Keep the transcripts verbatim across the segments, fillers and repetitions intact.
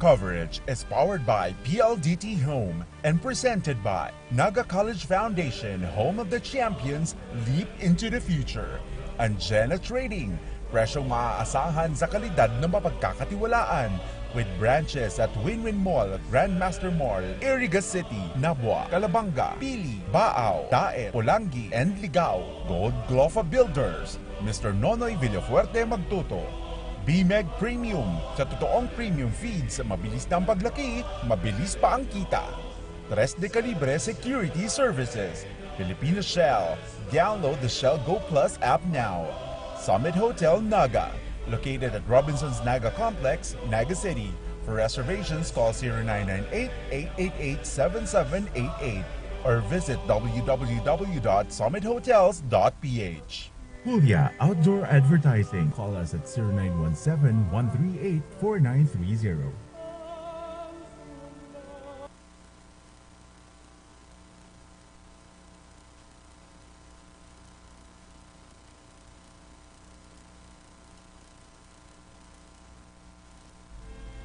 Coverage is powered by P L D T Home and presented by Naga College Foundation, home of the champions, leap into the future. Anjena Trading, presyong maaasahan sa kalidad na mapagkakatiwalaan. With branches at Win-Win Mall, Grandmaster Mall, Iriga City, Nabua, Calabanga, Pili, Baao, Daet, Polangui, and Ligao. Gold Glofa Builders, Mister Nonoy Villafuerte Magtuto. B MEG Premium, sa totoong premium feeds, mabilis na ang paglaki, mabilis pa ang kita. Tres de Calibre Security Services, Filipino Shell. Download the Shell Go Plus app now. Summit Hotel Naga, located at Robinson's Naga Complex, Naga City. For reservations, call zero nine nine eight, eight eight eight, seven seven eight eight or visit w w w dot summit hotels dot p h. Hulya Outdoor Advertising. Call us at zero nine one seven, one three eight, four nine three zero.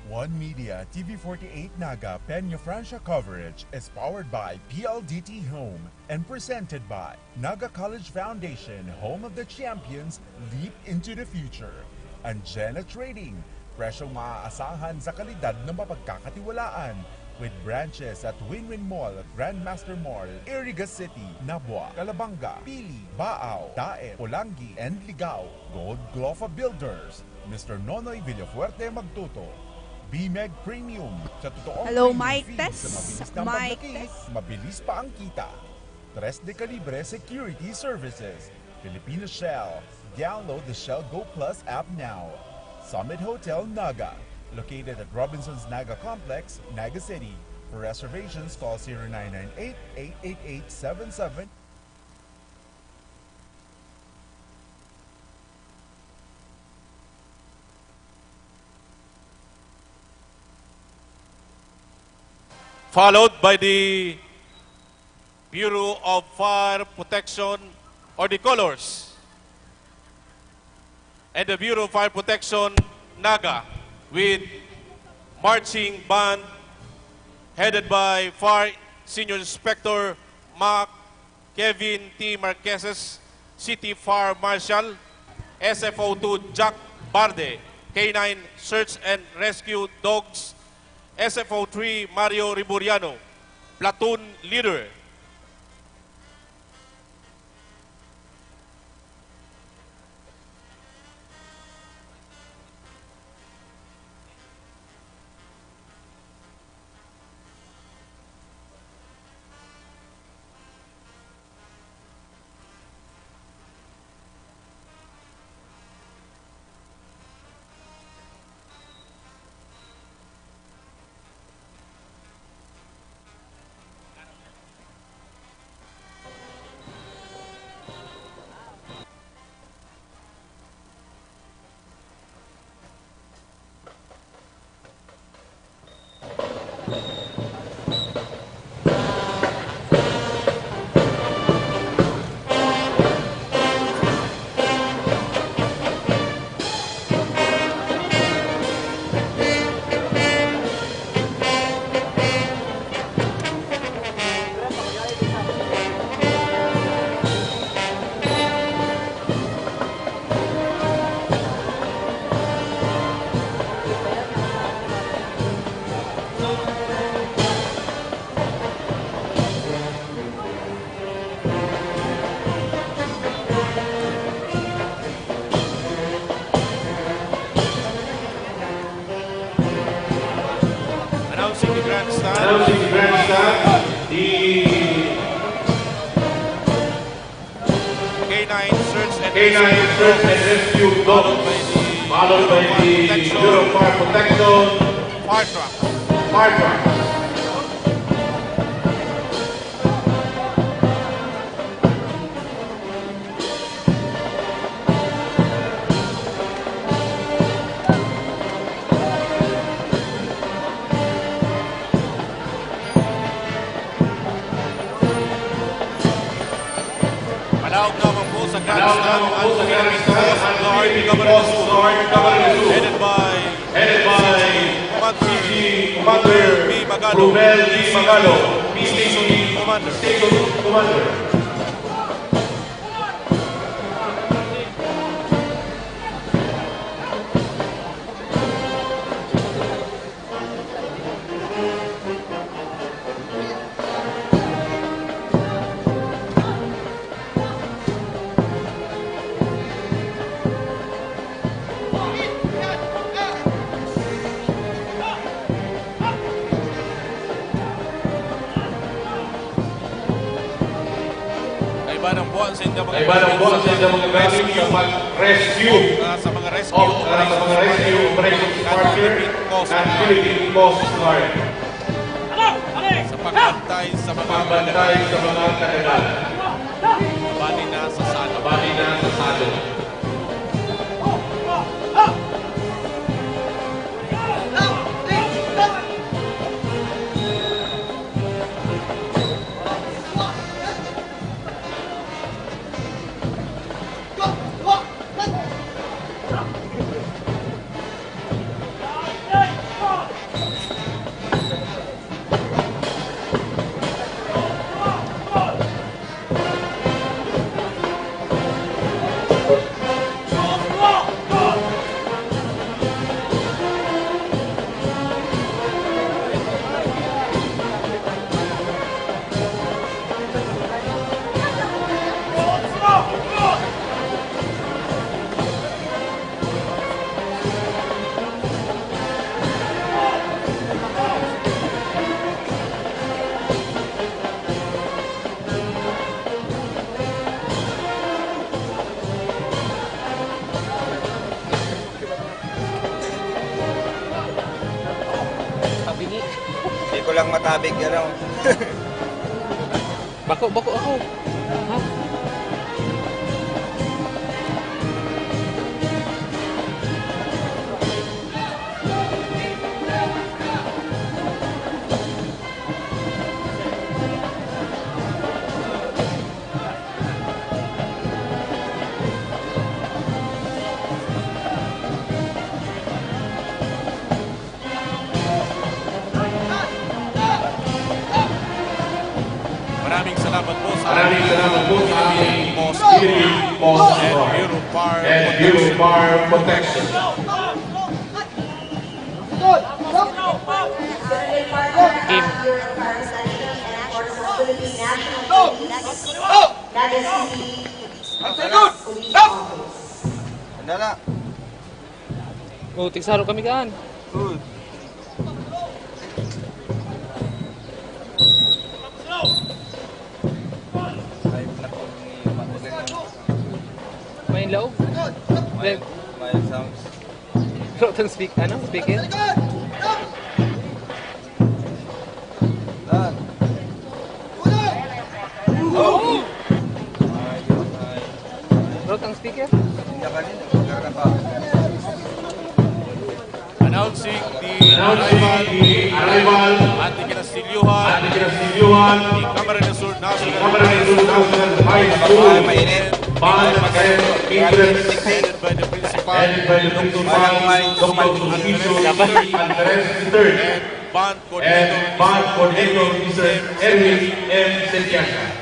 One Media, T V forty-eight Naga, Peñafrancia coverage is powered by P L D T Home and presented by Naga College Foundation, home of the champions, leap into the future. Anjena Trading, presyong maaasahan sa kalidad na mapagkakatiwalaan. With branches at Win-Win Mall, Grandmaster Mall, Iriga City, Nabua, Calabanga, Pili, Baao, Daet, Polangui, and Ligao. Gold Glofa Builders, Mister Nonoy Villafuerte Magtuto. B MEG Premium, sa totoong Hello, premium mic feed, test. Sa mabilis na Mic paglaki, test. Mabilis pa ang kita. Tres de Calibre Security Services, Filipino Shell. Download the Shell Go Plus app now. Summit Hotel Naga, located at Robinson's Naga Complex, Naga City. For reservations, call zero nine nine eight, eight eight eight, seven seven. Followed by the Bureau of Fire Protection or the Colors. And the Bureau of Fire Protection, Naga, with marching band headed by Fire Senior Inspector Mac Kevin T. Marqueses, City Fire Marshal, S F O two Jack Barde, K nine Search and Rescue Dogs, S F O three Mario Riburiano, Platoon Leader. Announcing the grandstand. Announcing the grandstand, the K nine Search and K nine Search and Rescue Dogs, followed by the Bureau of Fire Protection. Fire trucks. Fire trucks. Malawag naman po sa grandstand ang Philippine Coast Guard Cavalry Zoo, headed by Headed by Commander Romel B. Magalo, Romel B. Magalo, P C C Commander. Station Commander. Kaiba ng buwan sa inyong mga Kaiba ng buwan sa inyong mga gamit sa pag-rescue. Ah, sa mga rescue Of, ah, sa mga rescue operations partner ng Philippine Coast Guard. Sa pagbantay sa mga Pagbantay sa mga kaganahan. Bali na sa salog. Bali na sa salog. Sabi ni. Hindi ko lang matabig, ano. Bako, bako ako. Ha? Maraming salamat po sa Maraming salamat po sa aming Post Philippine Post and Force Bureau Fire and Bureau Protection. Fire Protection. Game. Nadala. Oh, tigsaro kami kaan. Good. May laog. May, may sounds. Rotang speak, ano? Speaker? Done. Rotang speaker? Announcing the arrival at the kinastilyohan ni Camarines Sur National High School Band and Matrons, headed by the principal, Doctor Sulpicio Andres the third, and Band Coordinator, Mister Erwin M. Sentiasa.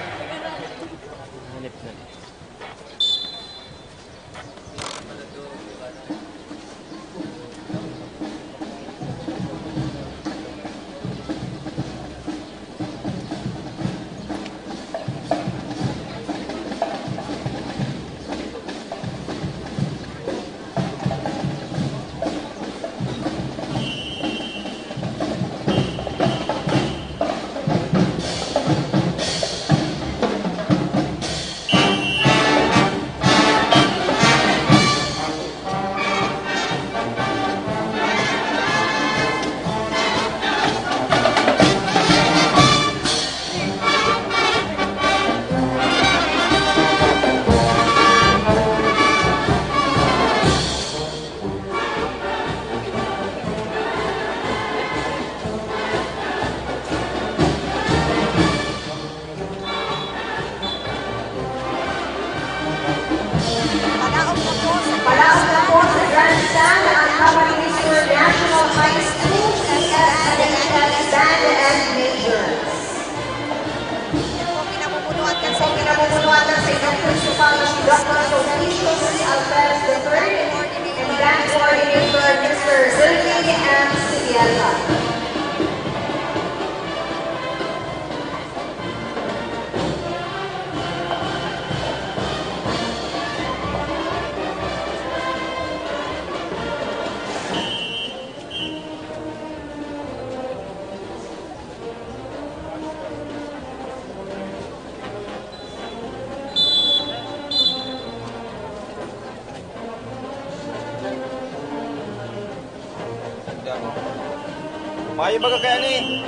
Mayo baga kaya ni?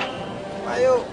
Mayo.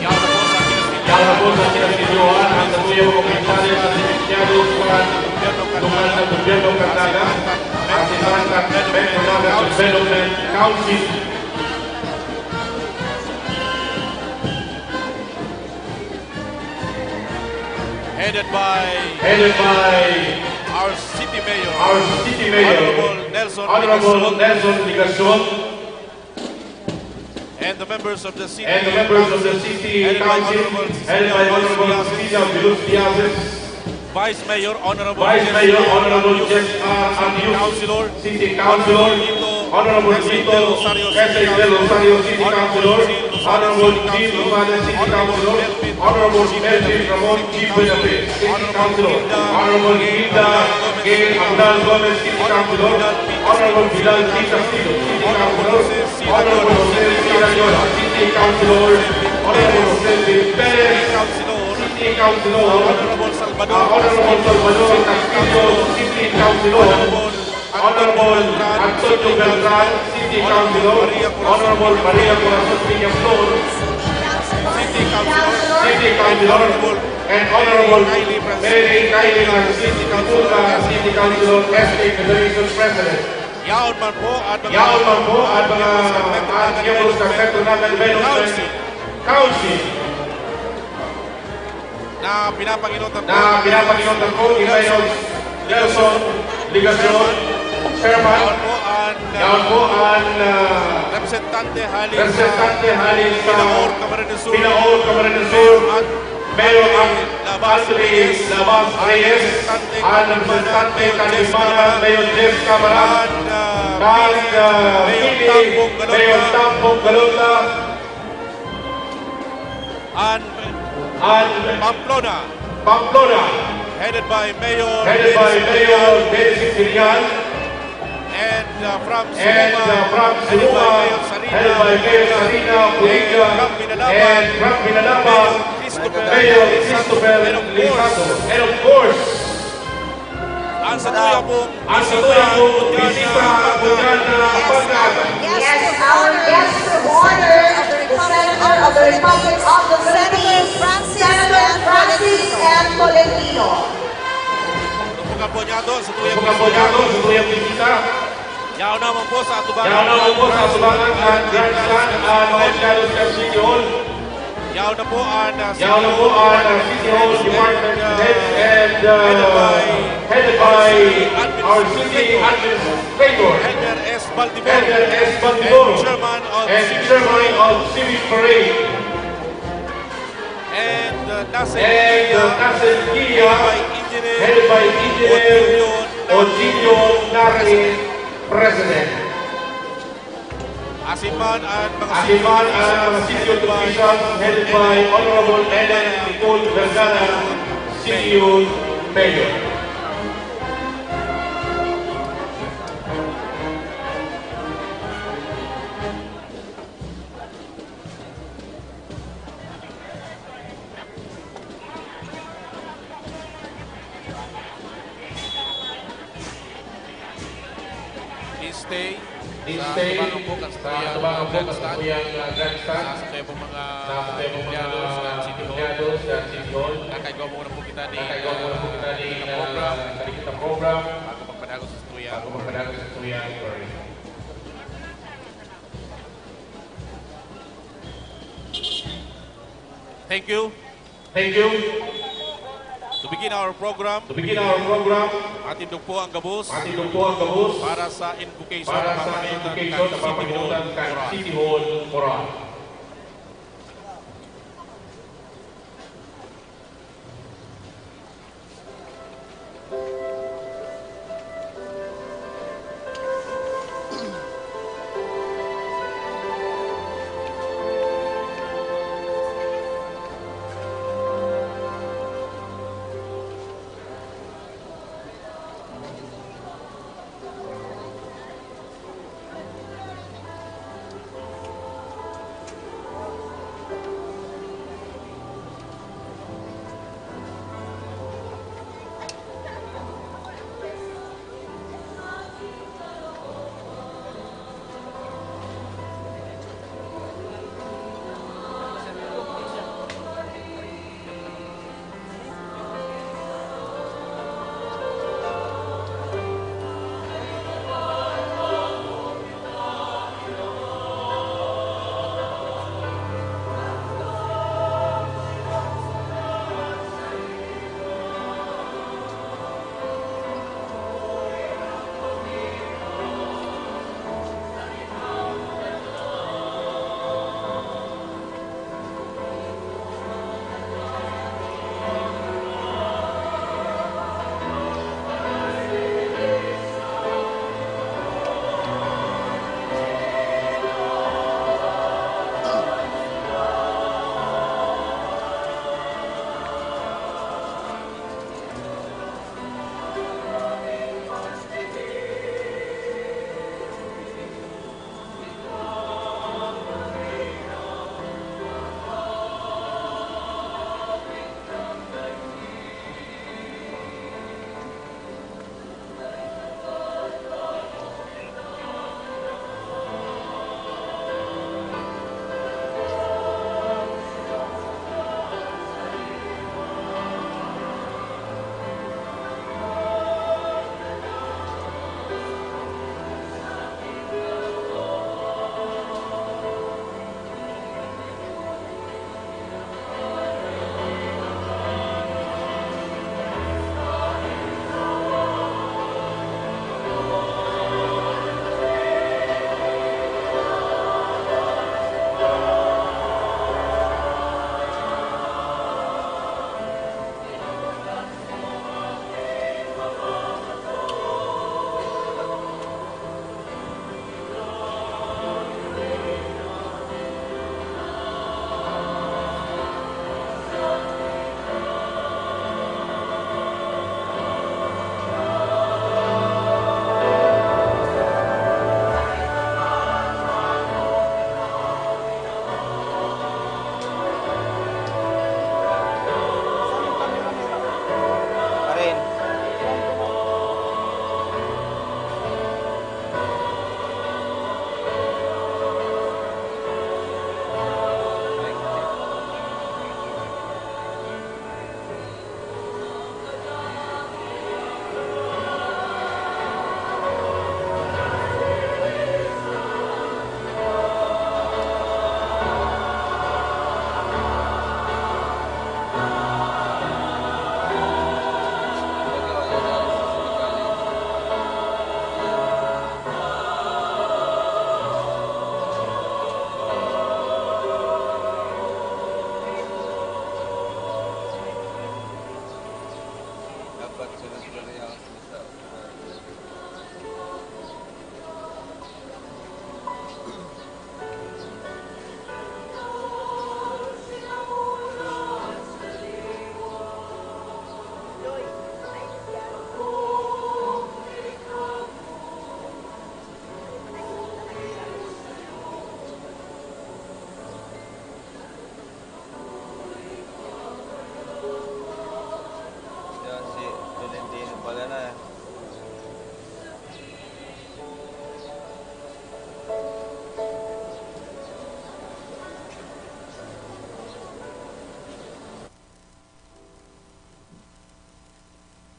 Yaon na po sa kinasinyohan ang satuyang mga opisyales na sinisinyado sa lokal na gobyerno kan Naga, asin man kan Metro Naga Development Council. Headed by Headed by our city mayor, our city mayor, Honorable Nelson Honorable Legacion. Nelson Legacion. And the members of the city And the members of the city council, headed by Honorable Cecilia Viluz Diazes. Vice Mayor, Honorable Vice Mayor, Honorable Jeff R. Abius, Councilor, City Councilor, Honorable Tito Quezon del Rosario, City Councilor, Honorable Jean Rosales, City Councilor, Honorable Melvin Ramon, Chief Benefit, City Councilor, Honorable Hilda K. Aguilar Gomez, City Councilor, Honorable Vidal T. Castillo, City Councilor, Honorable Jose Villanueva, City Councilor, Honorable Jose Perez, City Councilor, Honorable Salvador, ah, Honorable Salvador Castillo, City Councilor, Honorable Antonio Beltran, City Councilor, Honorable Maria Corazon Peñaflor, City Councilor, and Honorable Mary Kylie Francis, City Councilor, City Councilor, S K Federation President. Yaon man po an mga Yaon man po an mga, ah, miyembros ng Metro Naga Development Council. Council. Na pinapanginutan po Na pinapanginutan po ni Mayor Nelson Legacion, Chairman. Yaon po an, ah, Yaon po an, ah, representante hali sa Representante hali sa Pilaor, Camarines Sur. Pilaor, Camarines Sur. At Mayor Anthony Labas Reyes, ang representante kan Libmanan, Mayor Jeff Cabara, kan, ah, Pili, Mayor Tampong Galota, an Pamplona, Pamplona, headed by Mayor Dennis Villar. And, uh, from And, Sumuma, uh, from headed by Sumuma, Mayor Sarina, headed by Mayor Sarina Puliga, and from Binalaba, and from Binalaba, Mayor Christopher Mayor Lisanto. Lisanto. And of course, ang satuya pong ang satuya pong bisita, bisita, Bugana, Bugana. Yes, our guest of honor, the Senator of the Republic of the Philippines, Senator Francis M. Tolentino. Buka po niya to, satuya Buka po niya to, satuya bisita. Yaon naman po sa atubangan Yaon naman po sa atubangan ang Grandstand, ah, Los Angeles City Hall. Yaon na po ang, ah, Yaon na po ang, ah, City Hall Department Head and, uh, headed by our city administrator, Elmer S. Baldibor, Elmer S. Baldibor, and chairman of and Civic chairman Parade. Of Civic Parade. And, uh, Nasir And, uh, Guia, Nasir Guia, headed by Engineer, headed by Engineer Otilio Otilio Nari, Nari, President. President. Asin man ang mga Asin man ang mga city officials headed by Honorable Ellen Nicole Vergara, City Mayor. Please stay. Please stay. Sa atubangan po kan satuyang, uh, grandstand. Sa satuyang, uh, grandstand. Sa satuyang mga empleyado sa City Hall. Sa empleyado sa City Hall. Kakaigwa muna po kita ni, Kakaigwa muna po kita ni, uh, program. Sa program. Bago magpadagos sa satuyang. Bago magpadagos sa satuyang parade. Thank you. Thank you. To begin our program, To begin our program, matindog po ang gabos matindog po ang gabos para sa invocation para sa invocation na pamamagitan kan City Hall Morahan.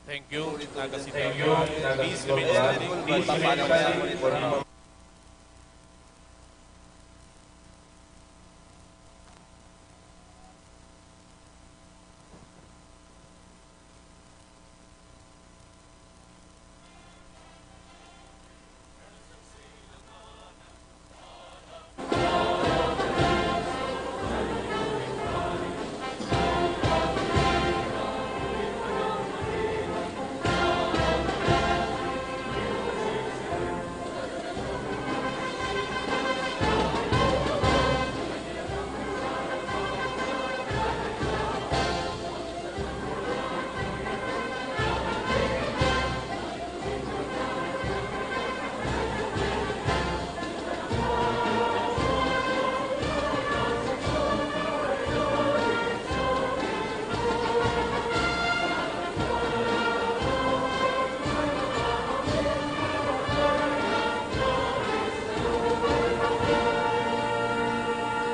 Thank you, Naga City Hall. Thank you, Naga City Hall. Peace ministry. Peace ministry.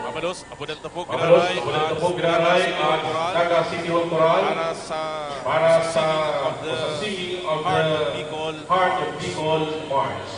Mapados, apodan ta po, Mapados, giraray, apodan ta po, giraray, ang Naga City Hall Chorale para sa, para sa singing of the Heart of Bicol March.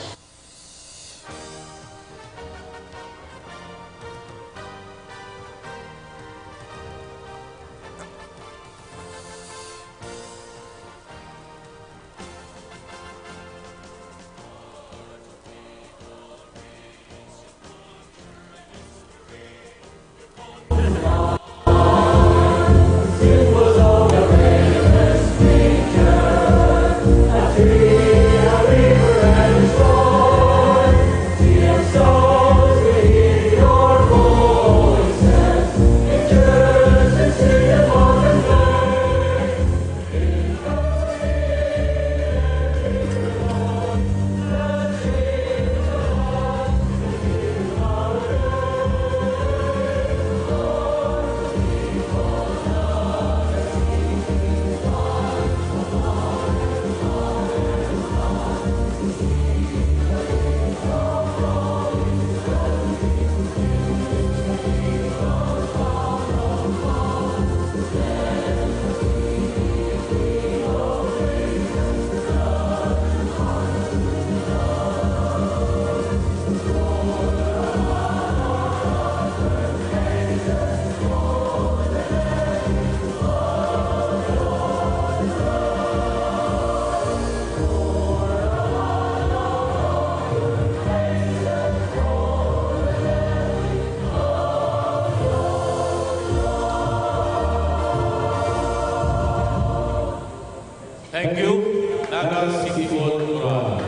Thank you, Naga City Hall Chorale.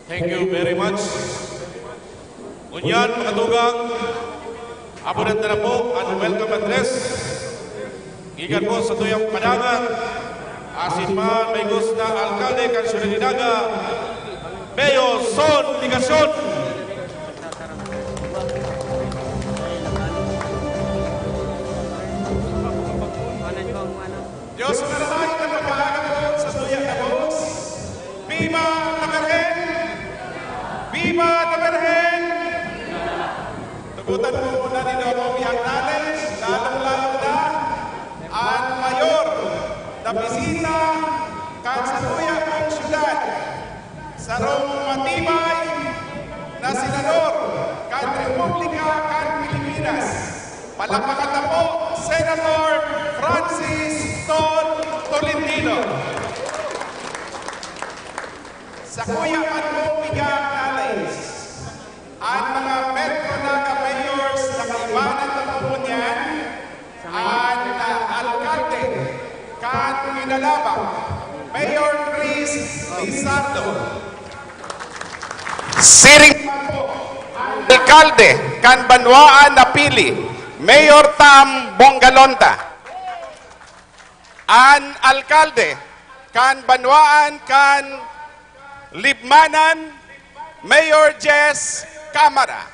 Thank you very much. Ngunyan, mga tugang, apodan ta na po an welcome address gikan po sa tuyang padangat, asin man maigos na alkalde kan syudad nin Naga, Mayor Son Legacion. Dios marahay na pagkaaga po sa tuya na boss. Viva la Virgen! Viva la Virgen! Tugotan po muna ni Domo Piang Knowledge, lalong-lalo na an mayor na bisita kan satuya pong syudad, sarong matibay na senador kan Republika kan Pilipinas. Palakpakan ta po, Senator Francis Tod Tolentino. Sakuya man po, Piang Knowledge, an mga Metro Naga Mayors na kaibanan ta po ngunyan, an, ah, alkalde kan Minalabac, Siring alkalde kan banwaan na pili, Mayor Tam Bongalonta. An alkalde kan banwaan kan Libmanan, Mayor Jess Camara.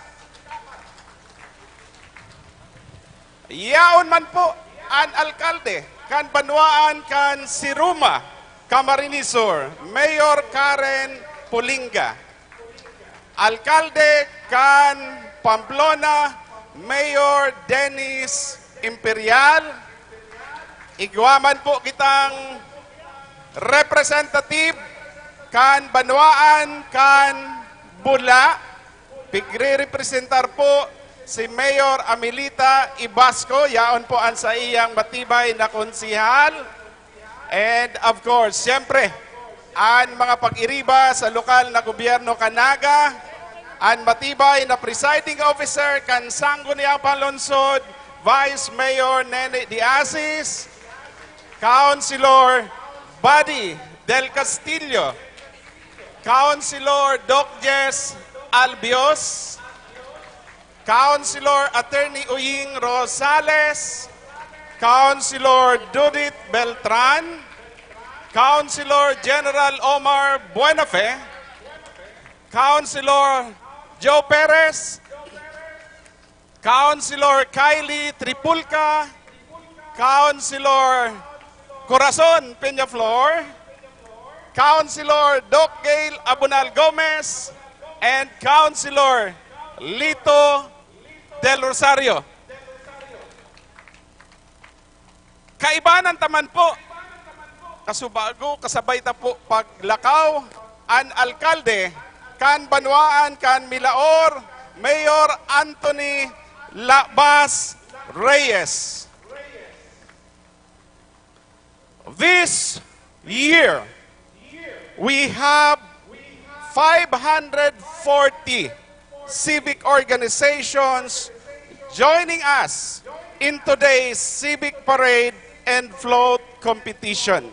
Yaon man po an alkalde kan banwaan kan Siruma, Camarines Sur, Mayor Karen Pulinga. Alkalde kan Pamplona, Mayor Dennis Imperial. Igwa man po kitang representative kan banwaan kan Bula, pigre-representar po si Mayor Amelita Ibasco, yaon po an saiyang matibay na konsehal. And of course, siyempre, an mga pag-iriba sa lokal na gobyerno kan Naga, an matibay na presiding officer kan Sangguniang Panlungsod, Vice Mayor Nene de Asis, Councilor Buddy Del Castillo, Councilor Doc Jess Albios, Councilor Attorney Uying Rosales, Councilor Judith Beltran, Councilor General Omar Buenafe, Councilor Joe Perez, Councilor Kylie Tripulca, Councilor Corazon Peñaflor, Councilor Doc Gail Abunal Gomez, and Councilor Lito Del Rosario. Kaibanan ta man po, kasubago, kasabay ta po paglakaw, an alkalde kan banwaan kan Milaor, Mayor Anthony Labas Reyes. This year, we have five hundred forty civic organizations joining us in today's civic parade and float competition.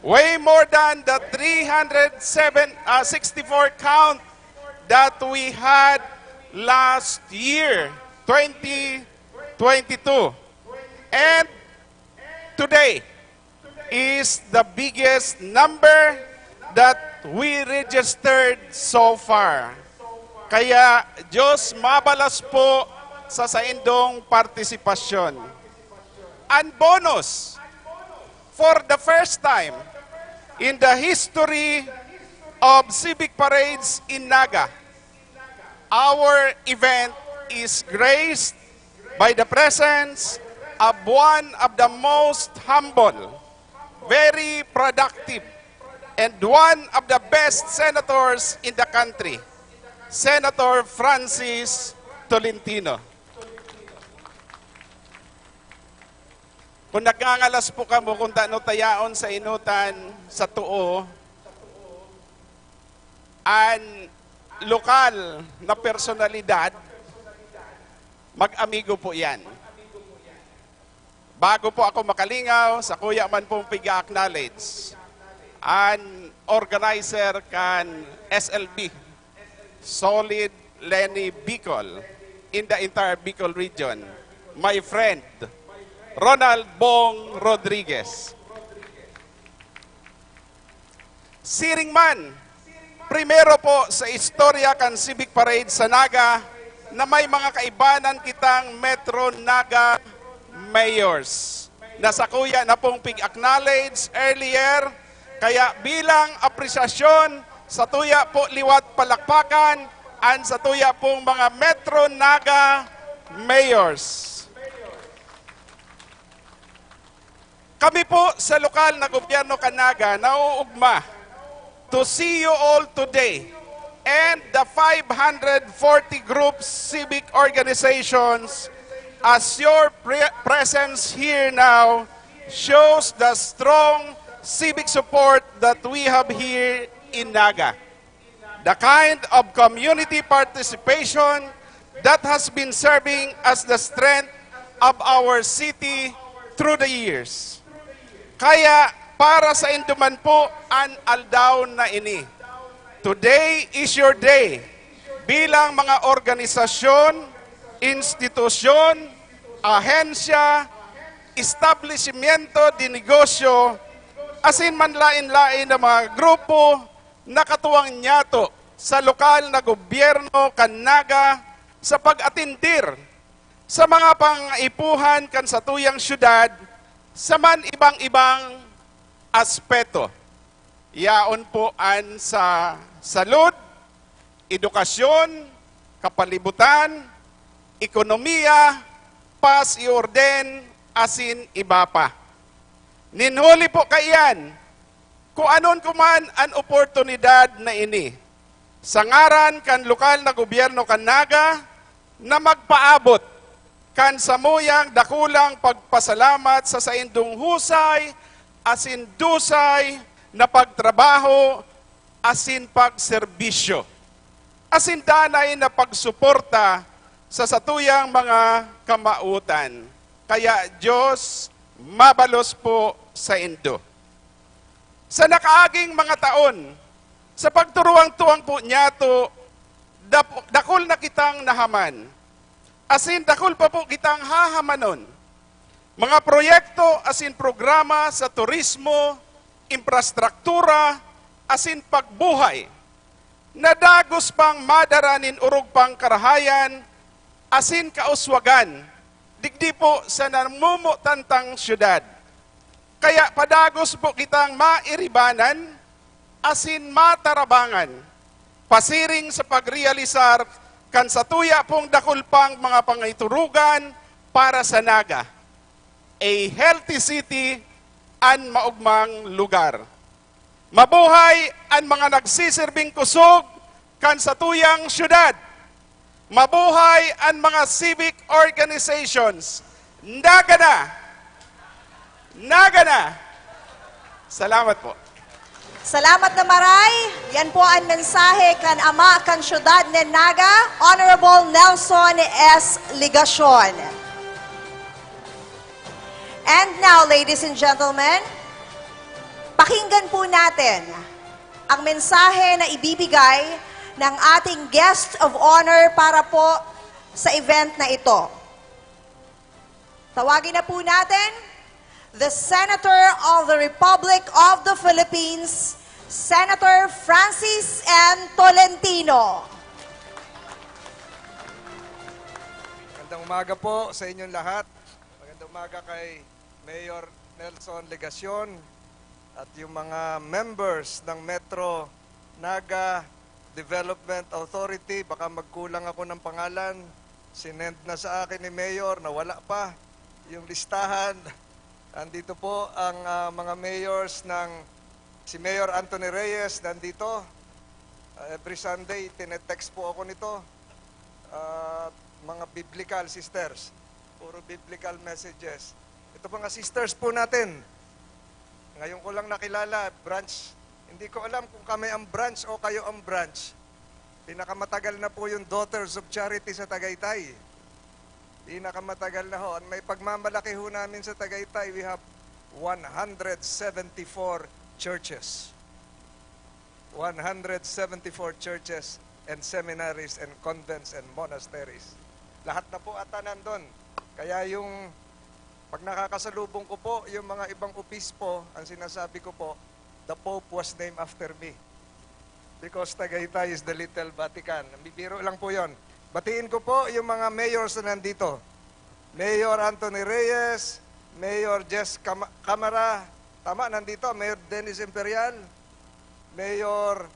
Way more than the three hundred seven, uh, sixty-four count that we had last year, twenty twenty-two. And today is the biggest number that we registered so far. Kaya, Diyos mabalas po sa saindong partisipasyon. An bonus, for the first time in the history of civic parades in Naga, our event is graced by the presence of one of the most humble, very productive, and one of the best senators in the country, Senator Francis Tolentino. Kung nagngangalas po kamo kung tano ta yaon sa enotan sa too, an lokal na personalidad, mag-amigo po yan. Bago po ako makalingaw, sakuya man pong piga-acknowledge an organizer kan S L B, Solid Leni Bicol, in the entire Bicol region, my friend, Ronald Bong Rodriguez. Siring man, primero po sa istorya kan Civic Parade sa Naga na may mga kaibanan kitang Metro Naga mayors na sakuya na pong pig-acknowledge earlier. Kaya bilang apresyasyon, satuya po liwat palakpakan an satuya pong mga Metro Naga mayors. Kami po sa lokal na gobyerno kan Naga nauugma to see you all today and the five hundred forty groups, civic organizations, as your pre-, presence here now shows the strong civic support that we have here in Naga. The kind of community participation that has been serving as the strength of our city through the years. Kaya, Para sa inyo man po an aldaw na ini. Today is your day. Bilang mga organisasyon, institusyon, ahensya, establisimyento de negosyo, asin man lain-lain na mga grupo na katuwang niyato sa lokal na gobyerno kan Naga sa pag-atendir sa mga pangaipuhan kan satuyang syudad sa man ibang-ibang aspeto. Yaon po an sa salud, edukasyon, kapalibutan, ekonomiya, paz y orden, asin iba pa. Nin huli po kaiyan, kuanon ko man an oportunidad na ini sa ngaran kan lokal na gobyerno kan Naga na magpaabot kan samuyang dakulang pagpasalamat sa saindong husay asin dusay na pagtrabaho asin pagserbisyo, asin danay na pagsuporta sa satuyang mga kamawotan. Kaya, Diyos, mabalos po saindo. Sa nakaaging mga taon, sa pagturuwang-tuwang po niyato, dap-, dakul na kitang nahaman, asin dakul pa po kitang hahamanon. Mga proyekto asin programa sa turismo, infrastruktura, asin pagbuhay, na dagos pang madara nin orog pang karahayan asin kauswagan digdi po sa namumutantang syudad. Kaya padagos po kitang mairibanan asin matarabangan, pasiring sa pagrealisar kan satuya pong dakul pang mga pangiturugan para sa Naga. A healthy city an maogmang lugar. Mabuhay an mga nagsisirbing kusog kan satuyang syudad. Mabuhay an mga civic organizations. Naga na! Naga na! Salamat po. Salamat na maray. Yan po ang mensahe kan ama kan syudad nin Naga, Honorable Nelson S. Legacion. And now, ladies and gentlemen, pakinggan po natin ang mensahe na ibibigay ng ating guest of honor para po sa event na ito. Tawagin na po natin, the Senator of the Republic of the Philippines, Senator Francis M. Tolentino. Magandang umaga po sa inyong lahat. Magandang umaga kay Mayor Nelson Legacion at yung mga members ng Metro Naga Development Authority. Baka magkulang ako ng pangalan. Sinend na sa akin ni Mayor na wala pa yung listahan. Andito po ang ah, mga mayors ng, si Mayor Anthony Reyes nandito. Ah, every Sunday, tinetext po ako nito. Ah, mga biblical sisters. Puro biblical messages. Ito mga sisters po natin. Ngayon ko lang nakilala, branch. Hindi ko alam kung kami ang branch o kayo ang branch. Pinakamatagal na po yung Daughters of Charity sa Tagaytay. Pinakamatagal na ho. Ang may pagmamalaki ho namin sa Tagaytay, we have one hundred seventy-four churches. One hundred seventy-four churches and seminaries and convents and monasteries. Lahat na po ata nandun. Kaya yung pag nakakasalubong ko po yung mga ibang obispo, ang sinasabi ko po, "The Pope was named after me." Because Tagaytay is the little Vatican. Bibiro lang po yon. Batiin ko po yung mga mayors na nandito. Mayor Anthony Reyes, Mayor Jess Cam- Camara, tama, nandito, Mayor Dennis Imperial, Mayor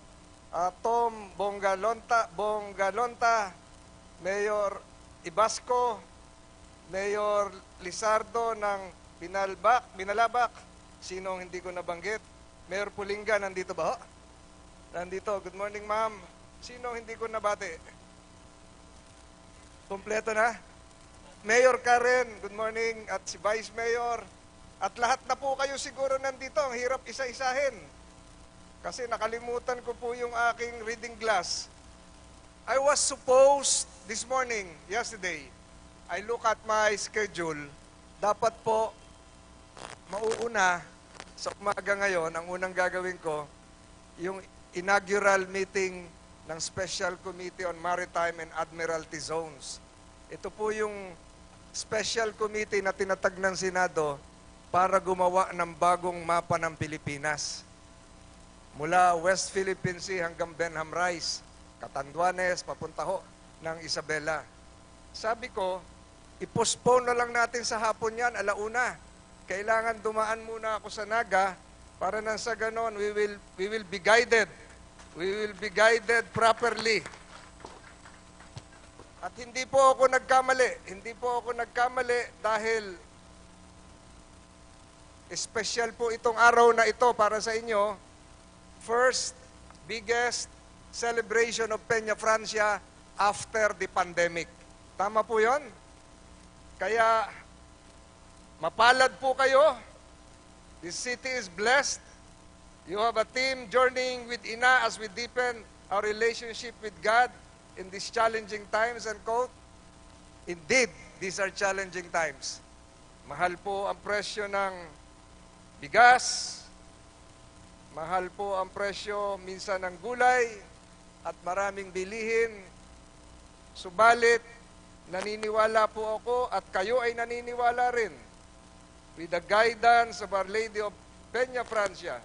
ah, Tom Bongalonta, Bongalonta, Mayor Ibasco, Mayor Lizardo ng Binalbac, Binalabak, sino ang hindi ko nabanggit? Mayor Pulinga, nandito ba ho? Nandito. Good morning, ma'am. Sino ang hindi ko nabati? Kompleto na? Mayor Karen, good morning. At si Vice Mayor. At lahat na po kayo siguro nandito. Ang hirap isa-isahin. Kasi nakalimutan ko po yung aking reading glass. I was supposed this morning, yesterday, I look at my schedule. Dapat po, mauuna, Sa umaga ngayon, ang unang gagawin ko, yung inaugural meeting ng Special Committee on Maritime and Admiralty Zones. Ito po yung special committee na tinatag ng Senado para gumawa ng bagong mapa ng Pilipinas. Mula West Philippine Sea hanggang Benham Rice, Catanduanes, papunta ho ng Isabela. Sabi ko, i-postpone na lang natin sa hapon yan, ala una. Kailangan dumaan muna ako sa Naga para nang sa ganon, we will, we will be guided. We will be guided properly. At hindi po ako nagkamali. Hindi po ako nagkamali dahil special po itong araw na ito para sa inyo. First biggest celebration of Peña Francia after the pandemic. Tama po yon? Kaya mapalad po kayo. This city is blessed. You have a team journeying with Ina as we deepen our relationship with God in these challenging times, end quote. Indeed, these are challenging times. Mahal po ang presyo ng bigas, mahal po ang presyo minsan ng gulay, at maraming bilihin. Subalit, naniniwala po ako at kayo ay naniniwala rin, with the guidance of Our Lady of Peña Francia,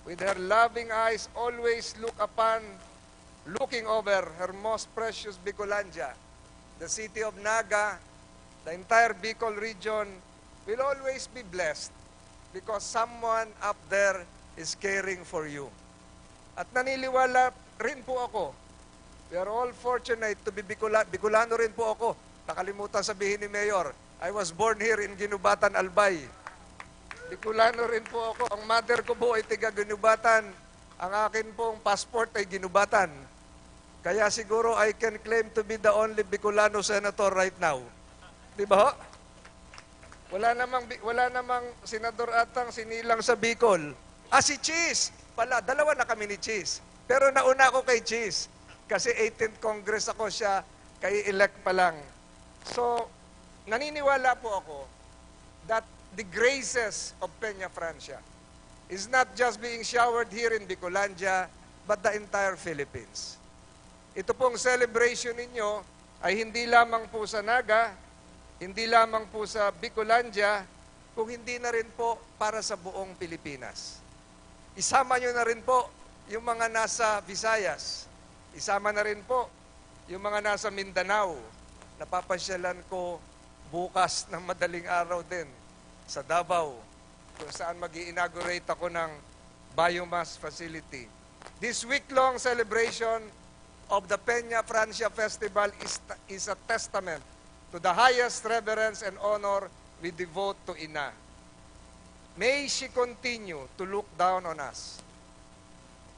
with her loving eyes always look upon, looking over her most precious Bicolandia, the city of Naga, the entire Bicol region will always be blessed because someone up there is caring for you. At naniniwala rin po ako. We are all fortunate to be Bicola-, Bicolano rin po ako. Nakalimutan sabihin ni Mayor, I was born here in Guinobatan, Albay. Bicolano rin po ako. Ang mother ko po ay tiga Guinobatan. Ang akin pong passport ay Guinobatan. Kaya siguro I can claim to be the only Bicolano senator right now. Di ba ho? Wala namang, bi- wala namang senador atang sinilang sa Bicol. Ah, si Chiz pala. Dalawa na kami ni Chiz. Pero nauna ako kay Chiz. Kasi eighteenth Congress ako, siya kay elect pa lang. So, naniniwala po ako that the graces of Peña Francia is not just being showered here in Bicolandia, but the entire Philippines. Ito pong celebration ninyo ay hindi lamang po sa Naga, hindi lamang po sa Bicolandia, kung hindi na rin po para sa buong Pilipinas. Isama nyo na rin po yung mga nasa Visayas. Isama na rin po yung mga nasa Mindanao. Napapasyalan ko bukas ng madaling araw din sa Davao, kung saan mag-i-inaugurate ako ng biomass facility. This week-long celebration of the Peña Francia Festival is, is a testament to the highest reverence and honor we devote to Ina. May she continue to look down on us.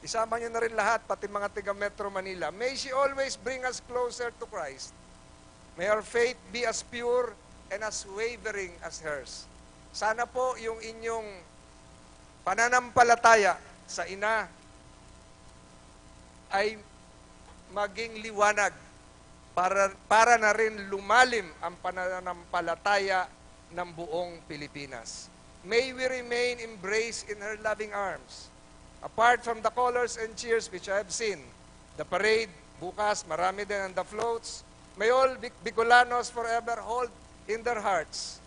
Isama nyo na rin lahat, pati mga taga Metro Manila. May she always bring us closer to Christ. May our faith be as pure and as wavering as hers. Sana po yung inyong pananampalataya sa Ina ay maging liwanag para, para na rin lumalim ang pananampalataya ng buong Pilipinas. May we remain embraced in her loving arms. Apart from the colors and cheers which I have seen, the parade, bukas, marami din, and the floats, may all Bic- Bicolanos forever hold in their hearts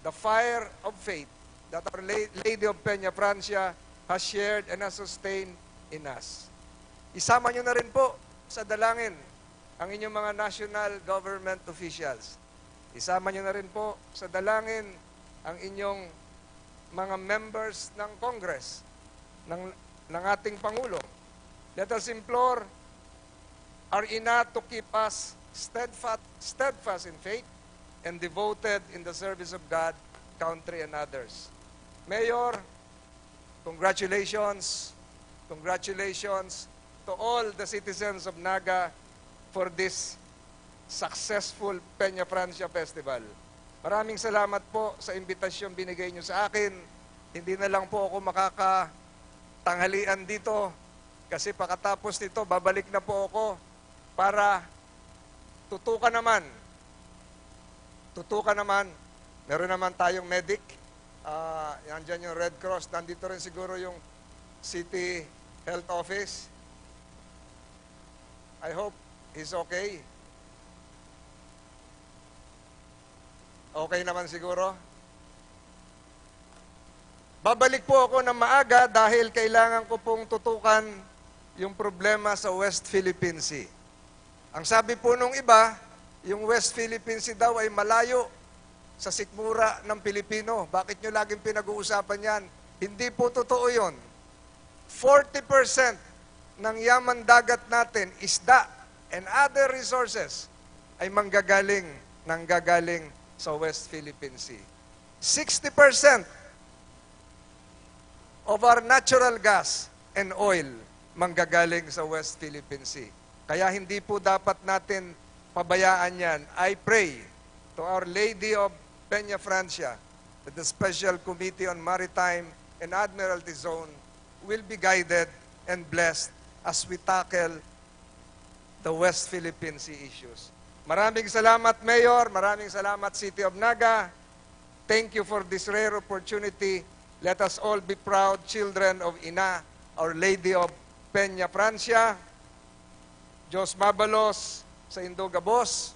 the fire of faith that Our La- Lady of Peña Francia has shared and has sustained in us. Isama nyo na rin po sa dalangin ang inyong mga national government officials. Isama nyo na rin po sa dalangin ang inyong mga members ng Congress, ng, ng ating Pangulo. Let us implore our Ina to keep us steadfast, steadfast in faith and devoted in the service of God, country, and others. Mayor, congratulations. Congratulations to all the citizens of Naga for this successful Peña Francia Festival. Maraming salamat po sa imbitasyong binigay niyo sa akin. Hindi na lang po ako makakatanghalian dito kasi pakatapos nito, babalik na po ako para tutukan naman. Tutukan naman. Meron naman tayong medic. Ah, nandyan yung Red Cross. Nandito rin siguro yung City Health Office. I hope he's okay. Okay naman siguro. Babalik po ako ng maaga dahil kailangan ko pong tutukan yung problema sa West Philippine Sea. Ang sabi po nung iba, yung West Philippine Sea daw ay malayo sa sikmura ng Pilipino. Bakit nyo laging pinag-uusapan yan? Hindi po totoo yon. Forty percent ng yaman dagat natin, isda, and other resources ay manggagaling, nanggagaling sa West Philippine Sea. Sixty percent of our natural gas and oil manggagaling sa West Philippine Sea. Kaya hindi po dapat natin pabayaan yan. I pray to Our Lady of Peña Francia that the Special Committee on Maritime and Admiralty Zone will be guided and blessed as we tackle the West Philippine Sea issues. Maraming salamat, Mayor. Maraming salamat, City of Naga. Thank you for this rare opportunity. Let us all be proud children of Ina, Our Lady of Peña Francia. Diyos mabalos sa indo gabos.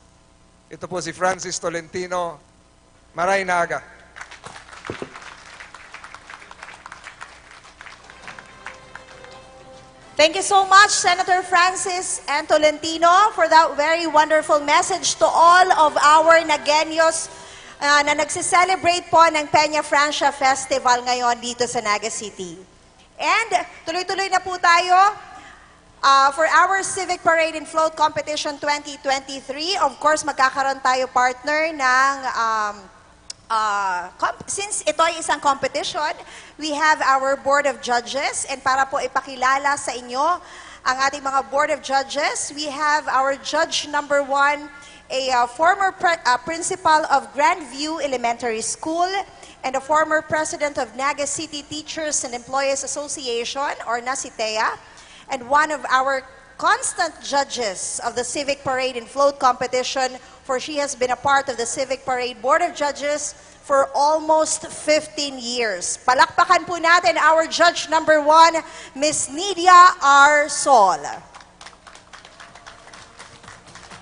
Ito po si Francis Tolentino. Maray na aga. Thank you so much, Senator Francis and Tolentino, for that very wonderful message to all of our Nagueños uh, na nagse-celebrate po ng Peña Francia Festival ngayon dito sa Naga City. And tuloy-tuloy na po tayo uh, for our Civic Parade and Float Competition twenty twenty-three. Of course, magkakaroon tayo, partner, ng um, Uh, since ito ay isang competition, we have our Board of Judges, and para po ipakilala sa inyo ang ating mga Board of Judges, we have our Judge number one, a uh, former pre- uh, principal of Grandview Elementary School and a former president of Naga City Teachers and Employees Association, or NACITEA, and one of our constant judges of the Civic Parade and Float Competition, for she has been a part of the Civic Parade Board of Judges for almost fifteen years. Palakpakan po natin our judge number one, Miss Nidia R. Sol.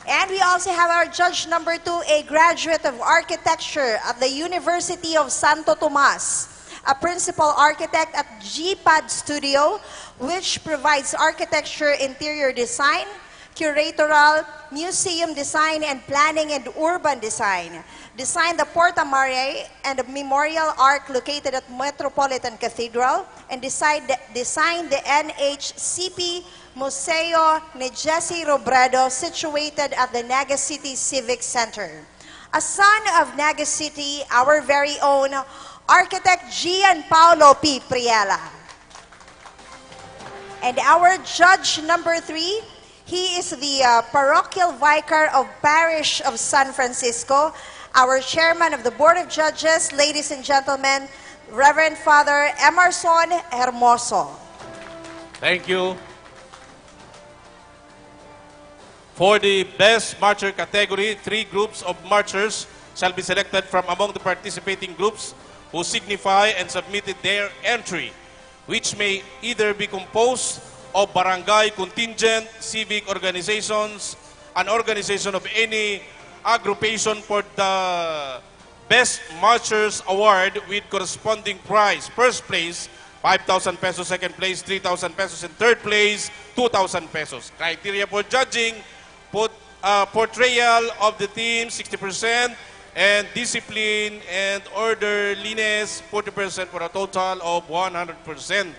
And we also have our judge number two, a graduate of architecture at the University of Santo Tomas, a principal architect at G pad Studio, which provides architecture, interior design, curatorial, museum design and planning, and urban design. Designed the Porta Mare and the Memorial Arch located at Metropolitan Cathedral, and designed, designed the N H C P Museo ni Jesse Robredo, situated at the Naga City Civic Center. A son of Naga City, our very own Architect Gian Paulo P. Priela. And our judge number three, he is the uh, parochial vicar of Parish of San Francisco, our chairman of the Board of Judges, ladies and gentlemen, Reverend Father Emerson Hermoso. Thank you. For the best marcher category, three groups of marchers shall be selected from among the participating groups who signify and submitted their entry, which may either be composed of barangay contingent, civic organizations, an organization of any aggregation for the Best Marchers Award with corresponding prize. First place, five thousand pesos. Second place, three thousand pesos. And third place, two thousand pesos. Criteria for judging, put, uh, portrayal of the team, sixty percent, and discipline and orderliness, forty percent, for a total of one hundred percent.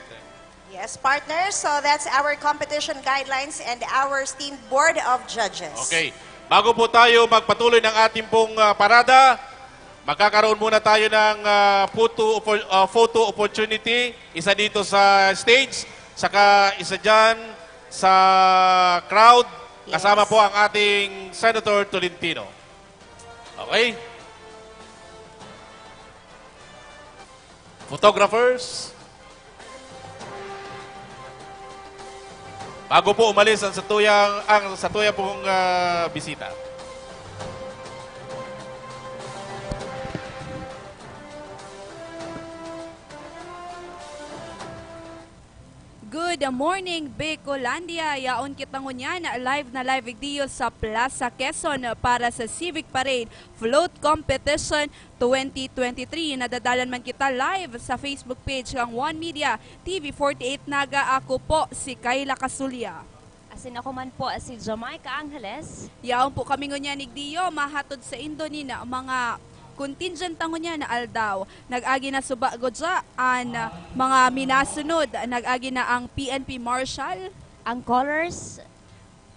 Yes, partners. So that's our competition guidelines and our esteemed Board of Judges. Okay. Bago po tayo magpatuloy ng ating pong uh, parada, magkakaroon muna tayo ng uh, photo, uh, photo opportunity. Isa dito sa stage, saka isa dyan sa crowd. Kasama po ang ating Senator Tolentino. Okay? Photographers, bago po umalis ang satuyang ang satuya pong uh, bisita. Good morning, Bicolandia! Yaon kita ngunyan, live na live igdiyo sa Plaza Quezon para sa Civic Parade Float Competition twenty twenty-three. Nadadalan man kita live sa Facebook page kang One Media T V forty-eight Naga. Ako po si Kayla Casulia. Asin ako man po si Jamaica Angeles. Yaon po kami ngunyan igdiyo, mahatod sa indo nin mga contingent ta ngunyan na aldaw. Nag-agi na subago dya an, ah, mga minasunod. Nag-agi na ang P N P Marshal, ang Colors,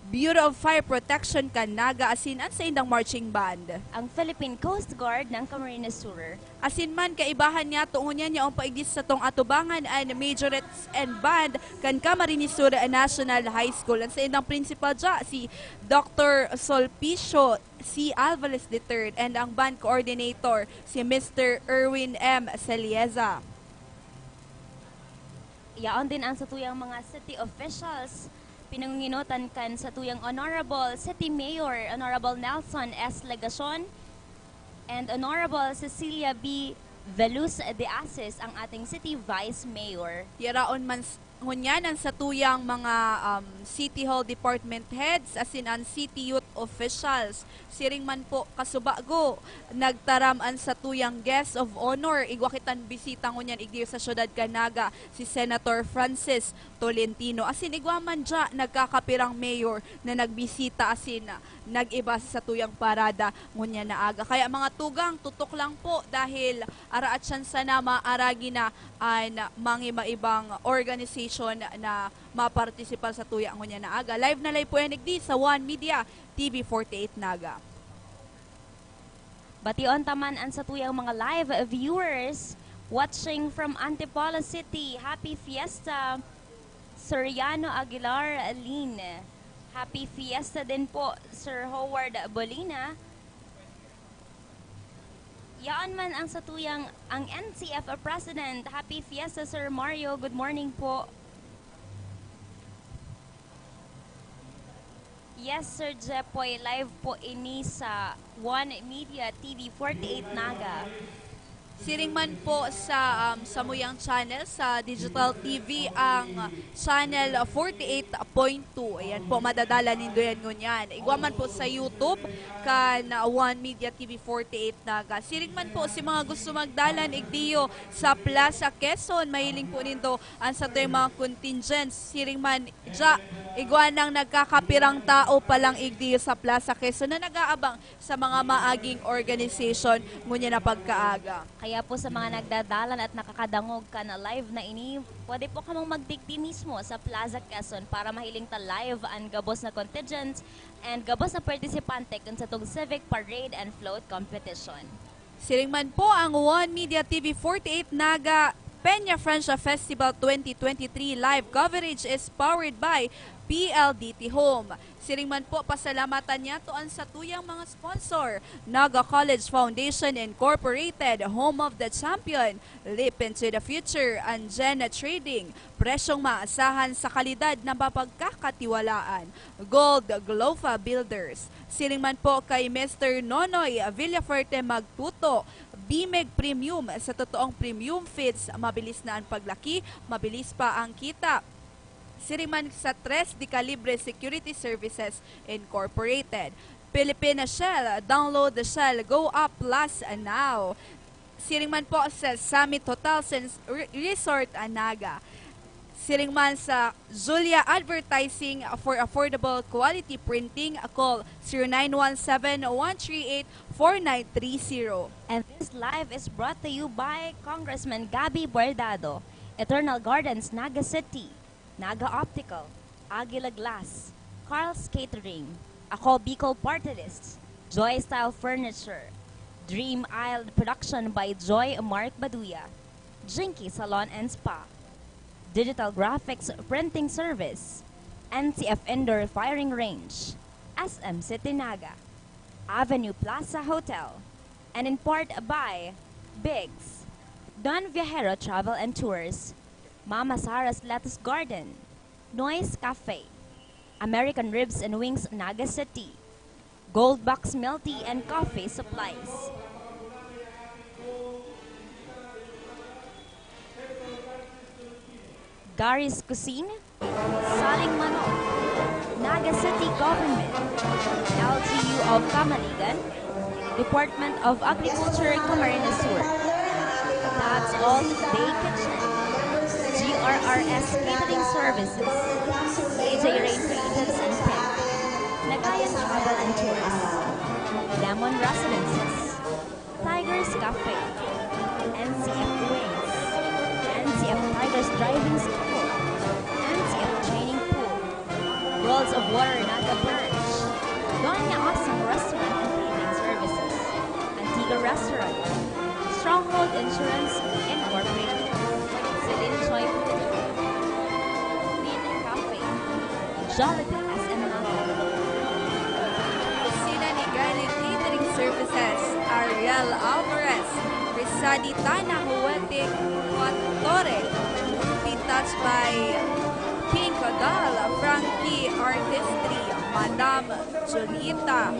Bureau of Fire Protection kan Naga asin an saindang marching band, ang Philippine Coast Guard ng Camarines Sur. Asin man, kaibahan niya, tungod niya niya ang paigdi sa satong atubangan an Majorettes and Band kan Camarines Sur National High School. Ang saindang principal dya, si Doctor Solpicio C. Alvarez the third, and ang band coordinator, si Mister Erwin M. Celieza. Yaon din ang satuyang mga city officials, pinangunginutan kan satuyang Honorable City Mayor, Honorable Nelson S. Legacion, and Honorable Cecilia B. Veluz de Asis, ang ating City Vice Mayor. Yaraon man s-, ngunyan ang satuyang mga, um, City Hall Department Heads, asin ang City Youth Officials. Siring man po, kasubago, nagtaram an satuyang Guest of Honor. Igwa kitang bisita ngunyan igdiyo sa syudad kan Naga, si Senator Francis Tolentino. Asin igwa man dya, nagkakapirang mayor na nagbisita asin nag-iba sa satuyang parada ngunyan na aga. Kaya mga tugang, tutok lang po dahil araat siyan sana maaragi na an mga iba-ibang organization na mapartisipar sa tuya ngunyan na aga. Live na live po yan, igdi, sa One Media T V forty-eight Naga. Bation ta man an satuyang mga live viewers watching from Antipolo City. Happy Fiesta, Soriano Aguilar Lin. Happy Fiesta din po, Sir Howard Bolina. Yaon man ang satuyang, ang N C F President. Happy Fiesta, Sir Mario. Good morning po. Yes, Sir Jepoy, live po ini sa One Media T V forty-eight Naga. Siring man po sa, um, samuyang channel sa Digital T V, ang Channel forty-eight point two. Ayan po, madadala nindo yan ngunyan. Igwa man po sa YouTube kan One Media T V forty-eight Naga. Siring man po si mga gusto magdalan igdiyo sa Plaza Quezon, mahiling po nindo an satuyang mga contingents. Siring man dya, igwa nang nagkakapirang tao pa lang igdiyo sa Plaza Quezon na nag-aabang sa mga maaging organization ngunyan na pagkaaga. Kaya po sa mga nagdadalan at nakakadangog kan live na ini, pwede po kamong magdigdi mismo sa Plaza Quezon para mahiling ta live an gabos na contingent and gabos na partisipante kan satong Civic Parade and Float Competition. Siring man po ang One Media T V forty-eight Naga Peña Francia Festival twenty twenty-three live coverage is powered by P L D T Home. Siring man po, pasalamatan niyato an satuyang mga sponsor, Naga College Foundation Incorporated, Home of the Champion, Leap into the Future, Anjena Trading, presyong maasahan sa kalidad na mapagkakatiwalaan, Gold Glofa Builders. Siring man po kay Mister Nonoy Villafuerte Magtuto, Bimeg Premium, sa totoong premium feeds, mabilis na ang paglaki, mabilis pa ang kita. Siring man sa Tres de Calibre Security Services Incorporated. Philippine Shell, download the Shell Go Up Plus now. Siring man po sa Summit Hotels and Re-, Resort Naga. Siring man sa Julia Advertising for affordable quality printing, call zero nine one seven, one three eight, four nine three zero. And this live is brought to you by Congressman Gabby Bordado, Eternal Gardens, Naga City, Naga Optical, Aguila Glass, Carl's Catering, Ako Bicol Party List, Joy Style Furniture, Dream Isle Production by Joy Mark Baduya, Jinky Salon and Spa, Digital Graphics Printing Service, N C F Indoor Firing Range, S M City Naga, Avenue Plaza Hotel, and in part by Biggs, Don Viajero Travel and Tours, Mama Sarah's Lettuce Garden, Noise Cafe, American Ribs and Wings Naga City, Gold Box Milk Tea and Coffee Supplies. Garis Cuisine, Saling Manok, Naga City Government, L G U of Camaligan, Department of Agriculture, Camarines Sur, That's All Day Kitchen, G R R S Catering Services, A J Rain Creations and Tent, Nagayan Travel and Tours, Lemon Residences, Tigers Cafe, N C F Wings, N C F Tigers Driving School, N C F Training Pool, Worlds of Water Naga Branch, Doña Asang Restaurant and Catering Services, Antiga Restaurant, Stronghold Insurance Incorporated, Celine Choi Food, Mini Cafe, Jollibee S M Naga. Kusina ni Garlic Catering Services, Ariel Alvarez, Rizadi Tana Huete, Quattore, Be Touched by Pink Doll, Frankie Artistry, Madam Julita.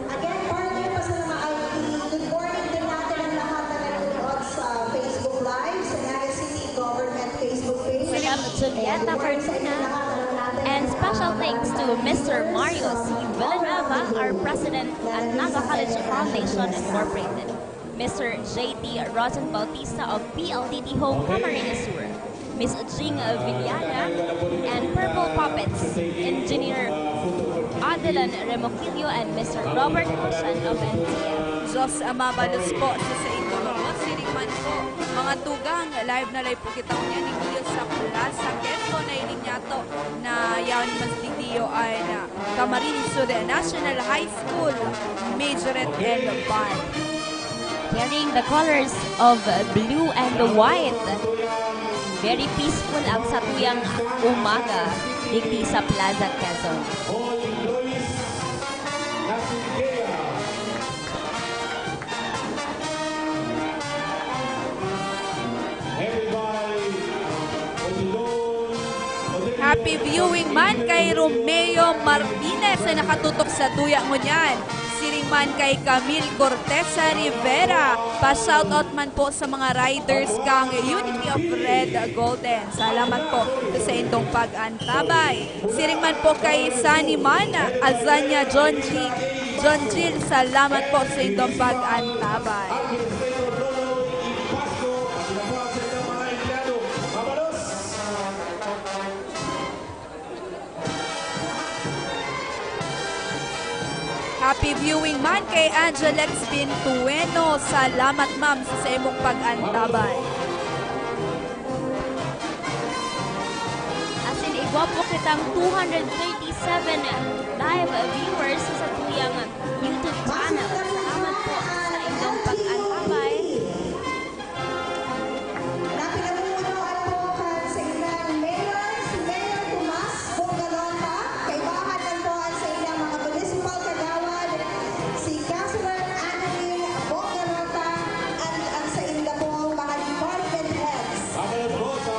Again, partner, pasalamatan, good morning din natin ang lahat na nanonood sa Facebook Live, sa Naga City Government Facebook page. Madam Julieta Cardona, and special thanks to Mister Mario C. Villanueva, our president at Naga College Foundation Incorporated, Mister J T Rosen Bautista of P L D T Home Camarines Sur, Miss Jing Villana, and Purple Puppets, Engineer Adelan Remoquillo, and Mister Robert Ocean of N T F. Diyos Ama, balos po sa saindong gabos, siring man po, mga tugang, live na live po kita ngunyan digdi sa Plaza Quezon na ilinyato na yaon mas digdi an Camarines Sur National High School Majorette and Band. Carrying the colors of blue and white. Very peaceful ang satuyang umaga digdi sa Plaza Quezon. All employees, Nasingkea. Everybody, Odilon, Odilon, Happy viewing man kay Romeo Martinez na nakatutok sa tuya ngunyan. Siring man kay Camille Cortesa Rivera, pa-shoutout man po sa mga riders kang Unity of Red Golden. Salamat po sa saindong pag-antabay. Siring man po kay Sunny Man, Azania John G, John Gil, salamat po sa indong pag-antabay. Happy viewing man kay Angelex Bintueno. Salamat, ma'am, sa, sa imong pag-antabay. Asin igwa po kitang two hundred thirty-seven live viewers sa satuyang YouTube channel. Salamat po sa inyong pag-antabay. Na pinamumunuan po kan saindang mayor, si Mayor Tomas Bongalonta. Kaibahan man po an saindang mga municipal kagawad, si Councilor Annalyn Bongalonta, at ang sainda pong mga department heads.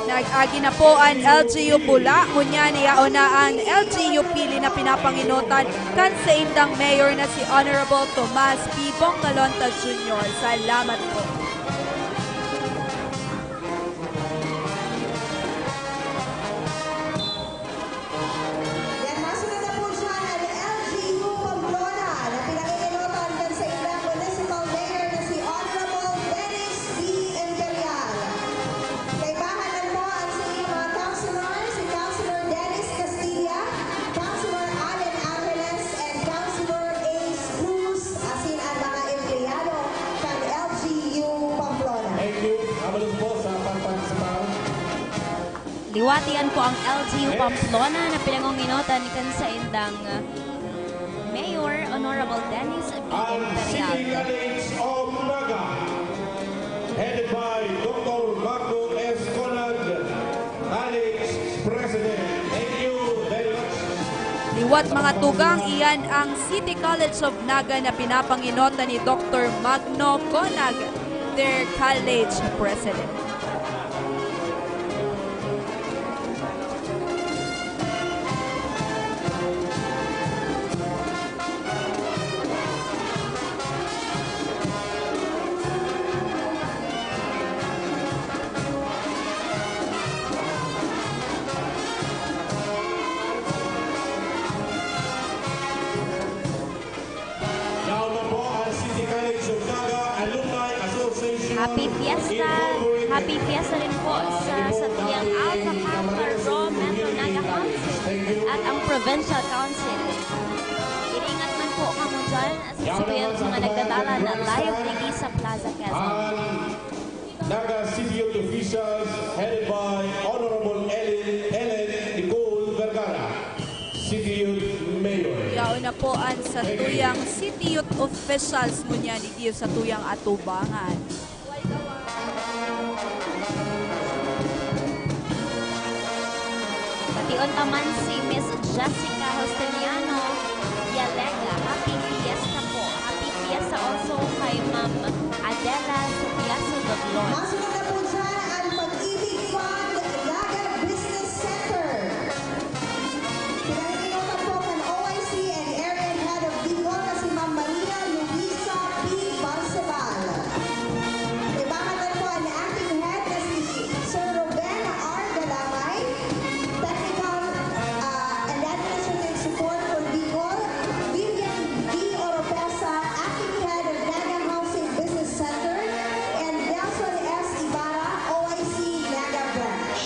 Nag-agi na po an L G U Bula, ngunyan yaon na an L G U Pili na pinapangenotan kan saindang mayor na si Honorable Tomas P. Bongalonta Junior. Salamat po. Yan, masunod na po dyan ang L G U Pamplona na pinangingenotan kan saindang municipal mayor na si Honorable Dennis D. Imperial. Kaibahan man po ang saiyang mga councilor, si Councilor Dennis Castilla, Councilor Allen Angeles, and Councilor Ace Cruz, asin ang mga empleyado kan L G U Pamplona. Thank you. Mabalos po sa pagpartisipar. Liwat iyan po ang L G U Pamplona na pinangongenotan kan saindang Mayor, Honorable Dennis B. Imperial. Ang City College of Naga, headed by Doctor Marco S. Conag, College President. Thank you very much. Liwat, mga tugang, iyan ang City College of Naga na pinapangenotan ni Doctor Magno Conag, their college president. Happy Fiesta! Happy Fiesta rin po sa satuyang Alpha Kappa Rho Metro Naga Council at ang Provincial Council. Iringat man po kamo dyan sa satuyang mga nagdadala na live digdi sa Plaza Quezon. Naga City Youth Officials headed by Honorable Ellen, Ellen Nicole Vergara, City Youth Mayor. Yaon na po an satuyang City Youth Officials ngunyan digdi sa satuyang atubangan. Pati unta man si Miss Jessica Justiniano Yalega. Happy Fiesta po. Happy Fiesta also kay Ma'am Adela Subiaso Doblon. Masunod na po dyan ang Pag-ibig Fund Naga Business Center. Pinahininutan po kan O I C and Area Head of Bicol na si Ma'am Maria Luisa P. Barcebal. Ibahan po ang acting head na si Sir Ruben R. Galamay, technical uh, and administrative support for Bicol, Vivian D. Oropesa, acting head of Naga Housing Business Center, and Nelson S. Ibarra, O I C Naga Branch.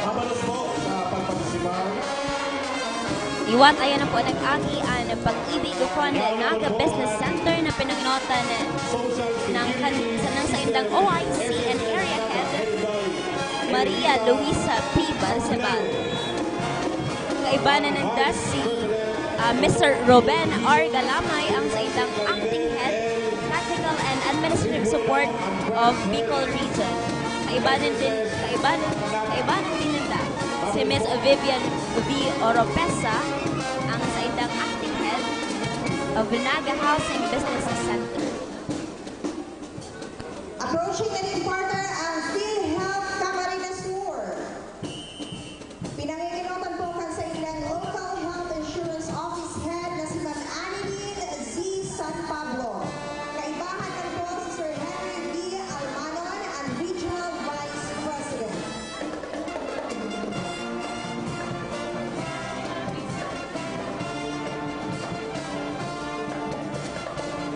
Mabalos po sa pagpartisipar. Liwat ayan na po nag-agi an Pag-ibig Fund Naga Business Center na pinanginotan ng, kan, sa, ng saindang O I C and Area Head, Maria Luisa P. Barcebal. Kaibanan ninda si ah, Mister Ruben R. Galamay, ang saindang acting head, technical and administrative support of Bicol Region. Kaibanan din, kaibanan, kaibanan din ninda si Miss Vivian V. Oropesa, ang saindang acting head of Naga Housing Business Center. Approaching the new partner ang PhilHealth Camarines Sur. Pinanginginotan po kan saindang Local Health Insurance Office Head na si Ma'am Annilyn Z. San Pablo. Kaibahan man po si Sir Henry V. Almanon, ang Regional Vice President.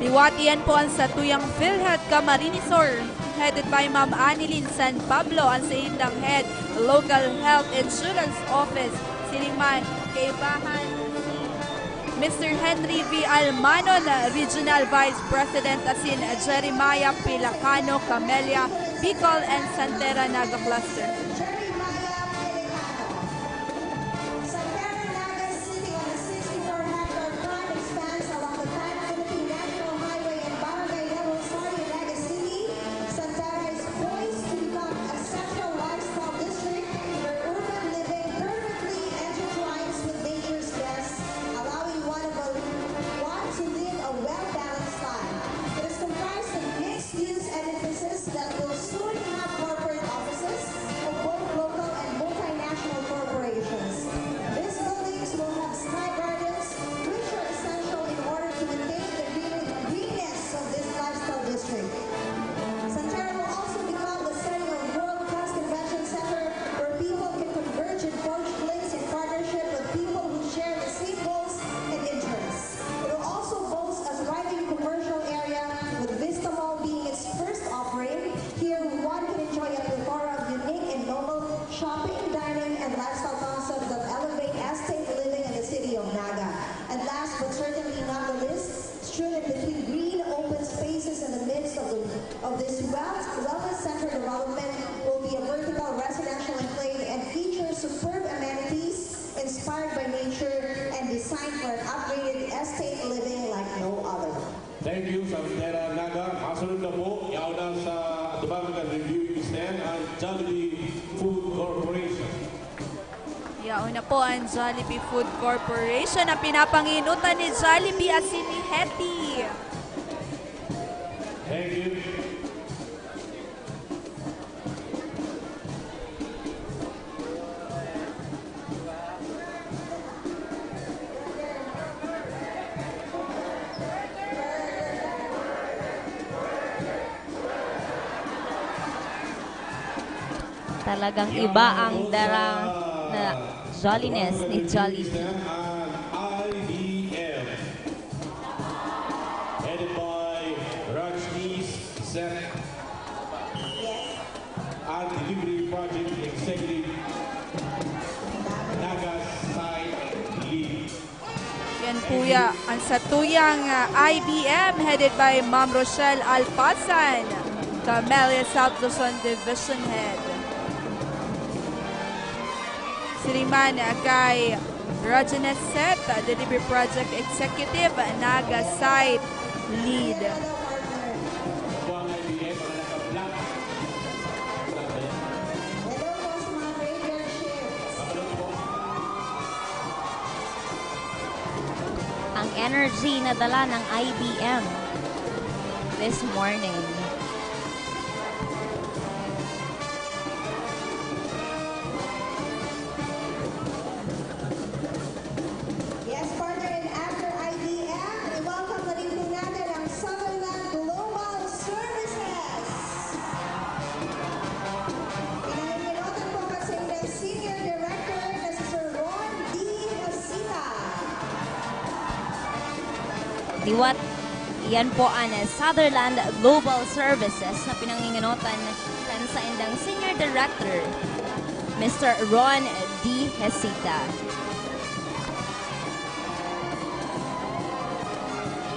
Liwat iyan po an satuyang PhilHealth Camarines Sur, headed by Ma'am Annilyn San Pablo, an saindang head Local Health Insurance Office. Siring man, kaibahan Mister Henry V. Almanon, Regional Vice President, asin Jeremiah Pilacano Camelia, Bicol and Santera Naga Cluster. Poised to become a central lifestyle district where urban living perfectly intertwines with nature's best, allowing one of a, one to live a well-balanced life. It is comprised of mixed-use edifices that will soon have corporate offices of both local and multinational corporations. These buildings will have sky gardens, which are essential in order to maintain the green, greenness of this lifestyle district. Santera will also become the setting of world-class convention center where people can converge and forge links in partnership with people who share the same goals and interests. It will also boast a thriving commercial area, with Vista Mall being its first offering. Here, one can enjoy a plethora of unique and novel shopping, dining, and lifestyle concepts that elevate estate living in the city of Naga. And last but certainly not the least, strewn in between green open spaces in the midst of, the, of this wealth, wellness center development will be a vertical residential enclave and features superb amenities inspired by nature and designed for an upgraded estate living like no other. Thank you, Santera Naga. Masunod na po, yaon na sa atubangan kan reviewing stand ang Jollibee Food Corporation. Yaon na po ang Jollibee Food Corporation na pinapanginutan ni Jollibee asin ni Hetty. Thank you. Talagang iba ang dara na jolliness ni Jollibee. Headed by Rajneesh Seth. Kuya, ang satuyang, ah, I B M headed by Ma'am Rochelle Alpasan, Camellia South Luzon Division Head. Siring man, ah, kay Rajanes Set, ah, Delivery Project Executive, Naga Site Lead. Ang energy na dala ng I B M this morning. Yes, partner, and after I B M, i-welcome na rin po natin ang Sutherland Global Services. Pinahihinotan po kasi ng Senior Director na si Sir Ron D. Hasita. Liwat, iyan po ang Sutherland Global Services na pinanginginotan kan saindang Senior Director, Mister Ron D. Hesita.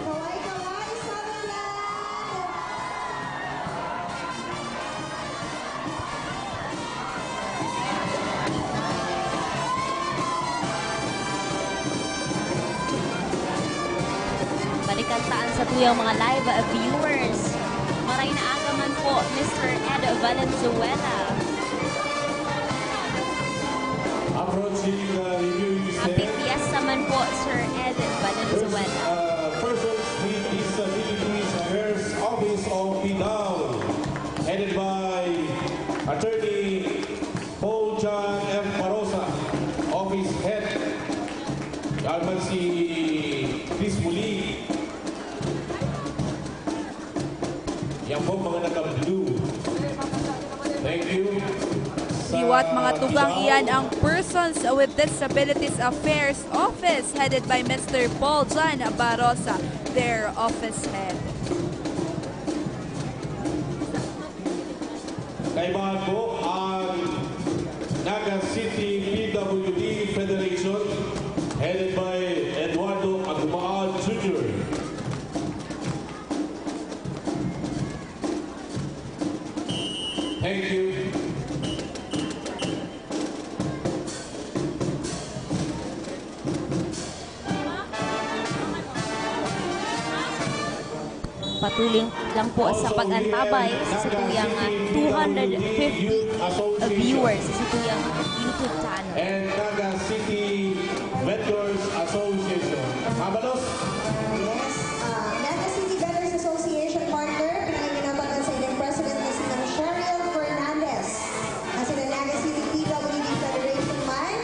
Kaway-kaway, Sutherland! Balikan ta an satuyang mga live viewers. Maray na aga man po, Mister Ed Valenzuela. Approaching the reviewing Happy stand. Fiesta man po, Sir Ed Valenzuela. First, uh, persons with disabilities affairs office of PDAO, headed by Attorney Paul John F. Barosa, Office Head. Yaman si Chris Muli. Yan po, mga naka-blue. Thank you. Liwat mga tugang, iyan ang Persons with Disabilities Affairs Office headed by Mister Paul John Barosa, their office head. Kaibahan po ang Naga City P W D Federation, headed by Eduardo Agumaan Junior. Thank you. Patuloy lang po sa pag-antabay sa satuyang, ah, two hundred fifty viewers sa satuyang YouTube channel. And Naga City Vendors Association. Mabalos? Yes, ah, Naga City Vendors Association partner, pinanginginapan sa inyong president na si Ma'am Cheryl Fernandez. Ang sila Naga City P W D Federation man,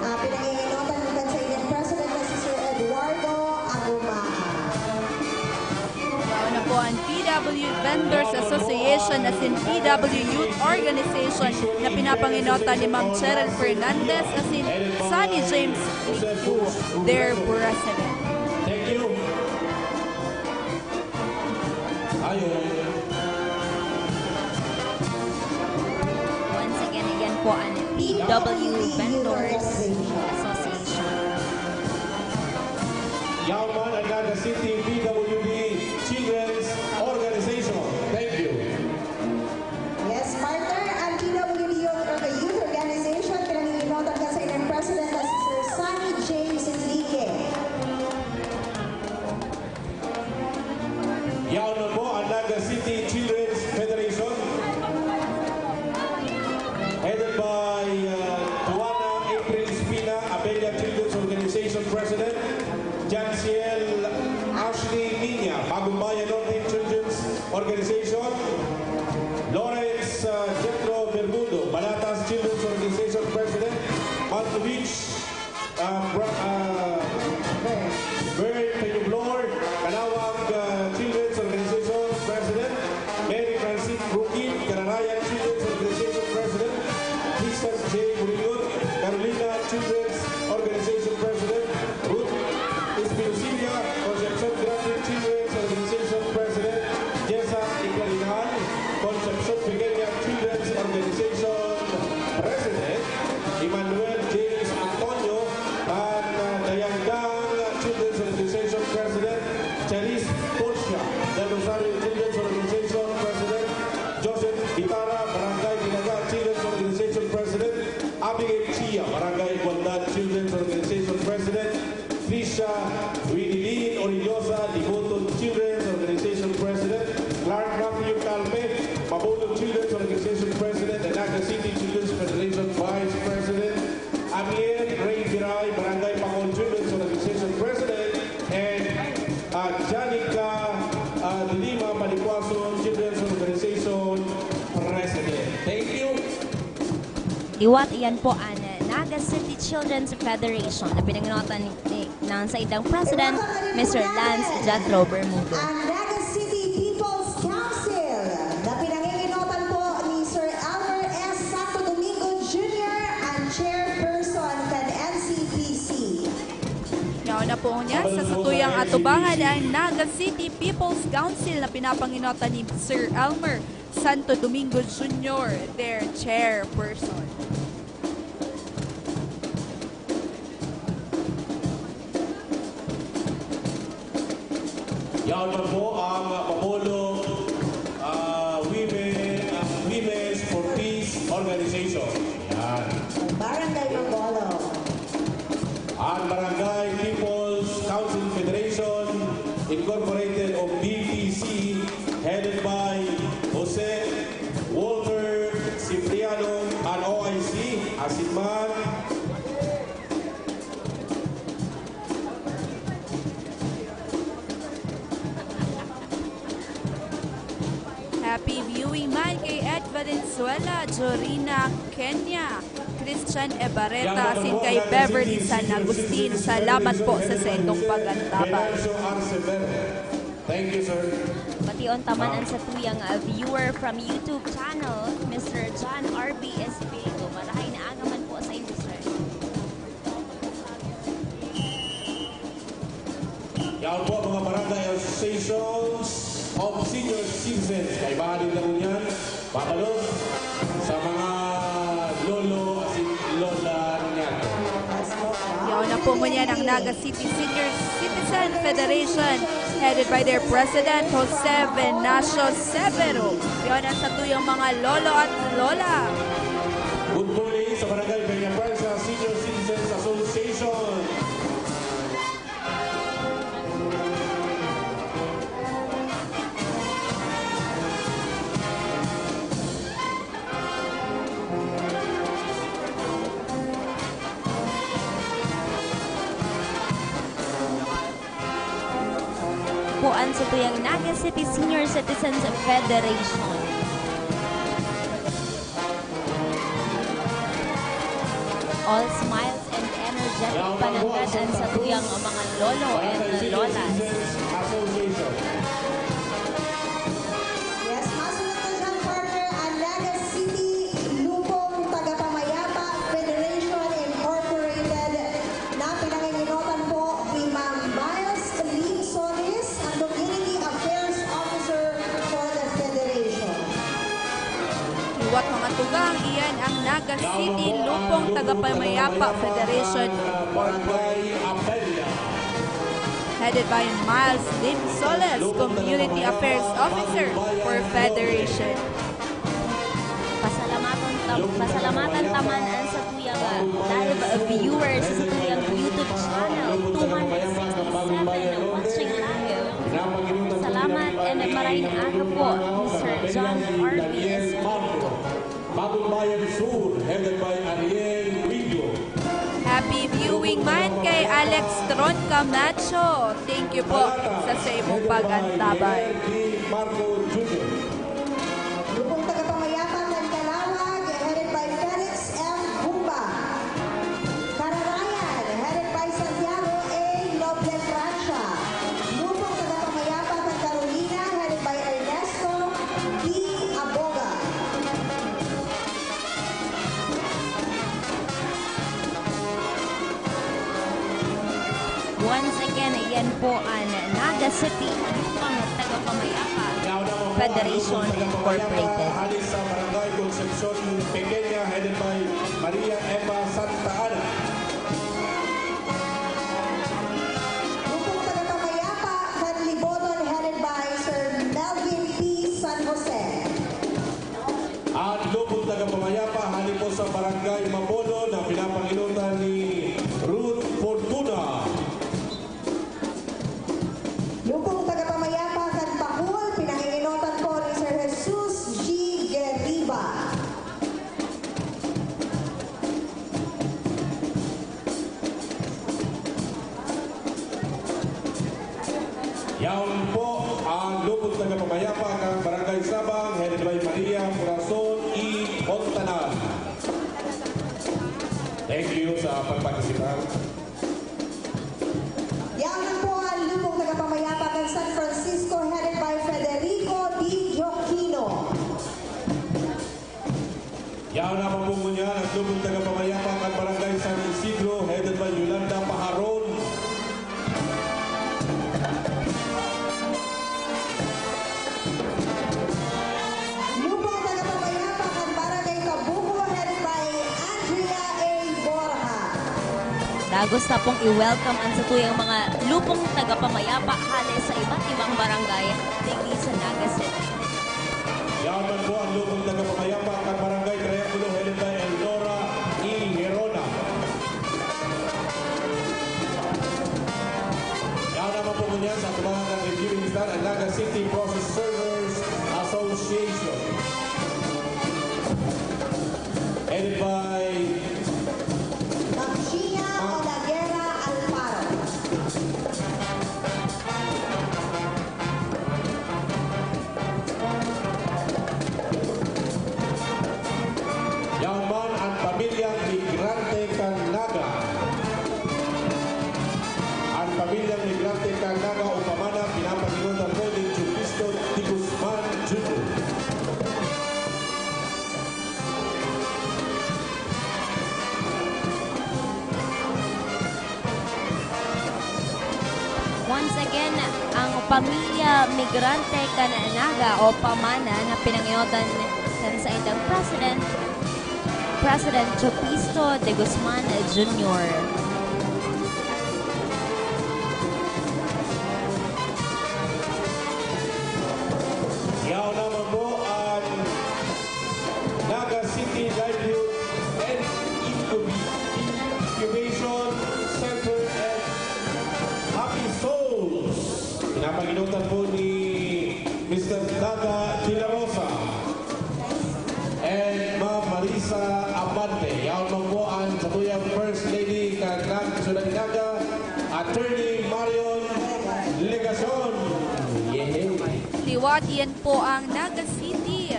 ah, pinanginginotan mo kan sa inyong president na si Sir Eduardo Agumaa. Yaon na po ang P W Vendors Association asin P W Youth Organization na pinapanginotan ni Ma'am Cheryl Fernandez asin Sonny James Licpu, their president. Thank you. Ayun. Once again, iyan po ang P W Vendors Association. Yaman ang Naga City P W D Children's Organization. Thank you. Yes, partner, ang P W D Youth, Youth Organization, pinanginginotan kan sa ilang president na si Sir Sonny James Enrique. Yaon na po ang Naga City Children's Federation, headed by, uh, Juana April Espina, Abella Children's Organization President, Janciel Ashley Niña, Bagumbayan Norte Children's Organization, Lawrence, uh, Jethro Bermudo, Banatas Children's Organization President, Mantovich, uh, Bra-, uh, Vern Peñoblor, Kanawag, uh, Children's Organization President, Mary Francine Rukin, Kararayan Children's Organization President, Tristan J. Murillo, Carolina Children's Organization President, Ruth Espinosillo, Concepcion Grande Children's Organization President, Jessa Iclarinal, Concepcion Pequeña Children's Organization President, Emmanuel James Antonio, kan, uh, Dayangdang Children's Barangay Igualdad Children's Organization President, Trisha Winilin Orellosa, Liboton Children's Organization President, Clark Matthew Calpe, Mabolo Children's Organization President, and Naga City Children's Federation Vice President, Amiel Ray Biray, Barangay Pacol Children's Organization President, and, uh, Janica, uh, de Lima Panicuason, Children's Organization President. Thank you. Liwat iyan po an Naga City Children's Federation na pinanginotan ni, ni, ng saindang President, Mister Lance Jethro Bermudo. Ang Naga City People's Council na pinanginginotan po ni Sir Elmer S. Santo Domingo Junior, ang chairperson kan N C P C. Yaon na po ngunyan sa satuyang atubangan ang Naga City People's Council na pinapanginotan ni Sir Elmer Santo Domingo Junior, their chairperson. Yaon man po ang Mabolo, ah, Women, ah, Women's for Peace Organization. Yan. Barangay Mabolo. Ang Barangay People's Council Federation Incorporated o B P C, headed by Jose Walter Cipriano, an O I C, asin man Happy viewing man kay Ed Valenzuela, Jorina Kenya, Christian Ebareta, asin kay Beverly San Agustin. Salamat po sa saindong pagantabay. Thank you, sir. Pati on taman ang satuyang, uh, viewer from YouTube channel, Mister John R B Espiritu. Marahay na aga man po sa inyo, sir. Yaon po, mga barangay associations of senior citizens. Kaibahan din kamo niyan, papalos sa mga lolo asin lola niyan. Yaon na po ngunyan ang Naga City Senior Citizen Federation, headed by their President, Jose Venancio Severo. Yaon ang satuyang mga lolo at lola. Good morning sa Barangay Peña Fuerza Senior Citizens Association. Po ang satuyang Naga City Senior Citizens Federation. All smiles and energetic pananggad ang satuyang mga lolo and lolas. Yes, masunod na dyan, partner, ang Naga City Lupong Tagapamayapa Federation Incorporated na pinanginginotan po ni Ma'am Miles Lim Solis, ang Community Affairs Officer for the Federation. Liwat mga tugang, iyan ang Naga City Lupong Tagapamayapa Federation Incorporated. Headed by Miles Lim Soles, Community Affairs Officer for Federation. Pasalamatan, tam, pasalamatan taman ang satuyang, ah, live viewers sa satuyang YouTube channel, two hundred sixty-seven na watching live. Salamat and maray na aga po, Mister John R B Espiritu. Bagong Bayan Sur, headed by Ariel Ridjo. Happy viewing man kay Alex Tron Camacho. Thank you po sa sa imong pagantabay. Marco Junior. Grupong Tagapamayapa ng Calauag, headed by Felix M. Bumba. Kararayan, headed by Santiago A. Noble Francia. Grupong Tagapamayapa ng Carolina, headed by Ernesto D. Aboga. Once again, iyan po ang Naga City Lupang Tagapamayapa Federation Incorporated. Hali sa Barangay Concepcion Pequeña, headed by Maria Emma Santa Ana. Grupong Tagapamayapa kan Liboton, headed by Sir Melvin P. San Jose. Ang Lupong Tagapamayapa, hali po sa Barangay Mabolo na pinapanginoon Yaon po ang Lupon Tagapamayapa kan Barangay Sabang, headed by Maria Corazon E. Fontanal. Thank you sa pagpartisipar. Yaon po ang Lupong Tagapamayapa kan San Francisco, headed by Federico D. Gioquino. Yaon naman po ngunyan ang Lupong Tagapamayapa kan Barangay San Isidro, headed by Yolanda Paharon. Lupong Tagapamayapa kan Barangay Tabuco, headed by Andrea A. Borja. Dagos na pong i-welcome an satuyang mga lupong tagapamayapa hale sa iba't ibang barangay digdi sa Naga City. Yaon man po ang Lupong Tagapamayapa kan Barangay Triangulo, headed by Eldora E. Herona. Yaon naman po ngunyan sa atubangan kan reviewing stand, ang Naga City Process Servers Association. Headed by Maxina Olagera Alparo. Yaon man ang pamilyang migrante kan Naga. Ang pamilyang migrante kan Naga o Pamana, pinapaginutan po ni Jupisto de Guzman Junior. Once again, ang pamilya migrante kan Naga o Pamana na pinangiyotan kan saindang president, President Chopisto de Guzman Junior. Yaon naman po ang Naga City Livelihood and Incub-, Incubation Center and Happy Souls. Pinapaginutan po ni Mister Daga de la Rosa and Ma'am Marisa Abante. Yaon man po ang satuyang First Lady kan Nag-, Syudad Naga, Attorney Marion Legacion. Yehey! Liwat, iyan po ang Naga City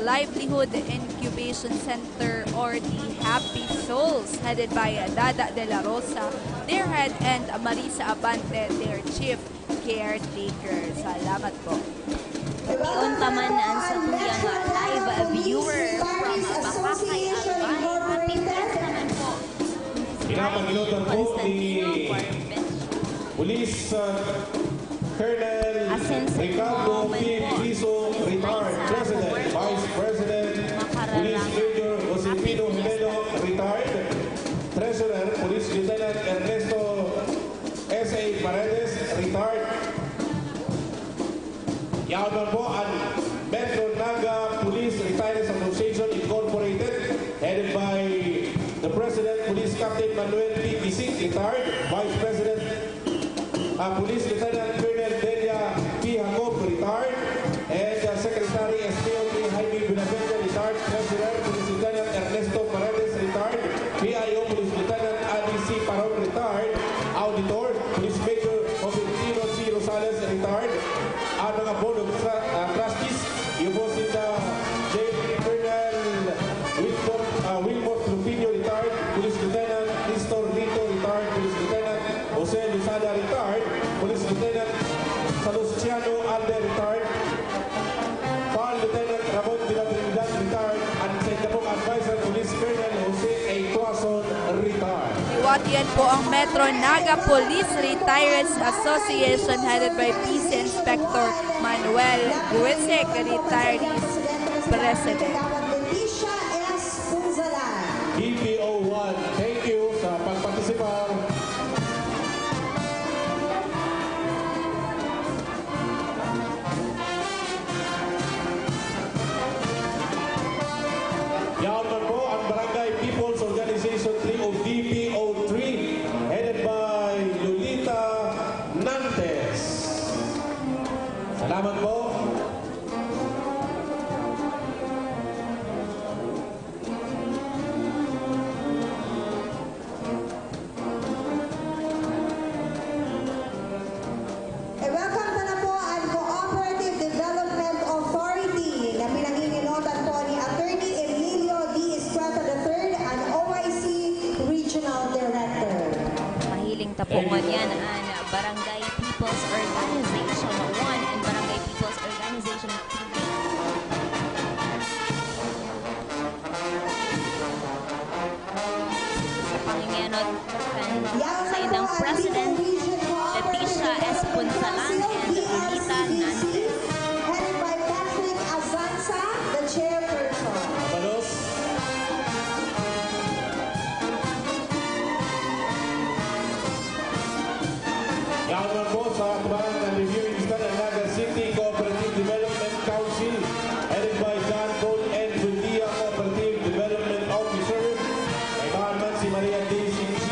Livelihood Incubation Center or the Happy Souls, headed by Dada de la Rosa, their head, and Marisa Abante, their chief caretaker. Salamat po. Iyon pa man ang satuyang live viewer from Bacacay, Albay. Happy press naman po. Pinapaginutan po ni Police, uh, Colonel Ricardo P. Piso, retired, President, Vice President, Police Major Josefino Jimeno, retired, Treasurer, Police Lieutenant Ernesto S A Paredes, retired. Yaon man po ang Metro Naga Police Retirees Association Incorporated, headed by the President, Police Captain Manuel P. Bisig, retired, Vice President, uh, Police Lieutenant Colonel Delia P. Jacob, retired, and, uh, Secretary S P O P Jaime Buenafuente, retired, Treasurer, Police Lieutenant Ernesto Paredes, retired, P I O, Police Lieutenant Adi C. Paron, retired, Auditor, Police Major Josefino C. Rosales, retired, ang mga Board of Tra-, ah, Trustees, iyo po si, ah, J. Colonel Wilford, ah, Wilmot Lupino, retired, Police Lieutenant Nestor Lito, retired, Police Lieutenant Jose Luzada, retired, Police Lieutenant Salustiano Alde, retired, Fire Lieutenant Ramon de la Trinidad, retired, and sa inyo pong advisor, Police Colonel Jose A. Tuason, retired. Liwat, iyan po ang Metro Naga Police Retirees Association headed by P C Inspector Manuel Guisec, retirees president. Leticia S. Punzalan. D P O one, thank you sa pagpartisipar. Yaon man po ang Barangay People's Organization three o B P O three, headed by Lolita Nantes. Salamat po. Director. Mahiling ta po ngunyan an Barangay People's Organization one and Barangay People's Organization three. Sa pangingenot kan saindang President, Leticia S. Punsalan and Lolita Nantes. Headed by Patrick Azanza, the chairperson. Mabalos. Yaon man po sa atubangan ng Reviewing Star ng Naga City Cooperative Development Council, headed by John Paul N. Buendia, Cooperative Development Officer. Kaibahan man si Maria Daisy G.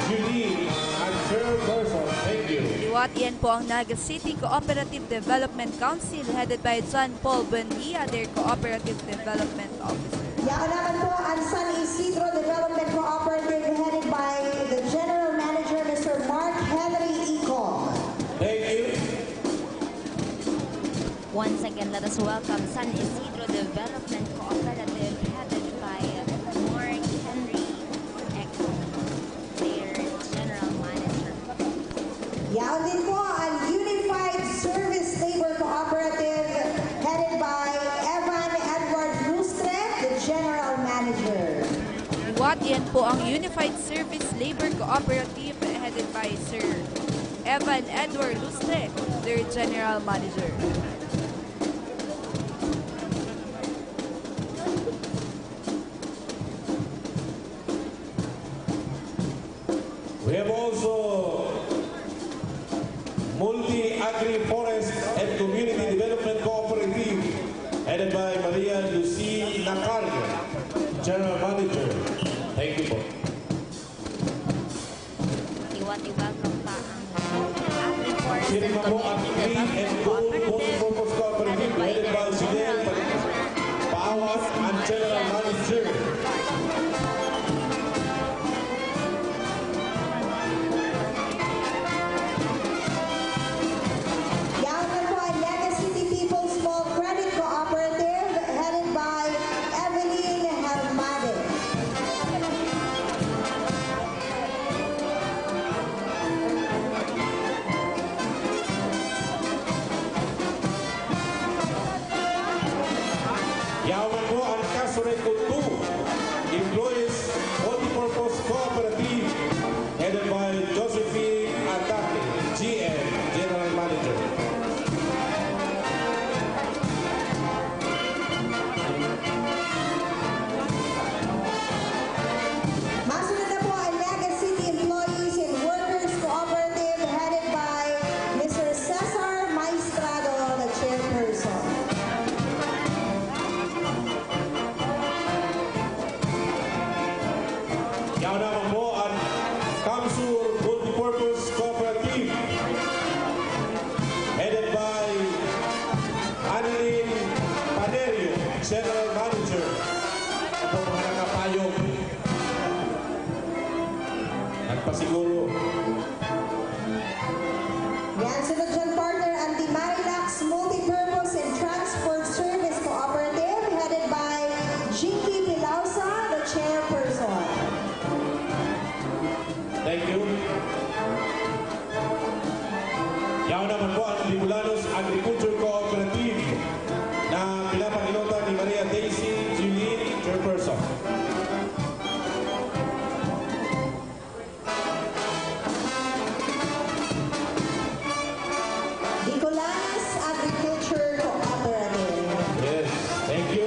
Judy, ang chairperson. Thank you. Liwat iyan po ang Naga City Cooperative Development Council headed by John Paul Buendia, their Cooperative Development Officer. Yaon naman po ang San Isidro Development Cooperative headed by the General Manager, Mister Mark Henry Icom. Thank you. Once again, let us welcome San Isidro Development Cooperative headed by Mark Henry Icom, their General Manager. Yaon din po ang Unified Service Labor Cooperative headed by Evan Edward Lustre, the General Manager. Liwat iyan po ang Unified Service Labor Cooperative headed by Sir Evan Edward Lustre, their General Manager. We have also Multi Agri Forest and Community Development Cooperative headed by Maria Lucy Nacarga, General Manager. Thank you po. Liwat-liwat pa ang Agri-Forest Sirima po ang Green and Gold Multipurpose Cooperative headed by Fidel Paawat, ang General Manager. Yaon po ang Naga City People's Small Credit Cooperative headed by Evelyn Hermade. Yaon po ang Casureco two Employees Multipurpose Cooperative headed by Josephine Ataque, G M, General Manager. Masunod na po ang Naga City Employees and Workers Cooperative headed by Mister Cesar Maestrado, the chairperson. Yaon naman po ang Kamsur Multipurpose Cooperative headed by Annalyn Panerio, General Manager. Ito mga nakapayong. Nagpasiguro. Yan, sunod dyan, partner, ang Dimarilax Multipurpose and Transport Service Cooperative headed by Jinky Pilausa, the chairperson. Thank you. Yaon naman po ang Libulanos Agriculture Cooperative na pinapakinutan ni Maria Daisy Julin, chairperson. Bicolanas Agriculture Cooperative. Yes, thank you.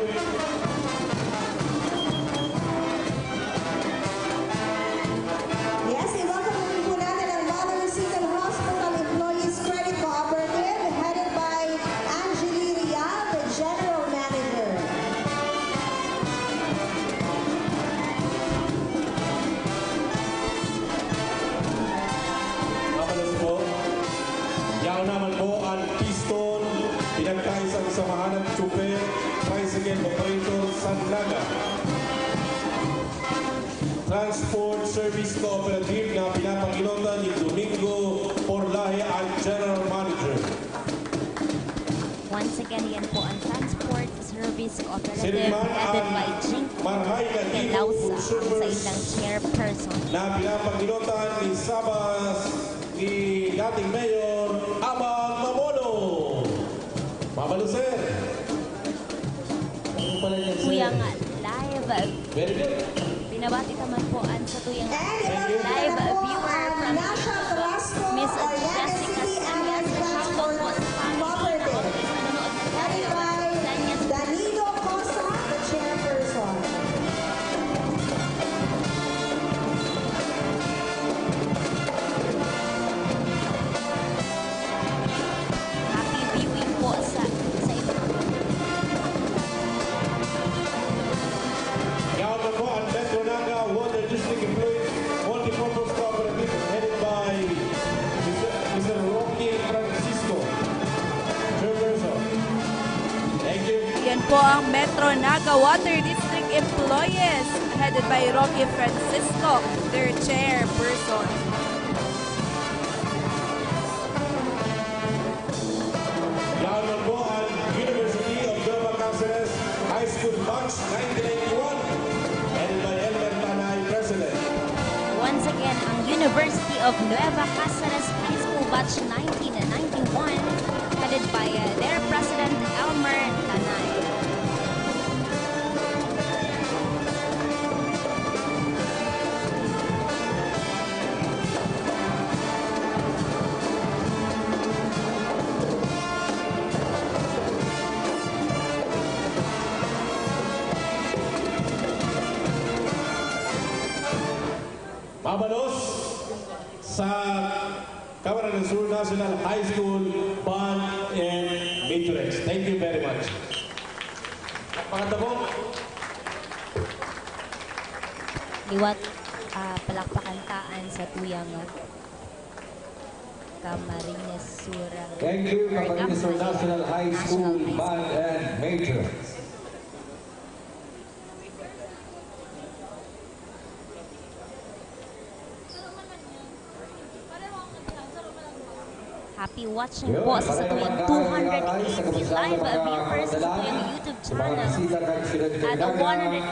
Yes, i-welcome naman po natin ang Mother Seton Hospital Employees Credit Cooperative headed by Angeli Rial, the General Manager. Mabalos po. Yaon naman po ang Piston, pinagkaisang samahan ng Chupe, Tricycle Operator, Sanlaga. Transport Service Cooperative na pinapakinutan ni Domingo Porlahe ang General Manager. Once again, yan po ang Transport Service Cooperative, headed by Jinky Lausa, ang saindang chairperson. Na pinapagilotan ni Sabas, ni dating Mayor Abang Mabolo. Mabalo, sir. Ano pala yan, sir? Kuyang live. Very good. Binabati naman po ang satuyang live viewer from Miss Jessica Sanyas, shoutout po sa family. Headed by Danilo Cosa, the chairperson. Happy viewing po sa, sa inyo. Yaon na po ang Metro Naga Water District Employees Multipurpose Cooperative, headed by Mister, Mister Rocky Francisco, Chairperson. Thank you. Yan po ang Metro Naga Water District Employees, headed by Rocky Francisco, their chairperson. Yaon man po ang University of Nueva Caceres High School Batch nineteen ninety-one, headed by Elmer Tanay, President. Once again, ang University of Nueva Caceres High School Batch nineteen ninety-one, headed by, uh, their President, Elmer Tanay. Mabalos sa Camarines Sur National High School Band and Majorettes. Thank you very much. Pakatabo. Liwat, ah, palakpakan ta an satuyang Camarines Sur. Thank you, Camarines Sur National High School Band and Majorettes. Happy watching po sa satuyang two hundred eighty live viewers sa satuyang YouTube channel at one hundred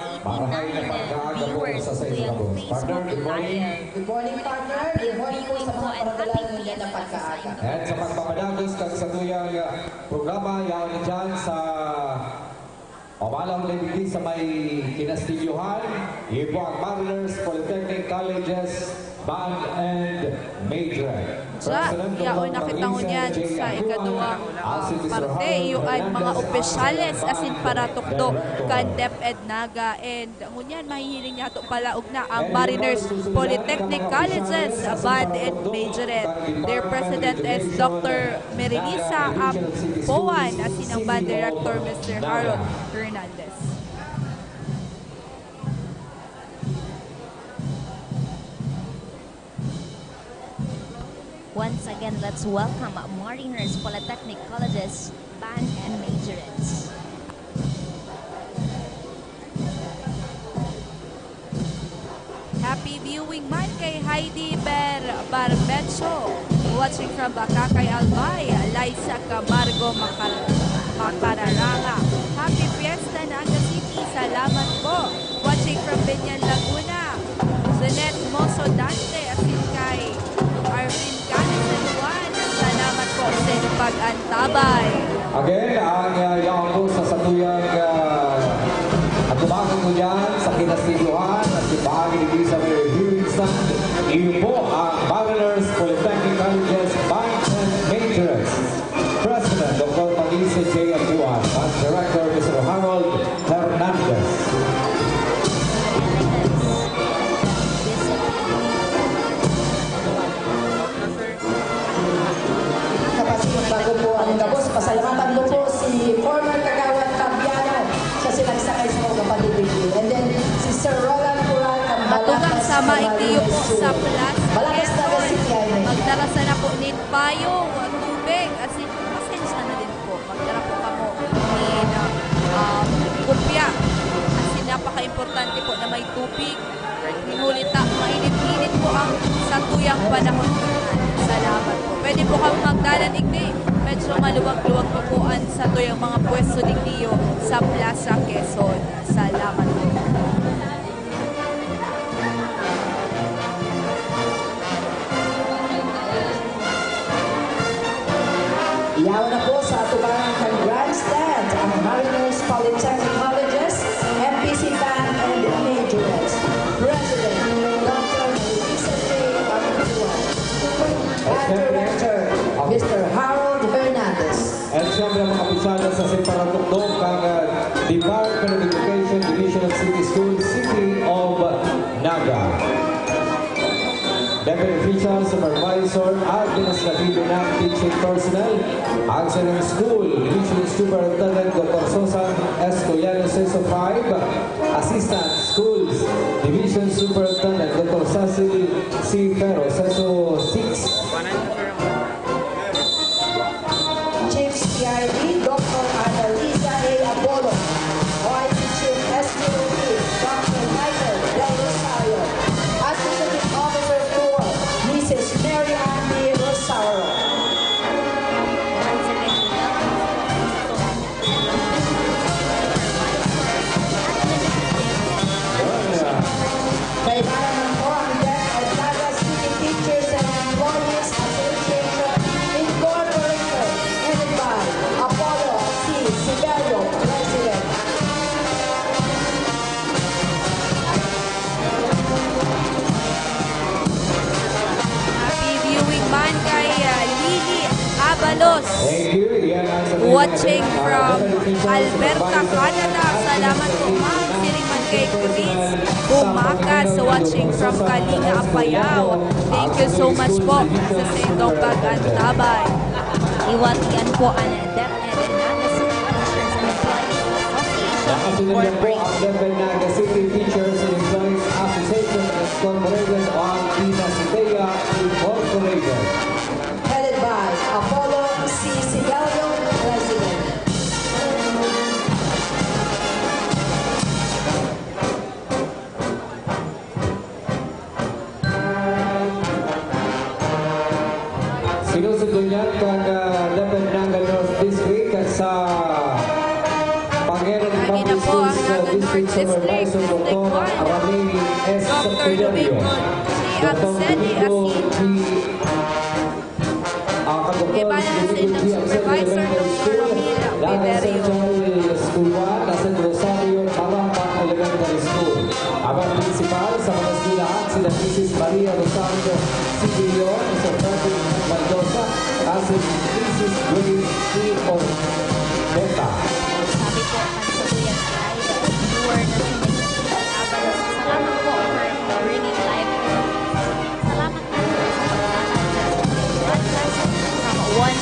eighty-nine viewers sa satuyang Facebook Live. Good morning, partner. Good morning po sa mga paradala ninyo na pagkain. At sa pagpapadagos kan satuyang, ah, programa, yaon na dyan sa Mamalahon na digdi sa may kinastilyohan, iyo po ang Mariners Polytechnic Colleges Band and Major. Sa yaon na kita ngunyan sa ikaduwang, ah, parte, iyo an mga opisyales asin paratukdo kan DepEd Naga. And ngunyan, mahihiling niyato palaog na ang Mariners Polytechnic Colleges Band and Majorette. Their president is Doctor Merilisa Ampoan, asin ang band director, Mister Harold Hernandez. Once again, let's welcome Mariners Polytechnic Colleges Band and Majorettes. Happy viewing man kay Heidi Ber Barbecho, watching from Bacacay, Albay, Liza Camargo Macar-, Macararanga. Happy Fiesta, Naga City. Salamat po. Watching from Binian, Laguna, Jeanette Moso Dante, asin kay Arvin Canes Juan. Salamat po sa inyong pag-antabay. Again, ang, ah, yaon po sa satuyang, ah, atubangan mo dyan sa kinastilyohan at sa bahagi ni Elizabeth Hughesson. Iyo po ang Mariners Polytechnic Colleges Band and Majors. President, Doctor Pangise J. Abuan, at Director, Mister Harold Hernandez. Kapatid, bago po ang gabos, pasalamatan ko po si former Kagawad Fabiano sa sinagsakay sa mga kapatid. And then, si Sir Roland Pural, ang Matugang Balakas sa Maitiyo po sa Plus Balakas, Quezon. Naga City, ay may Magdara sana po nin payong, tubig, asin pasensya na din po. Magdara po kamo nin, ah, kopya. Asin napaka-importante po na may tubig. Huli ta, mainit-init po ang satuyang panahon. Salamat po. Pwede po kamo magdalan igdi. Medyo maluwag-luwag pa po an satuyang mga pwesto digdiyo sa Plaza Quezon. Salamat po. Yaon na po sa atubangan kan grandstand ang Mariners Polytechnic Colleges, M P C Band and Majorettes. President, Doctor Melissa J. Arcua. And Director, Mister Harold Hernandez. At siyempre, mga kapisada sa Simparan Tukdok, ang, ah, Department of Education, Division of City Schools, City of Naga. Deputy Official, Supervisor, Administrativo and Teaching Personnel, Auxiliary School, Division Superintendent, Doctor Sosa Estoyano Seso five, Assistant Schools, Division Superintendent, Doctor Cecil C. Ferro Seso six. Chief C I D, Doctor Annalisa A. Apollo. O I C Chief S P O P, Doctor Michael Del Rosario. Associate Officer four, Missus Mary Ann D. Rosario. Kaibahan man po ang Deaf and Naga City Teachers and Employees Association Incorporated, headed by Apollo C. Siberio, President. Happy viewing man kay, ah, Lily Abalos. Thank you. Yan ang sa Watching from Alberta, Canada. Salamat po, ma'am. Siring man kay Chris Bumacas, watching from Kalinga, Apayao. Thank you so much po sa saindong pag-antabay. Iwatian po ang Deaf and Naga City Teachers and Employees Association Nakasunod na po ang Incorporated. Deaf and Naga City Teachers and Employees Association Incorporated o ang Inasitea Incorporated. Headed by Apollo C. Sigallo, President. Sinusundo niyan kan, ah, Deaf and Naga North District sa Pangueron Public Schools District Supervisor, Doctor Rami S. Seminario. Doctor Domingo G. Ah, Kadoktor Domingo G. Absen, Elementary School, Dahil Central School one, San Rosario, Marapa Elementary School. Ang mga prinsipal sa mga eskwelahan, sina Missus Maria Rosario Sibillon, Mister Frederick Baldosa, at si Missus Grace E. Orbeta. Sabi po kan satuyang live viewer na si Mister Peter Avalos, salamat po for bringing live. Salamat po sa paglakas ng broadcast from one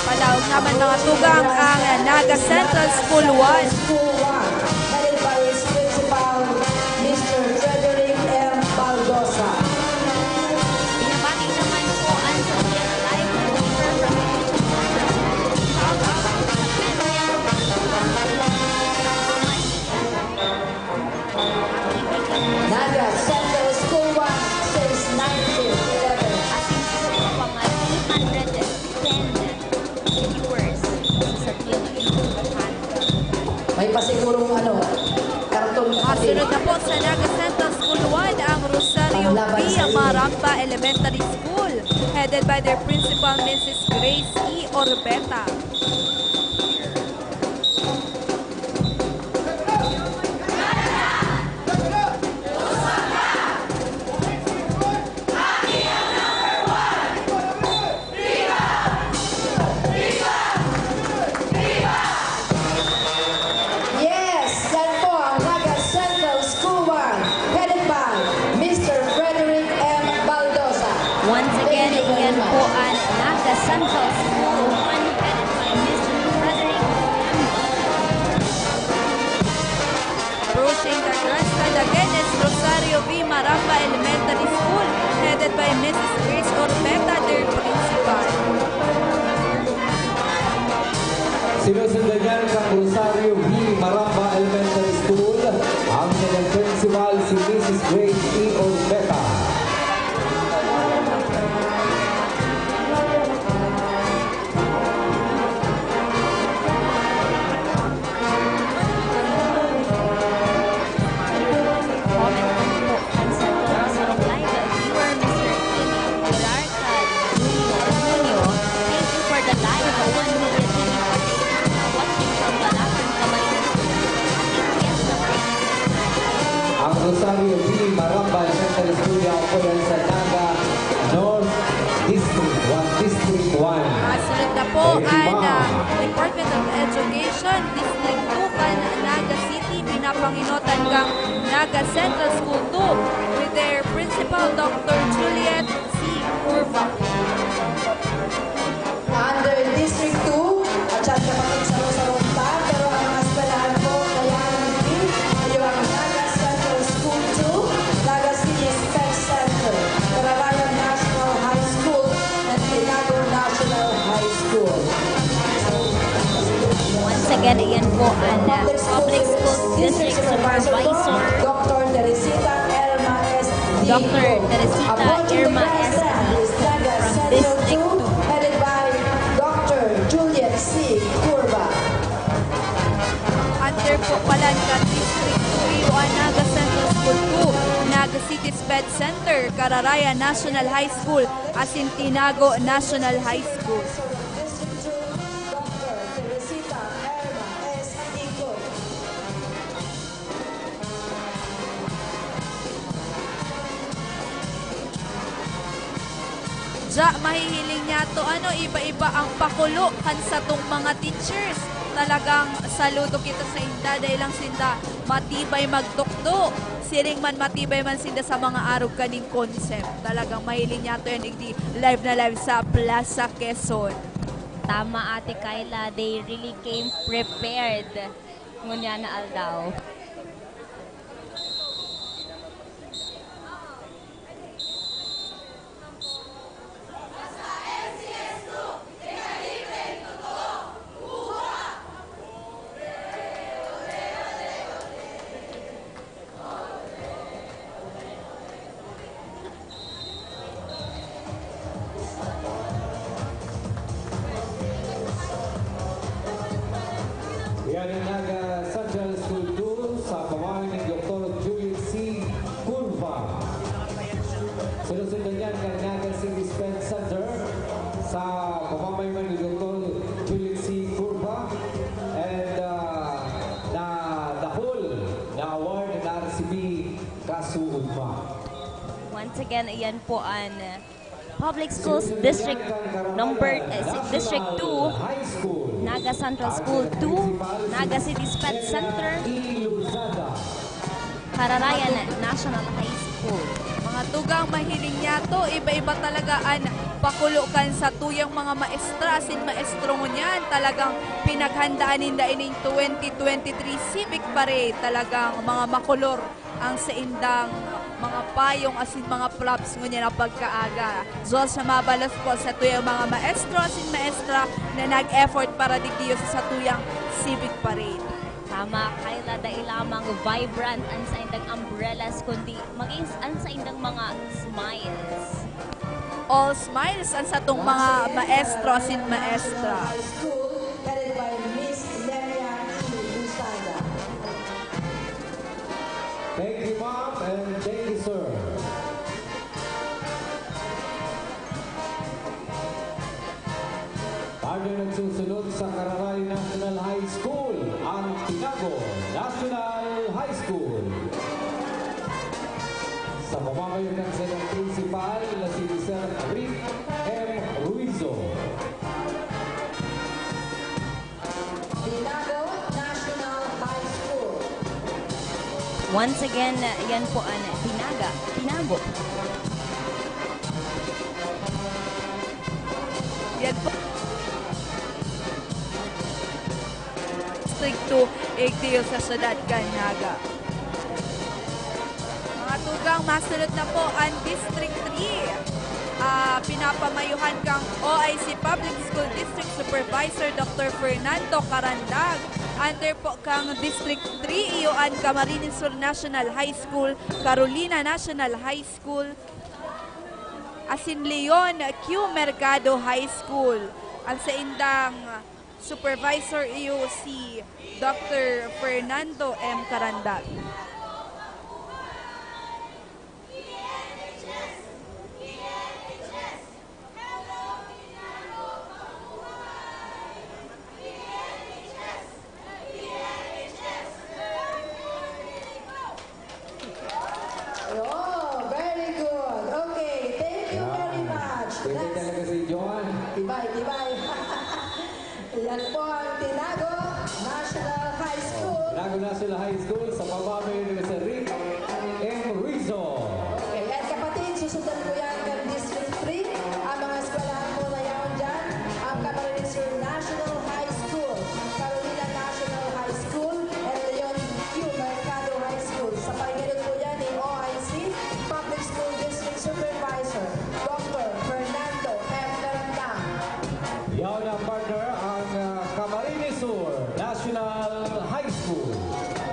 Palaog naman, mga tugang, ang Naga Central School one. School one, headed by its principal, Mister Frederick M. Baldosa. Binabati naman po ang Live Newspaper from Naga Central School one since nineteen eleven. At higit pa, mga three hundred ten viewers sa twenty twenty-one. May pa sigurong, ano, karton na pati. Masunod na po sa Naga Central School one ang Rosario Panglaban sa Villa init. Maramba Elementary School, headed by their principal, Missus Grace E. Orbeta. Yes, yan po ang Naga Central School one, headed by Mister Frederick M. Baldosa. Once again, iyan po ang Naga Central School one, headed by Mister Frederick M. Approaching the grandstand again is Rosario V. Maramba Elementary School, headed by Missus Grace Orbeta, their principal. Sinusundan niyan kan Rosario V. Maramba Elementary School, ang kanyang principal, si Missus Grace E. Orbeta. Rosario B. Marambal Central Studio, ako yan sa Naga North District one, District one. Ah, sunod na po Thank you, ang ma'am. ah, Department of Education, District two kan Naga City, pinapangenotan kang Naga Central School two with their principal, Doctor Juliet C. Curva. Under District two, at siya kapatid sa Rosa Rompa, pero ang mga eskwelahan po, kaya hindi, iyo ang Naga Central School two, Naga City Sped Center, Carabayan National High School, and Tinago National High School. Once again, iyan po ang, uh, Public Schools District Supervisor, Doctor Teresita Irma S. Doctor Teresita Irma S. From District two. Headed by Doctor Juliet C. Curva. Under po pala kan District two, iyo an Naga Central School two, Naga City Sped Center, Cararaya National High School, asin Tinago National High School. District two, Doctor Teresita Irma S. Ico. Diya, mahihiling niya to, ano, iba-iba ang pakulo kan satong mga teachers. Talagang saludo kita sa inda, dahil lang sinda matibay magtukdo. Siring man, matibay man sinda sa mga arog kaning concept. Talagang mahiling niya to yan, igdi live na live sa Plaza Quezon. Tama, Ate Kyla, they really came prepared ngunyan na aldaw. Yan ang Naga Central School two sa pamahay ni Doktor Juliet C. Curva. Sinusundan yan kan Naga City Sped Center sa pamamayo ni Doktor Juliet C. Curva. And, ah, na the whole na award na nareceive kasuodma. Once again, iyan po ang Public Schools District number, eh, si-, District two, Naga Central School two, Naga City Sped Center, Cararayan National High School. Mga tugang, mahiling niya to, iba-iba talaga an pakulo kan satuyang mga maestra asin maestro ngunyan. Talagang pinaghandaan ninda ining twenty twenty-three Civic Parade. Talagang mga makolor ang saindang mga payong asin mga props ngunyan na pagkaaga. Diyos na mabalos po satuyang mga maestro asin maestra na nag-effort para digdiyo sa satuyang Civic Parade. Tama, Kyla, dai lamang vibrant ang saindang umbrellas, kundi maging s-, ang saindang mga smiles. All smiles ang satong mga maestro asin maestra. High School, headed by Miss Lelia E. Luzada. Thank you, ma'am, and thank you, sir. Partner, nagsusunod sa Cararay National High School, ang Tinago National High School. Sa pamamayo kan saiyang principal na si Sir Rick M. Ruizo. Tinago National High School. Once again, yan po ang Tinaga, Tinago. Yan po. District two, igdiyo sa syudad kan Naga. Mga tugang, masunod na po ang District three. Ah, pinapamayuhan kang O I C Public School District Supervisor Doctor Fernando Carandag. Under po kang District three, iyo an Camarines Sur National High School, Carolina National High School, asin Leon Q Mercado High School. Ang saindang supervisor iyo si Doctor Fernando M. Carandag. Yan po ang Tinago National High School. Tinago National High School sa pamamayo ni Mister Rick M. Rizzo. Okay, yan kapatid, susundan ko yan kan District three. Ang mga eskwelahan po na yaon dyan, ang Camarines Sur National High School, Carolina National High School, and Leon Q. Mercado High School. Sa paingilod po yan ni O I C, Public School District Supervisor, Doctor Fernando F. Ferrandang. Yaon na, partner, ang, ah, Camarines Sur National High School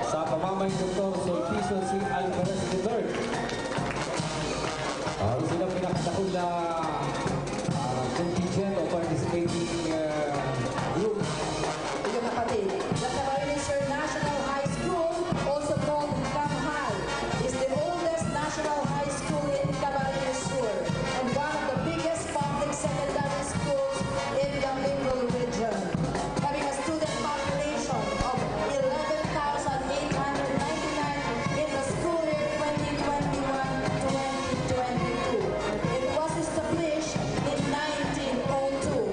sa pamamayo ni Doktor Sulpicio C. Alvarez the third. Ah, sila pinakadakula, ah, contingent o participating, ah, group. Iyo, kapatid. The Camarines Sur National High School, also called CamHi, is the oldest national high school in Camarines Sur and one of the biggest public secondary schools in the Mindanao region, having a student population of eleven thousand eight hundred ninety-nine in the school year twenty twenty-one twenty twenty-two. It was established in nineteen oh two.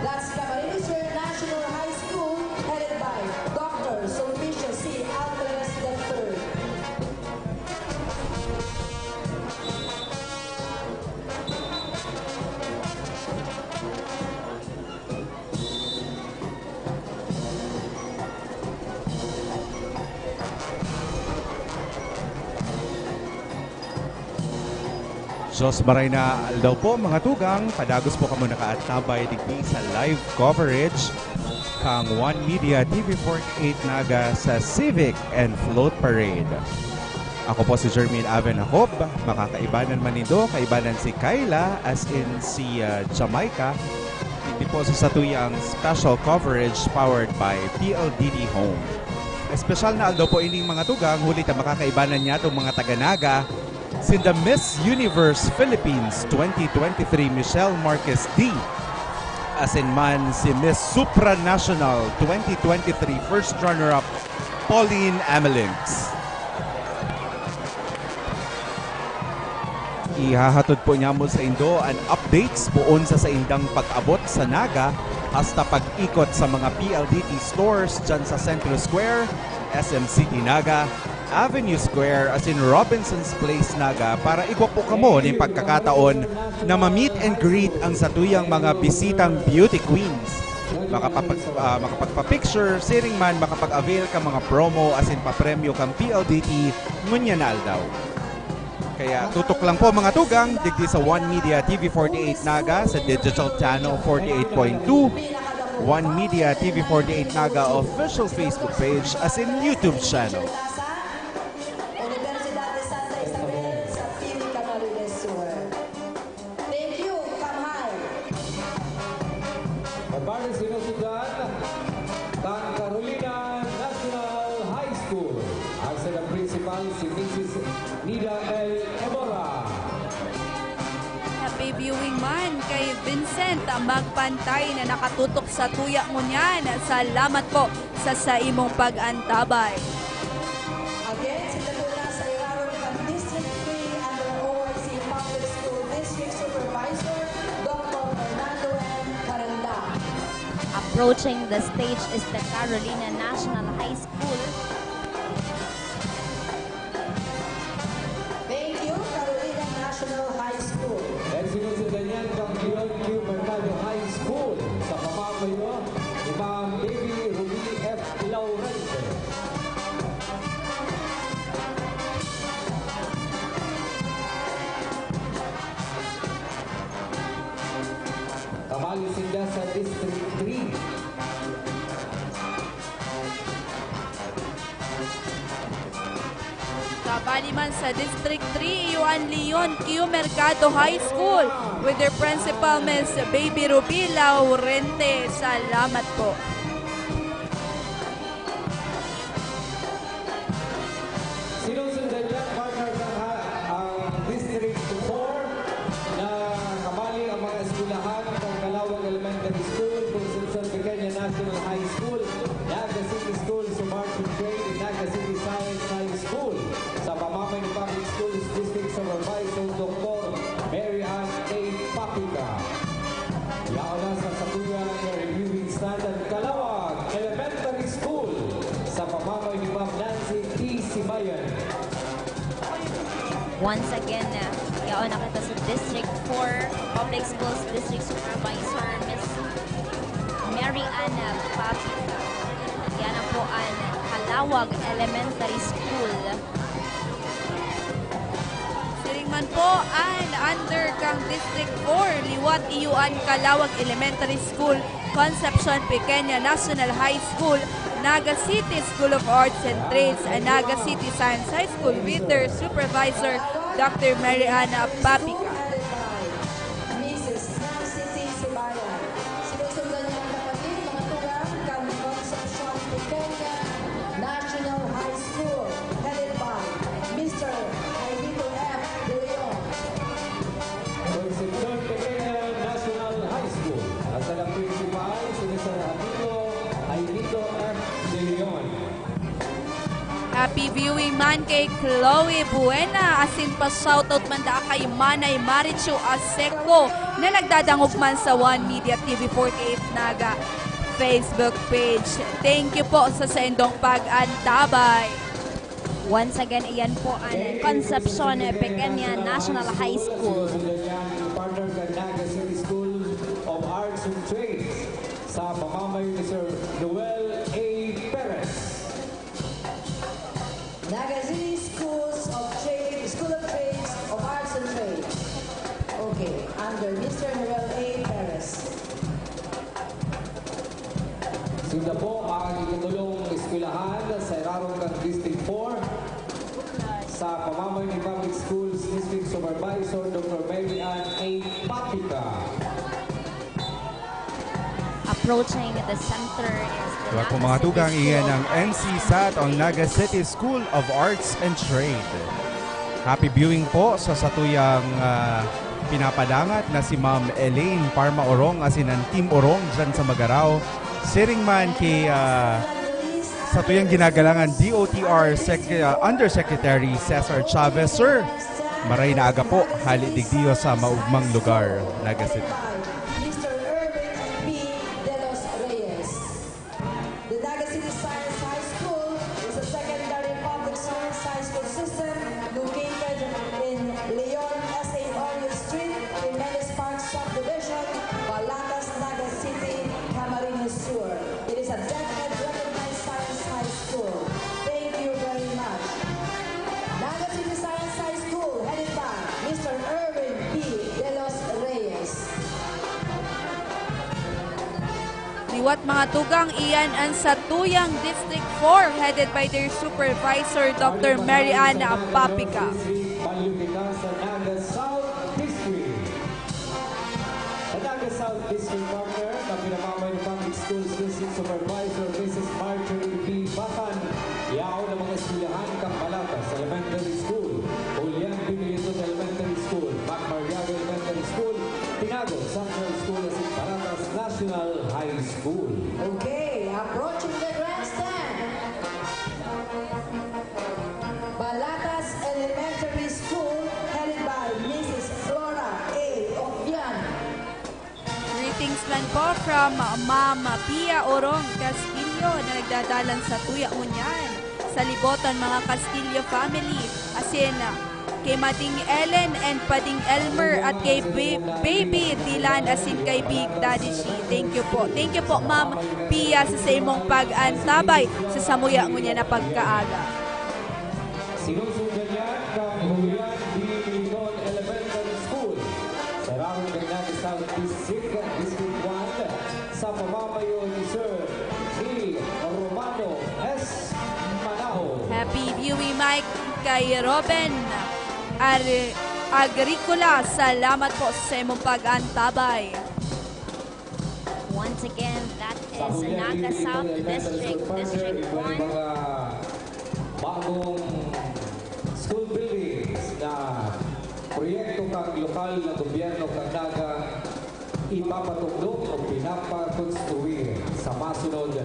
That's Camarines Sur National High School, headed by Doctor Sulpicio C. Alvarez the third. Diyos maray na aldaw po, mga tugang. Padagos po kamo nakaantabay digdi sa live coverage kan One Media T V forty-eight Naga sa Civic and Float Parade. Ako po si Jermaine Aven Jacob. Makakaibanan man nindo, kaibanan si Kyla, as in si, ah, Jamaica. Digdi po sa satuyang special coverage powered by P L D T Home. Espesyal na aldaw po ining, mga tugang, huli ta makakaibanan niya itong mga taga-Naga, sinda Miss Universe Philippines twenty twenty-three, Michelle Marquez D. Asin man si Miss Supranational twenty twenty-three first runner-up, Pauline Amelinx. Ihahatod po niamo saindo an updates poon sa saindang pag-abot sa Naga, hasta pag-ikot sa mga P L D T stores dyan sa Centro Square, S M City Naga, Avenue Square, asin Robinson's Place Naga, para igwa po kamo nin pagkakataon na ma-meet and greet ang satuyang mga bisitang beauty queens. Makapapag-, ah, makapagpa-picture, siring man makapag-avail kan mga promo asin papremyo kan P L D T ngunyan na aldaw. Kaya tutok lang po, mga tugang, digdi sa One Media T V forty-eight Naga sa Digital Channel forty-eight point two, One Media T V forty-eight Naga official Facebook page asin YouTube channel. Universidad de Santa Isabel sa Pili, Camarines Sur. Thank you, CamHi. At para sinusundan, kan Carolina National High School, ang saindang principal, si Missus Nida L. Emora. Happy viewing man kay Vincent Magpantay na nakatutok sa tuya ngunyan. Salamat po sa saimong pag-antabay. Again, sinda po nasa irarom kan District three under O I C Public School District Supervisor, Doctor Fernando M. Caranda. Approaching the stage is the Carolina National High School. Thank you, Carolina National High School. At sinusundan niyan ang Leon Q. Mercado High School sa pamamayo ni Ma'am Baby Ruby F. Laurente. Kabali sinda sa District three. Kabali man sa District three, iyo an Leon Q. Mercado High School with their principal, Miss Baby Ruby Laurente. Salamat po. Sinusundan niya, partner, ang, ang District four na kabali ang mga eskwelahan ng Calawag Elementary School, Concepcion Pequeña National High School, Naga City School, Sumartin Grade, Naga City Science High School, sa pamamayo ni Public Schools District Supervisor Doktor Mary Ann A. Papica. Yaon na sa satuyang reviewing stand ang Once again, uh, yaon na kita sa District four Public Schools District Supervisor, Miss Mary Ann Papica. Yan na po ang Calawag Elementary School. Siring man po an under kang District four, liwat iyo an Calawag Elementary School, Concepcion Pequeña National High School, Naga City School of Arts and Trades, and Naga City Science High School with their supervisor, Doctor Mary Ann Papica. Missus Nancy T. Sibayan. Sinusundan niya ang kapatid, mga tugang, kan Concepcion Pequeña National High School, headed by Mister Jaimito F. De Leon. Concepcion Pequeña National High School. At sa principal, si Mister Jaimito, Jaimito F. De Leon. Happy viewing man kay Chloe Buena, asin pa-shoutout man daa kay Manay Marichu Aseco na nagdadangog man sa One Media T V forty-eight Naga Facebook page. Thank you po sa saindong pag-antabay. Once again, iyan po ang Concepcion Pequeña National High School. Partner ng Naga City School of Arts and Trades sa pamamayo ni Sir Noel A. Perez. Naga City Schools of Trade, School of Trades, of Arts and Trade. Okay, under Mister Noel A. Perez. Sinda po ang ikatulong eskwelahan sa irarom kan District four sa pamamayo ni Public Schools District Supervisor Doctor Mary Ann A. Papica. Approaching the center is the Diba po, Naga mga City tugang, School iyan of ang Arts N C SAT, ang Naga City School of Arts and Trade. Happy viewing po sa satuyang, ah, pinapadangat na si Ma'am Elaine Parma Orong asin ang Team Orong dyan sa Magarao. Siring man kay, ah, satuyang ginagalangan D O T R Sec-, ah, Undersecretary Cesar Chavez. Sir, maray na aga po, hali digdiyo sa maugmang lugar, Naga City. Mister Erwin P. De los Reyes. The Naga City Science High School is a secondary public science high school system located in Leon S A Orio Street, Jimenez Park Subdivision, Balatas, Naga City, Camarines Sur. It is a DepEd recognized science high school. Thank you very much. Naga City Science High School, headed by Mister Erwin P. De los Reyes. Liwat, mga tugang, iyan ang satuyang District four, headed by their supervisor, Doctor Mary Ann Papica. Palyupika sa Naga South District. Sa Naga South District, partner, na pinamamayo ni Public Schools District Supervisor Missus Marjorie B. Batan, yaon ang mga eskwelahan kan Balatas Elementary School, Julian B. Militon Elementary School, Mac Mariago Elementary School, Tinago Central School, asin Balatas National High School. Okay, approaching the grandstand. Balatas Elementary School, headed by Missus Flora A. Ocbian. Greetings man po from Ma'am Pia Orong Castillo na nagdadalan satuya ngunyan. Sa libotan, mga Castillo family, asin kay Mading Ellen and Pading Elmer at kay Ba-, Baby Dylan asin kay Big Daddy Shi. Thank you po. Thank you po, Ma'am Pia, sa saimong pag-antabay sa samuya ngunyan na pagkaaga. Sinusundan niya ng Julian B. Militon Elementary School sa Raron Ganyan South District, District one, sa pamamayo ni Sir Neil Romano S. Manao. Happy viewing, Mike, kay Robin Ar-, Agricola. Salamat po sa imong pag-antabay. Once again, that is Naga South District, District one. Mga bagong school buildings na proyekto kang lokal na gobyerno kan Naga ipapatugdok o pinapakonstruir sa masunod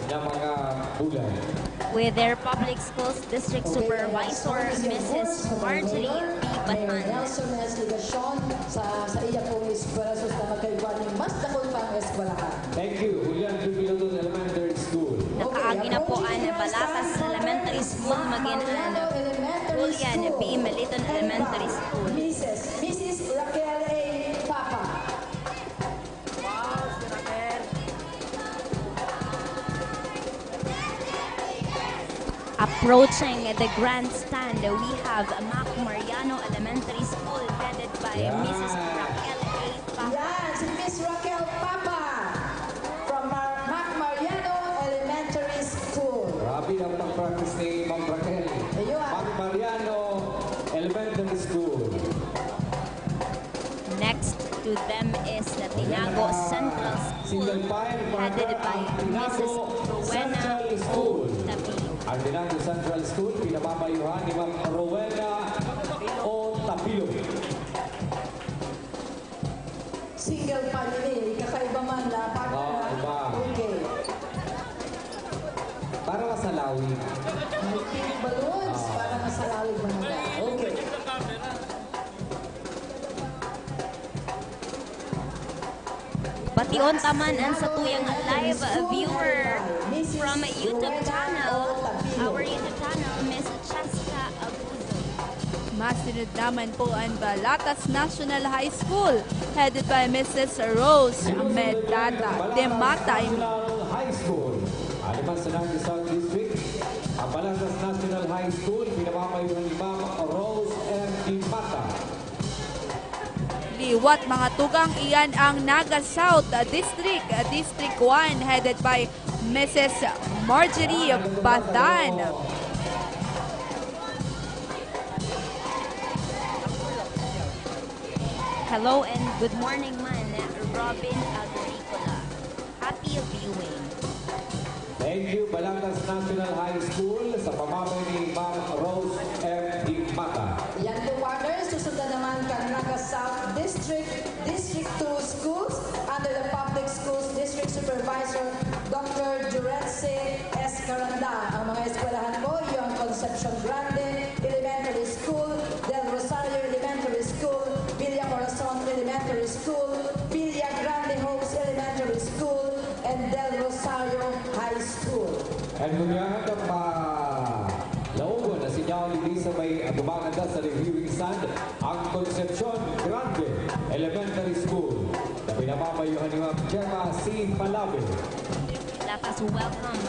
na mga bulan. With their public schools District Supervisor, Missus Marjorie P. Batan. Nelson S. Legacion, sa, sa iya pong eskwela, sus na magkaigwa nin mas dakul pang eskwelahan. Thank you, Julian Jubilaton Elementary School. Nakaagi na po an Balatas Elementary School, magin an Julian Yan, B. Meliton Elementary School. Missus, Missus Raquel A. Papa. Approaching the grandstand, we have Mac Mariano Elementary School, headed by Missus Raquel A. Papa. Yan, si Miss Raquel Papa from Mar- Mac Mariano Elementary School. Grabe ang pag-practice ni Ma'am Raquel. Ayun. Mac Mariano Elementary School. Next to them is the Tinago Central School, headed by Missus Rowena O. Tapilo. Ang Tinago Central School, pinamamayuhan ni Ma'am Rowena O. Tapilo. Single family, kakaiba man na partner. Oo, iba. Okay. Para masalawig. May pink balloons, para masalawig man na. Okay. Bation ta man an satuyang live viewer from YouTube channel, our YouTube channel, Miss Cheska Abuzo. Masunod naman po ang Balatas National High School, headed by Missus Rose Medata de Mata. National High School. Aliman sa Naga South District, ang Balatas National High School, pinamamayuhan ni Ma'am Rose M. Dimata. Liwat mga tugang, iyan ang Naga South District, District one, headed by Missus Marjorie Badan. Hello and good morning man, Robin Agricola. Happy viewing. Thank you, Balangas National High School, sa pamamayo ni Ma'am Rose M. Dimata. Yan po, partners. Susundan naman kan Naga South District, District two Schools, under the Public Schools District Supervisor, Doctor Juretsi S. Caranda. Ang mga eskwelahan po, yung Concepcion Grande Elementary School, Del Rosario Elementary School, Villa Corazon Elementary School, Villa Grande Homes Elementary School, and Del Rosario High School. And ngunyan, pa laogon na sinyaw digdi sa may agubangan da sa reviewing stand, ang Concepcion Grande Elementary School, na pinamamayuhan ni Ma'am Gemma C. Palabe. Let us welcome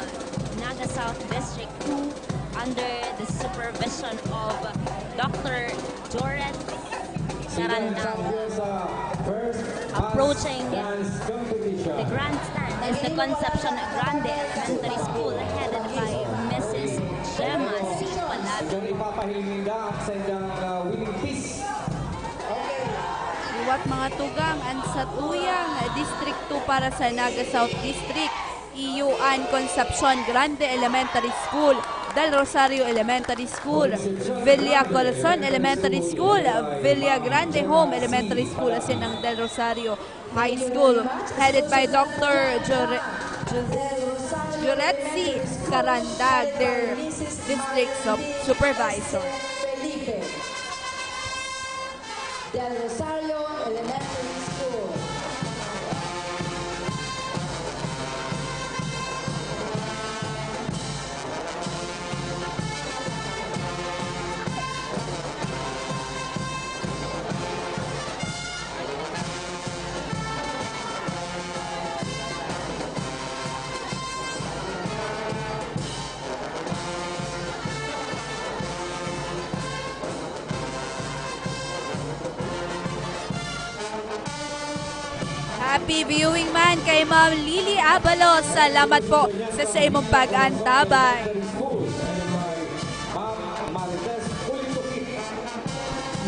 Naga South District two under the supervision of Doctor Joret Carandang. Approaching the grandstand is the Concepcion Grande Elementary School, headed by Missus Gemma C. Palabe. Diyan ipapahiling ninda ang saindang, ah, winning piece. Liwat mga tugang, ang satuyang distrikto para sa Naga South District, iyo an Concepcion Grande Elementary School, Del Rosario Elementary School, Villa Corazon Elementary School, Villa Grande Home Elementary School, asin ang Del Rosario High School, headed by Doctor Jure- Ju- Juretsi Carandag, their district sup- supervisor. Felipe. Del Rosario Elementary School. Happy viewing man kay Ma'am Lily Abalos. Salamat po sa, sa imong pag-antabay.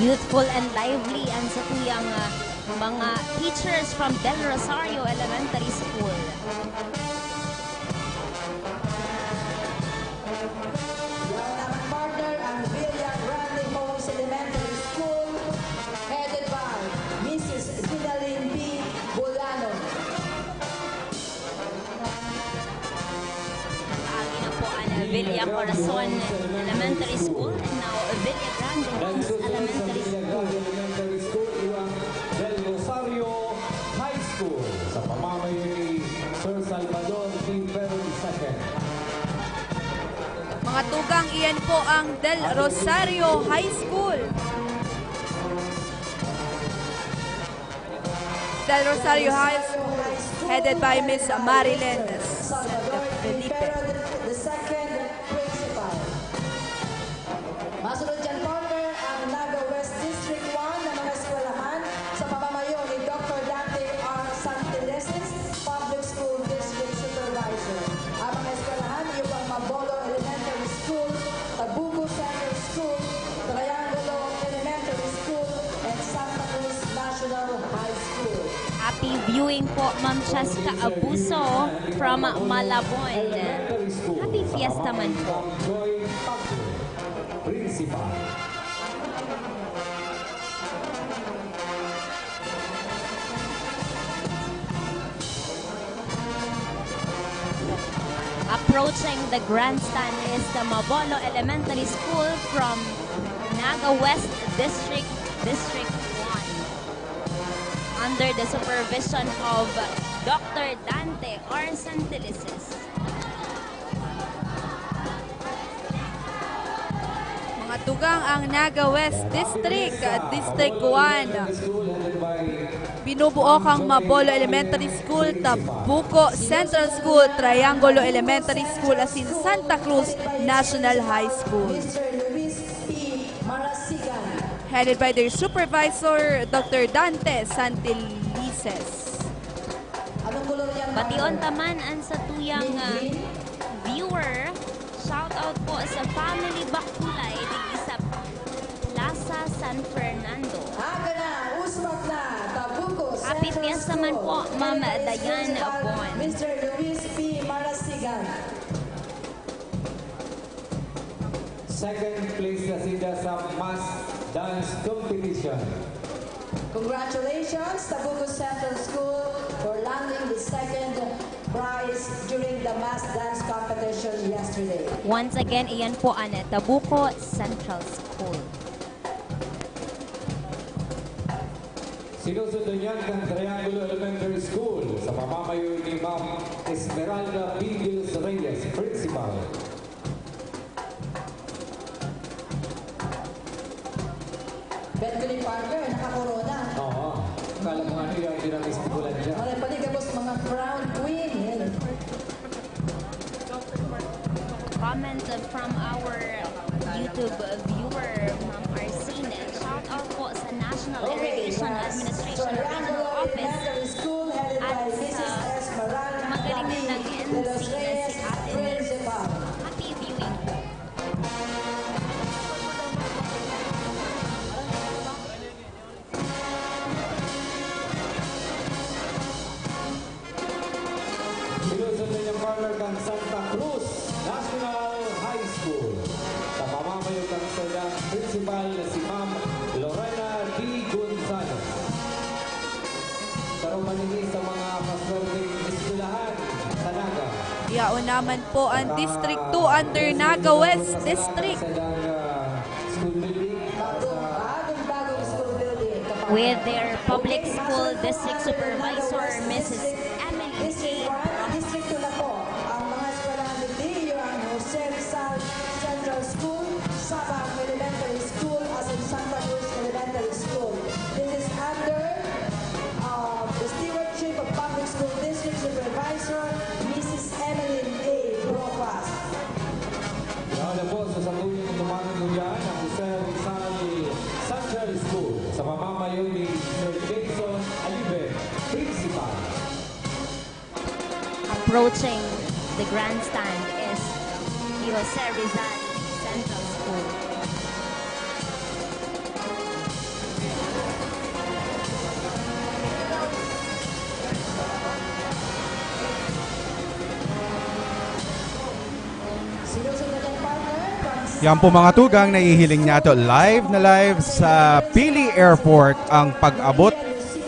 Youthful and lively ang satuyang, ah, mga teachers from Del Rosario Elementary School. Yan ang partner, ang Villa Grande Homes Elementary School, headed by Missus Ginaline B. Bolanon. Nag-agi na po ang Villa Corazon Elementary School and now Villa Grande Homes Elementary School. Elementary School, iwang Del Rosario High School, sa pamamayo ni Sir Salvador T. Ferro the second. Mga tugang, Yan po ang Del Rosario High School. Del Rosario High School, headed by Miss Marilyn Felipe. The second principal. Masunod dyan, partner, ang Naga West District one na mga eskwelahan sa pamamayo ni Doctor Dante R. Santelices, Public School District Supervisor. Ang mga eskwelahan, iyo pang Mabolo Elementary School, Tabuco Central School, Triangulo Elementary School, and Santa Cruz National High School. Happy viewing po, Ma'am Cheska Abuso from Malabon. Happy Fiesta man po. Principal. Approaching the grandstand is the Mabolo Elementary School from Naga West District, District one, under the supervision of Doctor Dante R. Santelices. Mga tugang, ang Naga West District, District one. Binubuo kang Mabolo Elementary School, Tabuco Central School, Triangulo Elementary School, asin Santa Cruz National High School. Mister Luis P. Marasigan. Headed by their supervisor, Doctor Dante Santelices. Anong kolor yan, Bation partner? Taman an satuyang, ah, Green? Viewer. Shout out po sa family Bakulay digdi sa Plaza San Fernando. Aga na, usmak na, Tabuco Central School. Happy Fiesta man po, Ma'am Diane Bon. Mister Luis P. Marasigan. Second place na sinda sa mass dance competition. Congratulations, Tabuco Central School, for landing the second prize during the mass dance competition yesterday. Once again, iyan po ang Tabuco Central School. Sinusundan niyan ang Triangulo Elementary School sa pamamayo ni Ma'am Esmeralda Bigils Reyes, Principal. Bet ko ni partner, nakakorona. Oo. Kala mo nga nila, hindi na festival dyan. Maray pa ni gabos mga crown queen. Comment from our YouTube viewer, Ma'am Arsene. Shout out po sa National Irrigation Administration Regional Office at sa magaling nilang M C na si Ate Nels. Happy viewing po. Sinusundan niya, partner, kan Santa Cruz National High School. Sa pamamayo kan saindang principal na si Ma'am Lorena D. Gonzalez. Saro man ini sa mga maswerteng eskwelahan sa Naga. Yaon naman po ang District two under Naga West District. Sa saindang, ah, school building. With their public school district supervisor, Missus Emily A. District two na po ang mga eskwelahan digdi, iyo ang Jose Rizal Central School, Sabang Elementary School, asin Santa Cruz Elementary School. This is under, uh, the stewardship of Public School District Supervisor, Missus Emeline A. Rojas. Yaon na po sa satuyang dumanan ngunyan ang Jose Rizal Central School sa pamamayo ni Sir Jason Alibe, Principal. Approaching the grandstand is the Jose Rizal Central School. Yan po, mga tugang, nahihiling niyato live na live sa Pili Airport ang pag-abot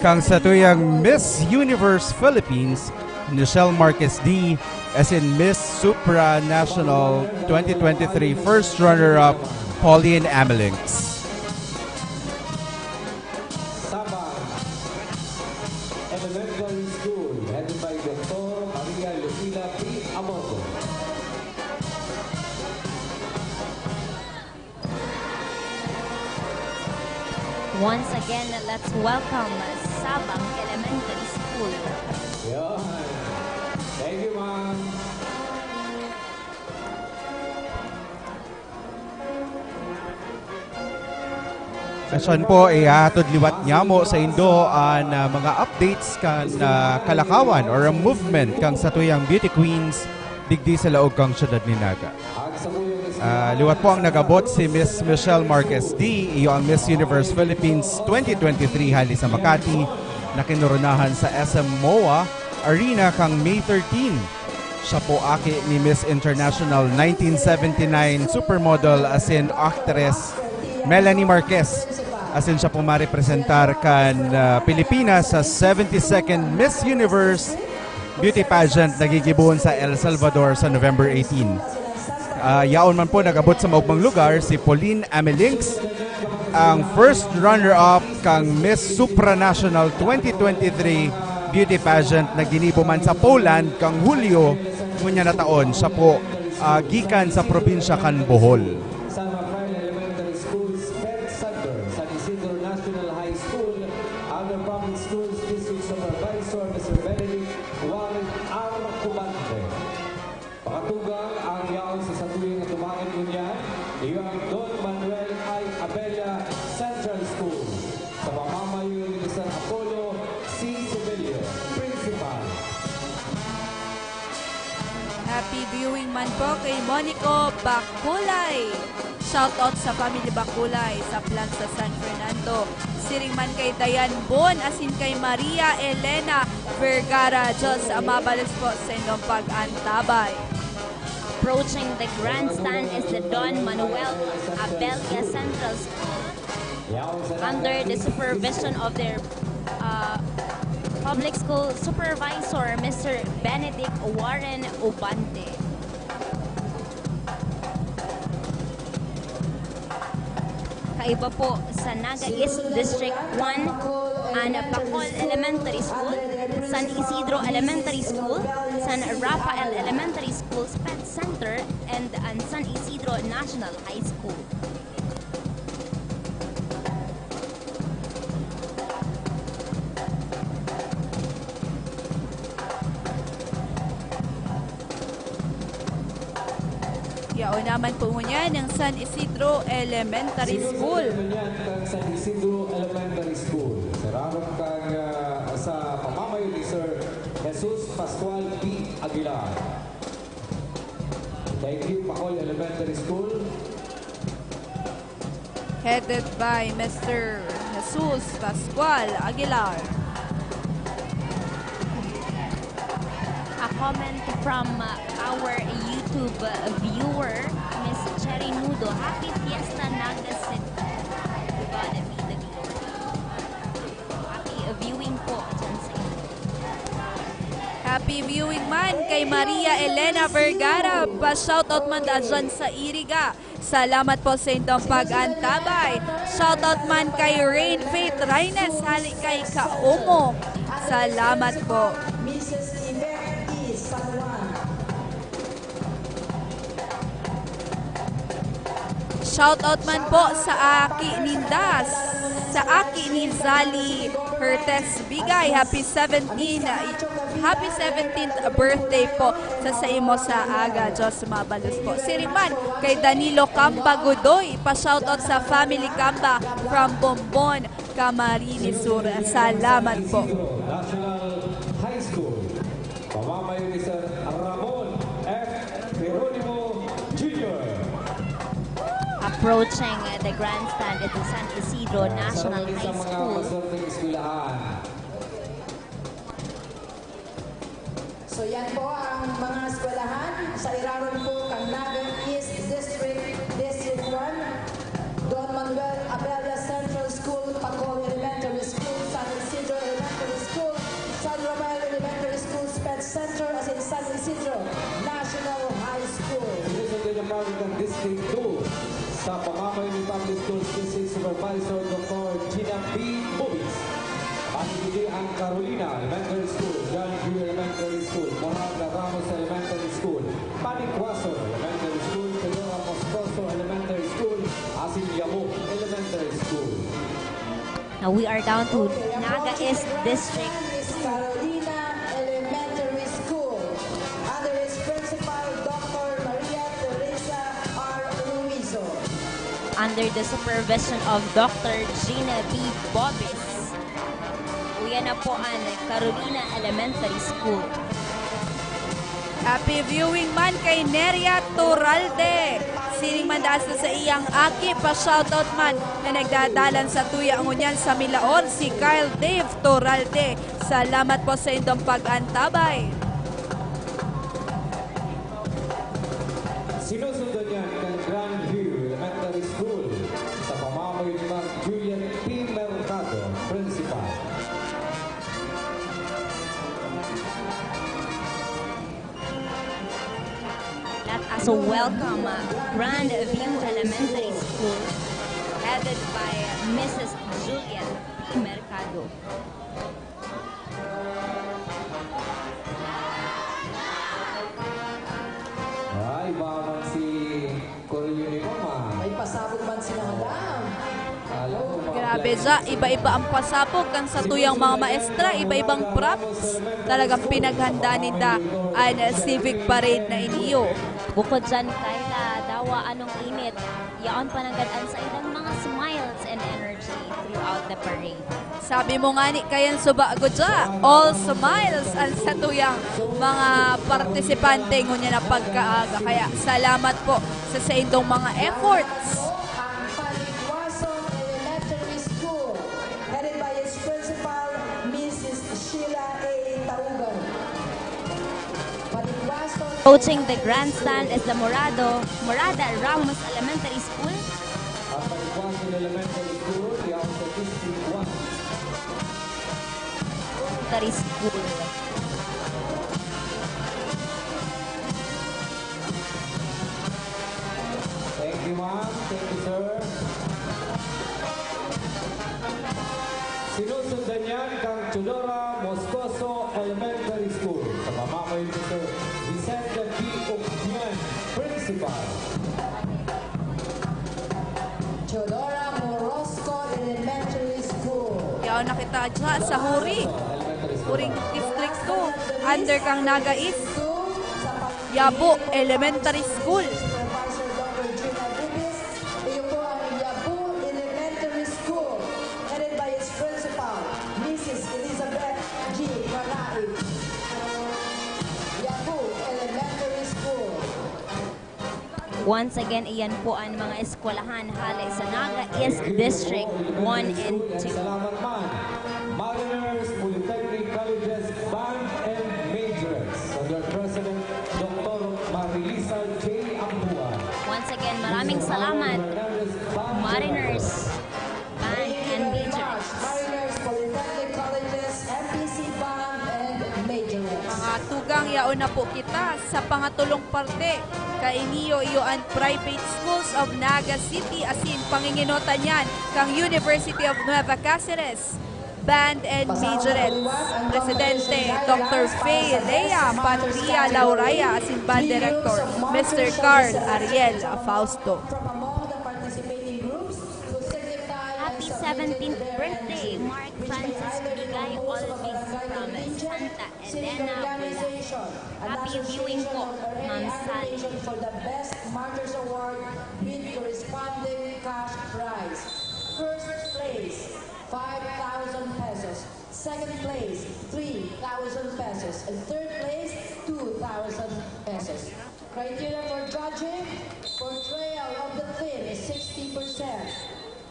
kan satuyang Miss Universe Philippines, Nichelle Marquez D, asin Miss Supranational twenty twenty-three first runner-up, Pauline Amelinx. Sabang Elementary School, headed by Doctor Maria Lucila P. Amoto. Once again, let's welcome Sabang Elementary School. Yun. Thank you, ma'am. Sasyan po, ihahatod liwat nyamo sa indo an ah, mga updates kan ah, kalakawan or ang movement kang satuyang beauty queens digdi sa laog kang syudad ni Naga. Ah, liwat po ang nagabot si Miss Michelle Marquez D, iyo ang Miss Universe Philippines twenty twenty-three hali sa Makati, na kinoronahan sa S M MOA Arena kang May thirteen. Siya po aki ni Miss International nineteen seventy-nine supermodel asin actress Melanie Marquez. Asin siya po marepresentar kan ah, Pilipinas sa seventy-second Miss Universe Beauty Pageant na gigibohon sa El Salvador sa November eighteen. Ah, yaon man po nag-abot sa maugmang lugar si Pauline Amelinx, ang first runner-up kang Miss Supranational twenty twenty-three Beauty Pageant na ginibo man sa Poland kang Hulyo ngunyan na taon. Siya po ah, gikan sa probinsya kan Bohol. San Rafael Elementary School, Sped Center, San Isidro National High School, Other Public Schools District Supervisor, Mister Benedict Warren R. Cubante. Pakatugang ang yaon sa satuya na tumaed ngunyan, iyo ang Don Manuel I. Abella Central School, sa pamamayo ni Mister Apollo C. Sevillo, Principal. Happy viewing man po kay Monico Baculay. Shoutout sa family Baculay sa Plaza San Fernando. Siring man kay Dayan Bon asin kay Maria Elena Vergara. Diyos mabalos po sa inyong pag-antabay. Approaching the grandstand is the Don Manuel Abella Central School under the supervision of their uh, public school supervisor, Mister Benedict Warren Ubante. Kaiba po sa Naga East District one, an Pacol Elementary School, San Isidro Elementary School, San Rafael Elementary School, Sped Center, and an San Isidro National High School. Yaon naman po ngunyan ang San Isidro Elementary School. Ngunyan ang San Isidro Elementary School. Sa rarom kang ah, sa pamamayo ni Sir Jesus Pascual B. Aguilar. Thank you, Pacol Elementary School. Headed by Mister Jesus Pascual Aguilar. A comment from uh, our YouTube uh, viewer, Miss Cherry Nudo. Happy Fiesta, Naga City. To God be the glory. Happy uh, viewing po dyan sa inyo. Happy viewing man kay Maria Elena Vergara. Pa-shoutout man da dyan sa Iriga. Salamat po sa indong pag-antabay. Shoutout man kay Rain Faith Raines, hali kay Kaumong. Salamat po. Missus Yvette E. San Juan. Shoutout man po sa aki ninda, sa aki ni Zali Hertes Bigay. Happy seventeen, happy seventeenth birthday po sa saimo sa aga. Diyos mabalos po. Siring man kay Danilo Camba Godoy, pa-shoutout sa family Camba from Bombon, Camarines Sur. Salamat po. National High School. Pamamayo ni Sir Ramon F. Geronimo Junior. Approaching uh, the grandstand at the San Isidro National Sa High mga School. maswerteng eskwelahan. So yan po ang mga eskwelahan sa irarom po kang Naga East District, District one, Don Manuel Abella Central School, Pacol Elementary School, San Isidro Elementary School, San Rafael Elementary School, Sped Center, asin San Isidro National High School. Sinusundan niya pa ang District two sa pamamayo ni Public Schools District Supervisor Doktor Gina B. Bubis. Pati ang Carolina Elementary School, John Greer Elementary School, Moraga Ramos Elementary School, Panicuason Elementary School, Teodora Moscoso Elementary School, asin Yabo Elementary School. We are down to Naga East District. Is Carolina Elementary School under its principal, Doctor Maria Teresa R. Luizo. Under the supervision of Doctor Gina B. Bobis. Uya na po ang Carolina Elementary School. Happy viewing man kay Neria Turalde. Siring man daan sa iyang aki, pa-shoutout man na nagdadalan sa tuya ngunyan sa Milaon, si Kyle Dave Turalde. Salamat po sa indong pag-antabay. Sinusundan niyan kan Grandview Elementary School sa pamamayo ni Ma'am Juliet P. Mercado, Principal. Let us welcome uh, Grandview Elementary School, headed by Missus Juliet P. Mercado. Ay, baka man si Coronel Uniform ah. May pasabog man si Madam. Alam mo, mga Grabe siya, iba-iba ang pasabog kan sa tuyang mga maestra, iba-ibang props. Talagang pinaghanda ninda ang civic parade na iniyo. Bukod dyan, Kyla, dawa anong init. Yaon pa nanggad an saindang mga smiles and energy throughout the parade. Sabi mo nga ni kayan suba gudya, all smiles ang satuyang mga partisipante ngunyan na pagkaaga. Kaya salamat po sa saindong mga efforts. Ang Paligwason Elementary School, headed by its principal, Missus Sheila A. Taugan. Paligwason Approaching the grandstand is the Morado, Morada Ramos Elementary School. Ang Paligwason Elementary School, yaon sa District one. Elementary School. Thank you, ma'am. Thank you, sir. Sinusundan niyan kang Teodora Moscoso Elementary School sa pamamayo ni Sir Vicente B. Ocbian, Principal. Teodora Morosco Elementary School. Yaon na kita dyan sa Huri. Huring District two, under kang Naga East, Yabo Elementary School. Supervisor Doctor Gina Bubis. Iyo po ang Yabo Elementary School, headed by its principal, Missus Elizabeth G. Caraib. Yabo Elementary School. Once again, iyan po ang mga eskwelahan hale sa Naga East District one and two. Salamat man. Mariners Polytechnic Colleges Band and Majorettes under President Doctor Marilisa J. Ambuan. Once again, maraming salamat, Mariners Band and Majorettes. Mariners Polytechnic Colleges, M P C Band and Majorettes. Mga tugang, yaon na po kita sa pangatulong parte. Kainiyo iyo an Private Schools of Naga City asin panginginotan niyan kang University of Nueva Cáceres Band and Majorettes Presidente Doctor Fe Lea Patria Lauraya asin Band Director Mister Carl Ariel Fausto. From among the participating groups who signify and Happy submitted seventeenth their birthday, entry, Mark which may Francis either be Ligay composed of a Olvis from Catholic religion, Santa civic Elena, Bulacan. organization, an Happy viewing association, po, or any Ma'am Sally. affiliation for the Best Martyrs Award with corresponding cash prize. First place, five thousand pesos. Second place, three thousand pesos. And third place, two thousand pesos. Criteria for judging, portrayal of the theme is sixty percent.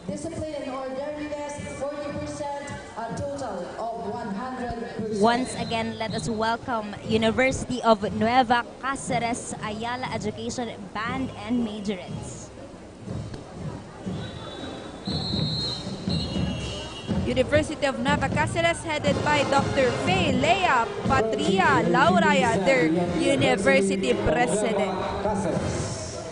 Discipline and orderliness, forty percent, a total of one hundred percent. Once again, let us welcome University of Nueva Cáceres Ayala Education Band and Majorettes. University of Nueva Cáceres, headed by Doctor Fe Lea Patria Lauraya, their university president. Cáceres.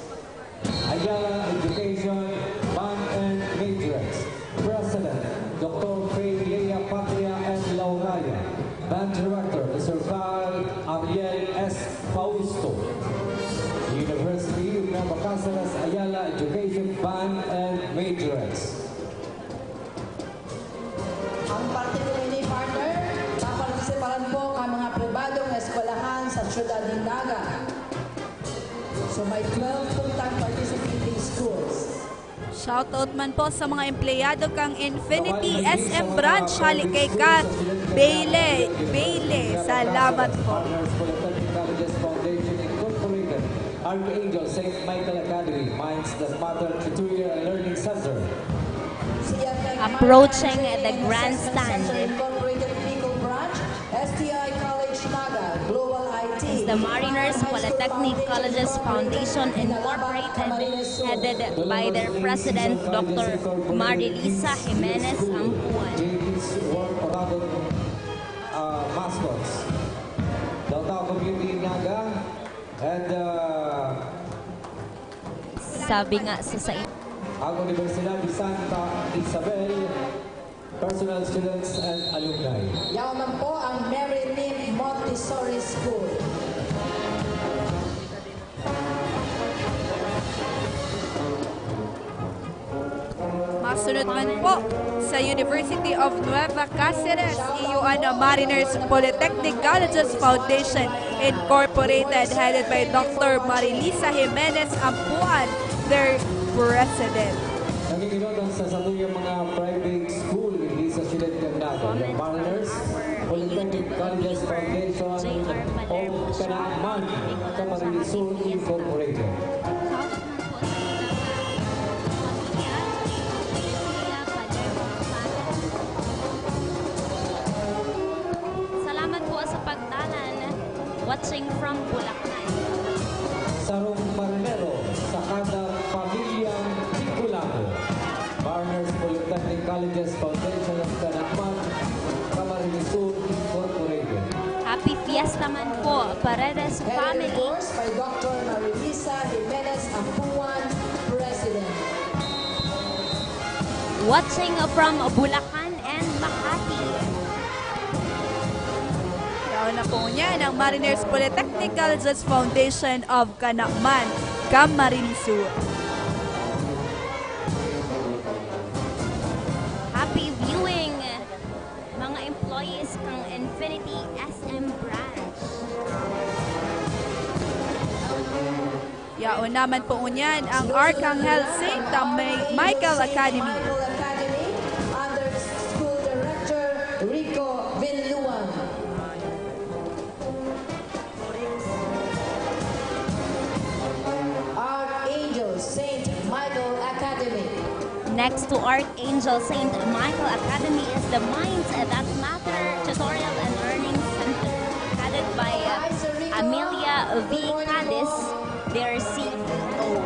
Ayala Education Band and Majorettes. President, Doctor Fe Lea Patria and Lauraya. Band Director, Mister Carl Ariel S. Fausto. University of Nueva Cáceres Ayala Education Band and Majorettes. Daddy Naga. So may twelve full-time participating schools. Shoutout man po sa mga empleyado kang Infinity S M Branch, hali kay Kat Bailey. Bailey, salamat po. Partners Polytechnic Colleges Foundation Incorporated, Archangel Saint Michael Academy, Minds That Matter Tutorial and Learning Center. Approaching the grandstand. Incorporated Bicol Branch, S T I College Naga, Global I T. Is the Mariners Polytechnic Colleges Foundation Incorporated, headed by their president, Doctor Marilisa Jimenez Ampuan. J P's World Dragon uh, mascots. Downtown Community Naga and uh, Sabi nga sa sa ang Universidad de Santa Isabel, personal students and alumni. Yaon man po ang Mary Nim Montessori School. Masunod man po sa University of Nueva Cáceres, iyo an Mariners Polytechnic Colleges Foundation Incorporated, headed by Doctor Marilisa Jimenez Ampuan, their president. Nangingirotan sa satuyang mga private school, hindi sa siyudad kan Naga, ang Mariners Polytechnic Colleges Foundation of Canaman, Camarines Sur Incorporated. Salamat po sa pagdalan. Watching from Bulacan. Sarong marinero sa kada pamilyang Bicolano. Mariners Polytechnic Colleges Foundation of Canaman, Camarines Sur Incorporated. Happy Fiesta man po, Paredes Headed, of family. Course by Doctor Marilisa Jimenez Ampuan, President. Watching from Bulacan and Makati. Yaon na po niyan ang Mariners Polytechnic Colleges Foundation of Canaman, Camarines Sur. Happy viewing, mga employees kang Infinity S M Branch. Yaon naman po ngunyan ang Arcangel Saint May- Michael Academy. Michael Academy under School Director Rico Vinluan. Archangel Saint Michael Academy. Next to Archangel Saint Michael Academy is the Minds That Matter Tutorial and Learning Center, headed by uh, Amelia V. Cadiz, their C E O.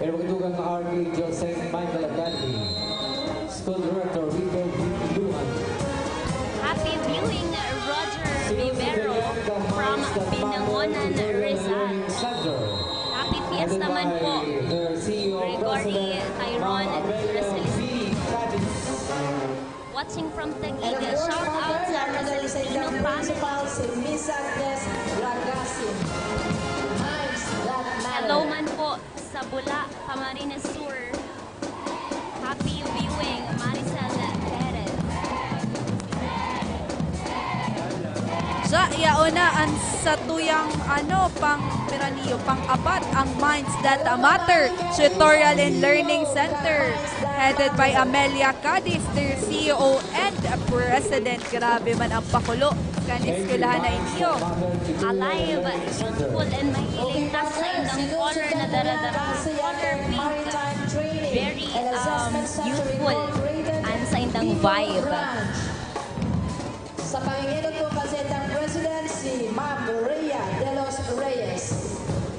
Pero magdugang na Archangel Saint Michael Academy, School Director Rico Luhan. Happy viewing, Roger Rivero from Binangonan, Rizal. Happy Fiesta man po, Gregory Tyron Reselis. Watching from Taguig, shout out sa Reselisino family. Si Miss Agnes Ragasin. Minds That Matter. Hello man po sa Bula, Camarines Sur. Happy viewing, Maricel Perez. Sa yaon na ang satuyang ano, pang piraniyo, pang-apat ang Minds That Matter Tutorial and Learning Center, headed by Amelia Cadiz, their C E O and President. Grabe man ang pakulo kan eskwelahan na inyo. Alive, youthful, and mahilig ta sa indang color na dara-dara. Color pink. Very um, youthful and sa indang vibe. Sa pangingenot po kasi ng President, si Ma'am Rhea De Los Reyes.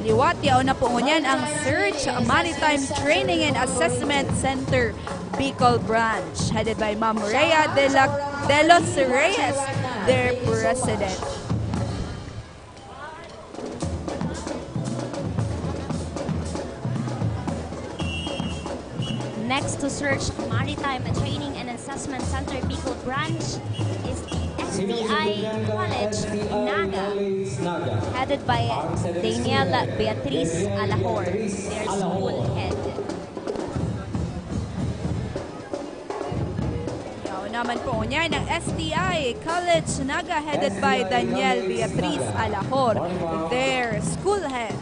Liwat, yaon na po ngunyan ang Search Maritime Training and Assessment Center, Bicol Branch, headed by Ma'am Rhea De, La, De Los Reyes, their president. Next to Search Maritime Training and Assessment Center Bicol Branch is the S T I College Naga, headed by Daniela Beatriz Alahor, their school head. Yaw naman po niya ng S T I College Naga, headed by Daniel Beatriz Alahor, their school head.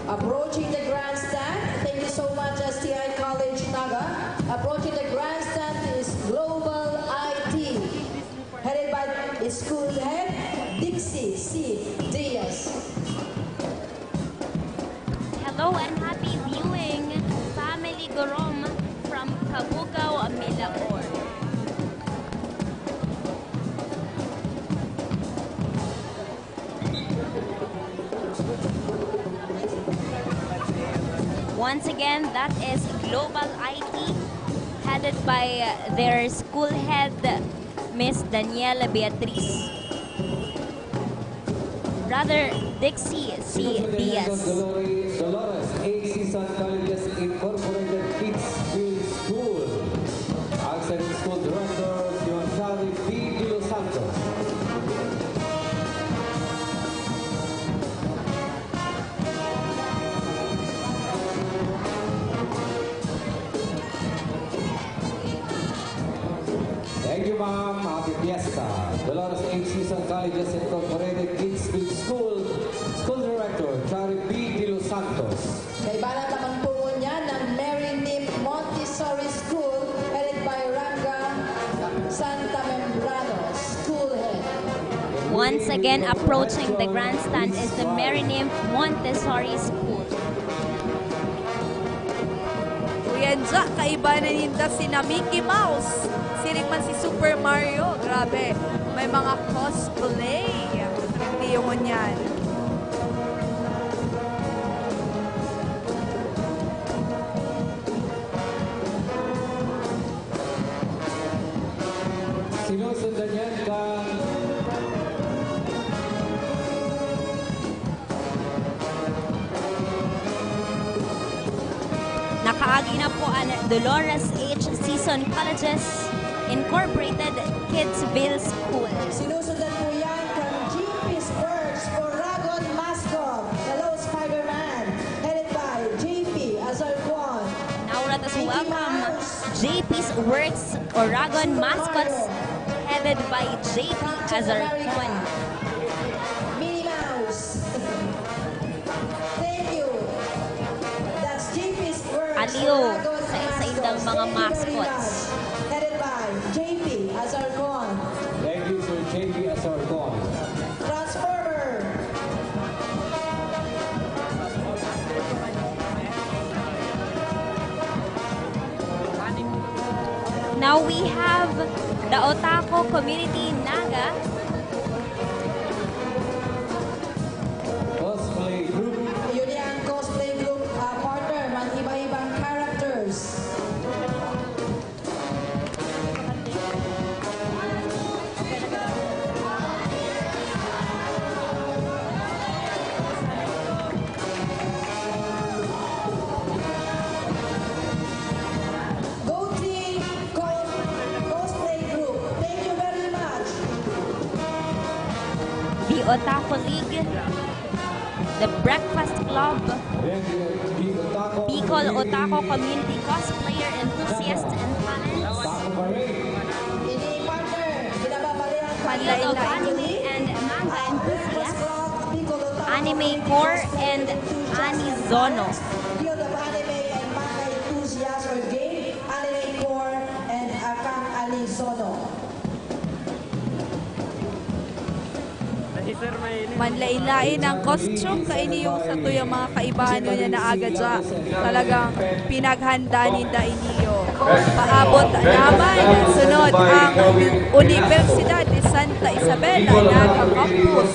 Approaching the grandstand, thank you so much, S T I College Naga. Approaching the grandstand is Global I T, headed by school head Dixie C Diaz. Hello and happy viewing, Family Gorom from Cabugao, Milaor. Once again, that is Global I T, headed by their school head, Miss Daniela Beatriz. Brother Dixie C Diaz. Dolores, Dolores H. Season Colleges Incorporated Kids Field School. Ang second school director, si Ma'am Shari B. De Los Santos. Thank you, ma'am. Happy Fiesta. Dolores H. Season Colleges Incorporated Kids Field School, School Director, Shari B. De Los Santos. Kaibanan naman po niya ng Mary Nymph Montessori School, headed by Ranga Santa Membrano, School Head. Once again, approaching the grandstand is the Mary Nymph Montessori School. Uyan dya, kaiba na ninda sina Mickey Mouse. Siring man si Super Mario. Grabe, may mga cosplay. Hindi yung ngunyan. Sinusundan yan kan Nakaagi na po ang Dolores H. Season Colleges Incorporated Kidsville School. Sinusundan po yan kan J P's Works Oragon Mascot, Hello Spider-Man, headed by J P Azarcuan. Now let us Mickey welcome Mouse. J P's Works Oragon Mascots, headed by J P Azarcuan. Minnie Mouse. Thank you. That's J P's Works, Aliw Oragon sa, sa indang Mascots. Mga mascots. Thank you very much. Headed by J P Azarcon. Thank you, Sir J P Azarcon. Transformer. Now we have the Otaco Community Naga. Cosplay group. Yun yan, cosplay group, ah, partner, man iba-ibang characters. Go Team Cos-, Cosplay Group. Thank you very much. The Otaku League, the Breakfast Club, Bicol Otaku Community Cosplayer Enthusiast and Talent, Guild of Anime and Manga Enthusiasts, Anime Corps, and Anizono. Guild of Anime and Manga Enthusiasts or GAME, Anime Corps, and Akang Anizono. Manlain-lain ang costume kaini, yung satuyang mga kaibahan ngunyan na aga dya. Talagang pinaghanda ninda ini. Paabot naman sunod ang Universidad de Santa Isabel, Naga Campus.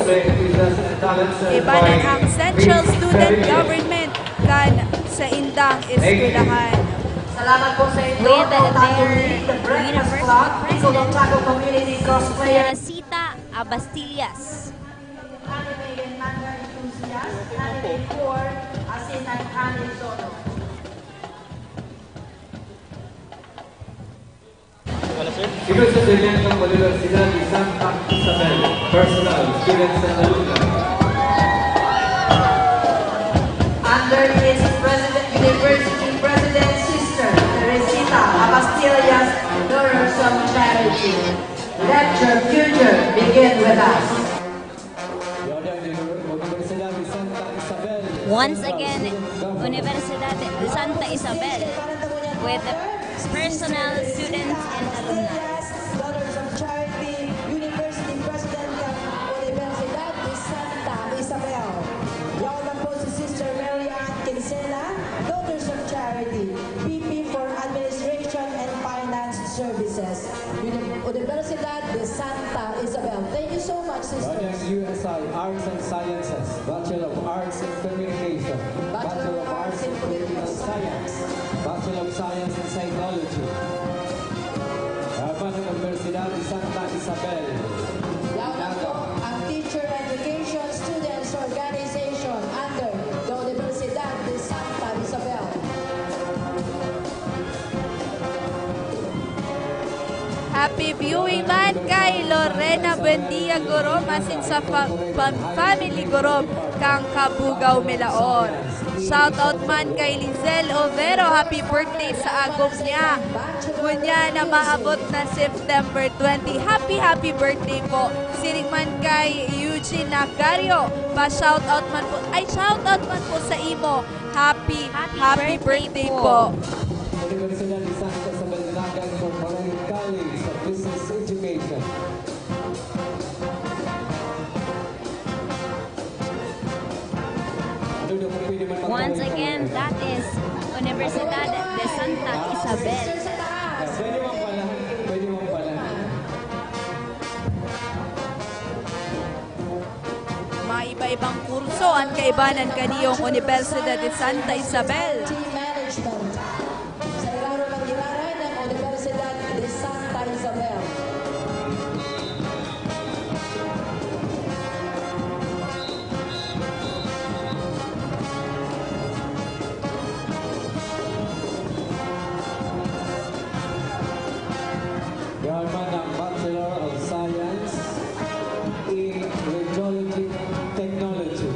Ibanan ang Central Student Government kan sa indang eskwelahan. Salamat po sa inyo, With Otaku their League, the Breakfast University Club, Bicol President, Otaku Community Cosplayer. Teresita Abastillas. Anime and manga enthusiast, Anime Core, asin ang Anime Zono. Iglesia de Oriente Universidad de Santa Isabel, personal, students and alumni. Under its President, University President Sister Teresita Abastillas, Daughters of Charity. Let your future begin with us. Universidad de Santa Isabel. Once again, Universidad de Santa Isabel with personal students and alumni. Daughters of Charity, University President ng Universidad de Santa Isabel. Yaon man po si Sister Mary Ann Quincena, Daughters of Charity, V P for Administration and Finance Services, Uni- Universidad de Santa Isabel. Thank you so much, Banyang sisters. U S I, Arts and Sciences, Bachelor of Arts in Communication, Bachelor of Arts in Political Science, Bachelor of Science in Psychology. Rapat ng Universidad de Santa Isabel. Yaon na po ang Teacher Education Students Organization under the Universidad de Santa Isabel. Happy viewing man kay Lorena Buendia Gorom asin sa fa- fam- family Gorom kan Cabugao, Milaon. Shout out man kay Lizel Overo, happy birthday sa agom niya. Ngunyan na maabot na September twenty. Happy, happy birthday po. Siring man kay Eugene Nacario, pa shout out man po. Ay, shout out man po sa imo. Happy, happy, birthday po. Universidad de Santa Isabel Naga Incorporated College of Business Education. Ano daw kung pwede man Once magkaway-kaway? Again, that is Universidad de Santa Isabel. Pwede man pala. Pwede man pala. Maiba-ibang kurso an kaibanan kaniyong Universidad de Santa Isabel. Team Management. Sa irarom ang giraray ng Universidad de Santa Isabel. Yaman ang Bachelor of Science in Radiology Technology.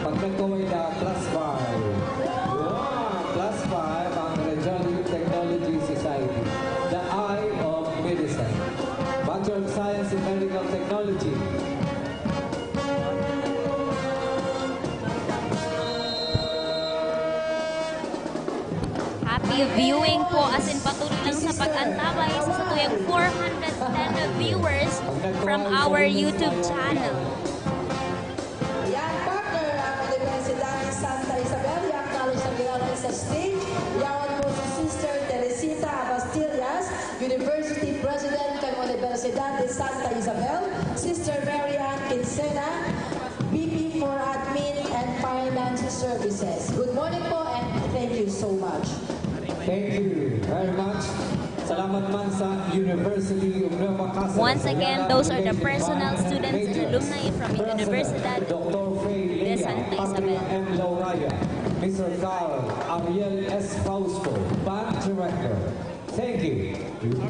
Pag nagkaway na, plus five. Wow! Plus five ang Radiology Technology Society. The Eye of Medicine. Bachelor of Science in Medical Technology. Happy viewing po, asin patuloy lang sa pag-antabay sa satuyang four hundred ten viewers from our YouTube channel. Yan, partner, ang Universidad de Santa Isabel, yang college na ginagawa sa stage. Yaon po si Sister Teresita Abastillas, University President kan Universidad de Santa Isabel, Sister Mary Ann Quincena, V P for Admin and Finance Services. Good morning po and thank you so much. Thank you very much. Salamat man sa University of Nueva Cáceres. Once again, those are the personal students and alumni from Universidad de Santa Isabel. M. Lauraya, Mister Carl Ariel S. Fausto, Band Director. Thank you.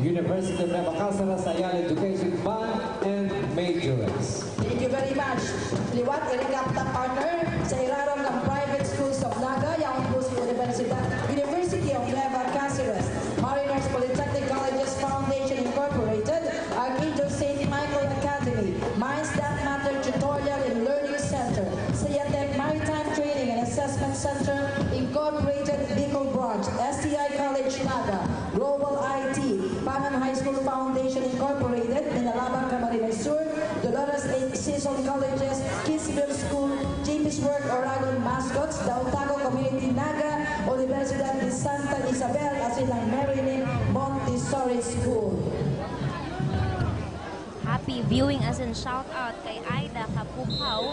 University of Nueva Cáceres, Ayala Education Band and Majoress. Thank you very much. Liwat, i-recap ta, partner, sa irarom ng Private Schools of Naga, yaon po si Universidad, University of Nueva Cáceres, Mariners Polytechnic Colleges Foundation Incorporated, Archangel Saint Michael Academy, Minds That Matter Tutorial and Learning Center, Sayatec Maritime Training and Assessment Center Incorporated, Bicol Branch, S T I College Naga, Global I T, Pangan High School Foundation Incorporated, Minalaban, Camarines Sur, Dolores Season Colleges, Kidsville School, James Work Oragon Mascots, Daotago Community Naga, Universidad de Santa Isabel, asin ang Marilyn Montessori School. Happy viewing asin shout out kay Aida Kapukaw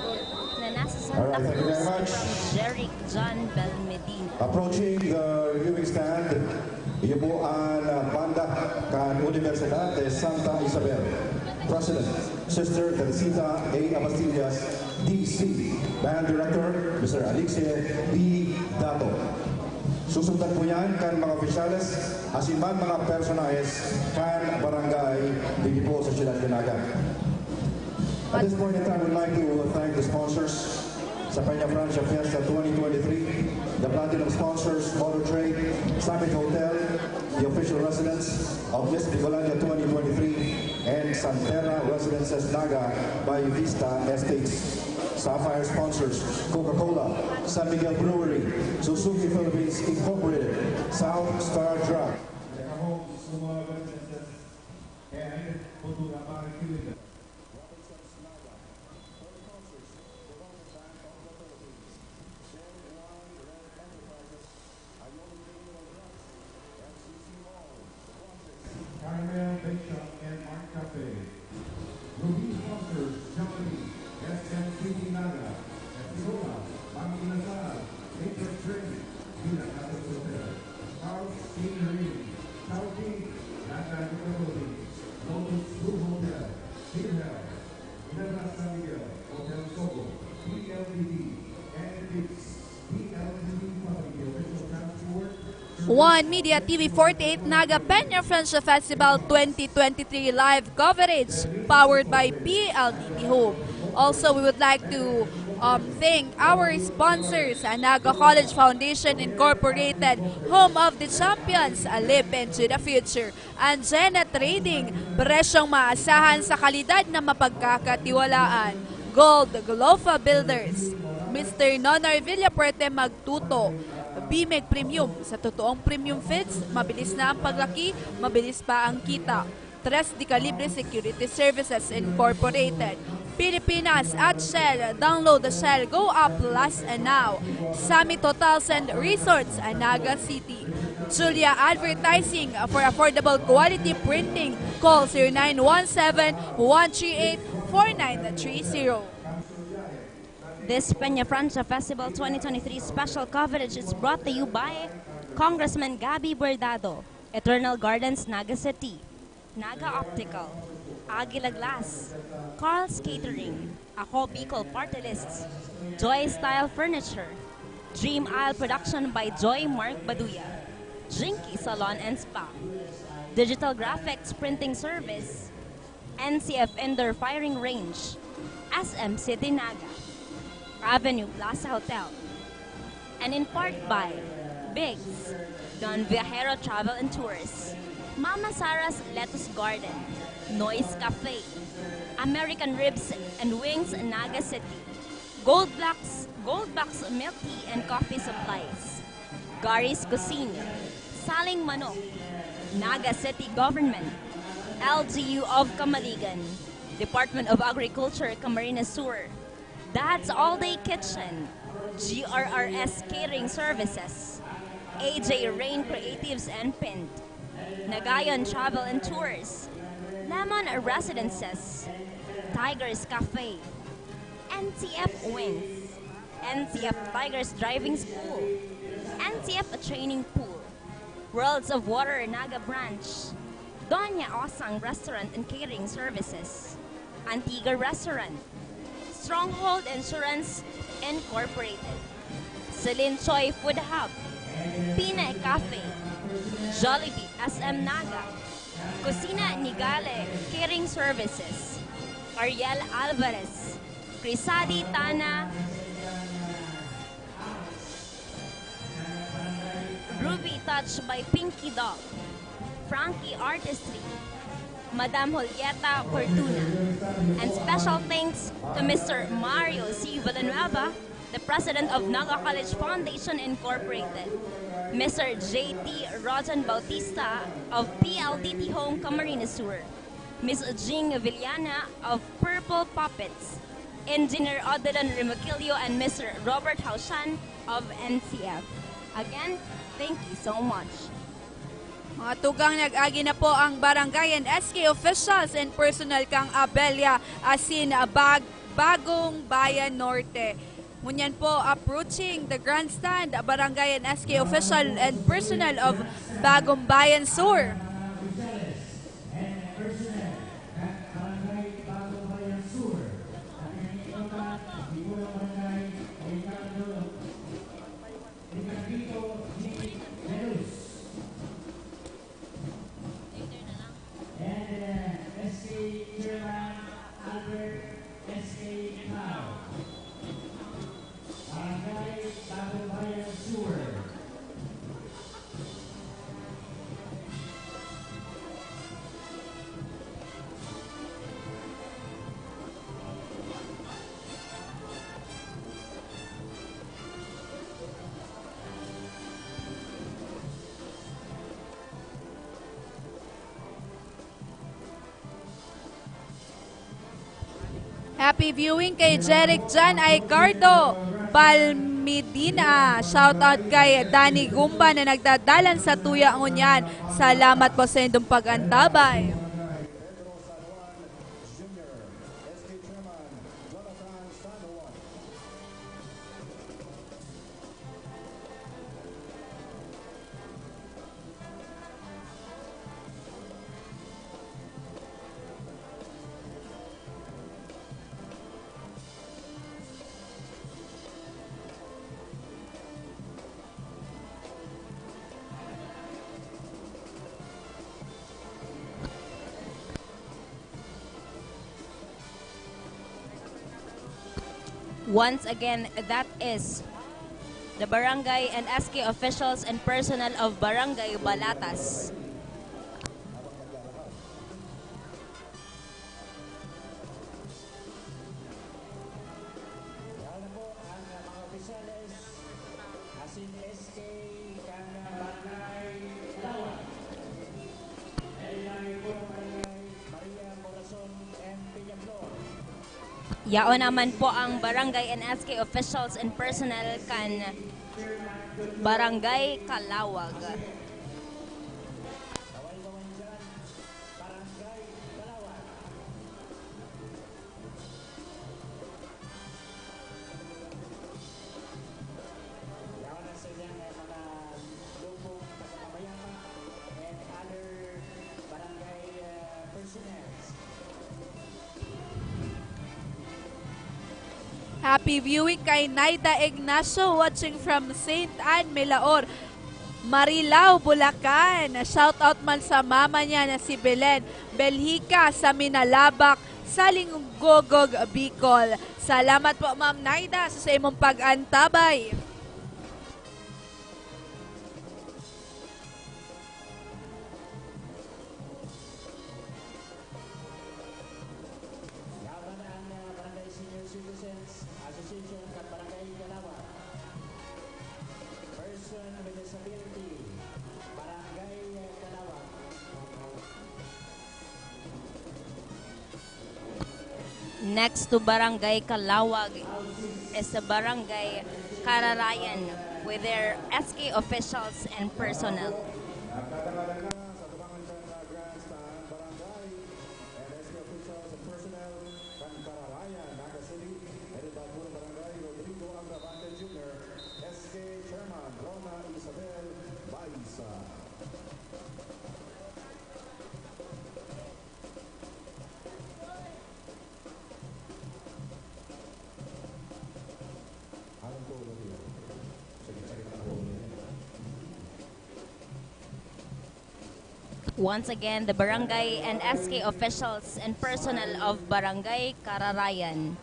na nasa Santa Alright, thank you Cruz very much. from Jeric John Belmedina. Approaching the reviewing stand, iyo po ang, ah, banda kan Universidad de Santa Isabel. President, Sister Teresita A. Abastillas, D C. Band Director, Mister Alixe B. Dato. Susundan po niyan kan mga opisyales asin man mga personahes kan barangay digdi po sa Siyudad kan Naga. At this point in time, we'd like to thank the sponsors sa Peña Francia Fiesta twenty twenty-three, the platinum sponsors, Motor Trade, Summit Hotel, the official residence of Miss Bicolandia twenty twenty-three, and Santera Residences Naga by Vista Estates. Sapphire sponsors, Coca-Cola, San Miguel Brewery, Suzuki Philippines Incorporated, South Star Drug. And Cultura para Kilinda. Carmel Bake Shop and Mart Cafe. Ruby sponsors, Jollibee, S M City Naga, Escola, Panginasan, Nature Drink, Villa Casas Hotel, Carl's Catering, South Beach, Naga Hotel, Lotus Blue Hotel, PhilHealth, Villa San Miguel, Hotel Sogo, P L D T, and Biggs, P L D T Public Official Transport. One Media T V forty-eight Naga Peña Francia Festival twenty twenty-three live coverage powered by P L D T Home. Also, we would like to um, thank our sponsors, Naga College Foundation Incorporated, Home of the Champions, a leap into the future. Anjena Trading, presyong maasahan sa kalidad na mapagkakatiwalaan. Gold Glofa Builders, Mister Nonoy Villafuerte Magtuto, Bimeg Premium, sa totoong premium feeds, mabilis na ang paglaki, mabilis pa ang kita. Tres de Calibre Security Services Incorporated, Pilipinas at Shell. Download the Shell Go App Plus and now. Summit Hotels and Resorts, Naga City. Julia Advertising for affordable quality printing. Call zero nine one seven, one three eight, four nine three zero. This Peña Francia Festival twenty twenty-three special coverage is brought to you by Congressman Gabby Bordado, Eternal Gardens, Naga City, Naga Optical, Aguila Glass, Carl's Catering, Ako Bicol Party Lists, Joy Style Furniture, Dream Isle Production by Joy Mark Baduya, Jinky Salon and Spa, Digital Graphics Printing Service, N C F Indoor Firing Range, S M City Naga, Avenue Plaza Hotel, and in part by Biggs, Don Viajero Travel and Tours, Mama Sara's Lettuce Garden, Noise Cafe, American Ribs and Wings, Naga City, Gold Blocks, Gold Box Milk Tea and Coffee Supplies, Gary's Cuisine, Saling Manok, Naga City Government, L G U of Camaligan, Department of Agriculture, Camarines Sur, That's All Day Kitchen, G R R S Catering Services, A J Rain Creatives and Print, Nagayon Travel and Tours, Lemon Residences, Tigers Cafe, N C F Wings, N C F Tigers Driving School, N C F Training Pool, Worlds of Water Naga Branch, Doña Osang Restaurant and Catering Services, Antigua Restaurant, Stronghold Insurance Incorporated, Celine Choi Food Hub, Pina Cafe, Jollibee S M Naga, Kusina ni Gale Catering Services, Ariel Alvarez, Crisadi Tana, Ruby Touch by Pinky Doll, Frankie Artistry, Madam Julieta Fortuna, and special thanks to Mister Mario C. Villanueva, the president of Naga College Foundation Incorporated, Mister J T Rojan Bautista of P L D T Home Camarines Sur, Miss Jing Villana of Purple Puppets, Engineer Odilon Remuquillo and Mister Robert Haushan of N C F. Again, thank you so much. Mga tugang, nag-agi na po ang barangay and S K officials and personnel kan Abella asin Bag-, Bagong Bayan Norte. Ngunyan po, approaching the grandstand, barangay and S K official and personnel of Bagong Bayan Sur. S K Ikaw, Barangay Tagumpayan Sur. Happy viewing kay Jeric Jan Aicardo Balmidina. Shoutout kay Danny Gumba na nagdadalan sa tuya ngunyan. Salamat po sa indong pag-antabay. Once again, that is the barangay and S K officials and personnel of Barangay Balatas. Lalo na po ang, ah, mga opisyales, asin S K kan, ah, Barangay Lawag. Kailangan po ang Barangay Maria Corazon and Peñaflor. Yaon naman po ang barangay and S K officials and personnel kan Barangay Calawag. Kaway-kaway dyan, Barangay Calawag. Yaon na sa inyang, eh, mga lupong tagapamahayag and other barangay, eh, personnel. Happy viewing kay Naida Ignacio, watching from Saint Ann, Milaor, Marilao, Bulacan. Shout out man sa mama niya na si Belen Belhica sa Minalabac, Salingogog, Bicol. Salamat po, Ma'am Naida, sa, sa imong pag-antabay. Yaon an, ah, Barangay Senior Citizens Association kan Barangay Calawag. Person with disability, Barangay Calawag. Next to Barangay Calawag is the Barangay Cararayan with their S K officials and personnel. Nagdadala sa Tubangan Chan sa Grandstand, Barangay and S K officials and personnel kan Cararayan, Naga City, headed by Punong Barangay Rodrigo Agravante Junior, S K Chairman Rona Isabel Baisa. Once again, the barangay and S K officials and personnel of Barangay Cararayan.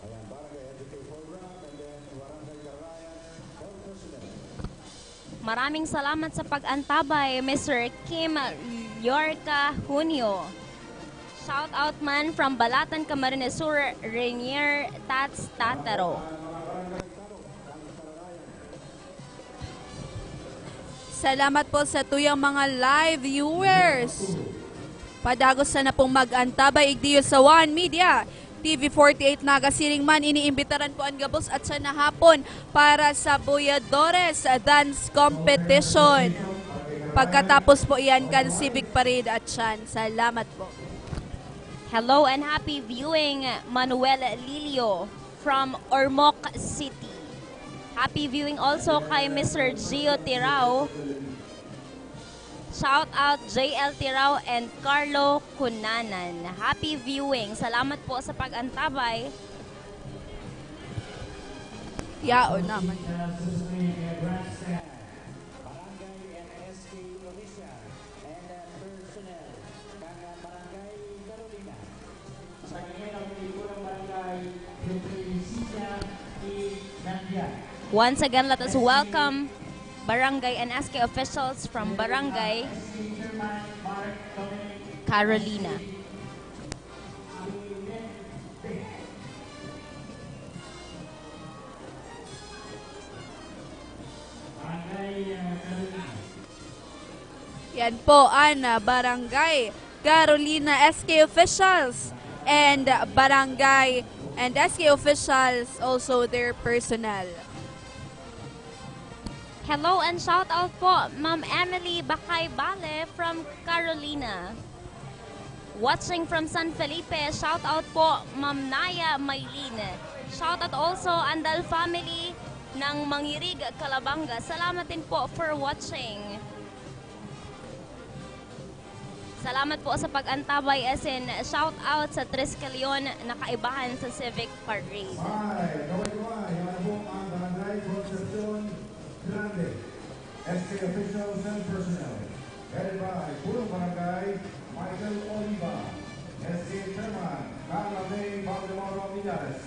Ayan, Barangay Educate Program and then Barangay Cararayan Health Personnel. Maraming salamat sa pag-antabay, Mister Kim Yorca Junio. Shout out man from Balatan, Camarines Sur, Rainier Tats Tataro. Salamat po sa tuyang mga live viewers. Padagos sana pong mag-antabay, igdiyo sa One Media, T V forty-eight Naga Siring man, iniimbitaran po an gabos at siya na hapon para sa Boyadores Dance Competition. Pagkatapos po iyan kan Civic Parade at siyan. Salamat po. Hello and happy viewing, Manuel Lilio from Ormoc City. Happy viewing also kay Mister Gio Tirao. Shout out J L Tirao and Carlo Cunanan. Happy viewing. Salamat po sa pag-antabay. Yaon naman. Barangay and S K Once again, let us welcome Barangay and S K officials from Barangay Carolina. Yan po ang, ah, Barangay Carolina S K officials and Barangay and S K officials, also their personnel. Hello and shout out po, Ma'am Emily Bacay Bale from Carolina. Watching from San Felipe, shout out po, Ma'am Naya Maylin. Shout out also, Andal family ng Mangirig, Calabanga. Salamat din po for watching. Salamat po sa pag-antabay, as in, shout out sa Triskelion na kaibahan sa Civic Parade. Ay, kaway-kaway, yan po ang Barangay Concepcion Grande. S K officials and personnel, headed by Punong Barangay Michael Oliva, S K Chairman Carla May Valdemoro Millares.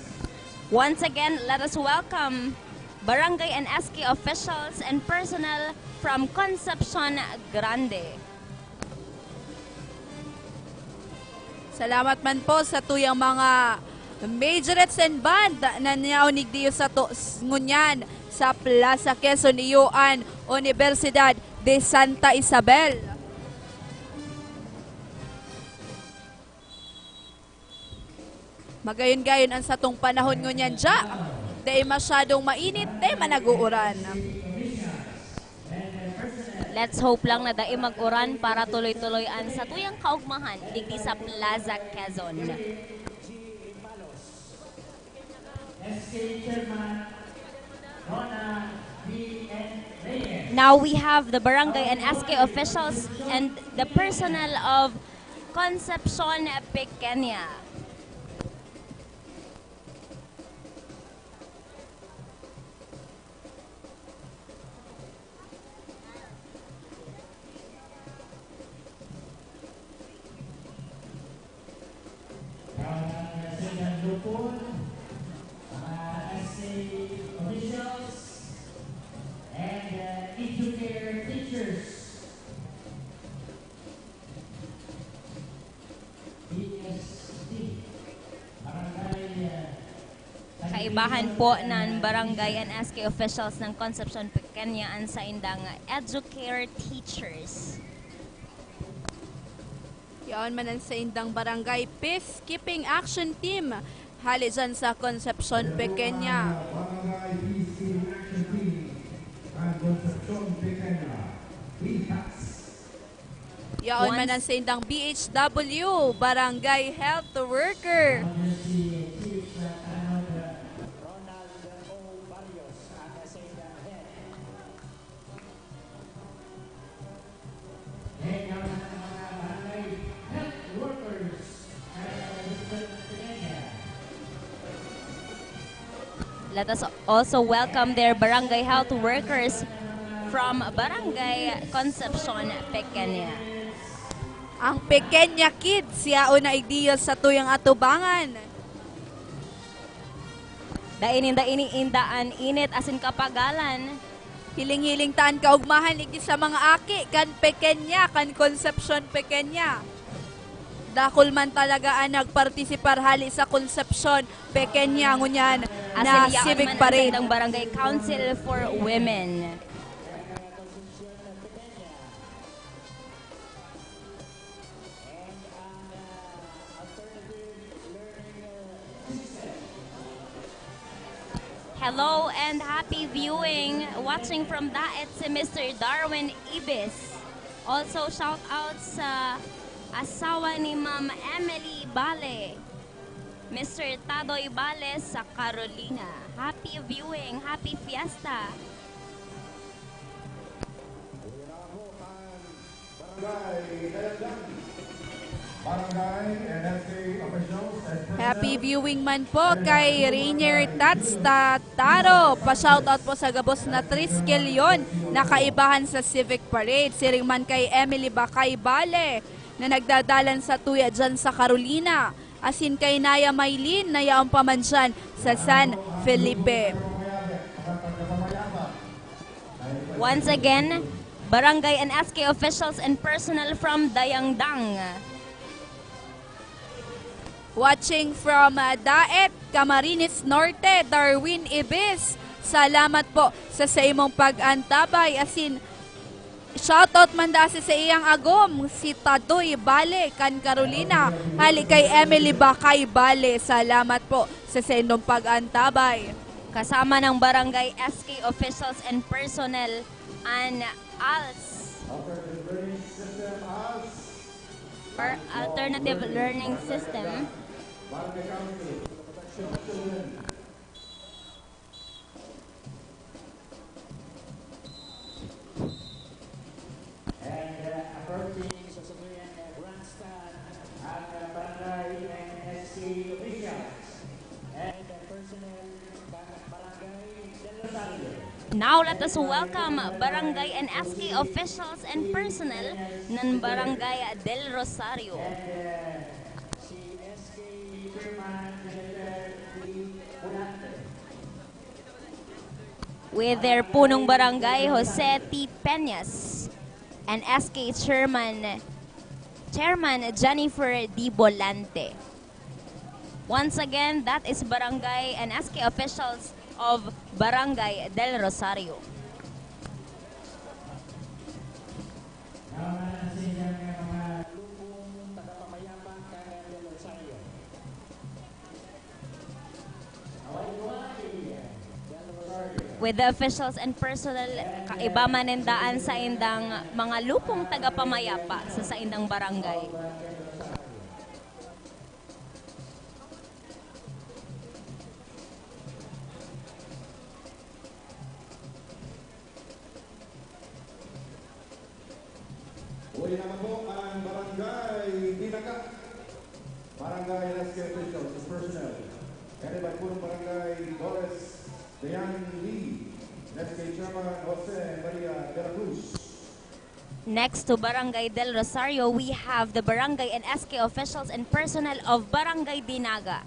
Once again, let us welcome Barangay and S K officials and personnel from Concepcion Grande. Salamat man po sa tuyang mga majorettes and band na nyaon igdiyo sato s-, ngunyan sa Plaza Quezon, iyo an Universidad de Santa Isabel. Magayon-gayon an satong panahon ngunyan dya. Dai masyadong mainit, dai man nag-uuran. Let's hope lang na dai mag-uran para tuloy-tuloy an satuyang kaugmahan digdi sa Plaza Quezon. Now we have the barangay and S K officials and the personnel of Concepcion Pequeña. From President Lupon, mga S C officials, and, uh, educator teachers. B S T, barangay, uh, Kaibahan po ng barangay and S K officials ng Concepcion Pequeña an saindang educator teachers. Yaon man an saindang barangay peacekeeping action team hali dyan sa Concepcion Pequeña. Barangay peacekeeping action team ng Concepcion Pequeña. Pitas. Yaon man an saindang B H W, barangay health worker. Let us also welcome their barangay health workers from Barangay Concepcion Pequeña. Ang Pequeña Kids, yaon na igdiyo satuyang atubangan. Dai ninda iniinda an init asin kapagalan. Hiling-hiling ta an kaugmahan igdi sa mga aki kan Pequeña, kan Concepcion Pequeña. Dakul man talaga an nagpartisipar hali sa Concepcion Pequeña ngunyan na civic parade. Asin yaon man ang saindang Barangay Council for Women. Hello and happy viewing. Watching from Daet si Mister Darwin Ibis. Also, shout out sa asawa ni Ma'am Emily Bale, Mister Tadoy Bale sa Carolina. Happy viewing, happy fiesta. Happy viewing man po kay Rainier Tats Tataro. Pa-shoutout po sa gabos na Triskelion na kaibahan sa Civic Parade. Siring man kay Emily Bacay Bale na nagdadalan sa tuya dyan sa Carolina. Asin kay Naya Maylin na yaon pa man dyan sa San Felipe. Once again, barangay and S K officials and personnel from Dayangdang. Watching from, uh, Daet, Camarines Norte, Darwin Ibis. Salamat po sa, sa imong pag-antabay. Asin, shoutout man da sa, sa iyang agom, si Tatoy Bale, kan Carolina. Hali kay Emily Bakay Bale. Salamat po sa, sa inyong pag-antabay. Kasama ng barangay S K officials and personnel, an als. Alternative learning system. Alternative learning system. And, uh, approaching sa Subuyan, uh, grandstand ang, uh, barangay and S K officials and, uh, personnel ng Barangay Del Rosario. Now, let us welcome barangay and S K officials and personnel ng Barangay Del Rosario. And, uh, si S K Chairman Gilbert P. Volante. With their punong barangay, Jose T. Peñas, and S K Chairman, Chairman Jennifer D. Volante. Once again, that is barangay and S K officials of Barangay Del Rosario. With the officials and personnel, kaiba man ninda an saindang mga lupong tagapamayapa sa saindang barangay. Uli naman po ang Barangay Dinaga. Barangay Rescue Officials and personnel, headed by Punong Barangay Doris Dayan Lee, Rescue Chairman Jose Maria de la Cruz. Next to Barangay Del Rosario, we have the barangay and S K officials and personnel of Barangay Dinaga.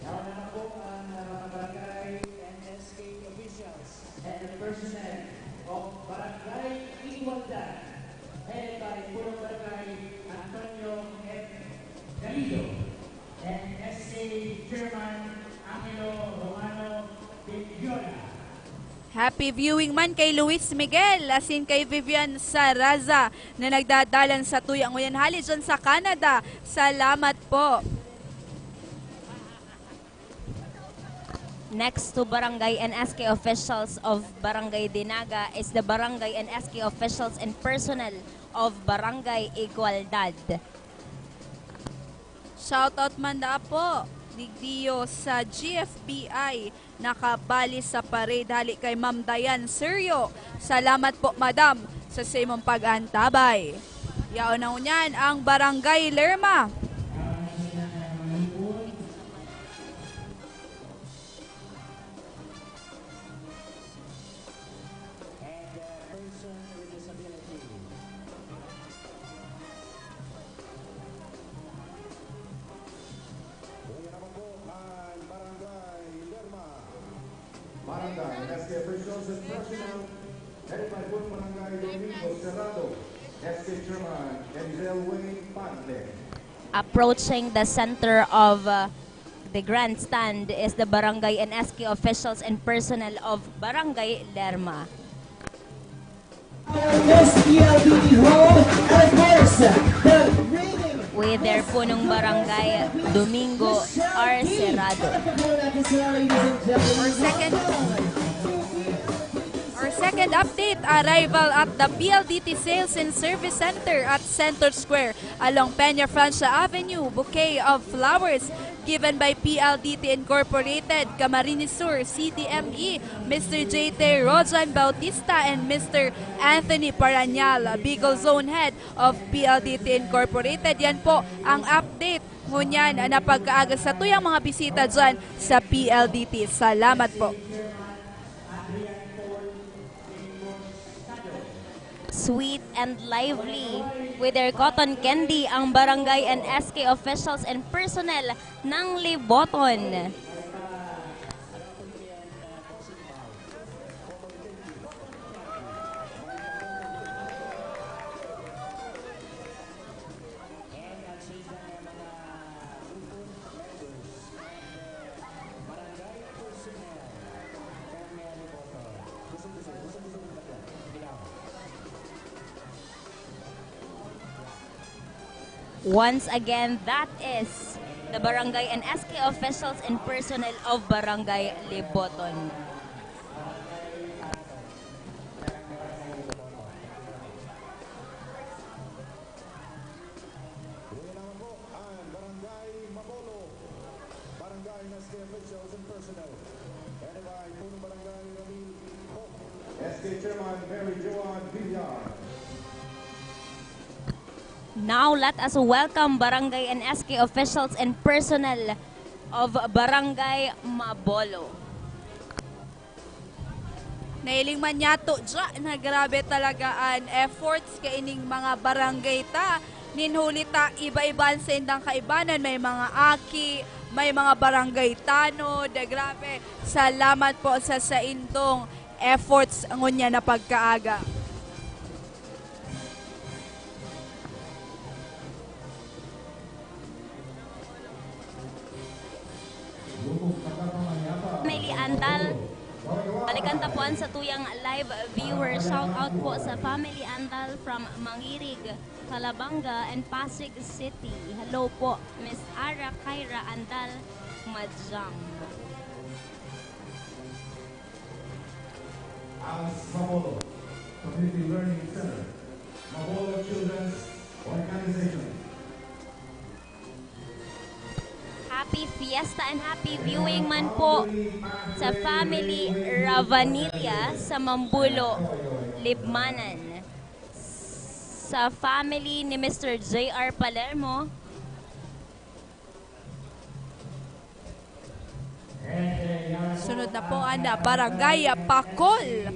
Yaon na po ang, ah, mga barangay and S K officials and the personnel of Barangay Igualdad, headed by Punong Barangay Antonio F. Galido and S K Chairman Angelo Romano Bendiola. Happy viewing man kay Luis Miguel asin kay Vivian Saraza na nagdadalan sa tuyang ngunyan hali dyan sa Canada. Salamat po. Next to barangay and S K officials of Barangay Dinaga is the barangay and S K officials and personnel of Barangay Igualdad. Shoutout man da po, digdiyo sa G F B I, nakabali sa parade hali kay Ma'am Dayan Sergio. Salamat po, Madam, sa, sa imong pag-antabay. Yaon na ngunyan ang Barangay Lerma. And, uh, person with disability. Kuya naman po ang Barangay Lerma. Barangay, S K officials and personnel, headed by Punong Barangay Domingo Serrado, S K Chairman Denzel Wayne Pante. Approaching the center of, uh, the grandstand is the barangay and S K officials and personnel of Barangay Lerma. Miss P L D T Hall, and of course, the reigning With their Miss punong barangay, Philippines, Domingo Miss R. Shaggy. Serrado. Pakilala natin sila, ladies and gentlemen. Our second, our second update, arrival at the P L D T Sales and Service Center at Center Square along Peña Francia Avenue, bouquet of flowers given by P L D T Incorporated, Camarines Sur, C D M E, Mister J T Rojan Bautista, and Mister Anthony Parañal, Bicol Zone Head of P L D T Incorporated. Yan po ang update ngunyan na pagkaaga sa tuyang mga bisita dyan sa P L D T. Salamat po. Sweet and lively with their cotton candy ang barangay and S K officials and personnel ng Liboton. Once again, that is the barangay and S K officials and personnel of Barangay Liboton. Uwi naman po ang Barangay Mabolo, Barangay S K officials and personnel, headed by Punong Barangay Ramil Hope, S K Chairman Mary Joan Villar. Now, let us welcome Barangay and S K officials and personnel of Barangay Mabolo. Nahiling man yato dya na grabe talaga an efforts kaining mga barangay ta. Nin huli ta, iba-iba an saindang kaibanan. May mga aki, may mga barangay tanod. Grabe. Salamat po sa saindong efforts ngunyan na pagkaaga. Family Andal. Balikan ta po an satuyang live viewer. Shout out po sa Family Andal from Mangirig, Calabanga, and Pasig City. Hello po, Miss Ara Kyra Andal Madjang. As Mabolo Community Learning Center, Mabolo Children's Organization. Happy Fiesta and happy viewing man po sa family Ravanilla sa Mambulo, Libmanan. Sa family ni Mister J R Palermo. Sunod na po ang Barangay Pakol.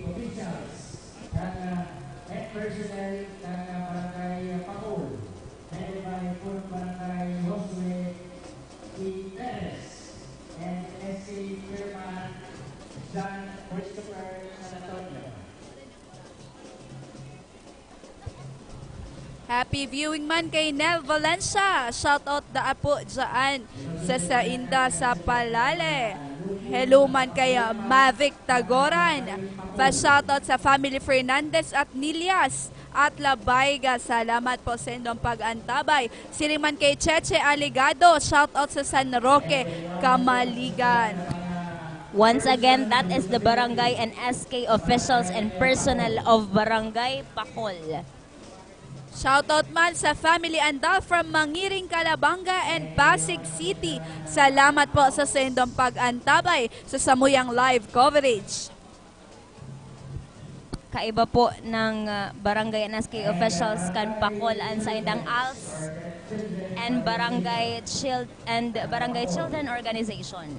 Happy viewing man kay Nel Valencia. Shout out da apo dyan sa sainda sa Palale. Hello man kay, ah, Mavic Tagoran. Pa-shoutout sa family Fernandez at Nillas at Labayga. Salamat po sa indong pag-antabay. Siring man kay Cheche Aligado, shoutout sa San Roque, Camaligan. Once again, that is the barangay and S K officials and personnel of Barangay Pakol. Shoutout man sa family Andal from Mangiring, Calabanga and Pasig City. Salamat po sa saindong pag-antabay sa samuyang live coverage. Kaiba po ng, ah, barangay and S K officials kan Pakol an saindang ALS and Barangay Child-, and Barangay Children Organization.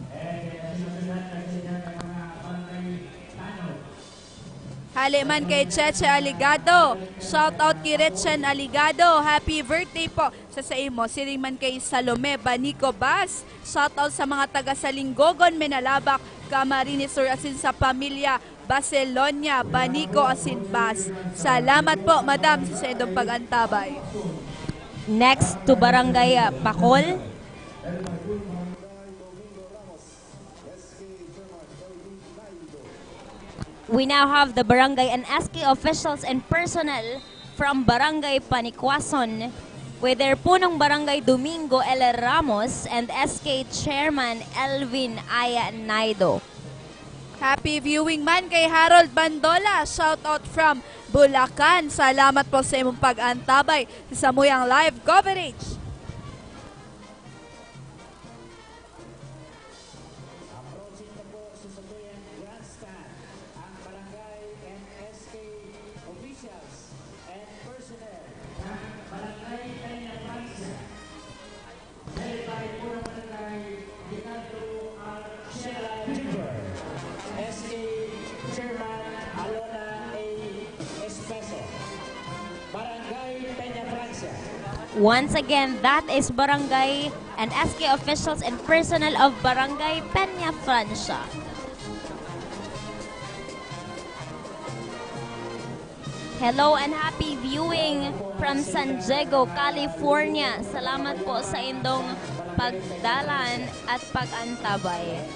Hale man kay Cheche Aligado. Shout out ki Rechen Aligado. Happy birthday po sa saimo. Siring man kay Salome Banico Bas. Shout out sa mga taga Salinggogon, Menalabak, Camarines Sur asin sa pamilya Baselonia, Banico asin Bas. Salamat po, Madam, sa saindong pag-antabay. Next to Barangay, ah, Pakol. We now have the barangay and S K officials and personnel from Barangay Panikwason with their punong barangay Domingo L Ramos and S K chairman Elvin Aya Naido. Happy viewing man kay Harold Bandola. Shout out from Bulacan. Salamat po sa imong pag-antabay sa samuyang live coverage. Approaching na po sa satuyang grandstand ang barangay and S K officials and personnel ng Barangay Peña Francia, led by Punong Barangay Ricardo R. Chela River, S K Chairman Alona A. Espeso. Once again, that is Barangay and S K officials and personnel of Barangay Peña Francia. Hello and happy viewing from San Diego, California. Salamat po sa indong pagdalan at pag-antabay.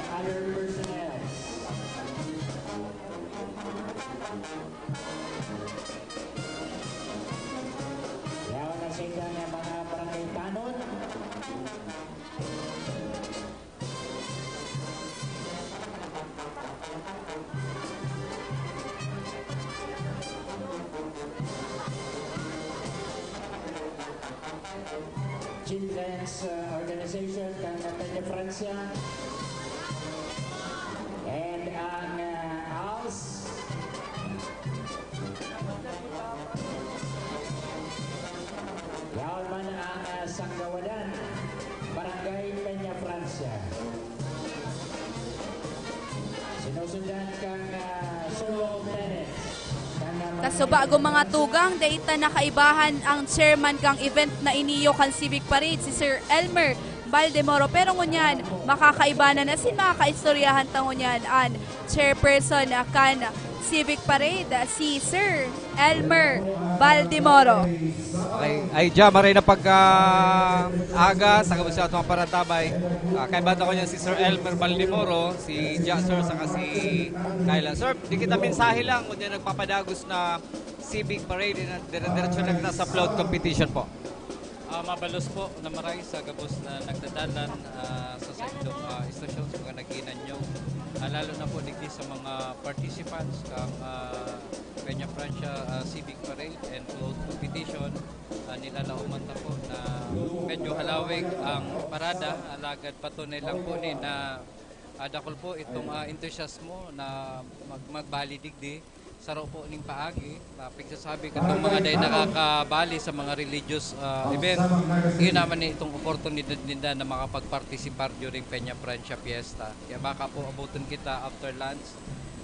Yaon na sinda nga mga barangay tanod. Children's, uh, Organization kan Peña Francia. And ang, uh, als Yaon man ang, ah, Sanggawadan, Barangay Peña Francia. Sinusundan kang, ah, Superintendent. Kang, ah, Sa subago mga tugang, dai ta nakaibahan ang chairman kang event na iniyo kan Civic Parade, si Sir Elmer Baldemoro. Pero ngunyan, makakaibanan asin makakaistoryahan ta ngunyan an chairperson kan Civic Parade, si Sir Elmer Baldemoro. Okay. Ay, Jam, maray na pagka-aga, sa gabos sa atong parantabay. Ah, kaiba ta ko niyan si Sir Elmer Baldemoro, si Ja, sir, saka si Kyla. Sir, di kita mensahe lang, kundi nagpapadagos na Civic Parade, na dire-diretso na kita sa float competition po. Ah, mabalos po na maray sa gabos na nagdadalan, ah, sa saindong, ah, istasyon, sa mga nag-iinanyong, ah, lalo na po digdi sa mga participants kang, ah, Peña Francia, ah, Civic Parade and Float Competition. Ah, nilalaoman ta po na medyo halawig ang parada, alagad patunay lang po ni na, ah, dakul po itong, ah, entusiasmo na mag-, magbali digdi. Saro po ning paagi, ah, pigsasabi katong mga dai nakakabali sa mga religious, ah, event, iyo naman ni itong oportunidad ninda na makapagpartisipar during Peña Francia Fiesta. Kaya baka po abuton kita after lunch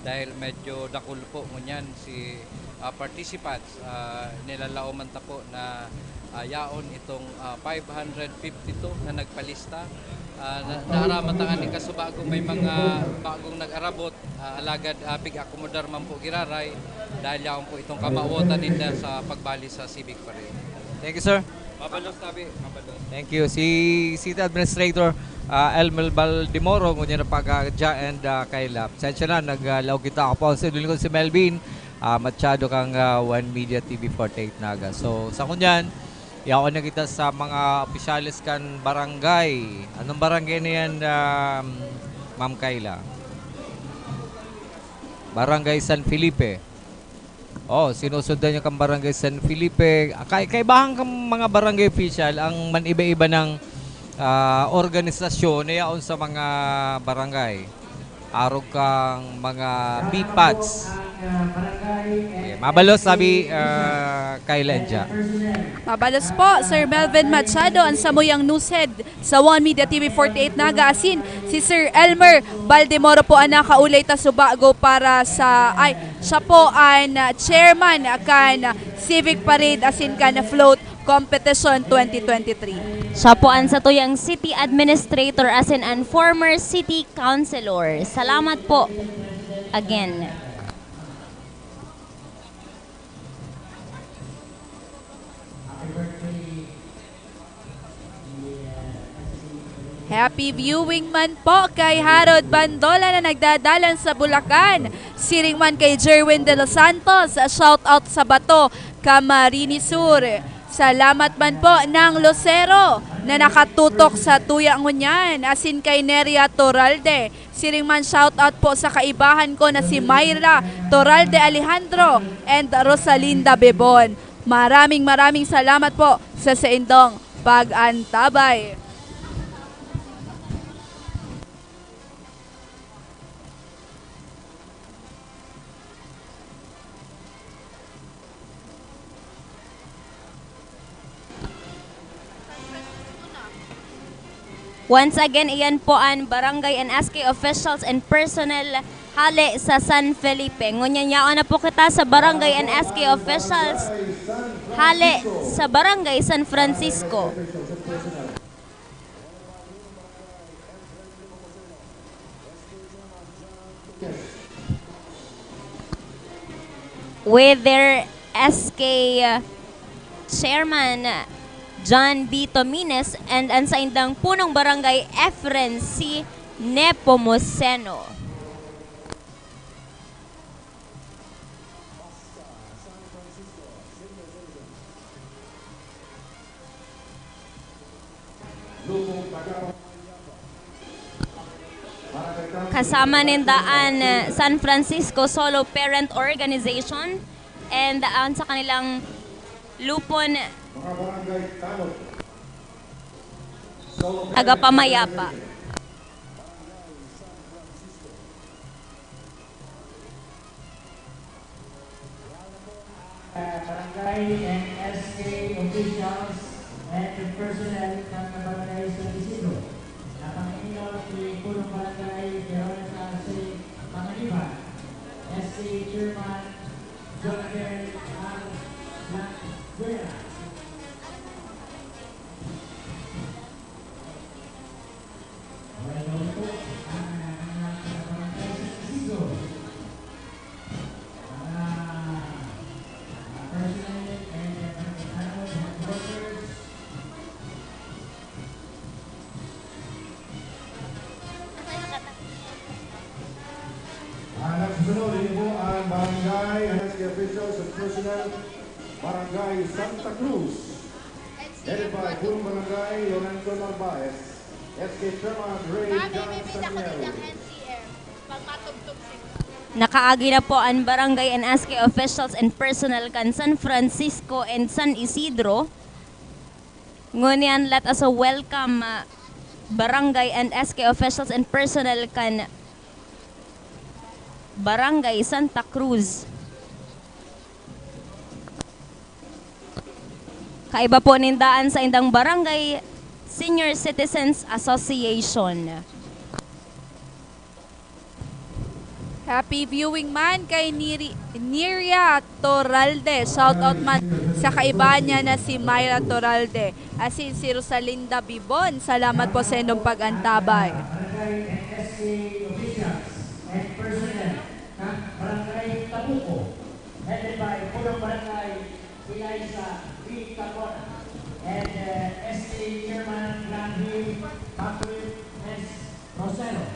dahil medyo dakul po ngunyan si, ah, participants. Ah, nilalaoman ta po na, ah, yaon itong, ah, five hundred fifty-two na nagpalista. Ah, na, naaraman ta nga ni kasubago may mga bagong nag-arabot. Ah, alagad, ah, pig-akomodar man po giraray, dahil yaon po itong kamawotan ninda sa pagbali sa Civic Parade. Thank you, sir. Mabalos, tabi. Mabalos. Thank you. Si City Administrator, ah, Elmer Baldemoro, ngunyan na pag, ah, Ja and, ah, Kyla. Pasensya na, nag, ah, laog kita. Ako po ang sa lingkod si Melvin, ah, Machado kang, ah, One Media T V forty-eight Naga. So, sa ngunyan, yaon na kita sa mga opisyales kan barangay. Anong barangay na yan, um, Ma'am Kyla? Barangay San Felipe. Oh, sinusundan niyo kan Barangay San Felipe. Kay-, kaibahan kan mga barangay official ang man-iba-iba ng, ah, organisasyon na yaon sa mga barangay. Arog kang mga B pads. Okay, mabalos, sabi, ah, Kyla and Ja. Mabalos po, Sir Melvin Machado, ang samuyang newshead sa One Media T V forty-eight Naga, asin si Sir Elmer Baldemoro po ang nakaulay ta subago para sa, ay, siya po ang, ah, chairman kan Civic Parade asin kan Float Competition twenty twenty-three. Siya po ang satuyang city administrator asin an former city councilor. Salamat po again. Happy viewing man po kay Harold Bandola na nagdadalan sa Bulacan. Siring man kay Jerwin De Los Santos, shout out sa Bato, Camarines Sur. Salamat man po ng Lucero na nakatutok sa tuya ngunyan, asin kay Neria Toralde. Siring man, shout out po sa kaibahan ko na si Myra Toralde Alejandro and Rosalinda Bebon. Maraming, maraming salamat po sa saindong pag-antabay. Once again, iyan po an barangay and S K officials and personnel Hale sa San Felipe. Ngunyan yaon na po kita sa barangay and S K officials. Hale sa Barangay San Francisco. With their S K chairman, John B Tomines, and ang saindang punong barangay, Efren C Nepomuceno. Kasama ninda an, uh, San Francisco Solo Parent Organization and an sa kanilang lupon tagapamayapa. Barangay and S K officials and personnel ng Barangay San Isidro. Napanginilot ni Punong Barangay Veronica C Panganiban, S K Chairman Jonathan R Blancuera. Ah, nagsusunod, ini po ang barangay, S K officials and personnel, Barangay Santa Cruz. Headed by Punong Barangay Leonardo Narvaez, S K Chairman Ray Mami, John may bida ko Sanyel. Diyang N C R. Pag matugtog siguro. Nakaagi na po ang barangay and S K officials and personnel kan San Francisco and San Isidro. Ngunyan, let us welcome, uh, barangay and S K officials and personnel kan Barangay Santa Cruz. Kaiba po ninda an saindang Barangay Senior Citizens Association. Happy viewing man kay Niri-, Niria Toralde. Shout out man sa kaiba niya na si Myra Toralde. Asin si Rosalinda Bibon. Salamat po sa inyong pag-antabay. Barangay and S K officials and personnel ng Barangay Tabuco, headed by Punong Barangay Eliza V Capona and, uh, S K Chairman Granville Patrick S Rosero.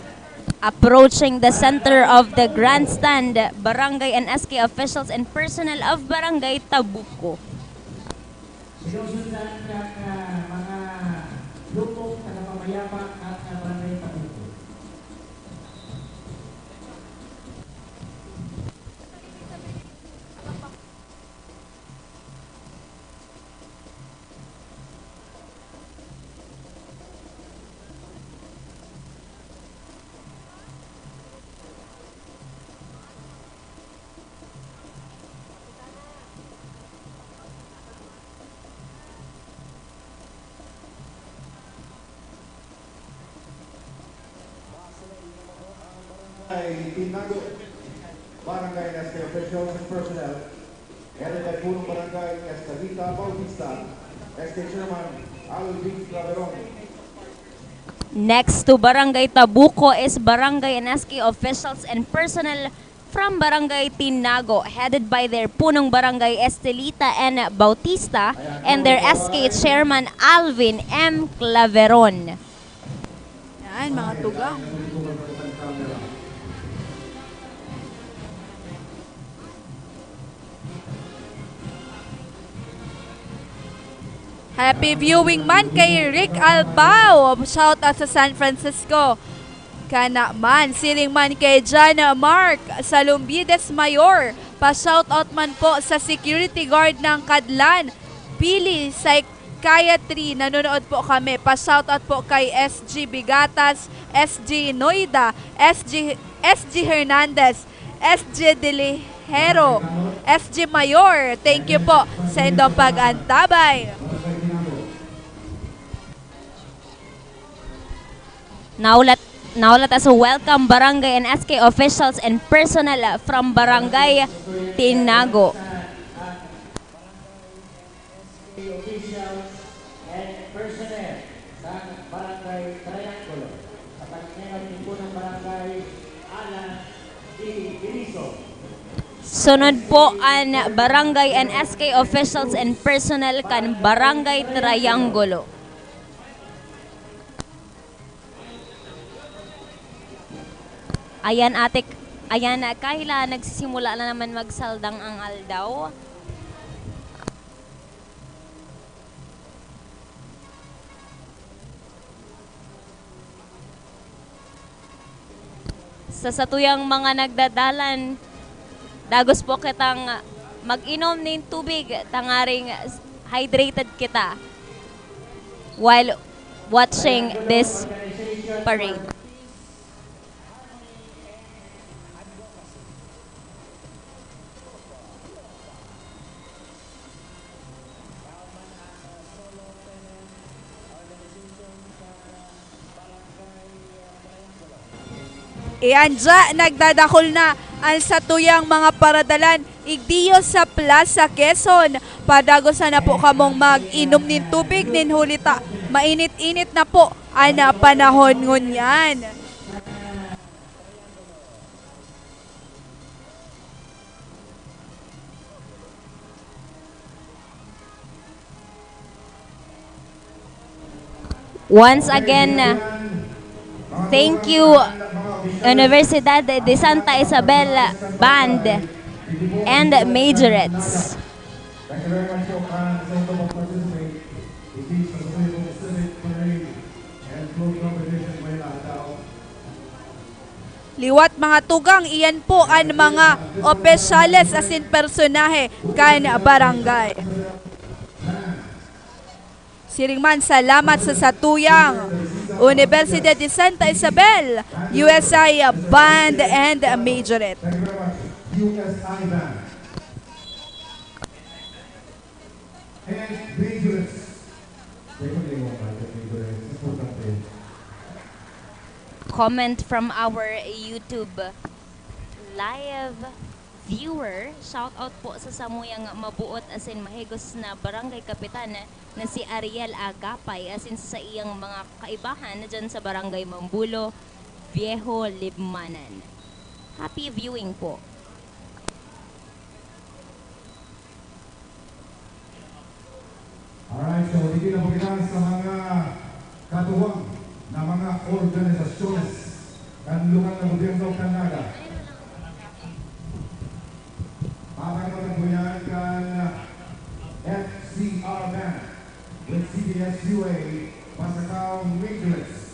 Approaching the center of the grandstand, barangay and S K officials and personnel of Barangay Tabuco. Sinusundan ng, ah, mga lupong tagapamayapa at, ah, Barangay Tabuco. Ay, Tinago, Barangay S K officials and personnel, headed by Punong Barangay Estelita Bautista, S K Chairman Alvin Claveron. Next to Barangay Tabuco is Barangay and S K officials and personnel from Barangay Tinago, headed by their Punong Barangay Estelita N Bautista and their S K Chairman Alvin M Claveron. Yan, mga tugang. Happy viewing man kay Rick Albao. Shout out sa San Francisco. Kana man, siring man kay John Mark Salumbides Mayor. Pa-shout out man po sa security guard ng Kadlan, Pili Psychiatry. Nanonood po kami. Pa-shout out po kay S G Bigatas, S G Noida, S G, S G Hernandez, S G Delihero, S G Mayor. Thank you po sa indong pag-antabay. Now, let, Now let us welcome barangay and S K officials and personnel from Barangay Tinago. Officials and personnel ng Barangay Triangulo. Sa pagningot ni Punong Barangay Alan D. Biniso. Sunod po an barangay and S K officials and personnel kan Barangay Triangulo. Ayan, ate, ayan, Kayla, nagsisimula na naman magsaldang ang aldaw. Sa satuyang mga nagdadalan, dagos po kitang mag-inom nin tubig, tangaring hydrated kita while watching this parade. Iyan dya, nagdadakul na an satuyang mga paradalan igdiyo sa Plaza Quezon. Padagosan na po kamong mag-inom nin tubig nin huli ta mainit-init na po an panahon ngunyan. Once again, thank you, Universidad de Santa Isabel Band and Majorettes. Thank you very much po, ah, sa inyong pag-participate. Hindi sa susunod pong civic parade and float competition ngayong araw. Liwat, mga tugang, iyan po an mga opisyales asin personahe kan barangay. Siring man, salamat sa satuyang Universidad de Santa Isabel, U S I Band and Majorette. Thank you very much. U S I Band. And Majorette. Thank you, Majorette. Importante. Comment from our YouTube live viewer. Shout out po sa samuyang mabuot asin mahigos na barangay kapitan na si Ariel Agapay asin sa saiyang mga kaibahan na dyan sa Barangay Mambulo, Viejo Libmanan. Happy viewing po. Alright, so digdi na po kita sa mga katuwang na mga organisasyones kan lokal na gobyerno kan Naga. Papahimutan po yan kan F C R Band with C B S U A Pasacao Majorettes.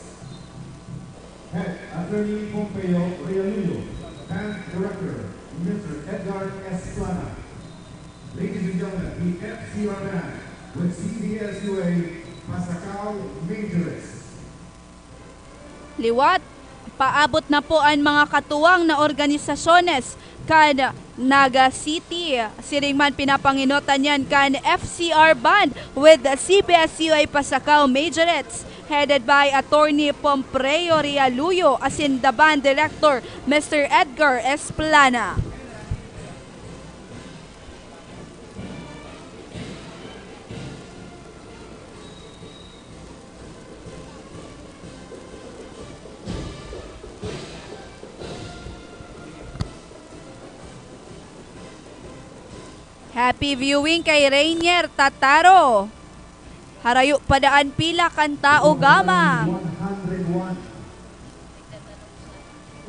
Head, Attorney Pompeo Realuyo, Band Director, Mister Edgar Esplana. Ladies and gentlemen, the F C R Band with C B S U A Pasacao Majorettes. Liwat, paabot na po an mga katuwang na organisasyones kan Naga City. Siring man, pinapangenotan yan kan F C R Band with C B S U A Pasacao Majorettes, headed by Attorney Pompreo Realuyo asin the band director, Mister Edgar Esplana. Happy viewing kay Rainier Tataro. Harayo pa daan pila kan tao, Gama. One hundred one.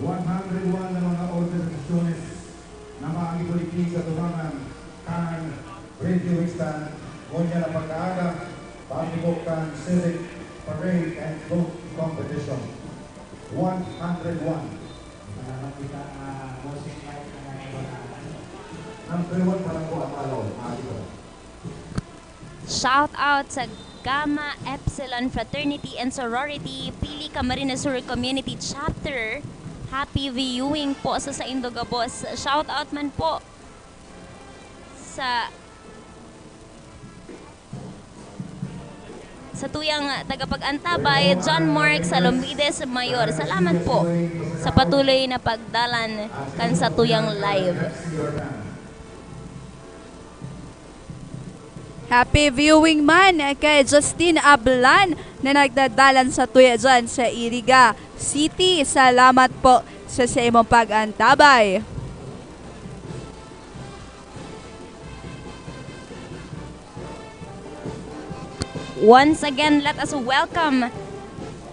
One hundred one na mga organisasyones na maagi po digdi sa tubangan kan Radio Winston, ngunyan na pagkaaga, paagi po kan Civic Parade and Float Competition. One hundred one. Salamat kita, ah, Bossing Mike, na nagpapaalam. Number one pa lang po ang alaw, maagi po. Shout out sa Gamma Epsilon Fraternity and Sorority, Pili Camarines Sur Community Chapter. Happy viewing po sa saindo gabos. Shout out man po sa Sa tuyang tagapag-antabay, John Mark Salomides Mayor. Salamat po sa patuloy na pagdalan kan sa tuyang live. Happy viewing man kay Justin Ablan na nagdadalan sa tuya dyan sa Iriga City. Salamat po sa, sa imong pag-antabay. Once again, let us welcome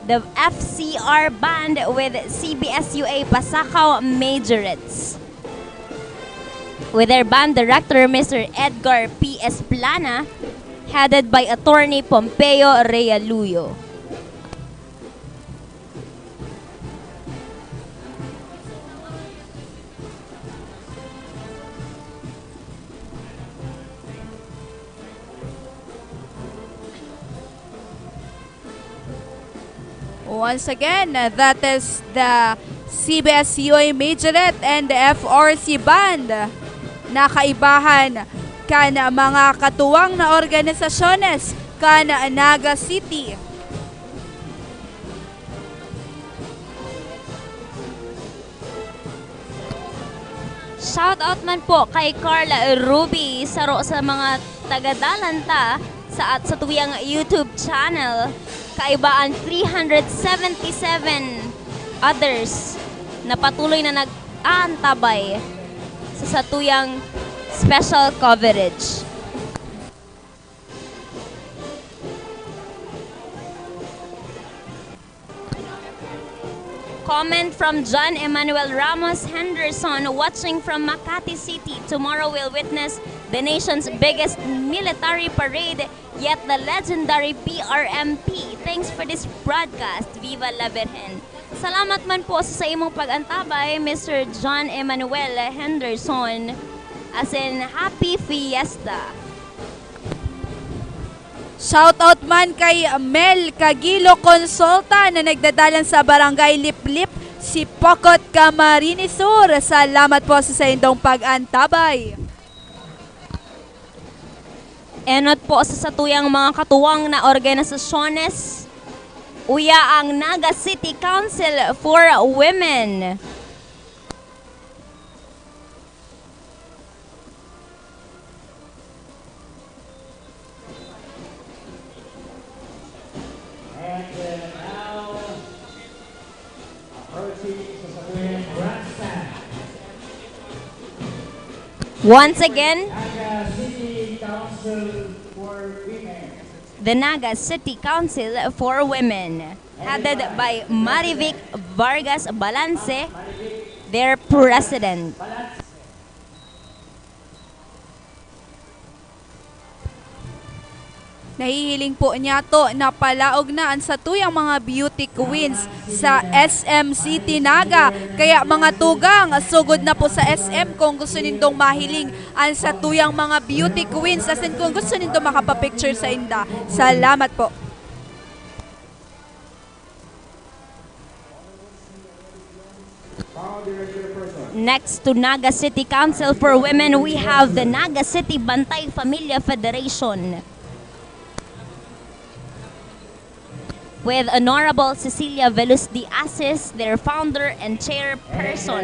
the F C R Band with C B S U A Pasacao Majorettes, with their band director, Mister Edgar P S Plana, headed by Attorney Pompeo Realuyo. Once again, that is the C B S U A Majorette and the F R C Band na kaibahan kan mga katuwang na organisasyones kan Naga City. Shout out man po kay Carla Ruby, saro sa mga tagadalan ta sa, at sa tuyang YouTube channel. Kaiba ang three hundred seventy-seven others na patuloy na nag-aantabay sa, sa tuyang special coverage. Comment from John Emmanuel Ramos Henderson, watching from Makati City. Tomorrow we'll witness the nation's biggest military parade, yet the legendary P R M P. Thanks for this broadcast. Viva la Virgen. Salamat man po sa, sa imong pag-antabay, Mister John Emmanuel Henderson. As in, Happy Fiesta. Shout out man kay Mel Cagilo Consulta na nagdadalan sa Barangay Liplip, Sipocot, Camarines Sur. Salamat po sa saindong pag-antabay. Enot po sa satuyang mga katuwang na organisasyones, uya ang Naga City Council for Women. And, uh, now, approaching sa satuyang grandstand. Once again, Naga City Council for Women. The Naga City Council for Women, headed by Marivic Vargas Balance, their president. Nahihiling po niyato na palaog na an satuyang mga beauty queens sa S M City Naga. Kaya, mga tugang, sugod na po sa S M kung gusto nindong mahiling an satuyang mga beauty queens, asin kung gusto nindo makapapicture sainda. Salamat po. Next to Naga City Council for Women, we have the Naga City Bantay Familia Federation, with Honorable Cecilia Veloz de Asis, their founder and chairperson.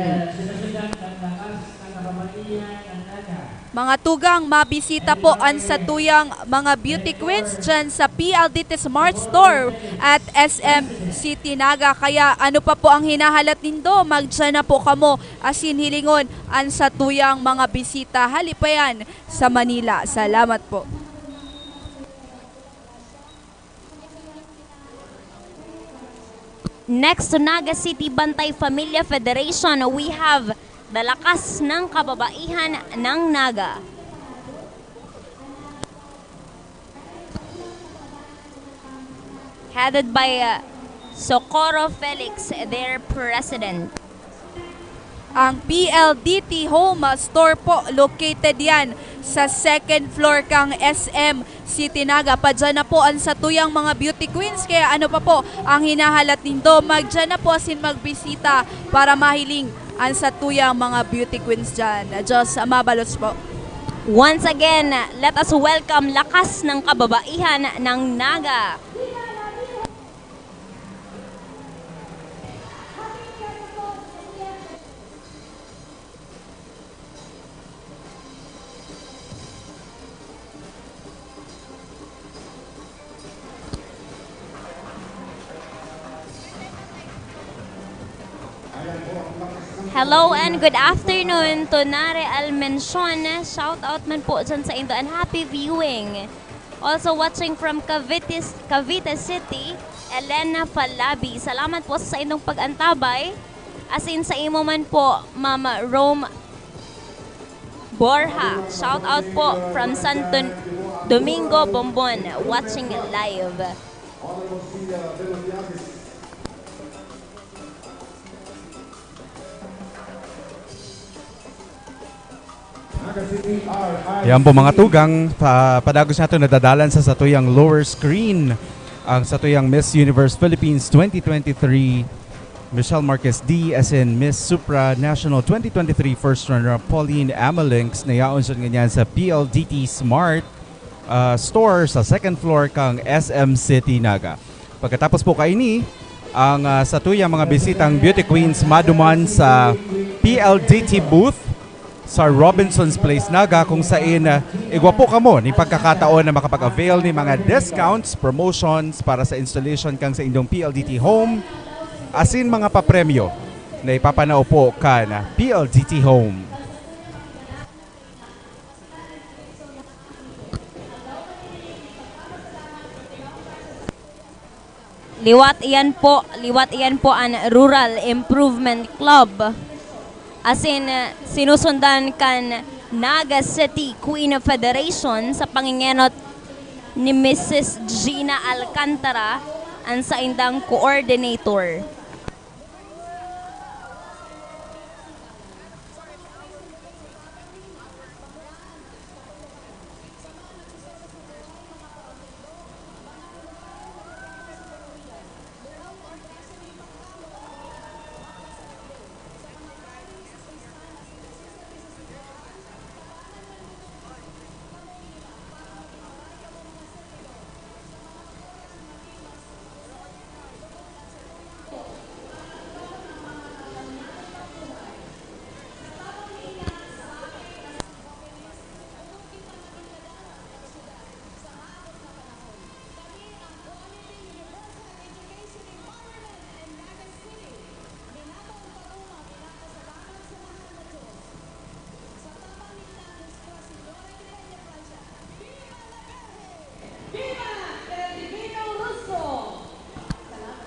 Mga tugang, mabisita po an satuyang mga beauty queens dyan sa P L D T Smart Store at S M City Naga. Kaya ano pa po ang hinahalat nindo? Magdyan na po kamo asin hilingon an satuyang mga bisita. Hali pa yan sa Manila. Salamat po. Next to Naga City Bantay Familia Federation, we have the Lakas ng Kababaihan ng Naga, headed by, uh, Socorro Felix, their president. Ang P L D T Home Store po, located yan sa second floor kang S M City Naga. Padyan na po an satuyang mga beauty queens. Kaya ano pa po ang hinahalat nindo? Magdyan na po asin magbisita para mahiling an satuyang mga beauty queens dyan. Diyos mabalos po. Once again, let us welcome Lakas ng Kababaihan ng Naga. Hello and good afternoon to Nare Almencion. Shout out man po dyan sa indo and happy viewing. Also watching from Cavite, Cavite City, Elena Falabi. Salamat po sa indong pag-antabay. Asin sa imo man po, Ma'am Rome Borja. Shout out po from Santo Domingo, Bombon, watching live. Yan po, mga tugang, pa, padagos nato nadadalan sa satuyang lower screen ang satuyang Miss Universe Philippines twenty twenty-three, Michelle Marquez D, as in Miss Supranational twenty twenty-three first runner-up Pauline Amalinx, na yaon siya ngunyan sa P L D T Smart ah, Store sa second floor kang S M City Naga. Pagkatapos po kaini, ang ah, satuyang mga bisitang beauty queens maduman sa P L D T booth sa Robinson's Place Naga, kung sain ah, igwa po kamo ni pagkakataon na makapag-avail ni mga discounts, promotions para sa installation kang sa indong P L D T home, asin mga papremyo na ipapanao po kan ah, P L D T home. Liwat iyan po, liwat iyan po an Rural Improvement Club. Asin sinusundan kan Naga City Queen Federation sa pangingenot ni Missus Gina Alcantara, an saindang coordinator.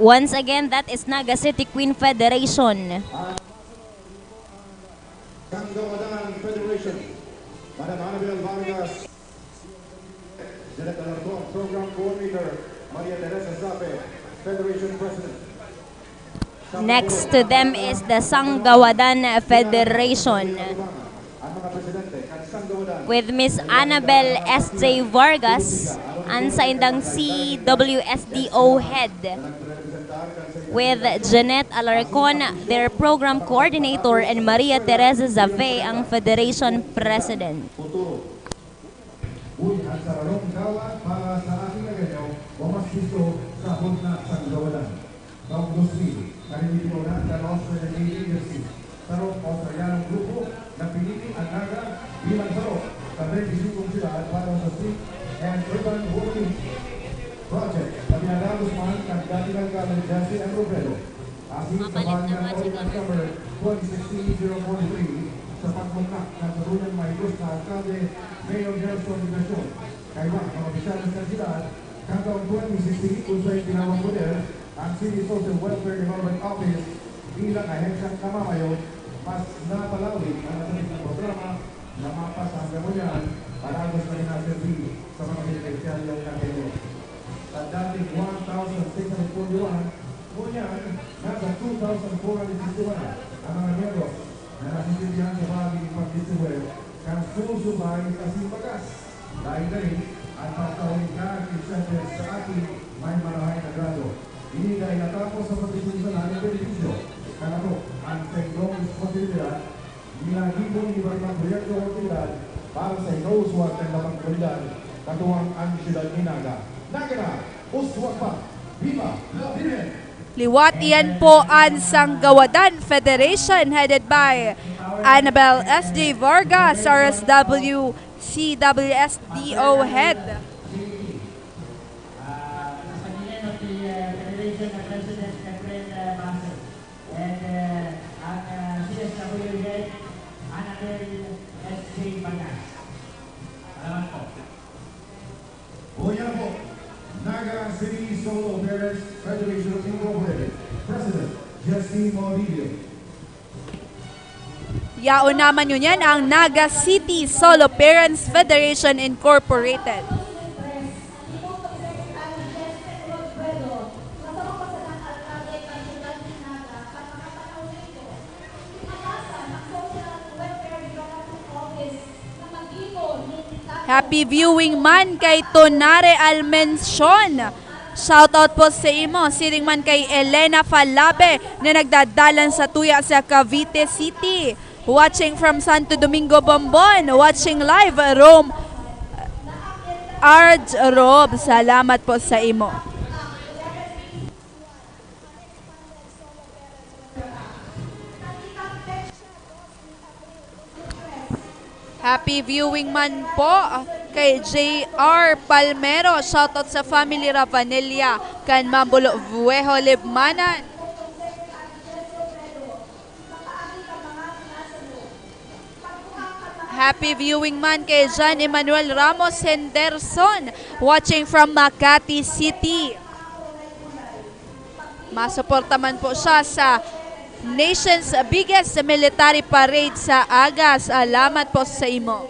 Once again, that is Naga City Queen Federation. Sanggawadan Federation, Madam Annabel Vargas, Janet Alarcon, Program Coordinator, Maria Teresa Zape, Federation President. Next to them is the Sanggawadan Federation with Miss Annabel S J Vargas, an saindang C W S D O head, with Jeanette Alarcon, their program coordinator, and Maria Teresa Zave, ang federation president. Uy, ang sararong gawa para sa aking aganyo o mas gusto sa hapon na sanggawalan. Kaugdos mi, kaninitibonan kan Australian Aid Agency, sarong Australianong grupo na pinili an Naga bilang saro sa twenty-five syudad para sa Street and Urban Walking Project na pinadagos man kan dating alkalde Jesse M. Robredo. Asin sa pangalan ng Audit Number twenty sixteen zero forty-three, sa pagmukha kan satuyan mahigos na alkalde, Mayor Nelson Ignacion, kaiba mga opisyales kan syudad, kan taong twenty sixteen, kun saen tinawag poder ang City Social Welfare Development Office bilang ahensyang namamayo, mas napalawig ang nasabing programa na mapasangga ngunyan, palagos na minaserbi sa mga benepisyaryo kan gobyerno. Sa dating one thousand six hundred forty-one, ngunyan nasa two thousand four hundred sixty-one na ang mga miyembro na nasisirbihan sa bahagi nin pagdistribuir kan susubay asin bagas. Lain na rin ang pagkauli kan incentive sa ating may marahay na grado. Ini dai natapos sa pagdistribuir na nin benepisyo. Kalato, ang saindong responsibilidad Minagibo nin iba't ibang proyekto o aktibidad para sa ikauswag kan labang komunidad, katuwang an siyudad nin Naga. Naga na, uswag pa! Viva La Virgen! Liwat iyan po an Sanggawadan Federation headed by Annabel S J Vargas, R S W, C W S D O Head. Ah, sa pagiging of the, uh, Federation na President Efren, uh, Basso. And, uh, ang, uh, C S W Head, Annabel S J Vargas. Salamat po. Uya po, Naga City Solo Parents Federation Incorporated, President Justin Maurilio. Yaon naman ngunyan ang Naga City Solo Parents Federation Incorporated. Happy viewing man kay Tonare Almencion. Shoutout po sa imo, siring man kay Elena Falabe na nagdadalan sa tuya sa Cavite City. Watching from Santo Domingo, Bombon. Watching live, Rome Arj Rob. Salamat po sa imo. Happy viewing man po kay J R Palmero. Shoutout sa family Ravanilla kan Mambulo Viejo, Libmanan. Happy viewing man kay John Emmanuel Ramos Henderson, watching from Makati City. Masuporta man po siya sa nation's biggest military parade sa aga. Salamat po sa imo.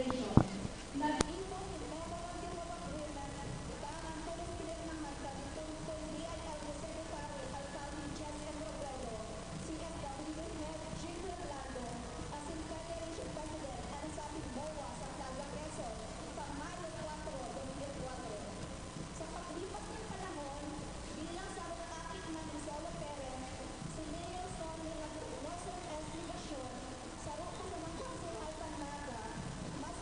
Sa paglipas nin panahon, bilang sarong aki man nin solo parent, si Mayor Sonny Lagunoso S. Legacion, saro pa sa mga konsehal kan Naga, mas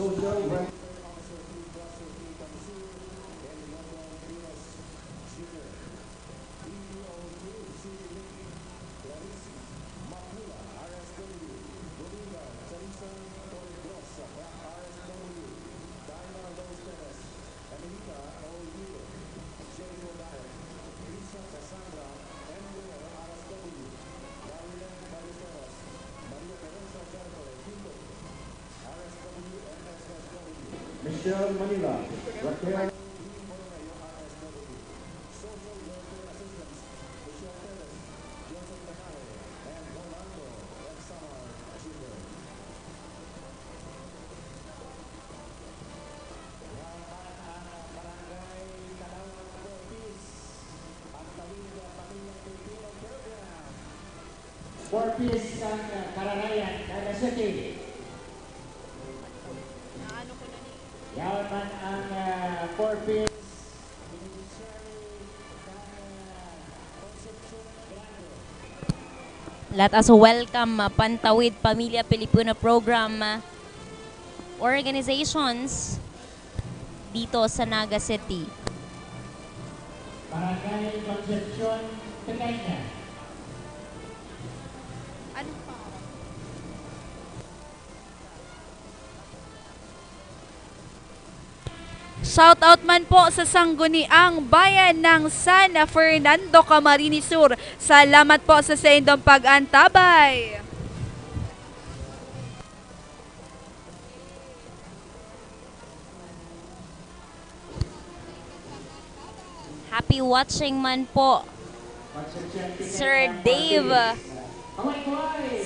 Social Welfare Officer two Cluster three Council, Elizondo Rivas Junior, B P O two City Link, Clarice Macula, R S W, Dominga Charissa Torregros, R S W, Daina Rose Perez, Emilita Olvido, Jericho Daet, Lisa Cassandra M. Guerrero, R S W, Marilyn Ballesteros, Maria Teresa Charco, Quinto, Michelle Manila, Raquel. Four Ps kan, ah, Kararayan, Naga City. Yaon man ang, ah, Four Ps. Let us welcome, ah, Pantawid Pamilya Pilipino Program, ah, organizations dito sa Naga City. Barangay Concepcion, Pequeña. Ano pa? Shout out man po sa Sangguniang Bayan ng San Fernando, Camarines Sur. Salamat po sa saindong pag-antabay. Happy watching man po, Sir Dave.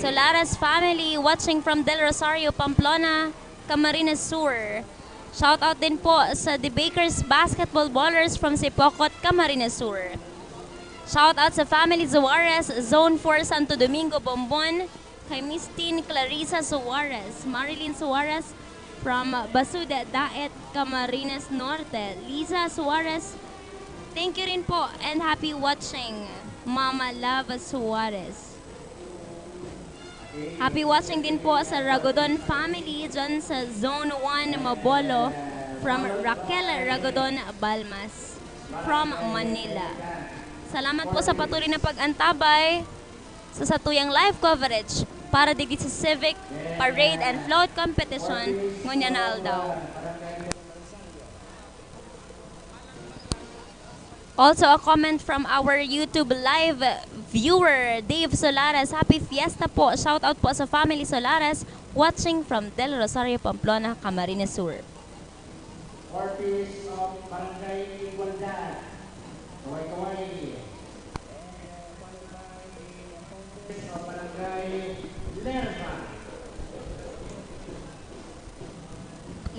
Solares family watching from Del Rosario, Pamplona, Camarines Sur. Shout out din po sa The Bakers Basketball Ballers from Sipocot, Camarines Sur. Shout out sa family Suarez, Zone four, Santo Domingo, Bombon. Kay Miss Teen Clarissa Suarez, Marilyn Suarez from Basuda, Daet, Camarines Norte, Liza Suarez. Thank you rin po and happy watching, Mama Love Suarez. Happy watching din po sa Ragodon family dyan sa Zone one, Mabolo, from Raquel Ragodon Balmas, from Manila. Salamat po sa patuloy na pag-antabay sa satuyang live coverage para digdi sa Civic Parade and Float Competition ngunyan na aldaw. Also, a comment from our YouTube live viewer, Dave Solares. Happy Fiesta po. Shout out po sa family Solares, watching from Del Rosario, Pamplona, Camarines Sur. Four Ps of Barangay Igualdad. Kaway-kaway.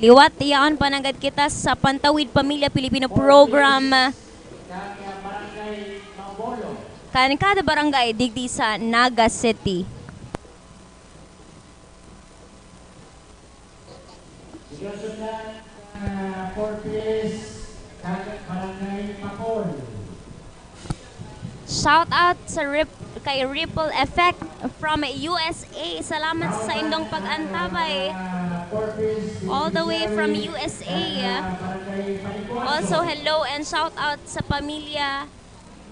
Liwat yaon pa nanggad kita sa Pantawid Pamilya Pilipino Program kan kada barangay digdi sa Naga City. Sinusundan, ah, four Ps, Barangay Pakol. Shout out sa Rip-, kay Ripple Effect from U S A. Salamat sa indong pag-antabay. All the way from U S A. Also, hello and shout out sa pamilya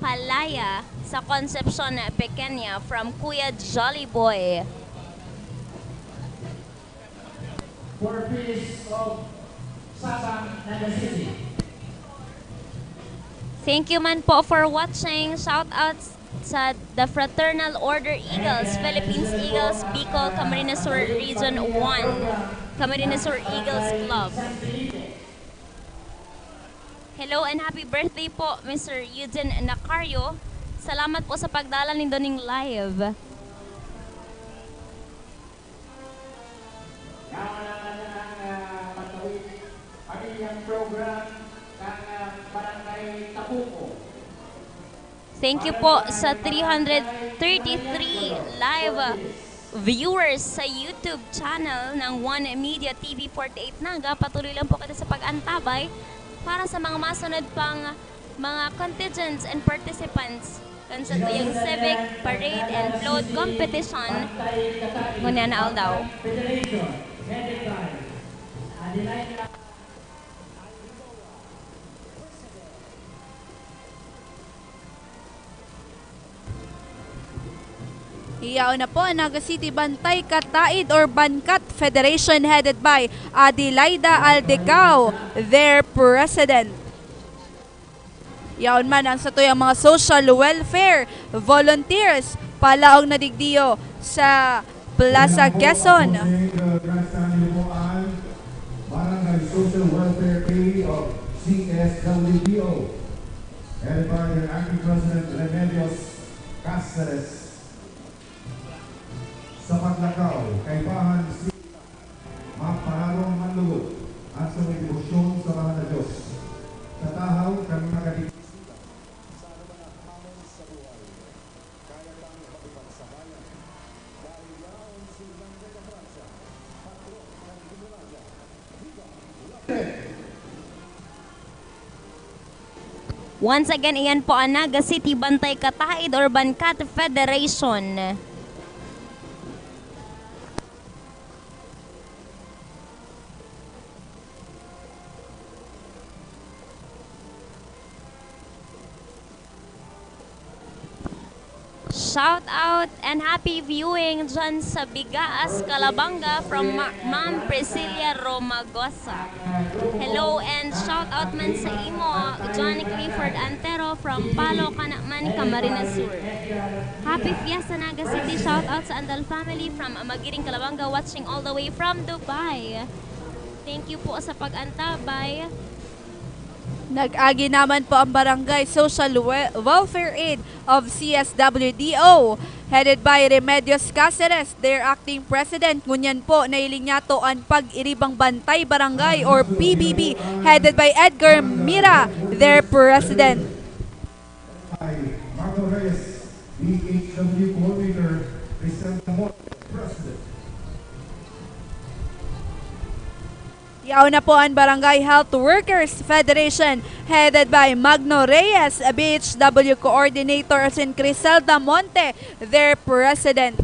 Palaya sa Concepcion Pequeña from Kuya Jolly Boy. Four Ps of Sasang, Naga City. Thank you man po for watching. Shout out sa The Fraternal Order Eagles, Philippines Eagles, Bicol, Camarines Sur Region one, Camarines Sur Eagles Club. Hello and happy birthday po, Mister Eugene Nacario. Salamat po sa pagdala nindo ning live. Yaon na naman ang, ah, Pantawid Pamilyang Program ng, ah, Barangay Tabuco. Thank you po sa three hundred thirty-three live viewers sa YouTube channel ng One Media T V forty-eight Naga. Patuloy lang po kita sa pag-antabay para sa mga masunod pang mga contingents and participants kan satuyang Civic Parade and Float Competition ngunyan na aldaw. Federation, headed by Iyaon na po ang Naga City Bantay Kataid or Bankat Federation headed by Adelaida Aldecao, their president. Yaon man ang satuyang mga social welfare volunteers, palaog na digdiyo sa Plaza Quezon. Barangay Social Welfare Aid of C S W D O, headed by their acting president, Remedios Caceres. Sa paglakaw, kaibahan si Magpaharong manlugod at sa may debosyon sa Mahal na Diyos. Sa tahaw kan mga kadikisan, sa anuman na hamon sa buhay, kaya tang makipagsabayan. Dahil yaon si Nang Vega Francia, patro kan Ginulaga. Viva La Fe! Once again, iyan po ang Naga City Bantay Kataid or Bankat Federation. Shout out and happy viewing dyan sa Bigaas, Calabanga from Ma-, Ma'am Priscilla Romagosa. Hello and shout out man sa imo, Johnny Clifford Antero from Palo, Canaman, Camarines Sur. Happy Fiesta Naga City, shout out sa Andal family from Magiring, Calabanga, watching all the way from Dubai. Thank you po sa pag-antabay. Nag-agi naman po ang Barangay Social We-, Welfare Aid of C S W D O, headed by Remedios Caceres, their acting president. Ngunyan po, nailing niyato an Pag-iribang Bantay Barangay or P B B, headed by Edgar Mira, their president. By Marco Reyes, B H W coordinator, Criselda Morte, president. Yaon na po an Barangay Health Workers Federation, headed by Magno Reyes, B H W coordinator, asin Criselda Monte, their president.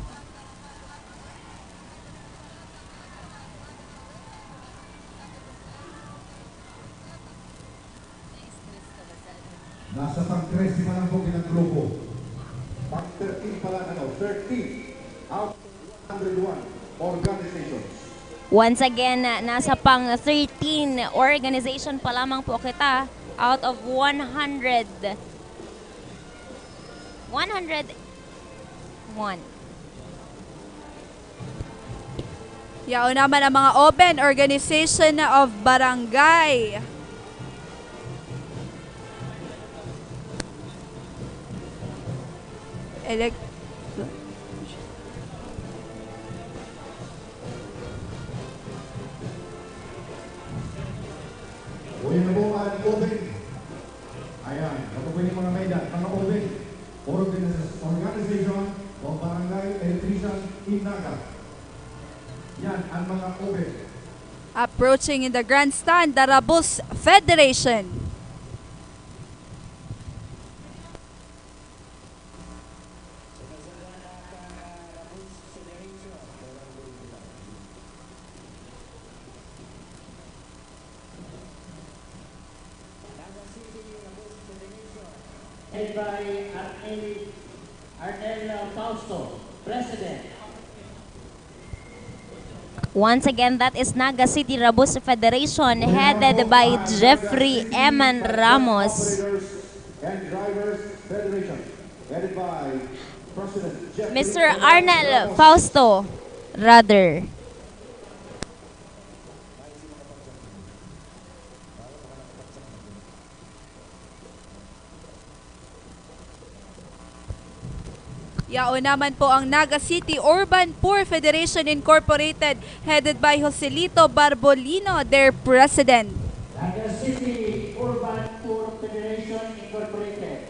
Nasa pang-trese pa lang po kitang grupo. Pang-thirteen pa lang, ano, thirteen out of one hundred one organizations. Once again, na-, nasa pang-thirteen organization pa lamang po kita out of one hundred. One hundred one. Yaon naman ang mga oben, organization of barangay. Elect- Uy, ano po, mga oben? Ayan, ano po yung mga may edad? Mga oben, organis-, organization of barangay electrician in Naga. Yan, ang mga oben. Approaching in the grandstand, the Rabus Federation. Led by Arnel, Arnel Fausto, President. Once again, that is Naga City Rabus Federation, headed by Jeffrey Eman Ramos. And Drivers Federation, headed by President Jeffrey Mister Eman Arnel Ramos. Fausto, rather. Yaon naman po ang Naga City Urban Poor Federation Incorporated, headed by Joselito Barbolino, their president. Naga City Urban Poor Federation Incorporated,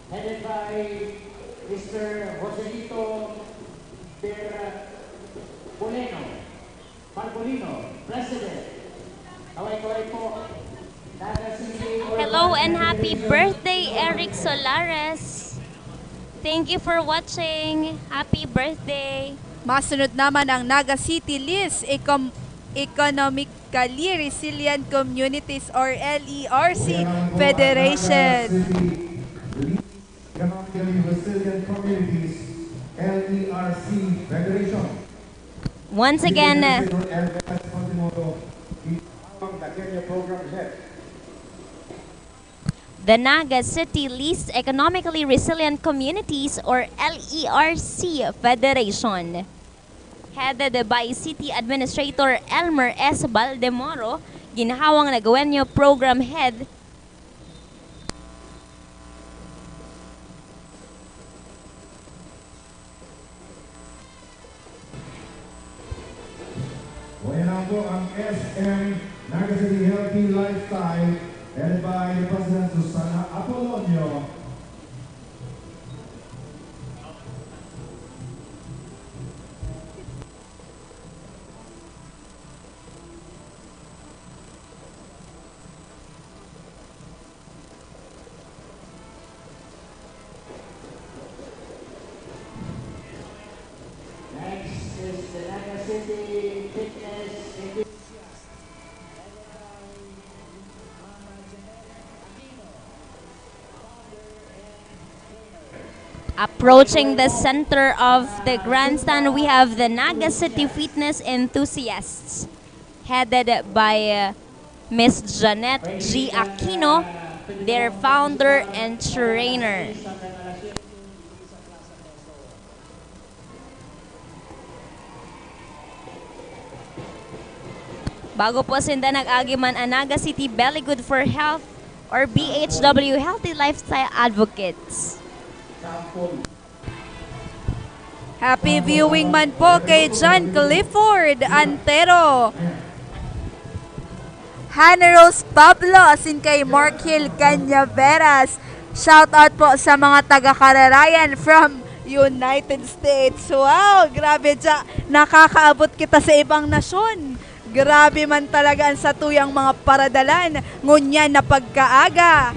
headed by Mister Joselito Barbolino. Parbolino, President. Kaway-kaway po. Naga City Urban Federation. Hello and happy birthday, Eric Solares. Thank you for watching. Happy birthday. Masunod naman ang Naga City List Ecom-, Economically Resilient Communities or L E R C Federation. Economically Resilient Communities, L E R C Federation. Once again, uh, Elvis Quasimodo, the Kenya Program Head. The Naga City Least Economically Resilient Communities or L E R C Federation, headed by City Administrator Elmer S. Baldemoro, ginhawang Nagawenyo Program Head. O, yan lang po ang S M Naga City Healthy Lifestyle, headed by the President Susana Apolonio. Next is the Naga City Fitness Enthusiast. Approaching the center of the grandstand, we have the Naga City Fitness Enthusiasts, headed by, uh, Miss Janet G Aquino, their founder and trainer. Bago po sinda nag-agi man an Naga City Belly Good for Health or B H W Healthy Lifestyle Advocates. Happy viewing man po kay John Clifford Antero. Hannah Rose Pablo, asin kay Mark Hill Cañaveras. Shout out po sa mga taga Kararayan from United States. Wow, grabe dya. Nakakaabot kita sa ibang nasyon. Grabe man talaga ang satuyang mga paradalan ngunyan na pagkaaga.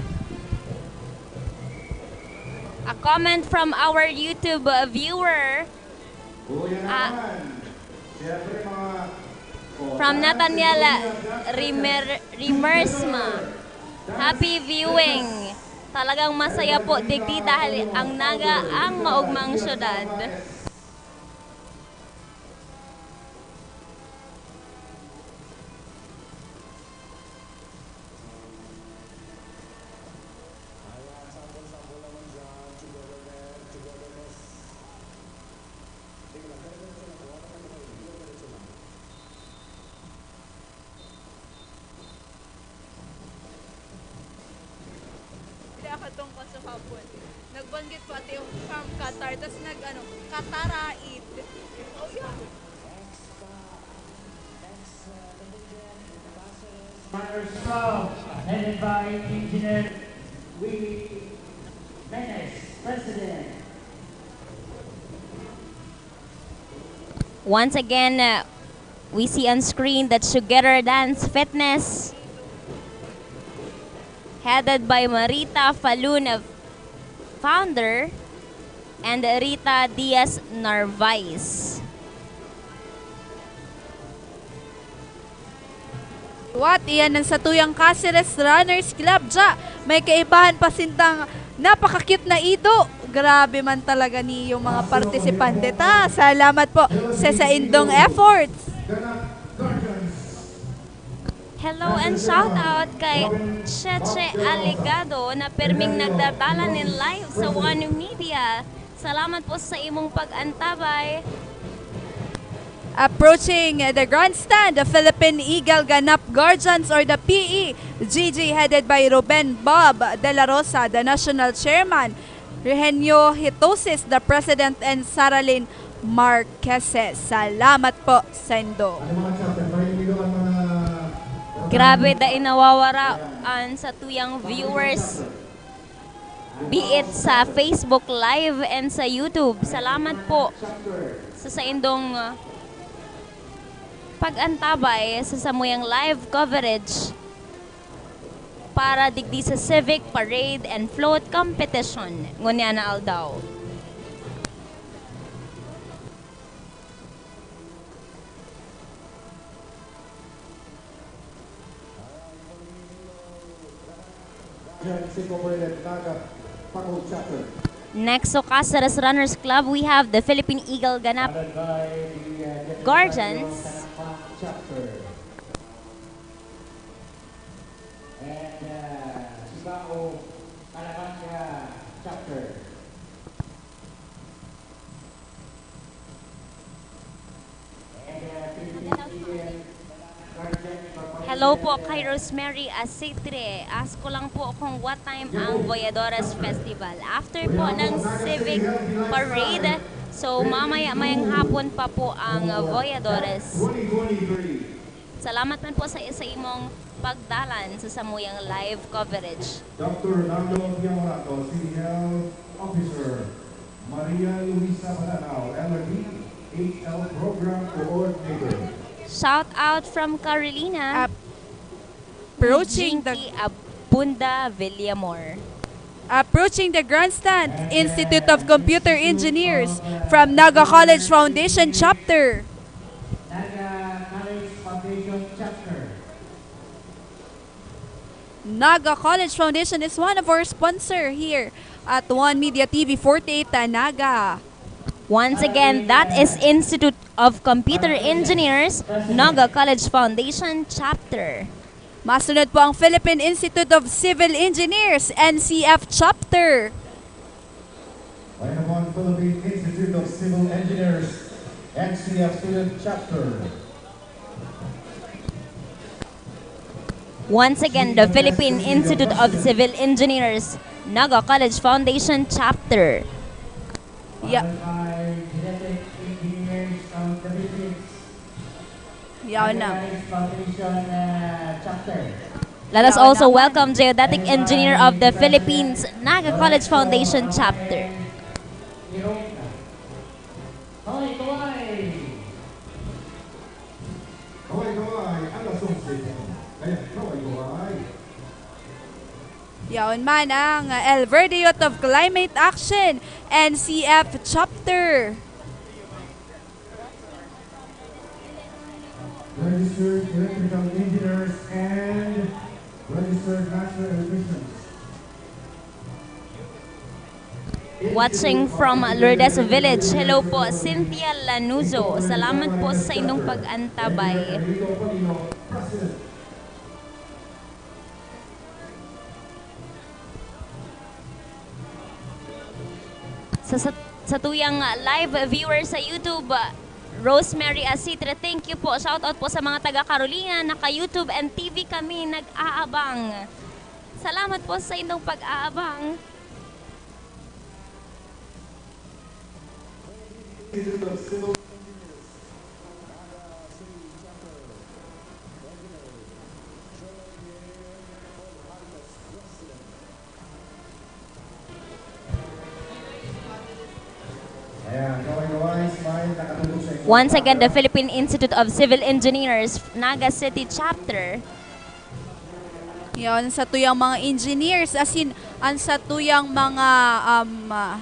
A comment from our YouTube, uh, viewer. Kuya Ah. naman. Siyempre, mga, oh, From dahil Nathaniel, si Kuya Jackson Rimer-, Rimersma. Happy viewing. Talagang masaya po digdi dahil ang Naga ang maugmang syudad. Ayan, sample-sample naman dyan. Togetherness, togetherness. Sige lang, diretso lang po. Diretso lang. Bila ka tong kasahapon. Nagbanggit pa ate yung from Qatar, tas nag, ano, Qataraid. Oh, yeah. Next, uh, next, uh, contingent, Ambassadors. Partners Club, headed by Engineer Willie Menes, President. Once again, uh, we see on screen the Together Dance Fitness, headed by Marita Falun, founder, and Rita Diaz Narvaez. What? Iyan ang satuyang Caceres Runners Club dya. May kaibahan pa sindang napaka-cute na ido. Grabe man talaga niyong mga partisipante ta. Salamat po sa saindong efforts. Hello and shout out kay Cheche Aligado na perming nagdadala nin live sa One Media. Salamat po sa imong pag-antabay. Approaching the grandstand, the Philippine Eagle Ganap Guardians or the P E G G, headed by Ruben Bob De La Rosa, the national chairman, Regenio Hitosis, the president, and Saralyn Marqueses. Salamat po saindo. Grabe, dai nawawara an satuyang viewers. Be it sa Facebook Live and sa YouTube. Salamat po sa saindong, uh, pag-antabay sa samuyang live coverage para digdi sa Civic Parade and Float Competition ngunyan na aldaw. Incorporated Naga Pako Chapter. Next to Caceres Runners Club, we have the Philippine Eagle Ganap Guardians. Led by the, uh, Deputy Mayor of Ganap Chapter. And, uh, Sibao Calabanga Chapter. Hello po kay Rosemary Asitre. Ask ko lang po kung what time ang Voyadores Festival. After po ng Civic Parade, so mamaya-mayang hapon pa po ang Voyadores. Salamat man po sa, sa imong pagdalan sa samuyang live coverage. Doctor Ronaldo Tiamorato, City Health Officer. Maria Luisa Padanao, L R D H L Program Coordinator. Shout out from Carolina. Ap-, approaching the Jinky Abunda Villamor. Approaching the grandstand, Institute of Computer Engineers from Naga College Foundation Chapter. Naga College Foundation Chapter. Naga College Foundation is one of our sponsor here at One Media T V forty-eight Naga. Once again, that is Institute of Computer Engineers, Naga College Foundation Chapter. Masunod po ang Philippine Institute of Civil Engineers, N C F Chapter. Mayroon pong Philippine Institute of Civil Engineers, N C F Student Chapter. Once again, the Philippine Institute of Civil Engineers, Naga College Foundation Chapter. Ya- Foundation, uh, Chapter. Let us also welcome Geodetic Engineer of the Philippines, Naga College Foundation Chapter. Kaway, kaway. Kaway, kaway, alas onse po. Kaya, kaway, kaway. Yaon man ang El Verde Youth of Climate Action, N C F Chapter. Registered electrical engineers and registered natural electricians. Watching from Lourdes Village. Hello po, Cynthia Lanuzo. Salamat po sa inyong pag-antabay. Sa, sa, sa tuyang live viewer sa YouTube, Rosemary Asitre, thank you po. Shout out po sa mga taga Carolina, naka YouTube and T V kami nag-aabang. Salamat po sa inyong pag-aabang. Ayan, kaway-kaway, smile, nakatulog sa inyo. Once again, the Philippine Institute of Civil Engineers, Naga City Chapter. Yan, sa tuyang mga engineers, as in, ang sa tuyang mga, um, ah,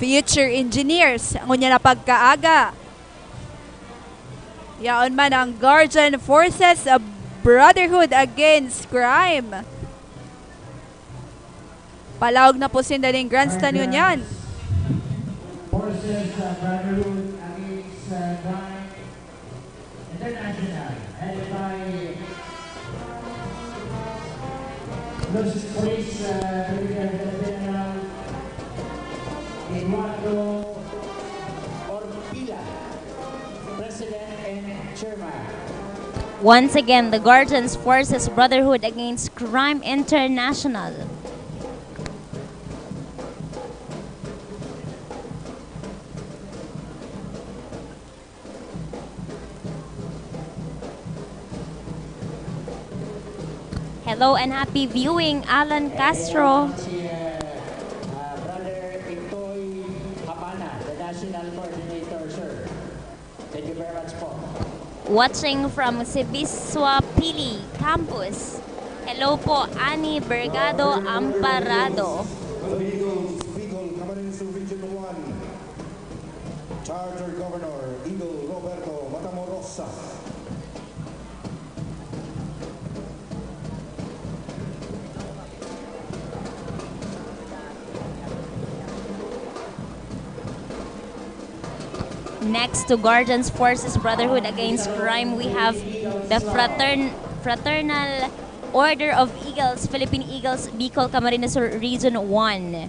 future engineers, ngunyan na pagkaaga. Yaon man ang Guardian Forces, ah, Brotherhood Against Crime. Palaog na po sinda ning grandstand ngunyan. Forces, uh, Brotherhood Against, uh, Crime International, headed by Police, Police, uh, Brigadier General Eduardo Orpila, President and Chairman. Once again, the Guardians Forces Brotherhood Against Crime International. Hello and happy viewing, Alan Castro. Si, uh, uh, Brother Intoy Habana, the National Coordinator, sir. Thank you very much po. Watching from Sibiswa Pili Campus. Hello po, Ani Bergado Amparado. Philippine Eagles, Bicol, Camarines Region one. Charter Governor, Eagle Roberto Matamorosa. Next to Guardians Forces Brotherhood Against Crime, we have the Fratern-, Fraternal Order of Eagles, Philippine Eagles, Bicol, Camarines Sur, Region one.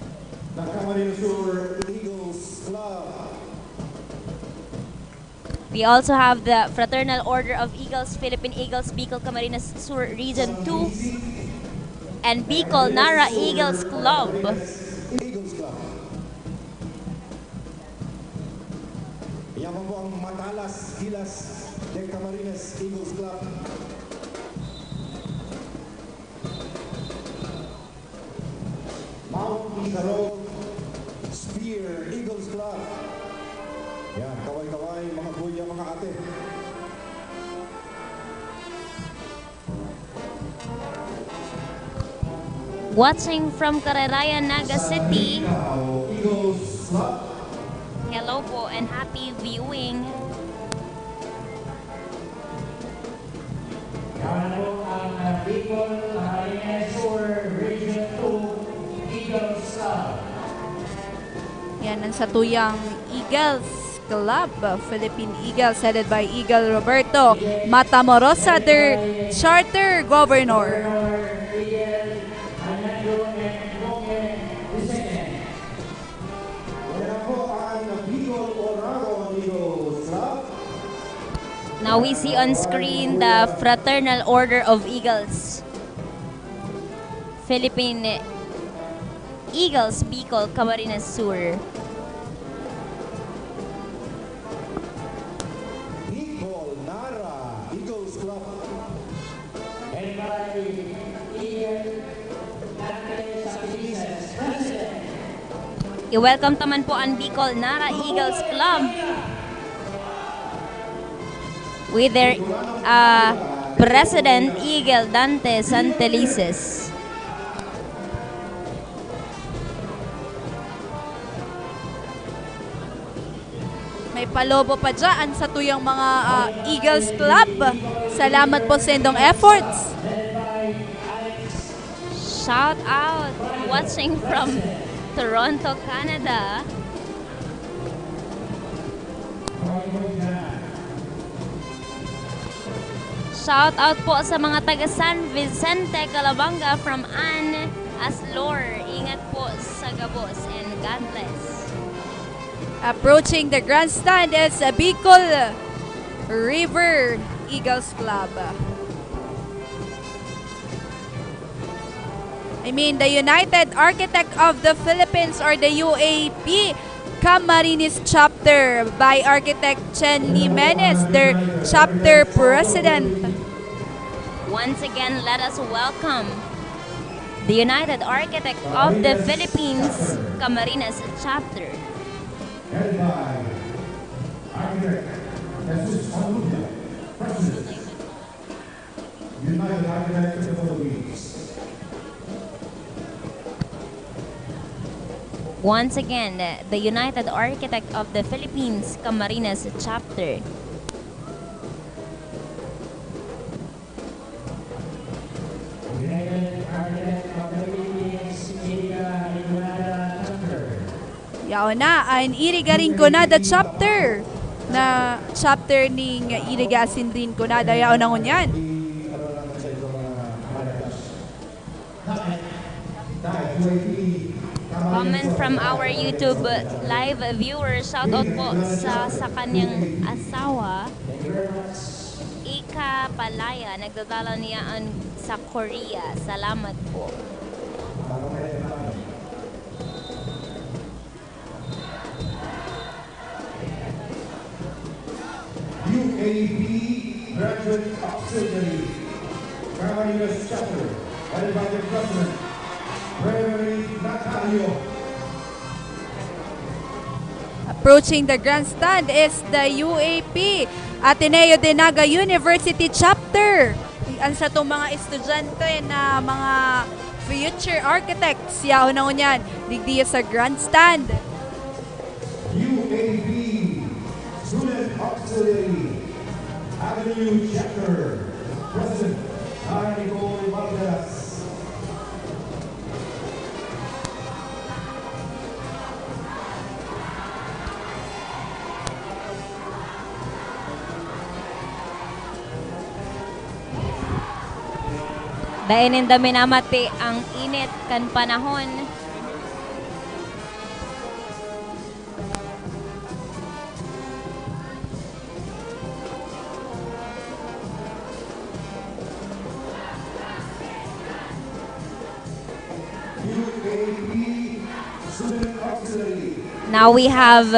The Camarines Sur Eagles Club. We also have the Fraternal Order of Eagles, Philippine Eagles, Bicol, Camarines Sur, Region two, and Bicol Nara Eagles Club. Eagles Club. Yan pa po ang Matalas, Gilas, de Camarines Eagles Club. Mount Isarog, Spear Eagles Club. Yan, kaway-kaway, mga kuya, mga ate. Watching from Carerayan, Naga City. Eagles Club. Hello po and happy viewing. Yan po ang Bicol, Camarines Sur, Region two, Eagles Club. Yan ang satuyang Eagles Club, Philippine Eagles, headed by Eagle Roberto Matamorosa, their charter governor. Wala po ang Bicol Oragon Eagles Club. Now we see on screen the Fraternal Order of Eagles, Philippine Eagles, Bicol, Camarines Sur. Bicol Nara Eagles Club. And by Ian Dante Santelices, President. I-welcome ta man po an Bicol Nara Eagles Club with their, uh, President Eagle Dante Santelices. May palobo pa dyan sa tuyang mga, ah, Eagles Club. Salamat po sa indong efforts. Shout out! Watching from Toronto, Canada. Shout out po sa mga taga San Vicente, Calabanga, from Ann Aslor. Ingat po sa gabos and God bless. Approaching the grandstand is Bicol River Eagles Club. I mean, the United Architect of the Philippines or the U A P Camarines Chapter by Architect Chen Jimenez, their chapter president. Once again, let us welcome the United Architect of the Philippines Camarines Chapter. Headed by Architect Jesus Aludia, President. United Architect of the Philippines. Once again, the United Architect of the Philippines Camarines Chapter. United Architect of the Philippines, Iriga Rinconada Chapter. Yaon na, an Iriga Rinconada Chapter na chapter ning Iriga asin Rinconada, yaon na ngunyan. Comment from our YouTube live viewer. Shout out po sa, sa kanyang asawa, Ika Palaya. Nagdadalaw niya an, sa Korea. Salamat po. U A P Graduate Auxiliary, Camarines Chapter, headed by the President, Gregory Natalio. Approaching the grandstand is the U A P, Ateneo de Naga University Chapter. An satong mga estudyante na mga future architects, yaon na ngunyan, digdi sa grandstand. U A P Student Auxiliary Avenue Chapter President, Nay Nicole Valderas. Dai ninda minamati ang init kan panahon. Now we have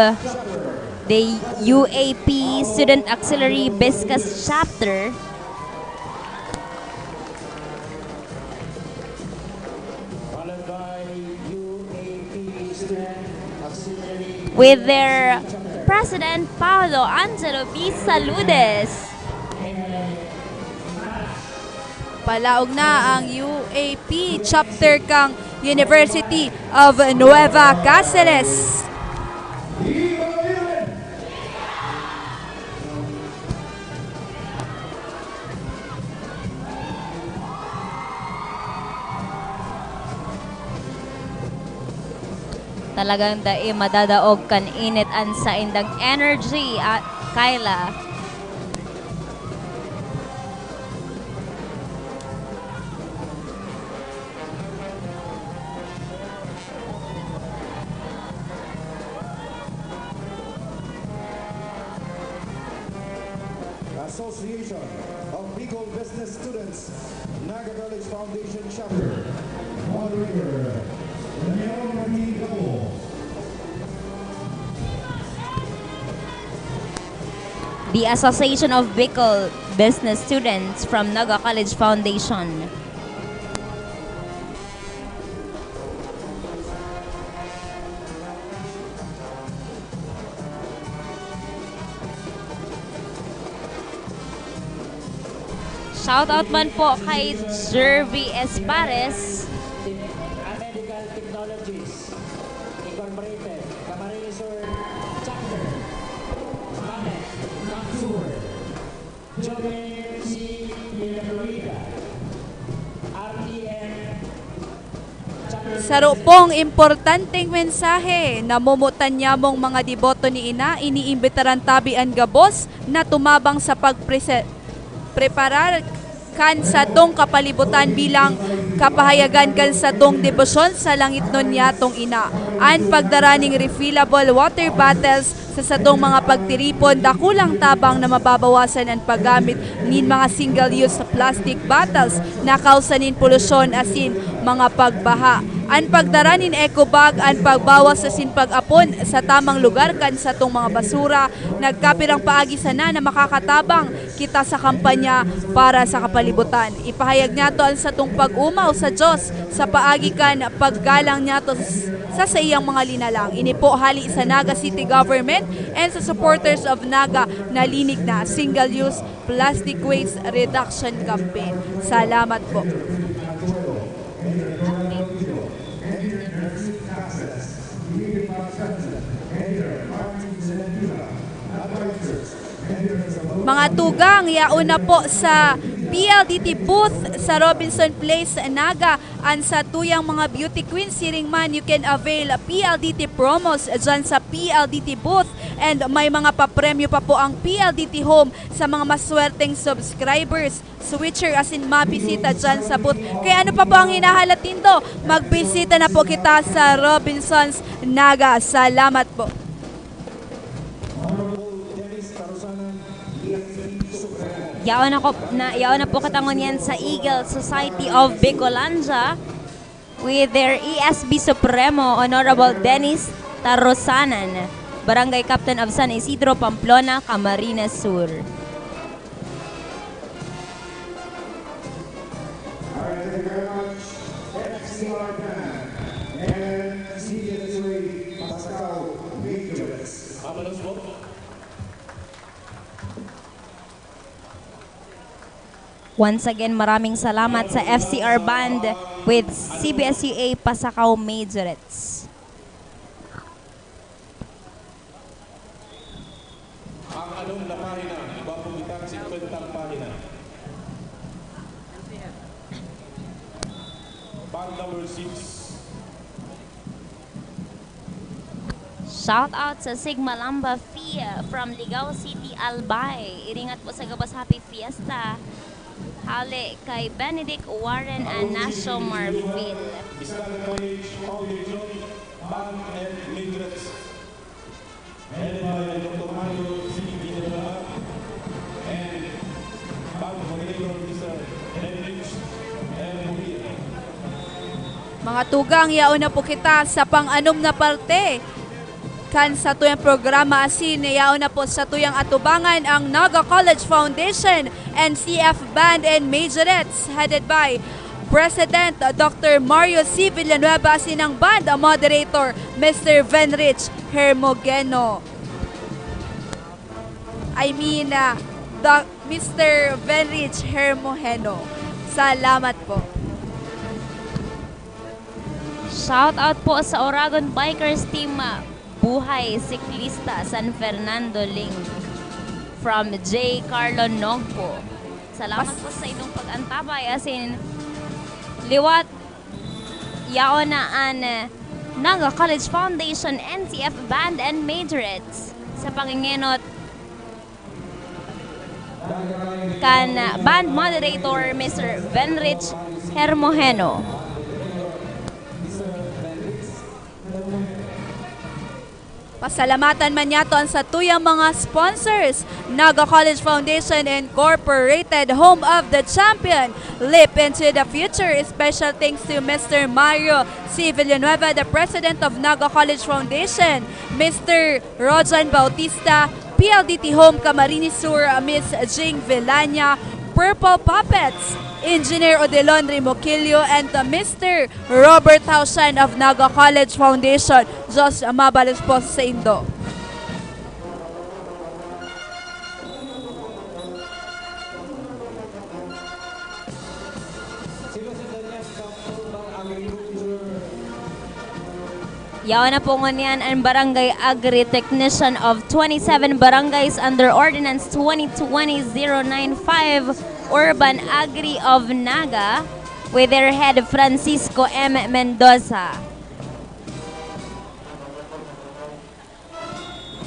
the U A P Student Auxiliary Viscas Chapter. With their President Paolo Angelo V. Saludes. Palaog na ang U A P chapter kan University of Nueva Caceres. Talagang dai madadaog kan init an saindang energy, ah, Kyla. Association of Bicol Business Students, Naga College Foundation Chapter. Moderator, Daniel Martin Gabo. The Association of Bicol Business Students from Naga College Foundation. Shoutout man po kay Jervy Espares. Medical Technologies Incorporated, Camarines Sur Chapter, Mamet, Sur. Joven C. Villanueva, R T M. Saro pong importanteng mensahe, namomotan nyamong mga deboto ni Ina, iniimbitaran tabi an gabos na tumabang sa pagprese-, preparar kan satong kapalibutan bilang kapahayagan kan satong debosyon sa langitnon nyatong Ina. An pagdara ning refillable water bottles sa satong mga pagtiripon, dakulang tabang na mababawasan an paggamit nin mga single-use plastic bottles na kausa nin polusyon asin mga pagbaha. An pagdara nin eco bag, an pagbawas asin pag-apon sa tamang lugar kan satong mga basura, nagkapirang paagi sana na makakatabang kita sa kampanya para sa kapalibutan. Ipahayag nyato an satong pag-omaw sa Dios sa paagi kan paggalang nyato s-, sa saiyang mga linalang. Ini po hali sa Naga City Government and sa supporters of Naga na linig na single-use plastic waste reduction campaign. Salamat po. Mga tugang, yaon na po sa P L D T booth sa Robinson Place, Naga, an satuyang mga beauty queen. Siring man, you can avail P L D T promos dyan sa P L D T booth, and may mga papremyo pa po ang P L D T Home sa mga maswerteng subscribers. Switcher asin mabisita dyan sa booth. Kaya ano pa po ang hinahalat nindo? Magbisita na po kita sa Robinsons Naga. Salamat po. Yaon ako na, yaon na po kita ngunyan sa Eagle Society of Bicolandia with their E S B Supremo, Honorable Dennis Tarosanan, Barangay Captain of San Isidro, Pamplona, Camarines Sur. All right, thank you very much, F C R Band and C B S U A Pascao Majorettes. Mabalos po. Once again, maraming salamat sa F C R Band with C B S U A Pasacao Majorettes. Ang anong na pahina? Iba po kitang singkwentang pahina. Bag number six. Shout out sa Sigma Lambda Phi from Ligao City, Albay. Iringat po sa gabos, happy fiesta. Hale kay Benedict Warren Anacio Marfil. Isabela College Foundation, Band and Majorettes. Headed by Doctor Mario C. Villanueva and Band Moderator, Mister Henrich M. Mujia. Mga tugang, yaon na po kita sa pang-anom na parte kan satuyang programa, asin yaon na po satuyang atubangan ang Naga College Foundation, N C F Band and Majorettes, headed by President Doctor Mario C. Villanueva, asin ang band moderator, Mister Venrich Hermogeno. I mean, ah, Doc-, Mister Venrich Hermogeno. Salamat po. Shout out po sa Oragon Bikers Team, ah, Buhay Siklista San Fernando Link from J Carlo Nogpo. Salamat Mas- po sa inyong pag-antabay, asin liwat yaon na an, eh, Naga College Foundation, N C F Band and Majorettes sa pangingenot kan, ah, band moderator, Mister Venrich Hermogeno. Pasalamatan man niyato an satuyang mga sponsors, Naga College Foundation Incorporated, home of the champion, leap into the future. Special thanks to Mister Mario C. Villanueva, the president of Naga College Foundation, Mister Rojan Bautista, P L D T Home Camarines Sur, Miss Jing Villania, Purple Puppets, Engineer Odelon Rimoquillo, and, uh, Mister Robert Hausan of Naga College Foundation. Diyos mabalos po sa indo. Yaon na po ngunyan an Barangay Agri Technician of twenty-seven Barangays under Ordinance twenty twenty zero nine five, Urban Agri of Naga, with their head Francisco M. Mendoza.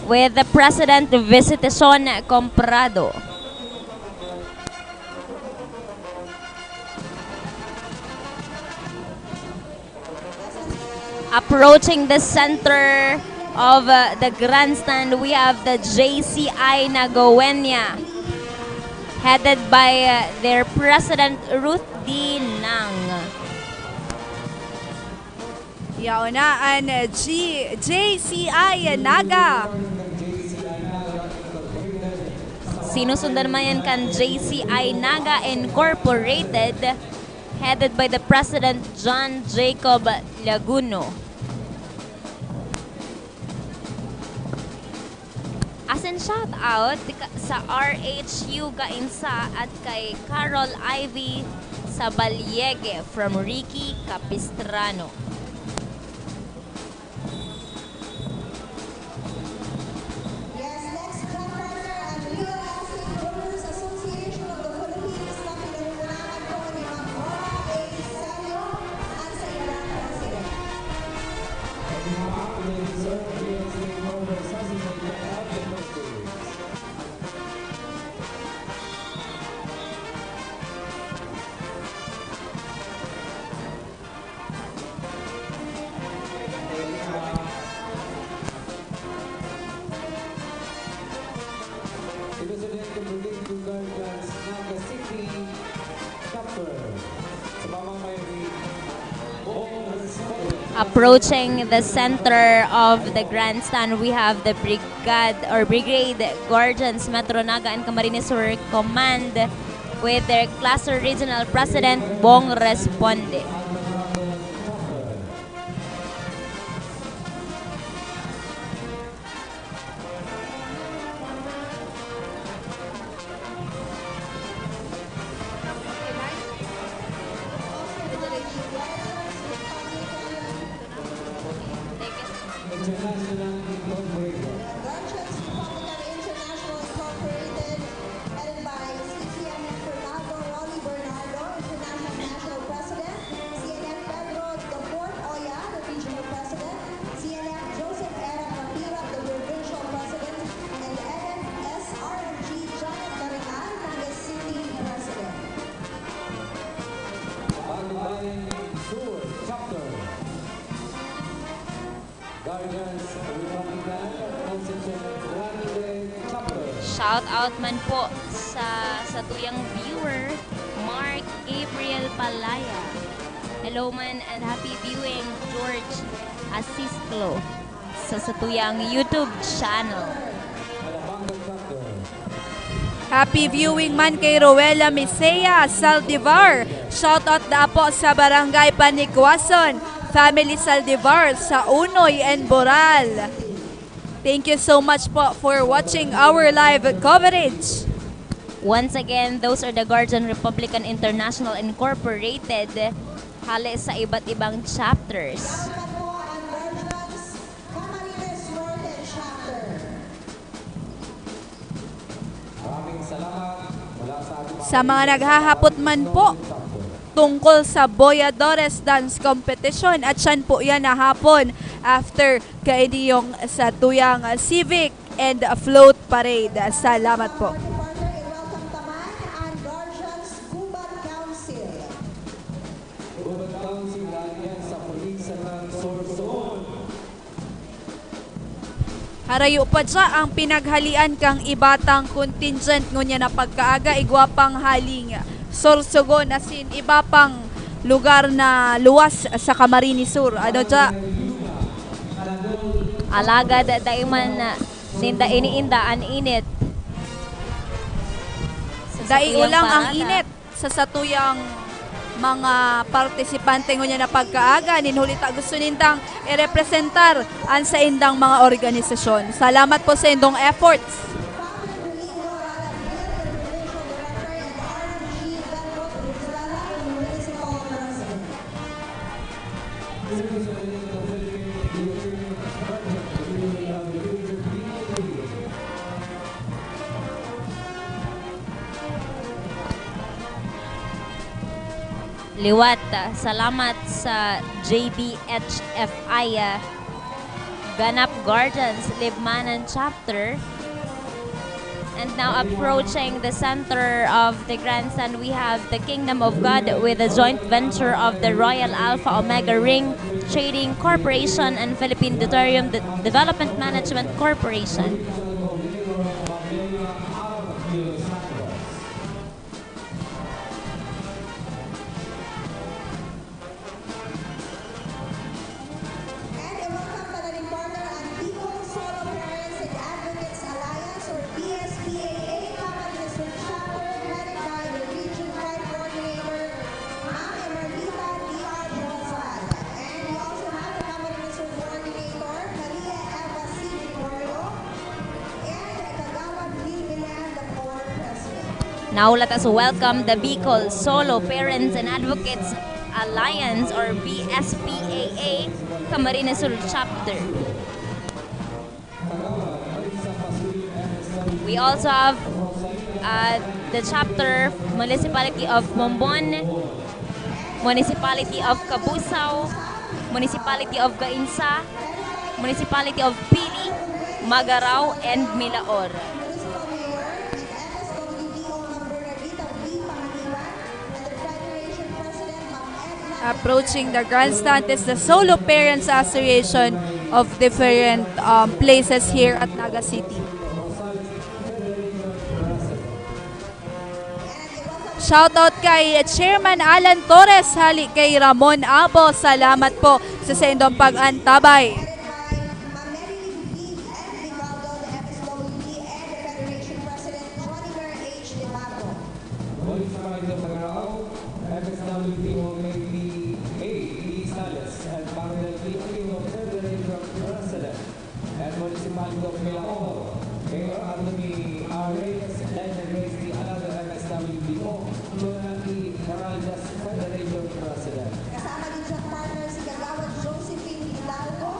With the President Visitacion Comprado. Approaching the center of, uh, the grandstand, we have the J C I Nagoenia, headed by, uh, their President Ruth D. Nang. Yaon na an G-, J C I Naga. Sinusundan man yan kan J C I Naga Incorporated, headed by the President John Jacob Laguno. As in, shout out ka-, sa R H U Gainsa at kay Carol Ivy Sabalyegue from Ricky Capistrano. Yes, next, club partner, ang U L C Brewers Association of the Philippines na pinangungunahan po ni Ma'am Rona A. Salio, ang sa ilang president. President Rodrigo Gargas, Naga City Chapter. Sa pamamayan ni Bong Responde. Approaching the center of the grandstand, we have the Brigad or Brigade Guardians Metro Naga and Camarines Sur Command with their Cluster Regional President, Bong Responde. International Incorporated. Guardians Republican International Incorporated, headed by C C M Bernardo, Rolly Bernardo, International National President. Shout out man po sa satuyang viewer, Mark Gabriel Palaya. Hello man and happy viewing, George Asisclo, sa satuyang YouTube channel. Happy viewing man kay Roela Misea Saldivar. Shoutout da po sa Barangay Paniguason, Family Saldivar sa Unoy and Boral. Thank you so much po for watching our live coverage. Once again, those are the Guardian Republican International Incorporated, hale sa iba't ibang chapters. Sa mga naghahapot man po tungkol sa Boyadores Dance Competition, at siyan po yan na hapon after kainiyong sa tuyang Civic and Float Parade. Salamat po. Harayo pa dya ang pinaghalian kang iba tang contingent ngunyan na pagkaaga igwa pang haling Sorsogon asin iba pang lugar na luwas sa Camarines Sur. Ano dya? Alagad dai man ninda iniinda an init. Dai ulang ang init sa satuyang mga partisipante ngunyan na pagkaaga, nin huli ta gusto nindang irepresentar an saindang mga organisasyon. Salamat po sa indong efforts. Liwat, ah, salamat sa J B H F I, ah, Ganap Guardians, Libmanan Chapter. And now approaching the center of the grandstand, we have the Kingdom of God with a joint venture of the Royal Alpha Omega Ring Trading Corporation and Philippine Deuterium De- Development Management Corporation. And a welcome pa na rin partner ang Bicol Solo Parents and Advocates Alliance or B S P A A, Camarines Sur Chapter, headed by the Region five Coordinator, Ma'am Emerita D R Bozal. And we also have the Camarines Sur Coordinator, Maria Eva C Gregorio, and Kagawad Gil Villan, the former president. Now let us welcome the Bicol Solo Parents and Advocates Alliance or B S P A A Camarines Sur Chapter. We also have uh, the chapter, Municipality of Bombon, Municipality of Cabusao, Municipality of Gainsa, Municipality of Pili, Magarao, and Milaor. Approaching the grandstand is the Solo Parents Association of different um, places here at Naga City. Shoutout kay Chairman Alan Torres, hali kay Ramon Abo. Salamat po sa saindong pag-antabay. Municipality of Magarao, F S W P O K P A, P D Sales, and Barangay P P O Federation President, and Municipality of Milaor, Mayor Anthony R. Reyes, and Grace Di Alado, F S W P O, Lorraine Caraldas, Federation President. Kasama din siyang partner si Kagawad Josephine Hidalgo,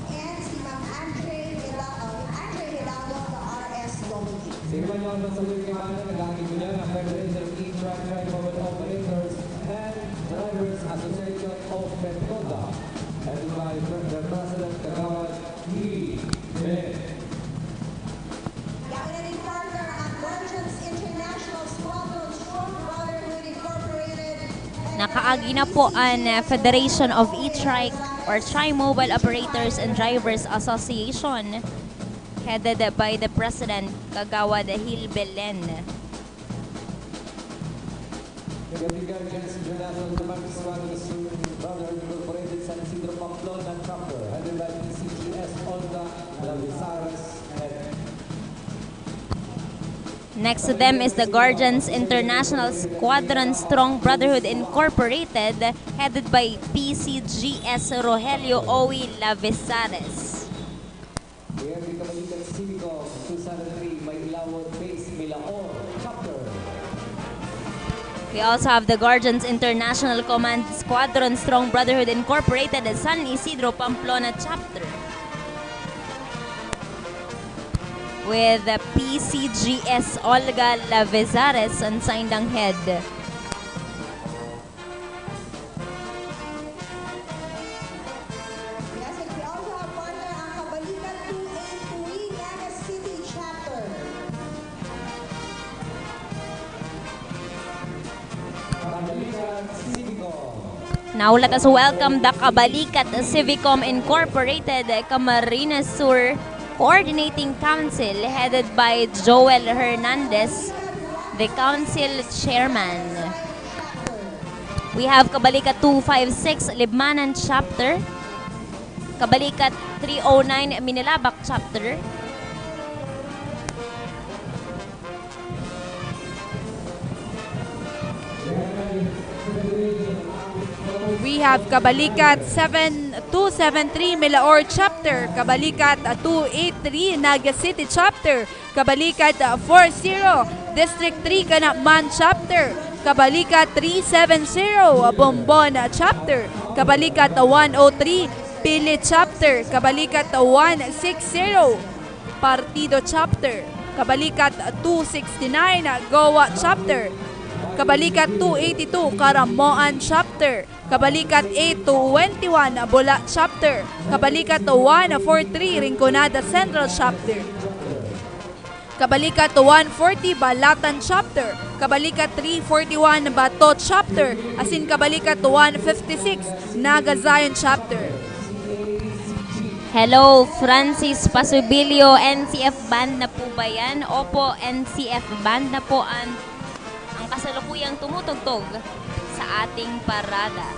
and si Ma'am Andre Hidalgo, Andre Hidalgo of the R S W. Sa iba niyo ang nasa Luzon, nag-aagit niya ang Federation of East Right Drive Mobile Operators and Drivers Association of Metoda, headed by the President Kagawad Lee Ben. Yaon na rin partner ang Merchants International Squadron Strong Brotherhood Incorporated. Nakaagi na po an Federation of E-Trike or Tri-Mobile Operators and Drivers Association. headed by the President, Kagawad Hil Belen. Kagawad Guardians International Command Squadron Strong Brotherhood Incorporated, San Isidro Pamplona Chapter, headed by P C G S Olga Lavezares and Next to them is the Guardians International Squadron Strong Brotherhood Incorporated, headed by P C G S Rogelio Owi Lavezares. We have the Kabalikat Civicom two seven three Mailawon Base Milaor Chapter. We also have the Guardians International Command Squadron Strong Brotherhood Incorporated, San Isidro Pamplona Chapter. With the P C G S Olga Lavezares on sindang head. Yes, and we also have partner ang Kabalikat two eight three Naga City Chapter. Kabalikat Civicom. Now let us welcome the Kabalikat Civicom Incorporated, Camarines Sur Coordinating Council, headed by Joel Hernandez, the council chairman. We have Kabalikat two five six Libmanan Chapter, Kabalikat three oh nine Minalabac Chapter. We have Kabalikat seven two seven three Milaor Chapter, Kabalikat two eight three Naga City Chapter, Kabalikat four zero District three Canamman Chapter, Kabalikat three seven zero Bombon Chapter, Kabalikat one oh three Pili Chapter, Kabalikat one six zero Partido Chapter, Kabalikat two sixty-nine Goa Chapter, Kabalikat two eighty-two Caramoan Chapter, Kabalikat eight twenty-one Bula Chapter, Kabalikat one four three Rinconada Central Chapter, Kabalikat one forty Balatan Chapter, Kabalikat three forty-one Bato Chapter, asin Kabalikat one fifty-six Naga Zion Chapter. Hello, Francis Pasubilio, N C F band na po ba yan? Opo, N C F band na po ang, ang kasalukuyang tumutugtog sa ating parada.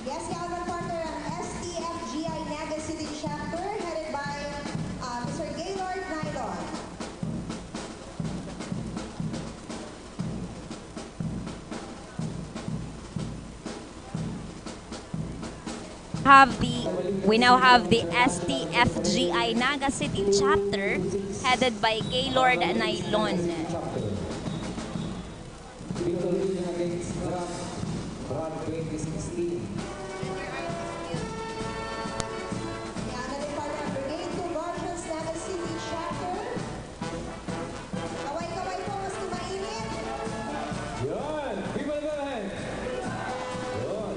Yes, Galvan Partner, ang S T F G I Naga City Chapter, headed by uh, Mister Gaylord Nylon. Have the, we now have the S T F G I Naga City Chapter, headed by Gaylord Nylon. Victory against Brad, Brad twenty sixteen. Yan na rin, Partner, Brigade two Guardians Naga City Chapter. Kaway-kaway po, mas kumainit. Yun! Viva la Virgen! Yun!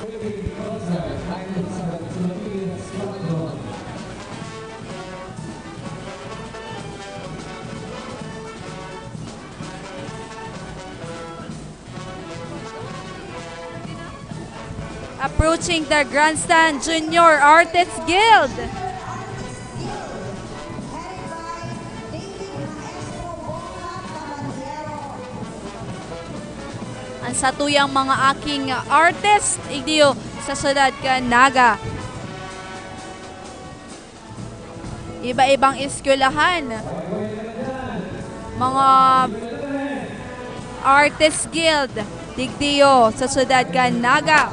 Philippine Coast Guard, nine two seven Philippine Squadron. Approaching the grandstand, Junior Artists Guild. Ang satuyang mga aking artist, igdiyo sa syudad kan Naga. Iba-ibang eskwelahan, mga Artist Guild, digdiyo sa syudad kan Naga.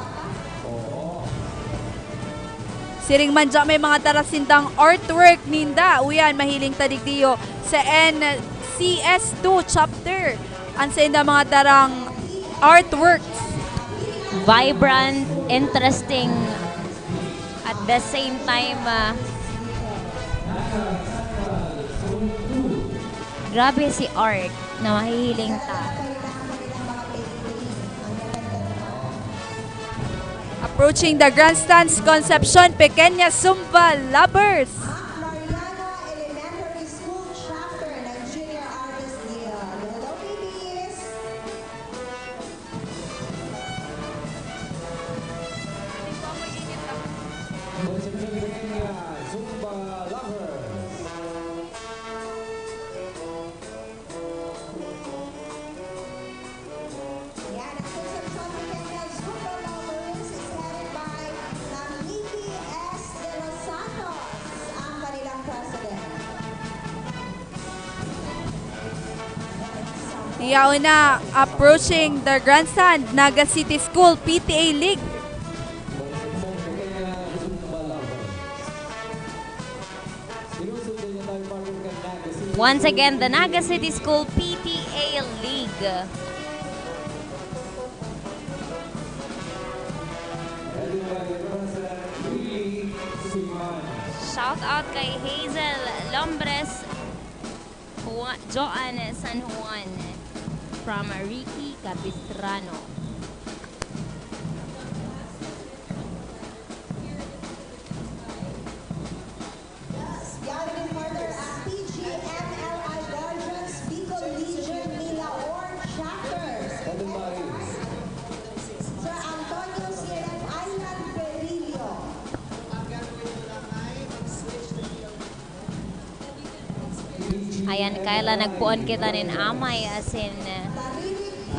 Siring man dyan, may mga dara sindang artwork ninda. Uyan, mahiling ta digdiyo sa N C S two chapter. Ang sainda mga darang artworks. Vibrant, interesting, at the same time, ah, grabe si art na mahihiling ta. Approaching the grandstands, Concepcion Pequeña Zumba Lovers. Yaon na, approaching the grandstand, Naga City School P T A League. Once again, the Naga City School P T A League. Shout out kay Hazel Lombres, Juan, Joan San Juan, from Ricky Capistrano. Gathering partner ang P G M L I Guardians, Bicol Legion, Mila Org Chapter. Sir Antonio C N F Island Perillo. Ayan, Kayla, nagpoon kita nin amay, asin,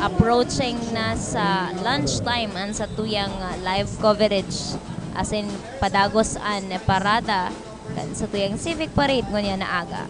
approaching na sa lunch time an satuyang, ah, live coverage, asin padagos an parada kan satuyang civic parade ngunyan na aga.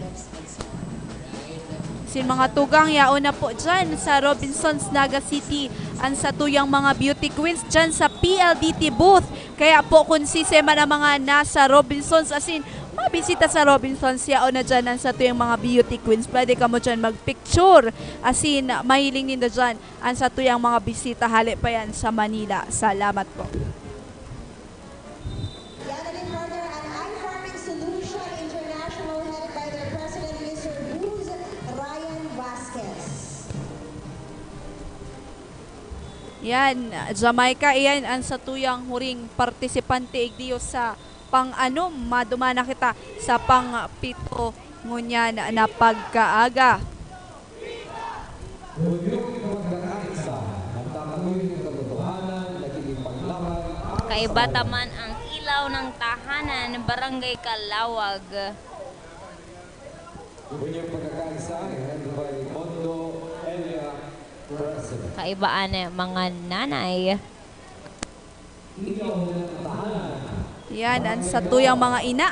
Sin mga tugang, yaon na po dyan sa Robinsons, Naga City, an satuyang mga beauty queens dyan sa P L D T booth. Kaya po, kun sisay man ang mga nasa Robinsons, asin mabisita sa Robinsons, yaon na dyan an satuyang mga beauty queens. Pwede kamo dyan magpicture, asin mahiling ninda dyan an satuyang mga bisita, hale pa yan sa Manila. Salamat po. Yan naging partner ang iFarming Solution International, headed by their president, Mister Booz Ryan Vasquez. Yan, Jamaica, iyan an satuyang huring partisipante, igdiyo sa pang-anom. Maduman na kita sa pang-pito ngunyan na pagkaaga. Kaiba ta man ang ilaw ng tahanan, Barangay Calawag. Kaiba an mga nanay. Yan an satuyang mga ina.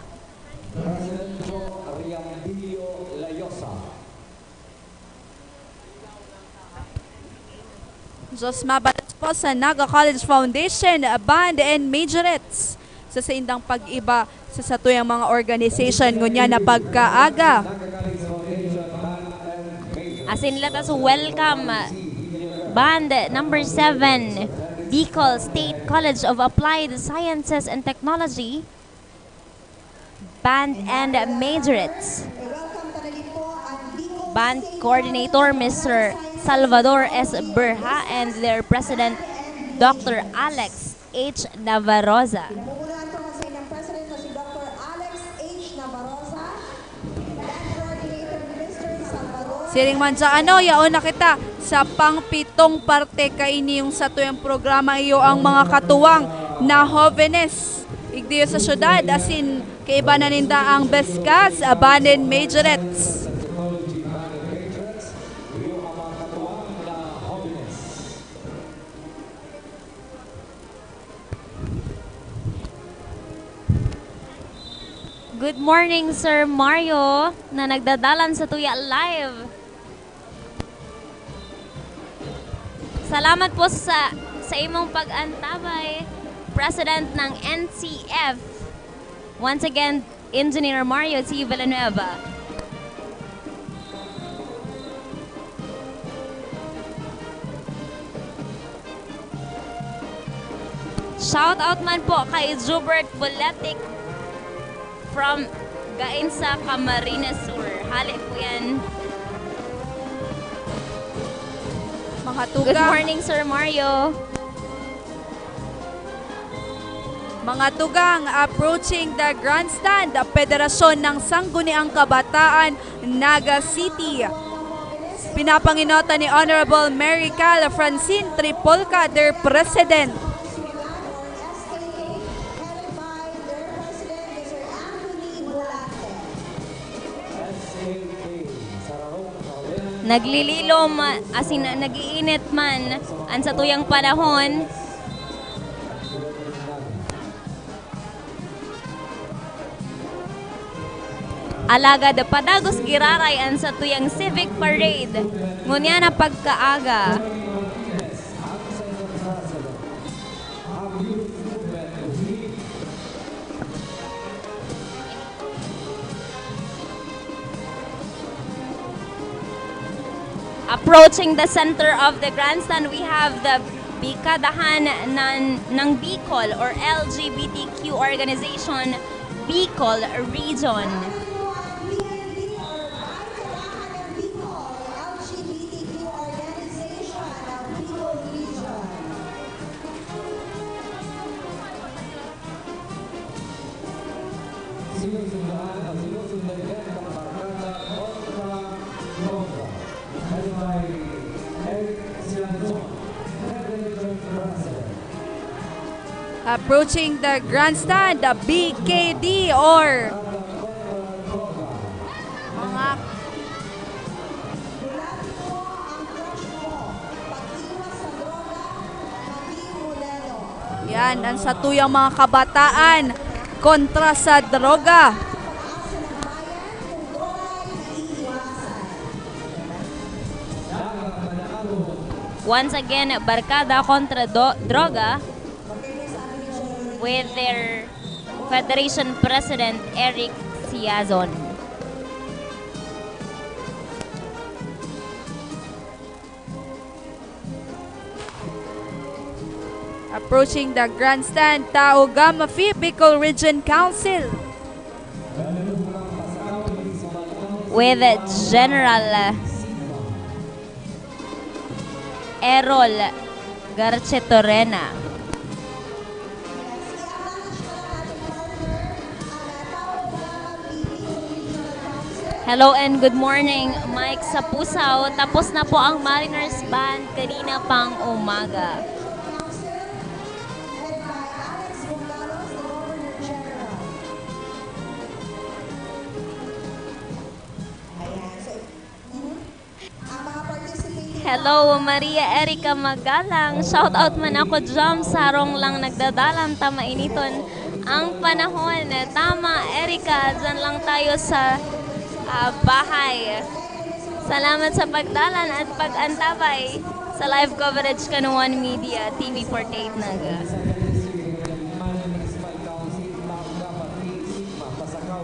Diyos mabalos po sa Naga College Foundation, Band and Majorettes, sa saindang pag-iba sa satuyang mga organization ngunyan na pagkaaga. Asin let us welcome Band number seven, Bicol State College of Applied Sciences and Technology, Band and Majorettes. Band Coordinator, Mister Salvador S. Berha, and their President, Doctor Alex H. Navarroza. Namumunahan po ang saindang president na si Doctor Alex H. Navarroza, Band Coordinator, Mister Salvador. Siring man dyan, ano, yaon na kita sa pangpitong parte. Kaini yung satuyang programa, iyo ang mga katuwang na hovenes igdiyo sa syudad, asin kaiba na ninda ang Beskas, Band and Majorettes. Good morning, Sir Mario, na nagdadalan satuya live. Salamat po sa, sa imong pag-antabay, President ng N C F. Once again, Engineer Mario T. Villanueva. Shout out man po kay Jubert Buletic from Gainza, Camarines Sur. Hale po yan. Mga tugang. Good morning, Sir Mario. Mga tugang, approaching the grandstand, Federasyon ng Sangguniang Kabataan, Naga City. Pinapanginota ni Honorable Mary Cal Francine Tripolca, their President. Naglililom, asin nagiinit man an satuyang panahon. Alagad padagos giraray an satuyang civic parade ngunyan na pagkaaga. Approaching the center of the grandstand, we have the Bikadahan nan, ng Bicol or L G B T Q organization, Bicol Region. Sinusundan na sinusundan yan ng Barkada Kontra Droga, headed by Eric Sianzon, Federation President. Approaching the grandstand, the B K D or mga Yan, ang satuyang mga kabataan kontra sa droga. Once again, Barkada kontra do-, Droga with their Federation President, Eric Siazon. Approaching the grandstand, Tao Gamma Phi Bicol Region Council. With General Errol Garcetorena. Hello and good morning, Mike Sapusaw. Tapos na po ang Mariners Band kanina pang umaga. Hello, Maria Erica Magalang. Shout out man ako dyan. Sarong lang nagdadalan ta mainiton ang panahon. Tama, Erica, dyan lang tayo sa, ah, bahay. Salamat sa pagdalan at pag-antabay sa live coverage kan One Media, T V forty-eight Naga.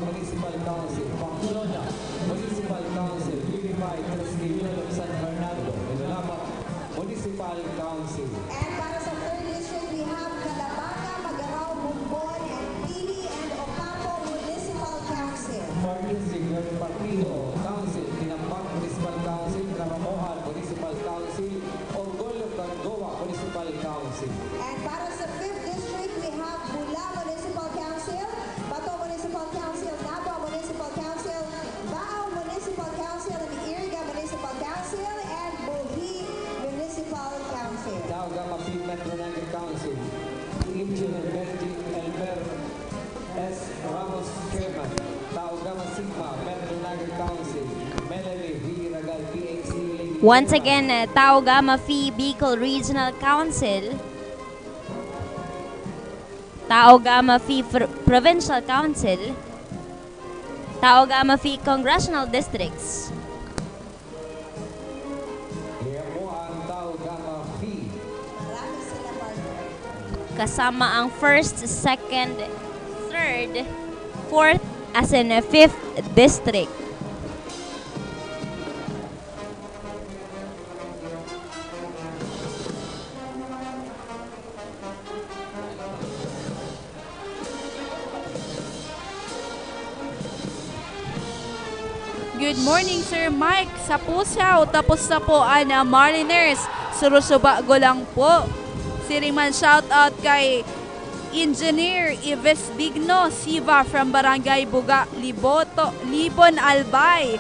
Municipal Council, Pamplona Municipal Council, Unified Trust Union of San Fernando, Minalapan Municipal Council. And para sa third district, we have Calabanga, Magarao, Bombon, and Pili and Ocampo Municipal Council. Fourth district, Partido Council, Tinampak Municipal Council, Caramoan Municipal Council, Orgullo Gamboa Municipal Council. And para sa fifth district, we have Bula Municipal Council, Bato Municipal Council, Nabua Municipal Council, Baao Municipal Council, and Iriga Municipal Council, and Buhi Municipal Council. Tao Gamma Phi Metro Naga Council, Engineer Benji Elmer S. Ramos, Chairman, Tao Gamma Sigma Metro Naga Council, Melanie V. Ragal, P H D, Lady Once Chairman. Again, uh, Tao Gamma Phi Bicol Regional Council, Tao Gamma Phi Pr-, Provincial Council, Tao Gamma Phi Congressional Districts. Kaya po ang Tao Gamma Phi. Kasama ang first, second, third, fourth, as in, uh, fifth district. Good morning, Sir Mike Sapusaw. Tapos na po ang, ah, Mariners. Surusubago lang po. Siring man, shout out kay Engineer Ives Digno Siva from Barangay Buga, Liboto, Libon, Albay.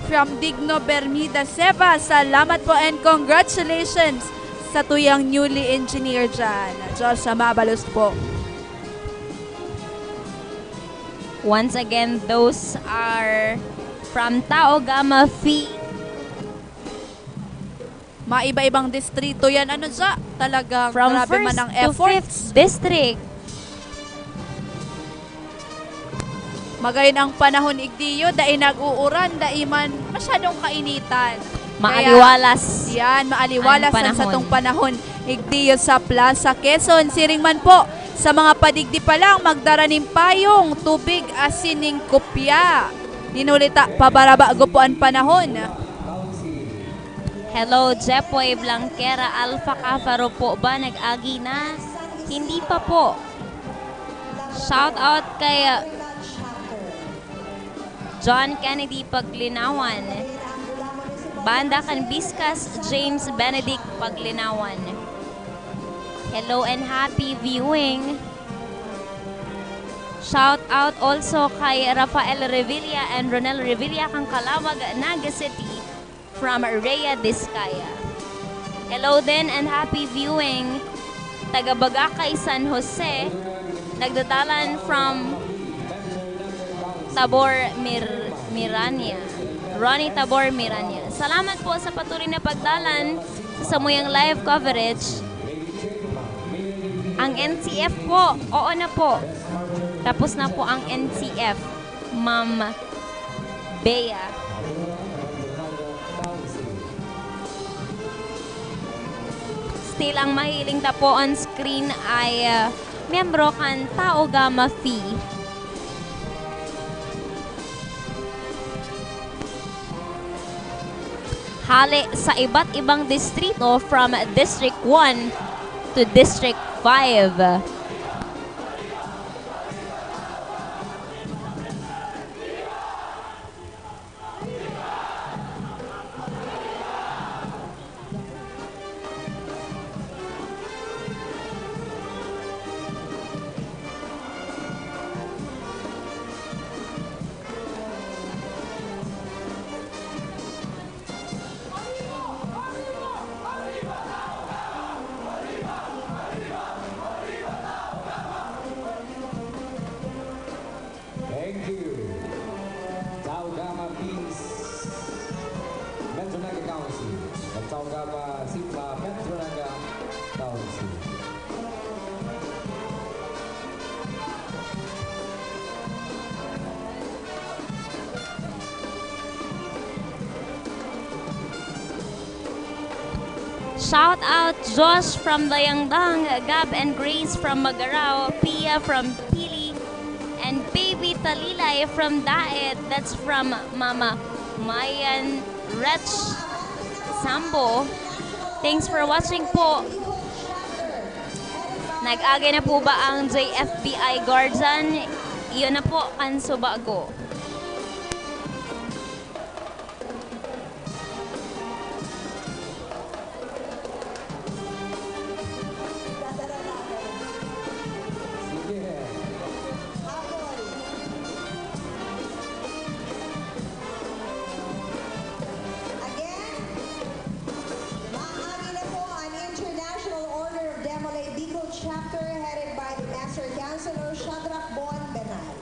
From Digno Bermida Seva, salamat po and congratulations sa tuyang newly engineer dyan. Diyos sa mabalos po. Once again, those are from Tao Gamma Phi. Maiba-ibang distrito yan. Ano dya? Talagang from grabe man first ang to efforts. Fifth district. Magayon ang panahon, igdiyo, dai nag-uuran, dai man masyadong kainitan. Kaya, maaliwalas yan, maaliwalas ang ang panahon. Satong panahon, igdiyo sa Plaza Quezon. Siring man po, sa mga padigdi pa lang, magdara nin payong, tubig, asin nin kopya. Nin huli ta, pabarabago po an panahon. Hello, Jepoy Blanquera Alpha Cafaro po ba nag-agi na? Hindi pa po. Shout out kay, uh, John Kennedy Paglinawan. Banda kan Biskas James Benedict Paglinawan. Hello and happy viewing. Shout out also kay Rafael Revilla and Ronel Revilla kan Calauag, Naga City, from Rhea Discaya. Hello din and happy viewing, taga Bagacay, San Jose, nagdadalan from Tabor, Mir-, Mirania. Ronnie Tabor Mirania. Salamat po sa patuloy na pagdalan sa samuyang live coverage. Ang N C F po, oo na po. Tapos na po ang N C F, Ma'am Bea. Still, ang mahiling ta po on screen ay, ah, miyembro kan Tau Gamma Phi. Hale sa iba't ibang distrito, from District one to District five. Thank you. Tau Gamma Phi, Metro Naga Council. Tau Gamma Sigma, Metro Naga Council. Shout out Josh from Dayangdang, Gab and Grace from Magarao, Pia from Pili, and Baby Talilay from Daet. That's from Mama Mayan Rech Sambo. Thanks for watching po. Nag-agi na po ba ang J F B I Guardian? Iyon na po kan subago. Again, maagi na po ang International Order of Demolay Bicol Chapter, headed by the Master Counselor Shadrach Bon Benay.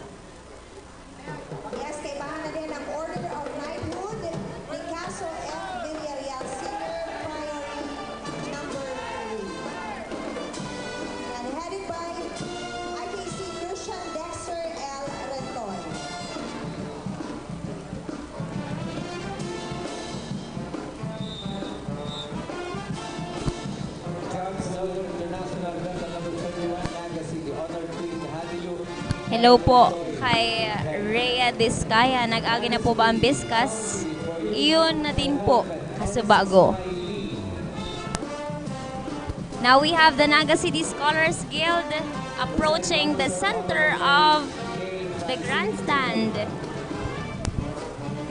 Yes, kaibahan na din ang Order of Knighthood ni Caso F. Villarreal, Senior Priory number three. And headed by I K C Christian Dexter L. Renton. International Vessel number thirty-one, Naga City, Honor Queen Hadilu. Hello po kay Rhea Discaya. Nag-agi na po ba ang biskas? Iyon na din po, kasubago. Now we have the Naga City Scholars Guild approaching the center of the grandstand.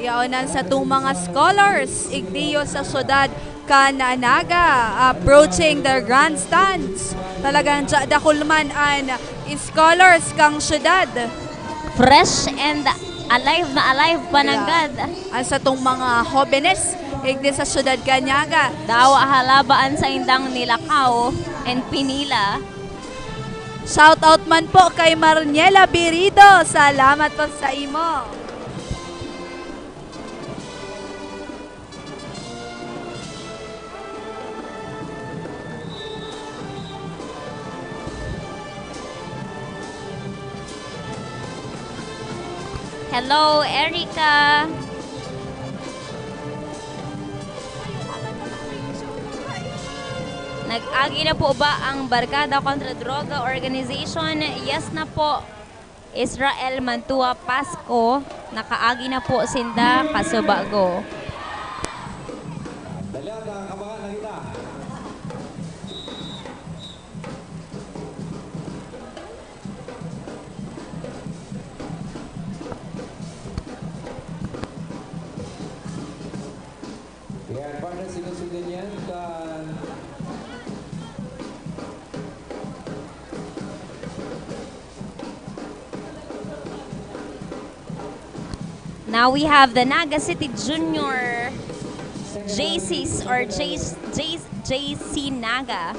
Yaon an satong mga scholars, igdiyo sa syudad kan Naga, approaching their grandstands. Talagang ja-, dakul man an scholars kan syudad. Fresh and alive na alive pa nanggad. Ang satong mga hobenes, igdi sa syudad kan Naga. Dawa halaba an saindang nilakaw and pinila. Shout out man po kay Marniela Birido. Salamat po sa imo. Hello, Erica! Nag-agi na po ba ang Barkada Kontra Droga Organization? Yes na po. Israel Mantua Pasco, nakaagi na po sinda, kasubago. Dali, ah, kabahan na kita. Yan, partner, sinusundan yan kan Now we have the Naga City Junior J Cs or J, J, J C Naga.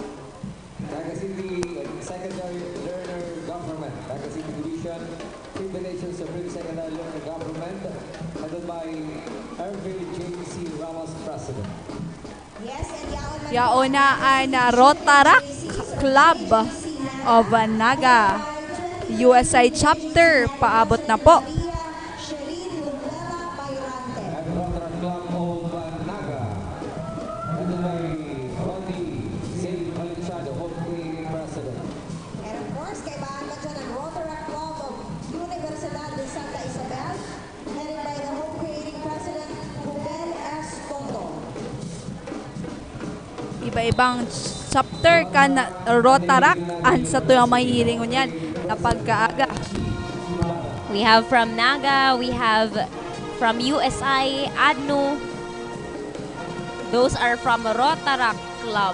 Naga City Secondary Learner Government, Naga City Division, Tribunation Supreme Secondary Learner Government, headed by Ervin J C Ramos, President. Yaon na an Rotaract Club of Naga, U S I Chapter, paabot na po. Rotaract Club of Naga, headed by Rodi Saint Valenciano, Home Creating President. And of course, kaibahan pa dyan ang Rotaract Club of Universidad de Santa Isabel, headed by the Home Creating President, Jubel S. Tonton. Iba-ibang chapter kan Rotaract an satuyang mahihiling ngunyan na pagkaaga. We have from Naga, we have from U S I, ADNU. Those are from Rotaract Club.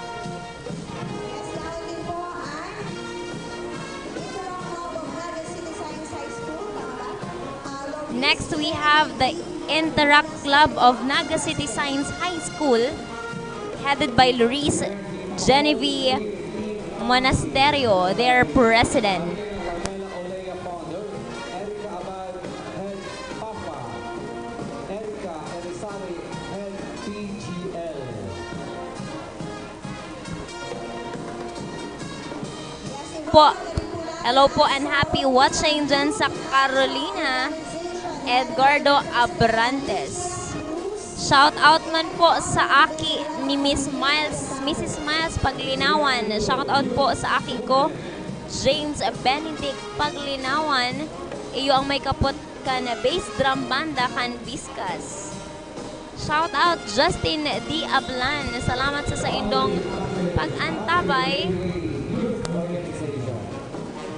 Next, we have the Interact Club of Naga City Science High School, headed by Luis Genevieve Monasterio, their president. Carmela Olea, founder, Erica Abad, head PAFA, Erica Elisari, head P G L. Po. Hello po and happy watching dyan sa Carolina, Edgardo Abrantes. Shout out man po sa aki ni Miss Miles, Missus Miles Paglinawan. Shout out po sa aki ko, James Benedict Paglinawan. Iyo ang may kapot kan bass drum banda kan Biskas. Shout out Justin D. Ablan. Salamat sa saindong pag-antabay.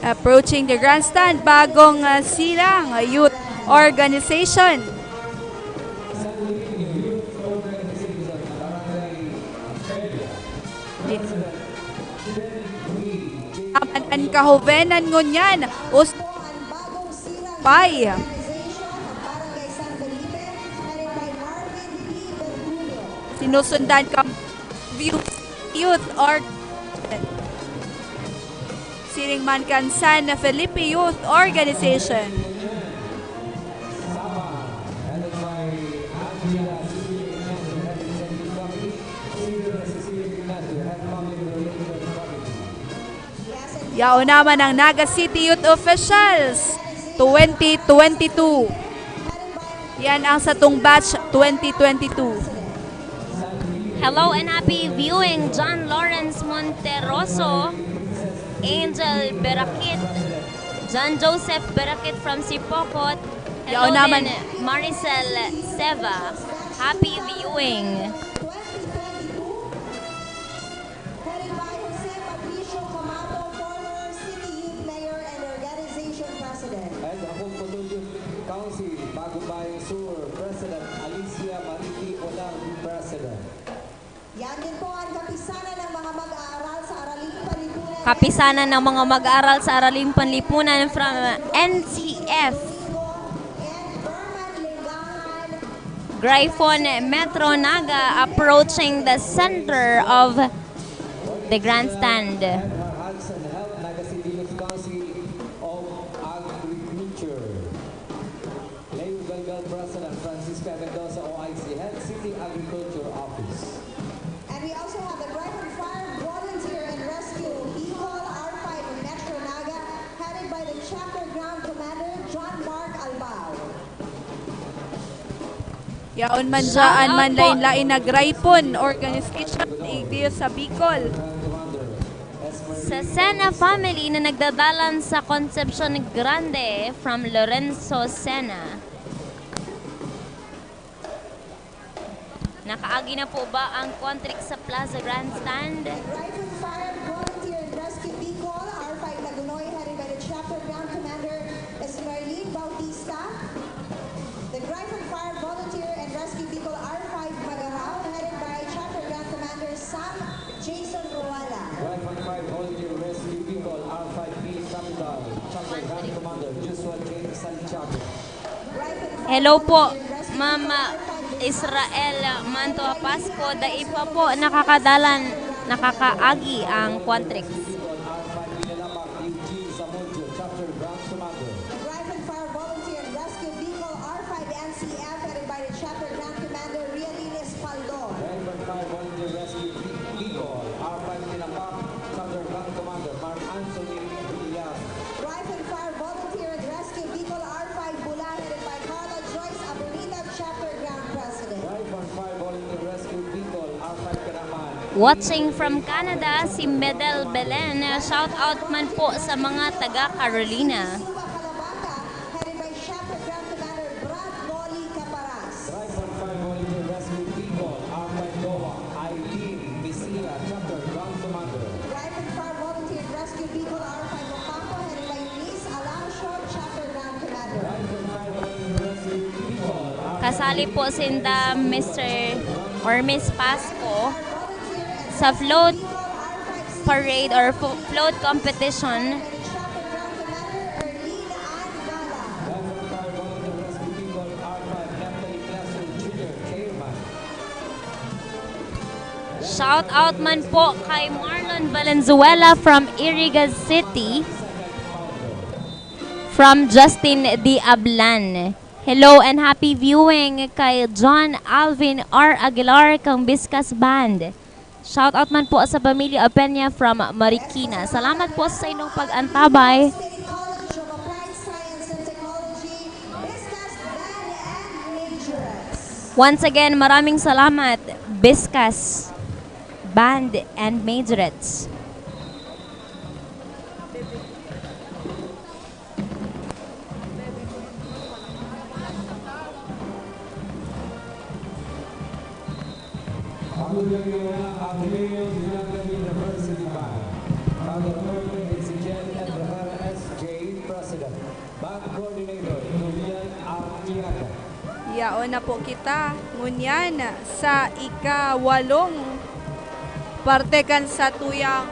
Approaching the grandstand, Bagong, ah, Silang Youth Organization. An, an kahobenan ngunyan, us-, Pay. Sinusundan kan Youth or siring man kan San Felipe Youth Organization. Yaon naman ang Naga City Youth Officials twenty twenty-two. Yan ang satong batch twenty twenty-two. Hello and happy viewing, John Lawrence Monterroso, Angel Berakit, John Joseph Berakit from Sipocot, hello Yaon naman. Din, Maricel Seva. Happy viewing. Headed by Jose Patricio Camato, former City Youth Mayor and Organization President. And Hapon Putol Youth Council, Bagong Bayan Sur, President Alicia Mariti Olang, President. Yan din po ang kapisanan ng mga mag-aaral sa Araling Panlipunan. Kapisanan ng mga mag-aaral sa Araling Panlipunan from N C F. And Berman Linggangan. Grifon Metro Naga approaching the center of the grandstand. Hudson Health, Naga City Youth Council of Agriculture. Leo Galgal, President, Francisca Mendoza, O I C, Head City Agriculture Office. And we also have the Grifon Fire Volunteer and Rescue Bicol, R five Metro Naga, headed by the Chapter Ground Commander, John Mark Albao. Yaon man dyan man lain-lain na Gripon organization, igdi sa Bicol. Sa Sena family na nagdadalan sa Concepcion Grande from Lorenzo Sena. Nakaagi na po ba ang Quadrix sa Plaza Grandstand? Rifle Fire Volunteer and Rescue Bicol, R five Lagunoy, headed by the Chapter Ground Commander Esmerlin Bautista. The Rifle Fire Volunteer and Rescue Bicol, R five Magarao, headed by Chapter Ground Commander Sam Jason Ruala. Rifle Fire Volunteer Rescue Bicol, R five P Samidal, Chapter Ground Commander Joshua J Santiago. Hello po, Ma'am Israel Mantua Pasco. Dai pa po nakakadalan, nakakaagi ang Quadrix. Rifle Fire Volunteer Rescue Bicol, R five N C F, headed by the Chapter Ground Commander Rialin Espaldon. Rifle Fire Volunteer Rescue Bicol, R five Tinapak, Chapter Ground Commander Mark Anthony Villar. Rifle Fire Volunteer and Rescue Bicol, R five Bula, headed by Carla Joyce Abunita, Chapter Ground President. Rifle Fire Volunteer Rescue Bicol, R five Kanaman. Watching from Canada, si Medel Belen. Shout out man po sa mga taga Carolina. Suba, Calabaca, headed by Chapter Ground Commander Brad Rolly Caparas. Rifle Fire Volunteer Rescue Bicol, R five Goa, Aileen Bisira, Chapter Ground Commander. Rifle Fire Volunteer Rescue Bicol, R five Ocampo, headed by Miss Alancio, Chapter Ground Commander. Rifle Fire Volunteer Rescue Bicol, R five Kasali po sinda Mister or Miss Pasco sa float parade or fo-, float competition. Shout out man po kay Marlon Valenzuela from Iriga City, from Justin D. Ablan. Hello and happy viewing kay John Alvin R. Aguilar kang Biskas Band. Shout out man po sa pamilya Opeña from Marikina. Salamat po sa inyong pag-antabay. Once again, maraming salamat, Biskas Band and Majorettes. Yaon na po kita ngunyan sa ikawalong parte kan satuyang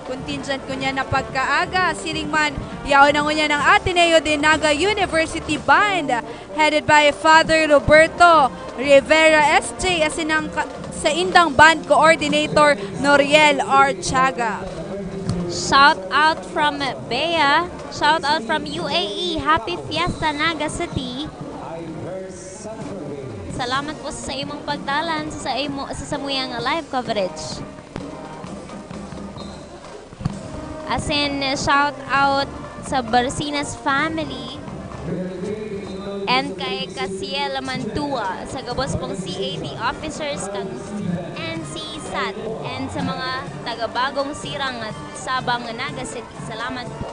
contingent ngunyan na pagkaaga. Siring man, yaon na ngunyan ang Ateneo de Naga University Band, headed by Father Roberto Rivera S J, asin ang ka-, saindang band coordinator, Noriel Archaga. Shout out from Bea. Shout out from U A E. Happy Fiesta, Naga City. Salamat po sa imong pagdalan sa, sa imo, sa samuyang live coverage. Asin, shout out sa Barcinas family and kay Casiel Mantua, sa gabos pong C A D officers kang N C sat, and sa mga taga Bagong Sirang at Sabang, Naga City. Salamat po.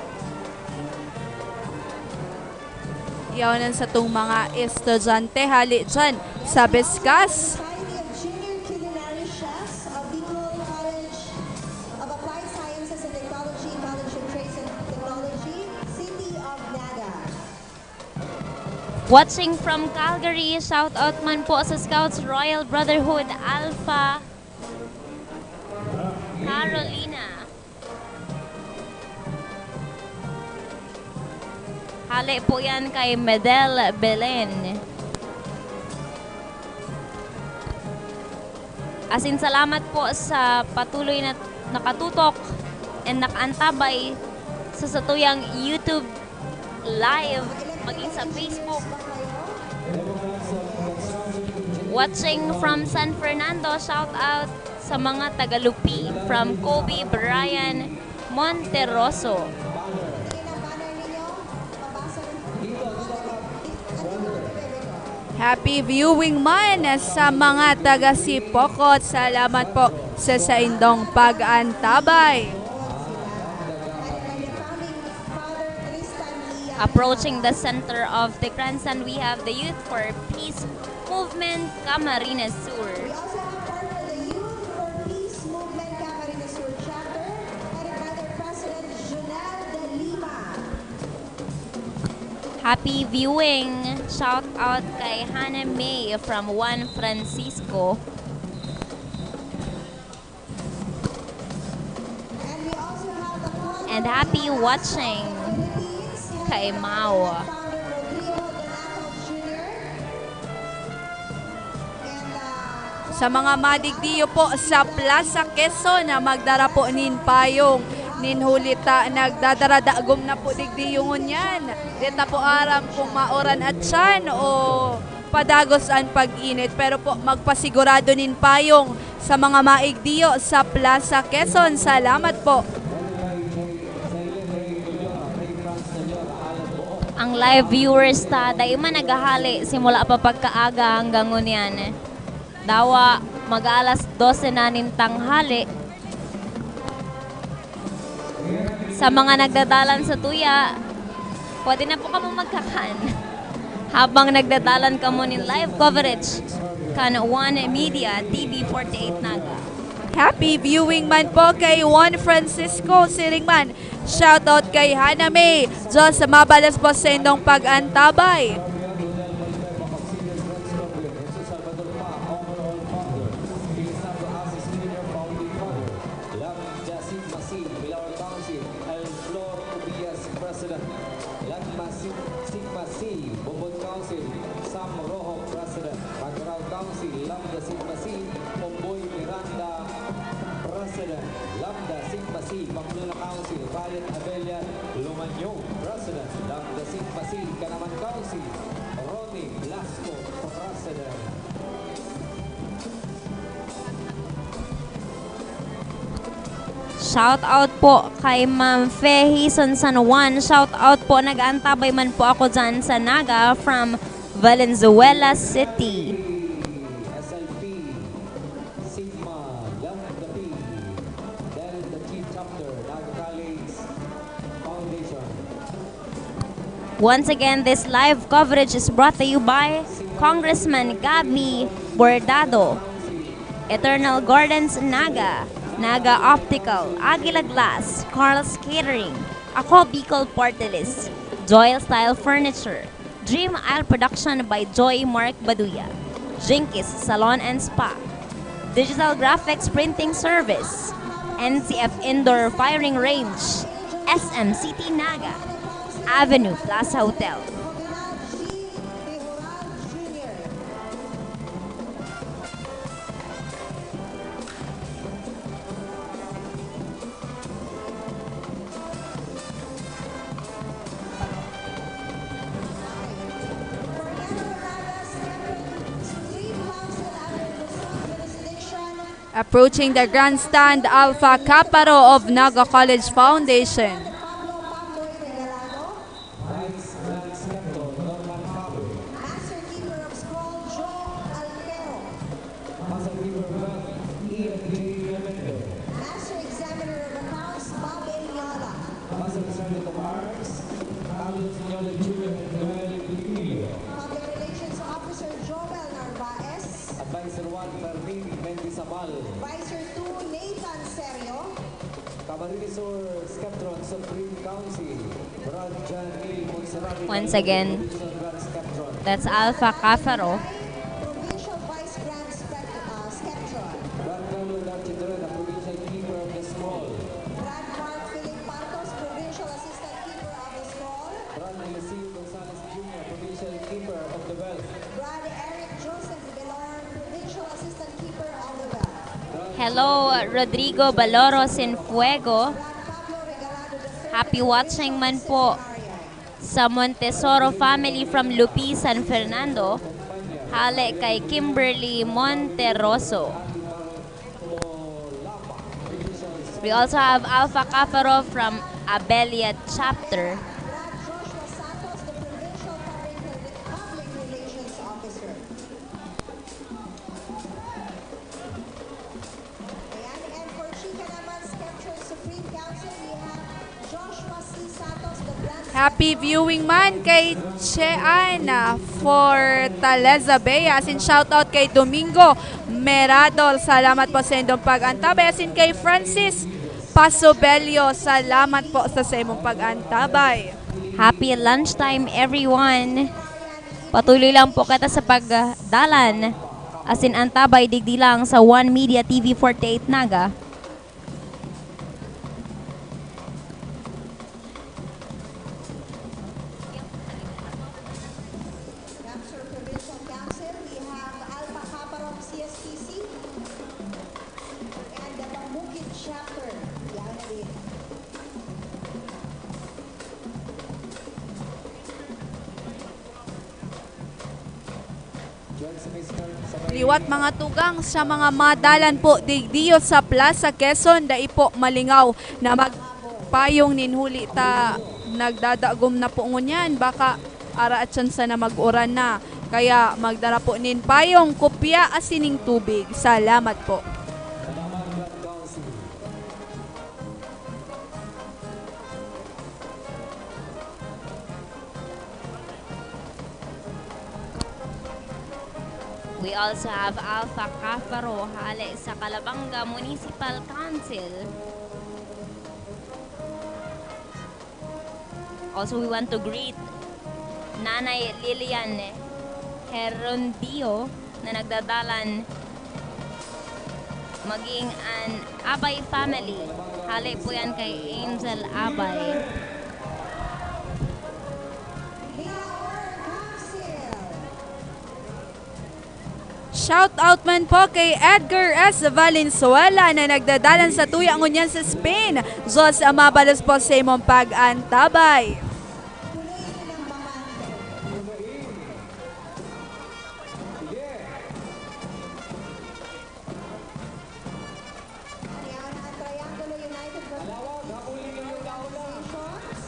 Yaon an satong mga estudyante hali dyan sa Biskas. Society of Junior Culinary Chefs of Bicol College of Applied Sciences and Technology, College of Trades and Technology, City of Naga. Watching from Calgary, shout out man po sa Scouts Royal Brotherhood Alpha Carolina. Hale po yan kay Medel Belen. Asin salamat po sa patuloy na nakatutok and nakaantabay sa satuyang YouTube live, maging sa Facebook. Watching from San Fernando, shout out sa mga taga Lupi, from Kobe Brian Monterroso. Happy viewing man sa mga taga Sipocot. Salamat po sa saindong pag-antabay. Approaching the center of the grandstand, we have the Youth for Peace Movement Camarines Sur. We also have part of the Youth for Peace Movement Camarines Sur Chapter, headed by their President, Junel De Lima. Happy viewing! Shout out kay Hana May from Juan Francisco. And happy watching kay Mao. Sa mga madigdiyo po sa Plaza Quezon na magdara po nin payong, nin huli ta nagdadara dagom na po digdiyo ngunyan. Di ta po aram kung mauran at tiyan o padagos an pag-init, pero po magpasigurado nin payong sa mga maigdiyo sa Plaza Quezon. Salamat po. Ang live viewers ta, dai man naghahali simula pa pagkaaga hanggang ngunyan. Dawa, mag-aalas dose na nin tanghali. Sa mga nagdadalan sa tuya, pwede na po kamo magkakan. Habang nagdadalan kamo nin live coverage kan One Media T V forty-eight Naga. Happy viewing man po kay Juan Francisco Siringman. Shoutout kay Hana May. Diyos mabalas po sa indong pag-antabay. Lambda Sigma Xi, Milawar Council, El Flor Tobias, President. Lambda Sig-, Sigma Xi, Bombon Council, Sam Rojo, President. Magarao Council, Lambda Sigma Xi, Omboy Miranda, President. Lambda Sigma Xi, Pamplona Council, Violet Abella Lumaño, President. Lambda Sigma Xi, Canaman Council, Ronnie Blasco, President. Shout out po kay Ma'am Fe Hison San Juan. Shout out po, nag-aantabay man po ako dyan sa Naga from Valenzuela City. S L P, Sigma, Lambda Pi, Delta Chi Chapter, Naga College Foundation. Once again, this live coverage is brought to you by Congressman Gabby Bordado, Eternal Gardens Naga, Naga Optical, Aguila Glass, Carl's Catering, Ako Bicol Party List, Joy Style Furniture, Dream Isle Production by Joy Mark Baduya, Jinkies Salon and Spa, Digital Graphics Printing Service, N C F Indoor Firing Range, S M City Naga, Avenue Plaza Hotel. Approaching the grandstand, Alpha Kaparo of Naga College Foundation. Vice Grand Scepter, Norman Pablo. Master Keeper of Scroll, Joe Alpero. Master Keeper of Wealth, Ian J. Remendo. Master Examiner of Accounts, Bob Eniola. Master Sergeant of Arms, Carlos Eniola Junior and Noel Emilio. Public Relations Officer, Joel Narvaez. Advisor one, Fermin Mendizabal. Advisor two, Nathan Serio. Camarines Sur Squadron Supreme Council, Brad John Neil Monserrate. Once again, Provincial Grand Squadron. That's Alpha Cafaro. Provincial Vice Grand Squad-, uh, Squadron. Brad Carlo Garcia Dorena, Provincial Keeper of the Scroll. Brad Mark Philip Partos, Provincial Assistant Keeper of the Scroll. Brad Eliseo Gonzalez Junior, Provincial Keeper of the Wealth. Brad Eric Joseph Belor, Provincial Assistant Keeper of the Wealth. Hello, Rodrigo Baloro Sinfuego. Happy watching man po sa Montesoro family from Lupi, San Fernando. Hale kay Kimberly Monterroso. We also have Alpha Cafaro from Abella Chapter. Brad Joshua Santos, the Provincial Public Rela-, Public Relations Officer. Happy viewing man kay Chean for Taleza Bea. Asin shoutout kay Domingo Merador. Salamat po sa indong pag-antabay. Asin kay Francis Pasobelio. Salamat po sa, sa imong pag-antabay. Happy lunchtime, everyone. Patuloy lang po kita sa pagdalan. Asin antabay digdi lang sa One Media T V forty-eight Naga. Capsule Provincial Council, we have Alpha Kappa Rho C S P C and the Pamukit Chapter. Yan na din. Liwat mga tugang sa mga madalan po digdiyo sa Plaza Quezon, dai po malingaw na magpayong nin huli ta nagdadagom na po ngunyan, baka ara at tsansa na mag-uran na. Kaya magdara po nin payong, kopya, asin ning tubig. Salamat po. We also have Alpha Kappa Rho hale sa Calabanga Municipal Council. Also, we want to greet Nanay Lilian Herondio na nagdadalan maging an Abay family. Hale po yan kay Angel Abay. Shout out man po kay Edgar S. Valenzuela na nagdadalan sa tuya ngunyan sa Spain. Diyos, mabalos po sa imong pag-antabay. Ayan ang Triangulo United Calawag, habulin ninyo yung bola. Organizations.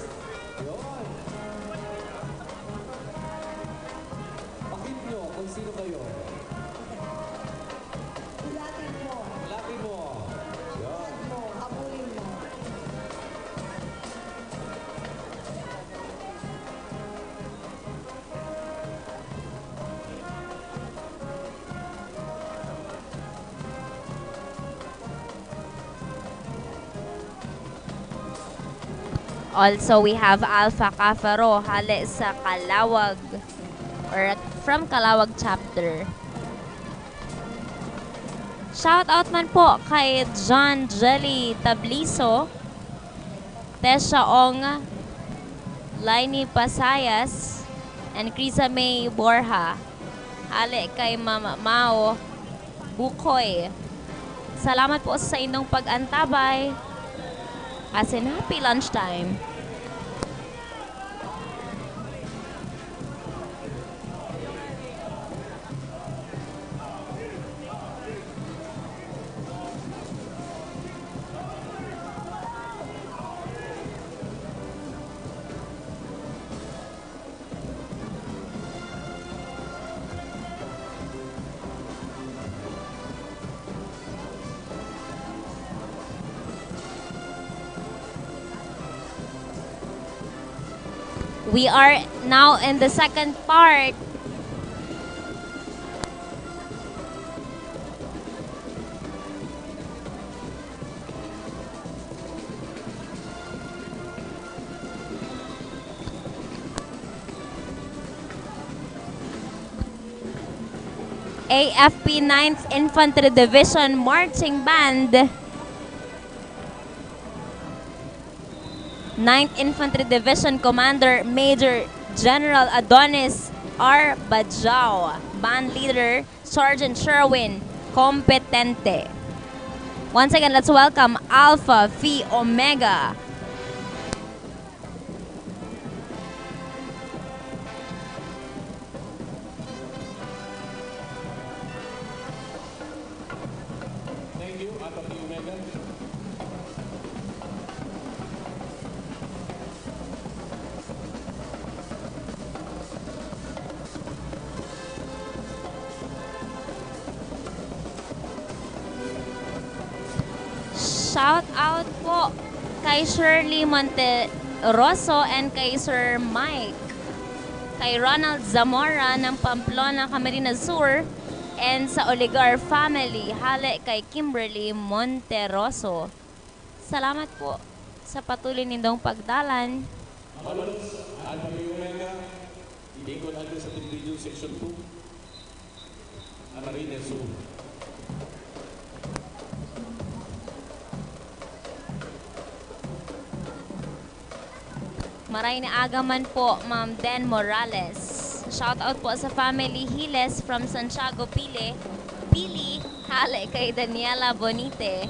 Yun. Pakit nyo kung sino kayo. Ulatin mo. Ulatin mo. Yun. Ulatin mo. Habulin mo. Also, we have Alpha Kappa Rho, hale sa Calawag, or from Calawag Chapter. Shout out man po kay John Jelly Tabliso, Tesha Ong, Lainey Pasayas, and Krisa May Borja. Hale kay Mama Mao Bukoy. Salamat po sa inyong pag-antabay. As in, happy lunchtime. We are now in the second part. A F P Ninth Infantry Division Marching Band. Ninth Infantry Division Commander Major General Adonis R. Bajao, Band Leader Sergeant Sherwin Competente. Once again, let's welcome Alpha Phi Omega. Thank you, Alpha Phi Omega. Shout out po kay Shirley Monte-, Rosso and kay Sir Mike. Kay Ronald Zamora ng Pamplona, Camarines Sur, and sa Oligar family, hale kay Kimberly Monteroso. Salamat po sa patuloy nindong pagdalan. Malos, Alpha Phi Omega, Bicol Alpha sa Division Section two. Camarines Sur. Maray na aga man po, Ma'am Den Morales. Shout out po sa family Hiles from Santiago, Pili. Pili, hale kay Daniela Bonite.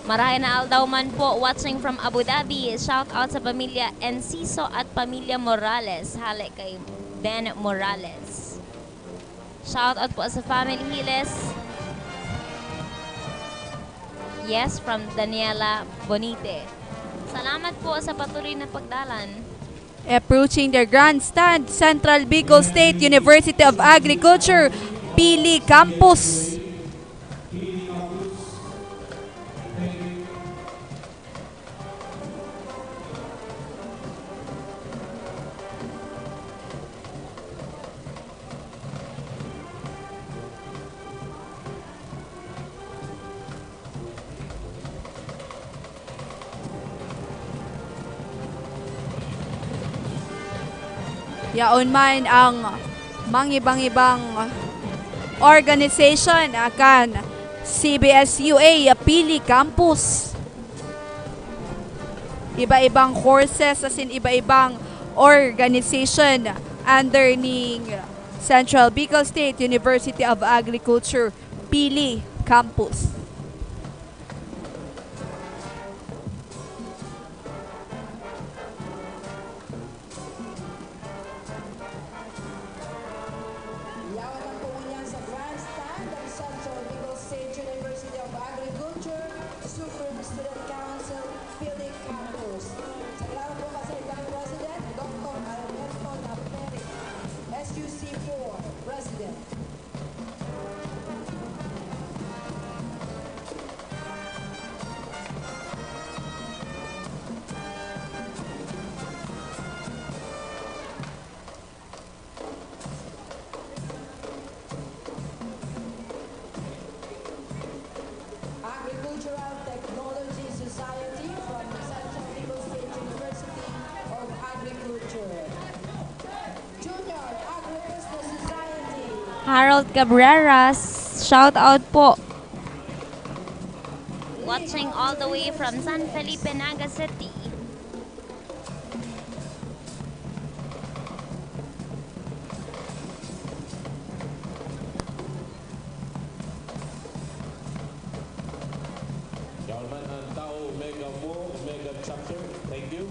Maray na aldaw man po, watching from Abu Dhabi. Shout out sa pamilya Enciso at pamilya Morales, hale kay Den Morales. Shout out po sa family Hiles. Yes, from Daniela Bonite. Salamat po sa patuloy na pagdalan. Approaching their grandstand, Central Bicol State University of Agriculture, Pili Campus. Yaon man ang mangibang-ibang organization kan C B S U A Pili Campus. Iba-ibang courses asin iba-ibang organization under ning Central Bicol State University of Agriculture, Pili Campus. Yaon man po ngunyan sa grandstand ang Central Bicol State University of Agriculture, Supreme Student Council, Pili Campus. Sa ngaran po kan saindang President, Doktor Alberto Naperi, S U C four President. Agricultural Technology Society from Central Bicol State University of Agriculture. Junior Agribusiness Society. Harold Cabrera, shout out po. Watching all the way from San Felipe, Naga City. Yaon man ang Tau Omega Mu, Omega Chapter. Thank you.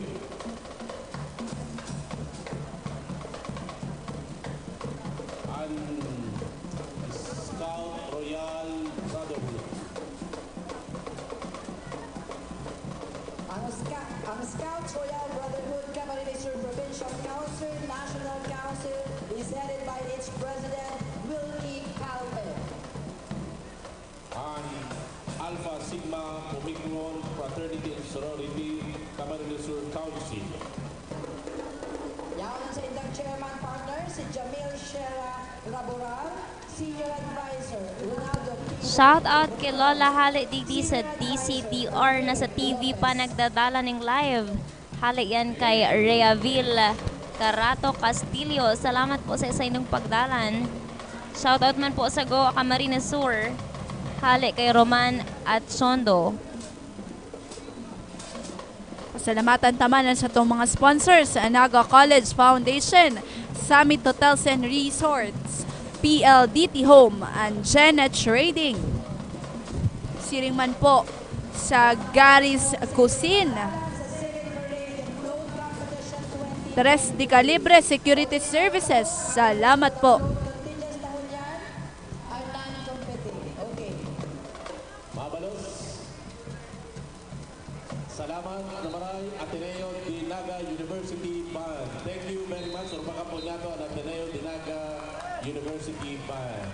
Ang Scout Royal Brotherhood. Ang Sca-, ang Scouts Royal Brotherhood Camarines Sur Provincial Council, National Council, is headed by its President, Wilkie Calpe. Ang Alpha Sigma Omicron Fraternity and Sorority Camarines Sur Council. Yaon sa indang chairman partner, si Jamil Shera Laboral, Senior Advisor, Ronaldo P. Shout out kay Lola Hale digdi sa D C D R na sa T V pa nagdadala ning live. Hale yan kay Reavil Carato Castillo. Salamat po sa, sa inyong pagdalan. Shout out man po sa Goa, Camarines Sur. Hale kay Roman Atsondo. Pasalamatan ta man an satong mga sponsors, Naga College Foundation, Summit Hotels and Resorts, P L D T Home, and Jenna Trading. Siring man po sa Garis Cuisine, Tres de Calibre Security Services. Salamat po. Mabalos. Salamat na maray, Ateneo de Naga University Band. Thank you very much. Urubakan po niyato an Ateneo de Naga University Band.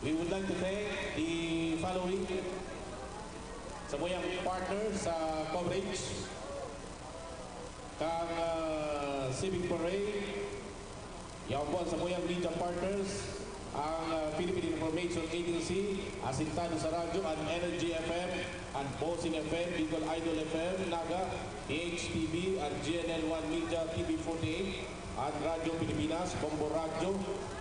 We would like to thank the following. Samuyang partner sa coverage kan, ah, Civic Parade. Yaon po ang samuyang media partners, ang, ah, Philippine Information Agency, asintado sa radyo, an Energy F M, an Bossing F M, Bicol Idol F M, Naga, P H T V, an G N L One Media, T V forty-eight, an Radyo Pilipinas, Bombo Radyo,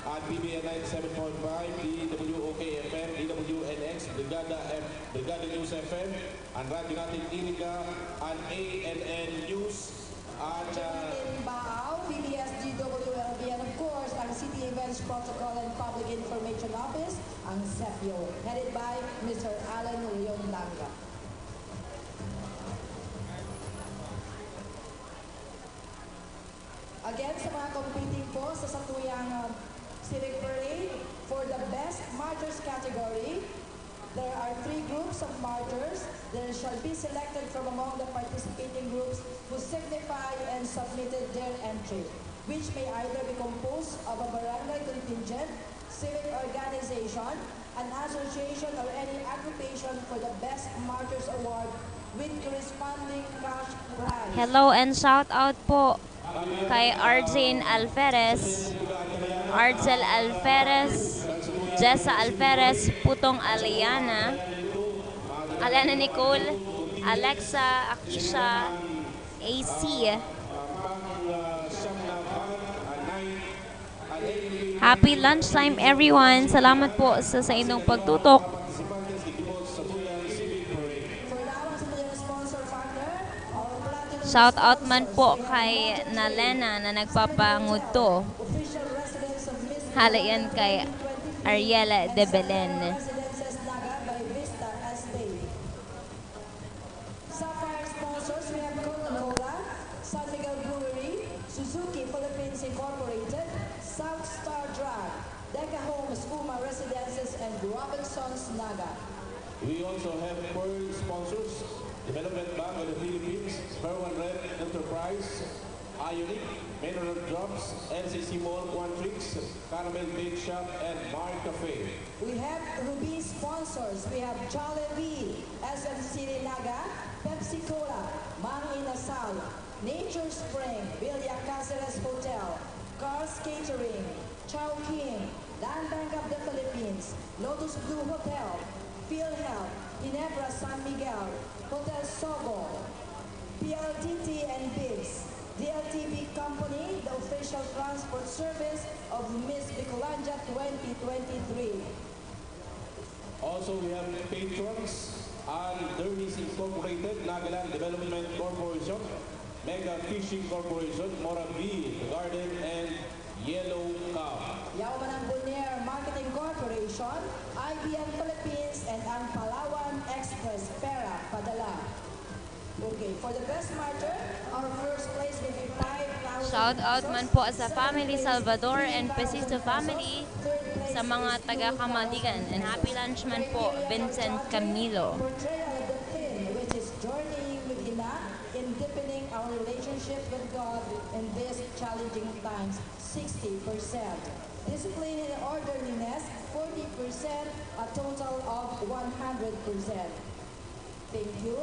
an P B N ninety-seven point five, D W O K F M, D W N X, Brigada F-, Brigada News F M, an Radyo Natin Iriga, an A N N News, at, ah, Natin Baao, P B S D W L V, and of course, ang City Events Protocol and Public Information Office, ang CEPIO, headed by Mister Alan Leon Langa. Again, sa mga competing po sa satuyang, uh, Civic Parade, for the Best Martyrs category, there are three groups of martyrs that shall be selected from among the participating groups who signify and submitted their entry, which may either be composed of a barangay contingent, civic organization, an association, or any aggregation for the Best Martyrs Award with corresponding cash prize. Hello and shout out po kay Arjane Alferez, Arzel Alferez, Jessa Alferez, Putong Aliana, Aliana Nicole, Alexa, Akisha, A C. Happy lunchtime, everyone! Salamat po sa, sa inyong pagtutok. Shout out man po kay Nalena na nagpapangudto. Hala yan kay Ariela de Belen. Sapphire sponsors, we have Coca-Cola, San Miguel Brewery, Suzuki Philippines Incorporated, South Star Drug, Deca Homes, Uma Residences, and Robinsons Naga. We also have Pearl sponsors, Development Bank of the Philippines, Pearl One Rep Enterprise, Ionic, Mineral Drops, N C C Mall, Quantrix, Caramel Bake Shop, and Mark Cafe. We have Ruby sponsors. We have Jollibee, S M City Naga, Pepsi Cola, Mang Inasal, Nature Spring, Villa Caceres Hotel, Cars Catering, Chowking, Land Bank of the Philippines, Lotus Blue Hotel, PhilHealth, Ginebra San Miguel, Hotel Sogo, P L D T and Bibs, D L T V Company, the official transport service of Miss Bicolandia twenty twenty-three. Also, we have patrons, an Dermis Incorporated, Nagaland Development Corporation, Mega Fishing Corporation, Moravi Garden, and Yellow Cab. Yaon man ang Bonaire Marketing Corporation, I B M Philippines, and ang Palawan Express Pera Padala. Okay, for the best martyr, our first place will be five thousand pesos. Shout out man po sa family Salvador and Pesisto family, sa mga taga Camadigan, and happy lunch man po, Vincent Camilo. Portrayal of the theme, which is journeying with Ina in deepening our relationship with God in these challenging times, sixty percent. Discipline and orderliness, forty percent, a total of one hundred percent. Thank you.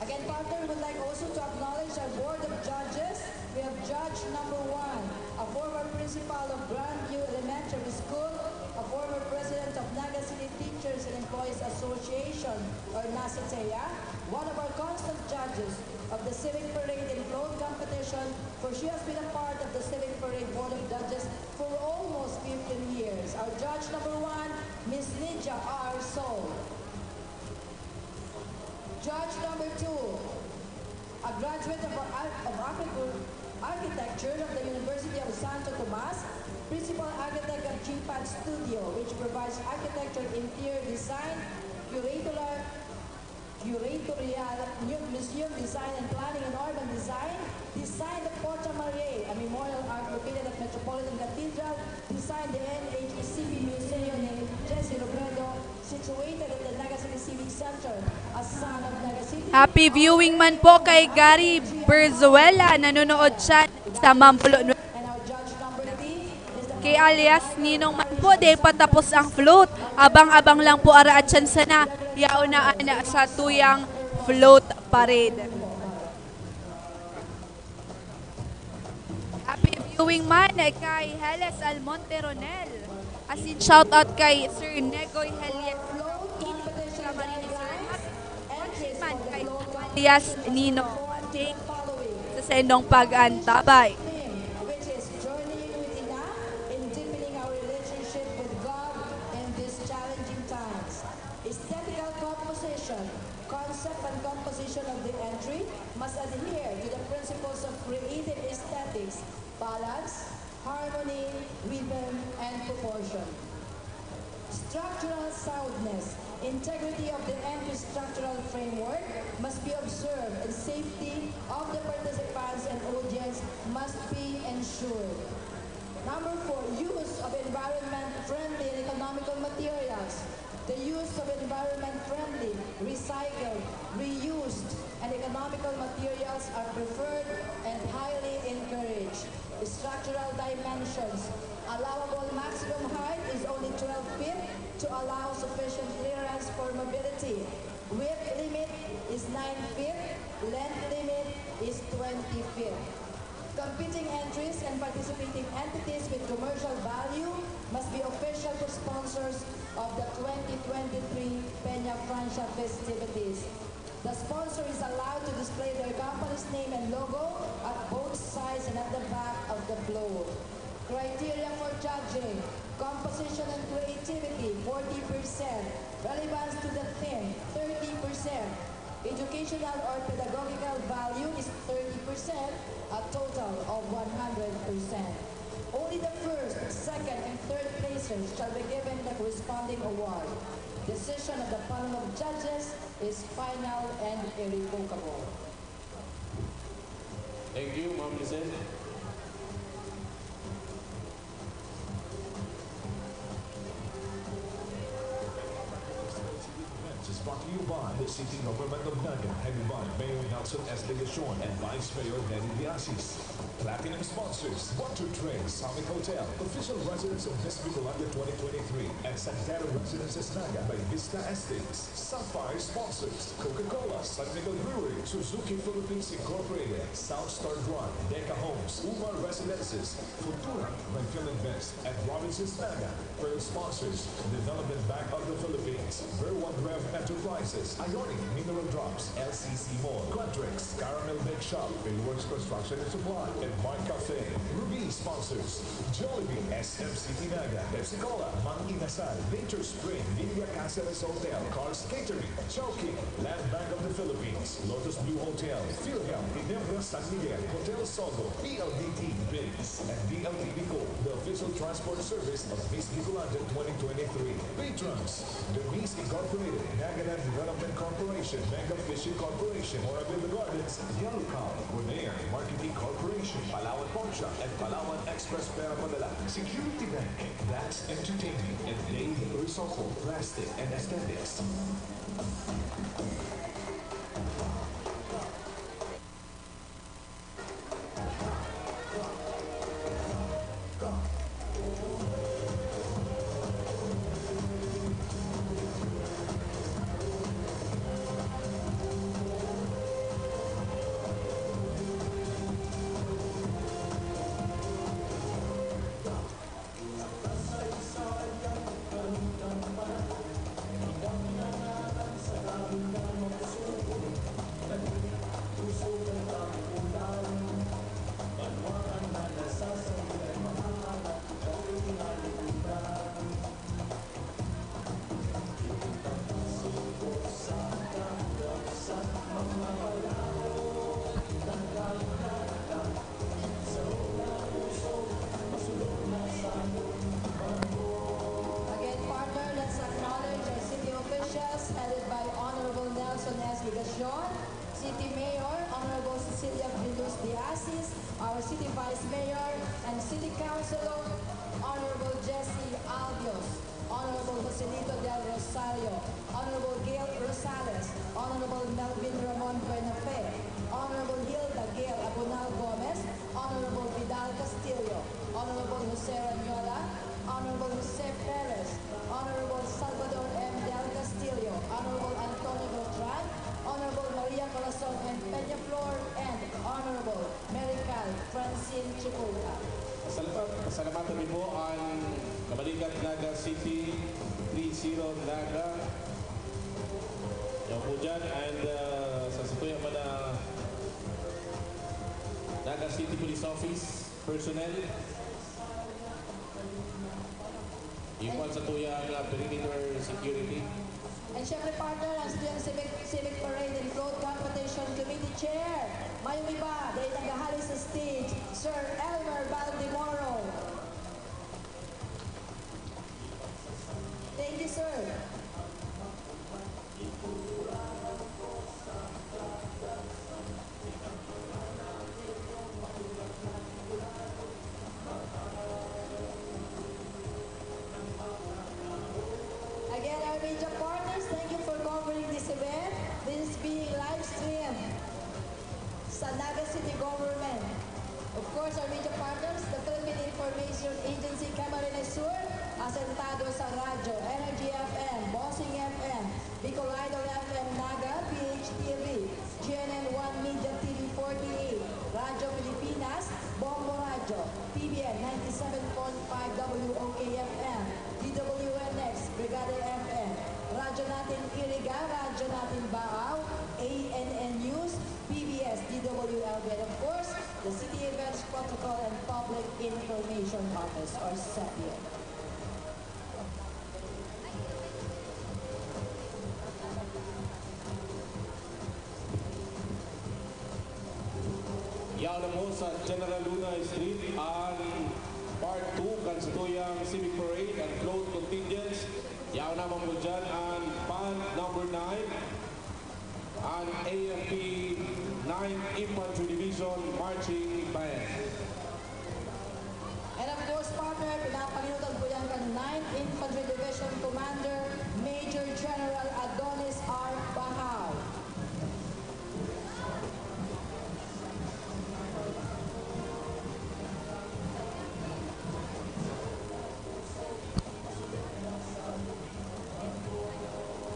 Again, partner, we would like also to acknowledge our Board of Judges. We have Judge number one, a former principal of Grandview Elementary School, a former president of Naga City Teachers and Employees Association, or NACITEA, one of our constant judges of the Civic Parade and Float Competition, for she has been a part of the Civic Parade Board of Judges for almost fifteen years. Our judge number one, Miss Lydia R. Soul. Judge number two, a graduate of, of Architecture of the University of Santo Tomas, Principal Architect of G pad Studio, which provides architecture, interior design, curatorial, curatorial, mu-, museum design and planning and urban design, design the Porta Mariae, a memorial arch located at Metropolitan Cathedral, design the N H C B Museo ni Jesse Robredo, situated at the Naga City Civic Center, a son of Naga City. Happy viewing man po kay Gary Berzuela, nanonood siya sa Mampulo. And our judge number three is the Kay alias Ninong man po, dai pa tapos ang float. Abang-abang lang po, ara at tsansa na. Yaon na an satuyang float parade. Happy viewing man kay Heles Almonte Ronel. As in, shout out kay Sir Negoy Helias. Camarines Ronel. Watching man kay alias Nino. Thank you sa saindong pag-antabay. Which is journeying with Ina in deepening our relationship with God in these challenging times. Aesthetical composition, concept and composition of the entry must adhere to the principles of creative aesthetics, balance, harmony, rhythm, and proportion. Structural soundness, integrity of the entry structural framework must be observed, and safety of the participants and audience must be ensured. Number four, use of environment-friendly and economical materials. The use of environment-friendly, recycled, reused, and economical materials are preferred and highly encouraged. Structural dimensions. Allowable maximum height is only twelve feet to allow sufficient clearance for mobility. Width limit is nine feet, length limit is twenty feet. Competing entries and participating entities with commercial value must be official sponsors of the twenty twenty-three Peña Francia festivities. The sponsor is allowed to display their company's name and logo at both sides and at the back of the float. Criteria for judging: composition and creativity, forty percent; relevance to the theme, thirty percent; educational or pedagogical value is thirty percent, a total of one hundred percent. Only the first, second, and third places shall be given the corresponding award. Decision of the panel of judges is final and irrevocable. Thank you, Ma'am Lisette. Is brought to you by the City Government of Naga, headed by Mayor Nelson S. Legacion and Vice Mayor Denny Diasis. Platinum sponsors: Water Trail, Summit Hotel, official residence of Miss Bicolania twenty twenty-three, and Santero Residences Naga by Vista Estates. Sapphire sponsors: Coca-Cola, San Miguel Brewery, Suzuki Philippines Incorporated, South Star Drive, Deca Homes, Umar Residences, Futura by Feeling Best, and Robinsons Naga. Pearl sponsors: Development Bank of the Philippines, Verwag Rev Enterprises, Ionic Mineral Drops, L C C Mall, Quadrex, Caramel Bake Shop, Payworks Construction and Supply, and Mark Cafe. Ruby sponsors: Jollibee, S M City Naga, Pepsi Cola, Mang Inasal, Nature Spring, Villa Caceres Hotel, Cars Catering, Chowking, Land Bank of the Philippines, Lotus Blue Hotel, PhilHealth, Ginebra San Miguel, Hotel Sogo, P L D T, Biggs, and D L T V Co, the official transport service of Miss Bicolania twenty twenty-three. Patrons: Denise Incorporated, Nagaland Development Corporation, Mega Fishing Corporation, Moraville Gardens, Yellow Cow, Bonaire Marketing Corporation, Palawan Pawn Shop, and Palawan Express Pera Padala. Security Bank, That's Entertainment, and Dave Risoko, Plastic and Aesthetics. Again, partner, let's acknowledge our city officials headed by Honorable Nelson S. Legacion, City Mayor Honorable Cecilia Briluz de Asis, our City Vice Mayor and City Councilor Honorable Jesse Albios, Honorable Joselito Del Rosario, Honorable Gail Rosales, Honorable Melvin Ramon Buenafe, Honorable Hilda Gail Abonal Gomez, Honorable Vidal Castillo, Honorable Jose Rañola, Pasalamatan mi po an Kabalikat Naga City, three zero Naga. Yaw po dyan. And, uh, sa satuya man na Naga City Police Office personnel. Ipan sa tuyang, uh, perimeter security. And syempre, partner, ang Student Civic, Civic Parade and Float Competition Committee Chair, mayong iba, dahil naghahali sa stage, Sir Elmer Baldemoro. Thank you, sir. Again, our media partners, thank you for covering this event. This is being live streamed sa Naga City Government. Of course, our media partners, the Philippine Information Agency Camarines Sur, asentado sa radyo, Energy F M, Bossing F M, Bicol Idol F M Naga, P H T V, G N N One Media T V forty-eight, Radyo Pilipinas, Bombo Radyo, T B N ninety-seven point five W O K F M, D W N X, Brigada F M, Radyo Natin Iriga, Radyo Natin Baao, A N N News, P B S, D W L V, and of course, the City Events Protocol and Public Information Office, or SEPIO. Yaon na po sa General Luna Street an Part two kan satuyang Civic Parade and Float Contingents. Yaon naman po dyan an Band Number nine, an A F P ninth Infantry Division Marching Band. And of course, partner, pinapanginutan po yan kan ninth Infantry Division Commander, Major General Adonis R. Bahaw.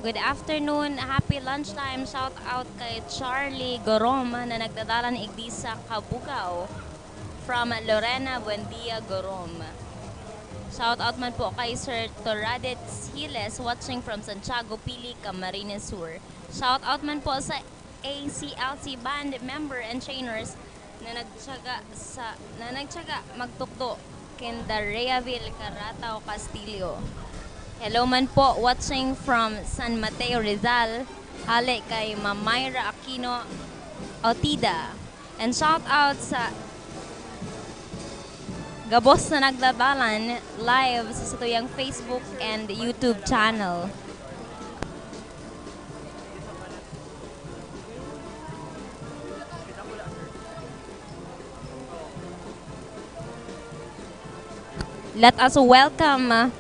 Good afternoon. Happy lunchtime. Shout out kay Charlie Gorom na nagdadalan igdi sa Cabugao. From Lorena Buendia Gorom. Shout out man po kay Sir Toraditz Hiles, watching from Santiago, Pili, Camarines Sur. Shout out man po sa A C L C band member and trainers na nagtiyaga sa, na nagtiyaga magtukdo kinda Reavil Caratao Castillo. Hello man po, watching from San Mateo, Rizal, hale kay Ma'am Myra Aquino Otida. And shout out sa gabos na nagdadalan live sa satuyang Facebook and YouTube channel. Let us welcome, uh,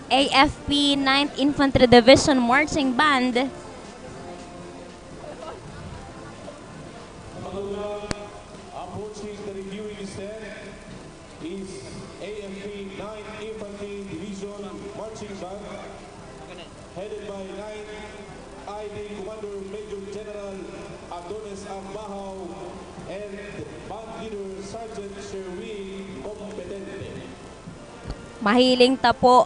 A F P ninth Infantry Division Marching Band. Approaching the reviewing stand is A F P ninth Infantry Division Marching Band, headed by ninth I D Commander Major General Adonis Arbahaw and Band Leader Sergeant Sherwin Competente. Mahiling ta po.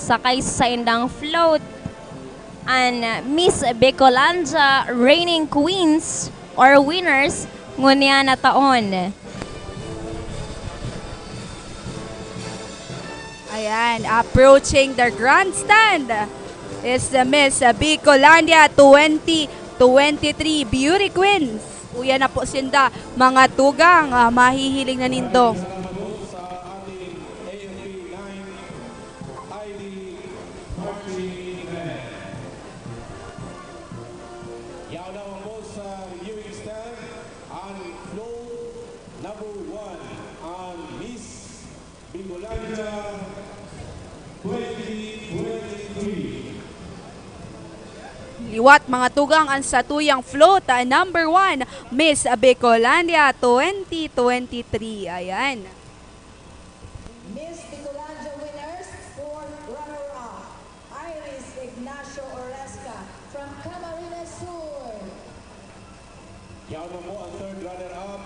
Sakay sa saindang float, an Miss Bicolandia reigning queens or winners ngunyan na taon. Ayan, approaching the grandstand is the Miss Bicolandia twenty twenty-three Beauty Queens. Uya na po sinda, mga tugang, ah, mahihiling na nindo. Sa ating A F P nine I D Marching Band. Yaon naman po sa reviewing stand, ang float number one, ang Miss Bicolandia twenty twenty-three. Liwat, mga tugang, ang satuyang float, ah, number one, Miss Bicolandia twenty twenty-three. Ayan. Miss Bicolandia winners, fourth runner-up, Iris Ignacio Oresca from Camarines Sur. Yaon na po ang third runner-up,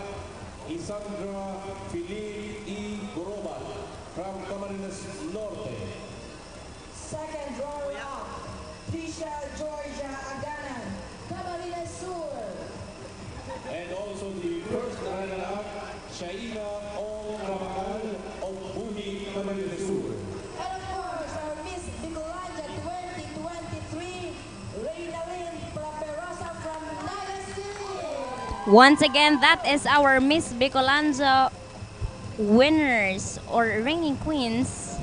Isandra Philip E. Gorobat from Camarines Norte. Second runner-up, Tricia Georgia Aganan, Camarines Sur. And also the first runner-up, Shaina Ong Rabacal of Buhi, Camarines Sur. And of course, our Miss Bicolandia twenty twenty-three, Reynalyn Praperosa from Naga City. Once again, that is our Miss Bicolandia winners or reigning queens.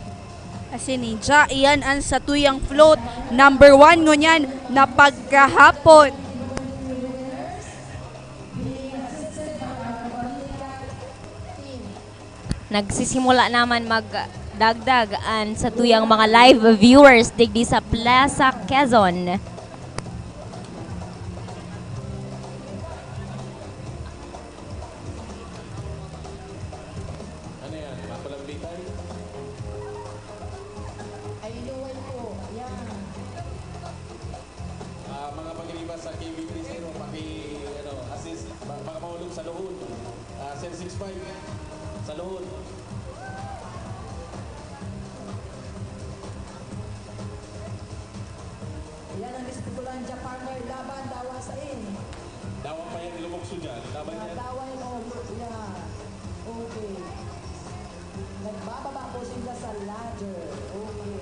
Asin ninja, iyan an satuyang float number one ngunyan na pagkahapon. Nagsisimula naman magdagdag an satuyang mga live viewers digdi sa Plaza Quezon. Ano yan? Makulambitan? Ay, inuway po. Yan. Ah, mga pagiriba sa K B three zero, paki, ano, assist, ba-, baka mahulog sa luhod. Ah, Sir six five, sa luhod. Yan ang Miss Bicolandia, partner, laban, dawa sa in. Dawa pa yan, lumukso dyan. Laban yan. Dawa yan, oh, yeah. Okay. Nagbababa po sila sa ladder. Okay.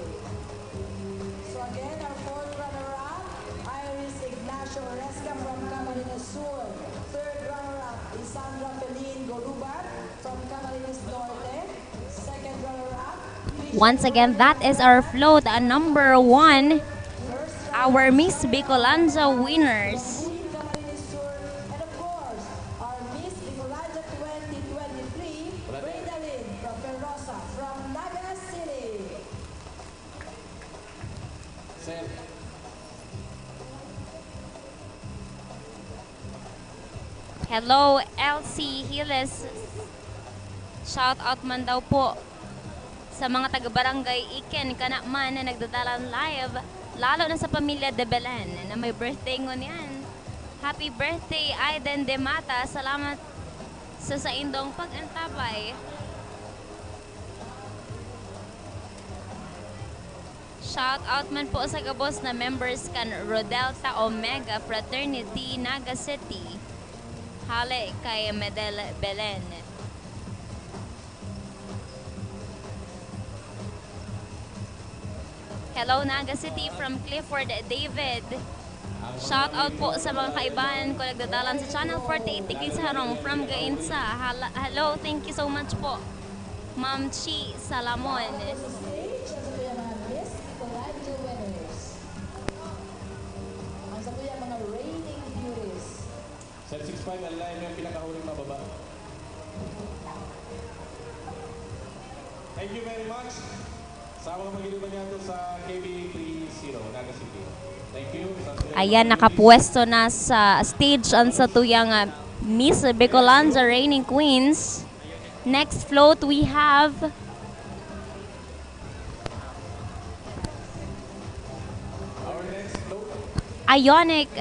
So again, our fourth runner-up, Iris Ignacio Oresca from Camarines Sur. Third runner-up, Isandra Felin Golubat from Camarines Norte. Second runner-up, once again, that is our float, uh, number one, our Miss Bicolandia winners. Camarines Sur, and of course, our Miss Bicolandia twenty twenty-three, Reynalyn Praperosa from Naga City. Sir. Hello, L C Hiles. Shout out man daw po sa mga taga Barangay Iken, Canaman na nagdadalan live, lalo na sa pamilya De Belen na may birthday ngunyan. Happy birthday, Aiden De Mata. Salamat sa saindong pag-antabay. Shout out man po sa gabos na members kan Rodelta Omega Fraternity, Naga City. Hale kay Medel Belen. Hello, Naga City, from Clifford David. Shout out po sa mga kaibahan ko nagdadalan sa Channel forty-eight, digdi sa harong from Gainsa. Hala-, hello, thank you so much po, Ma'am Chi Salamon. Sa stage, ang satuyang mga Miss Bicolandia winners. Ang satuyang mga reigning beauties. Sir six five, ang layo yung pinakahuling mababa. Thank you very much sa mga pag-iriba niyato sa K B three zero, Naga City. Thank you. Ayan, nakapwesto na sa stage ang satuyang, ah, Miss Bicolandia Reigning Queens. Next float, we have Ionic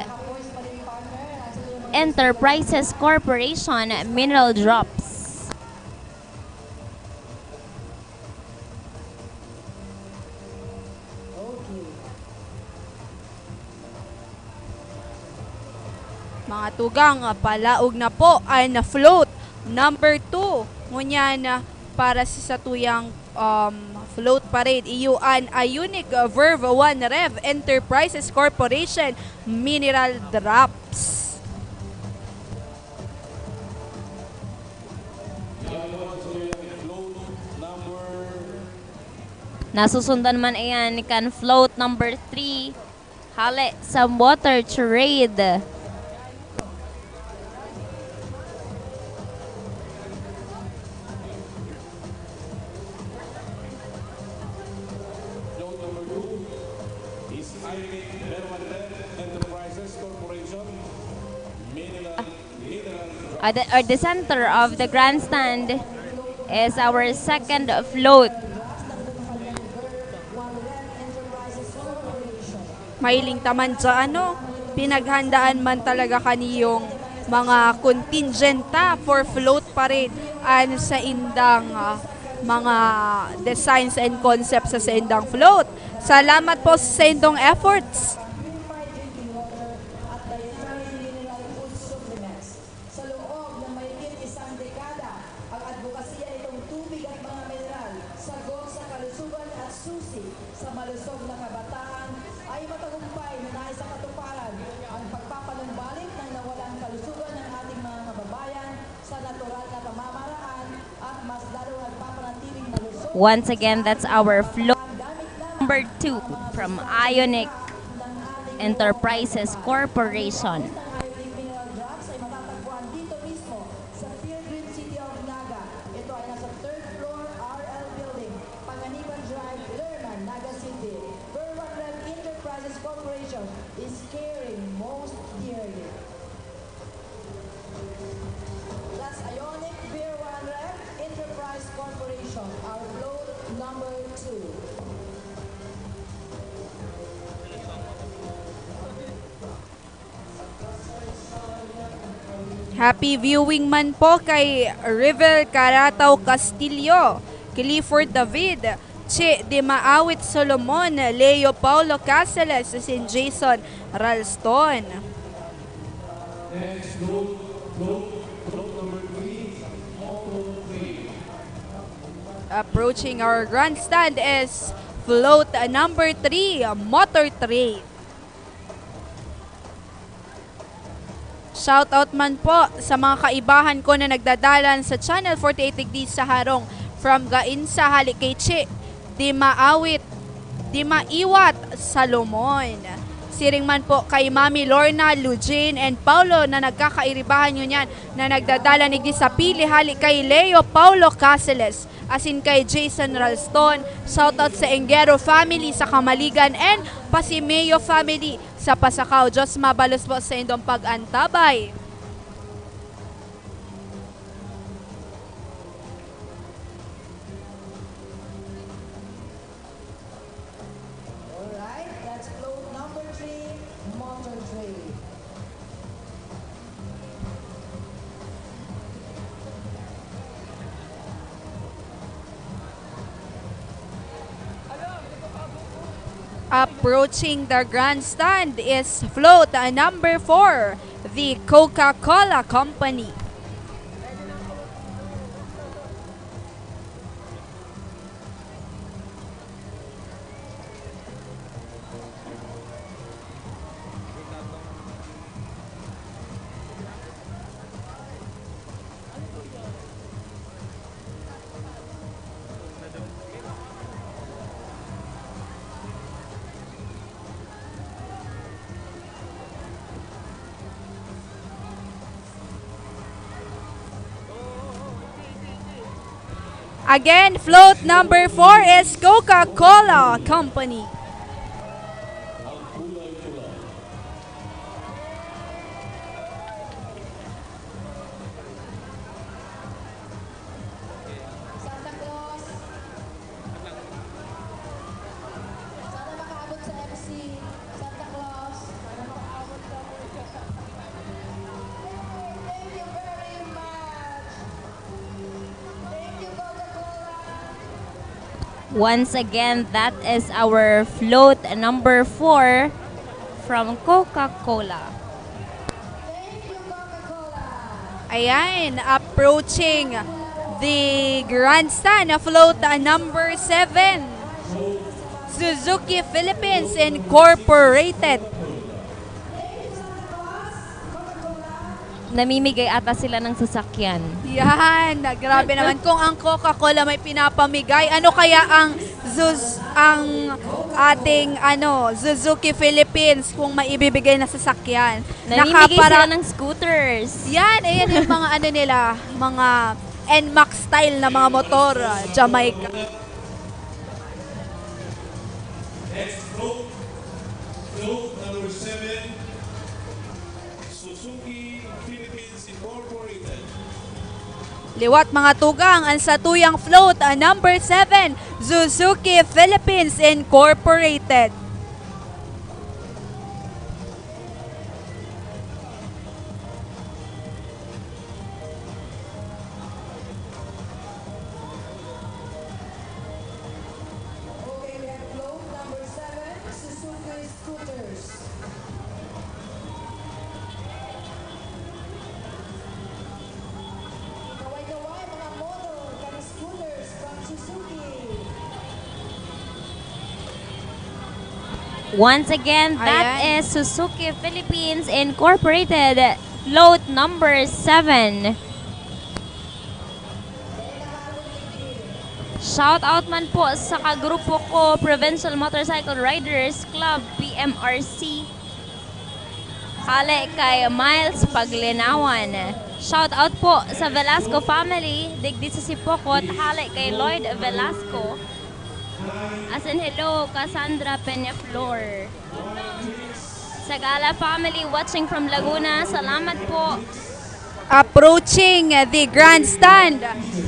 Enterprises Corporation Mineral Drops. Mga tugang, palaog na po an float number two. Ngunyan, para sa satuyang, um, float parade, iyo an Ionic Verve One Rev Enterprises Corporation Mineral Drops. Nasusundan man iyan kan float number three, hale sa Water Trade. Float number two is Irene Berwante Enterprises Corporation, Manila. At the, or the center of the grandstand is our second float. Mahiling ta man dyan, no? Pinaghandaan man talaga kaniyong mga contingent ta for float parade an saindang, ah, mga designs and concepts sa saindang float. Salamat po sa saindong efforts. Sa loob ng mahigit isang dekada, ang adbokasiya nitong tubig at mga mineral, sagot sa kalusugan at susi sa malusog na kabataan ay matagumpay na naisakatuparan ang pagpapanumbalik ng nawalang kalusugan ng ating mga kababayan sa natural na pamamaraan at mas lalong nagpapanatiling malusog. Once again, that's our float number two from Ionic Enterprises Corporation. Ang Ionic Mineral Drops ay matatagpuan dito mismo sa Pilgrim City of Naga. Ito ay nasa third floor R L Building, Panganiban Drive, Lerman, Naga City, where One Red Enterprises Corporation is caring most dearly. That's Ionic Beer One Red Enterprise Corporation, our float number two. Happy viewing man po kay Rivel Carataw Castillo, Clifford David, Chi Di Maawit Solomon, Leo Paulo Caceres, asin Jason Ralston. Next, float, float, float number three, Motor Trade. Approaching our grandstand is float number three, Motor Trade. Shoutout man po sa mga kaibahan ko na nagdadalan sa Channel forty-eight Digdi sa harong, from Gainsa, hali kay Chi Di Maawit, Di Maiwat Salomon. Siring man po kay Mami Lorna, Lujin, and Paulo na nagkakairibahan ngunyan na nagdadalan igdi sa pili, hali kay Leo Paulo Caceres, asin kay Jason Ralston. Shoutout sa Engero family sa Kamaligan and Pasimeo family sa Pasacao. Diyos mabalos po sa indong pag-antabay. Alright, that's float number three, Motor Trade. Approaching the grandstand is float, uh, number four, the Coca-Cola Company. Again, float number four is Coca-Cola Company. Santa Claus. Sana makaabot sa M C. Santa Claus. Sana makaabot sa M C. Thank you very much. Thank you, Coca-Cola. Once again, that is our float number four from Coca-Cola. Ayan, approaching the grandstand, float number seven, Suzuki Philippines Incorporated. Namimigay ata sila ng sasakyan. Yan, grabe naman. Kung ang Coca-Cola may pinapamigay, ano kaya ang Zuz-, ang ating, ano, Suzuki Philippines kung maibibigay na sasakyan? Namimigay Nakapara- sila ng scooters. Yan, ayan yung mga ano nila, mga N max style na mga motor, ah, Jamaica. Next float, float number seven, Suzuki Philippines Incorporated. Liwat, mga tugang, ang satuyang float, ah, number seven, Suzuki Philippines Incorporated. Once again, that Ayan. is Suzuki Philippines Incorporated, float number seven. Shout out man po sa kagrupo ko, Provincial Motorcycle Riders Club, P M R C. Hale kay Miles Paglinawan. Shout out po sa Velasco family, digdi sa Sipocot, hale kay Lloyd Velasco. As in, hello, Cassandra Peñaflor. Sagala family watching from Laguna, salamat po. Approaching the grandstand,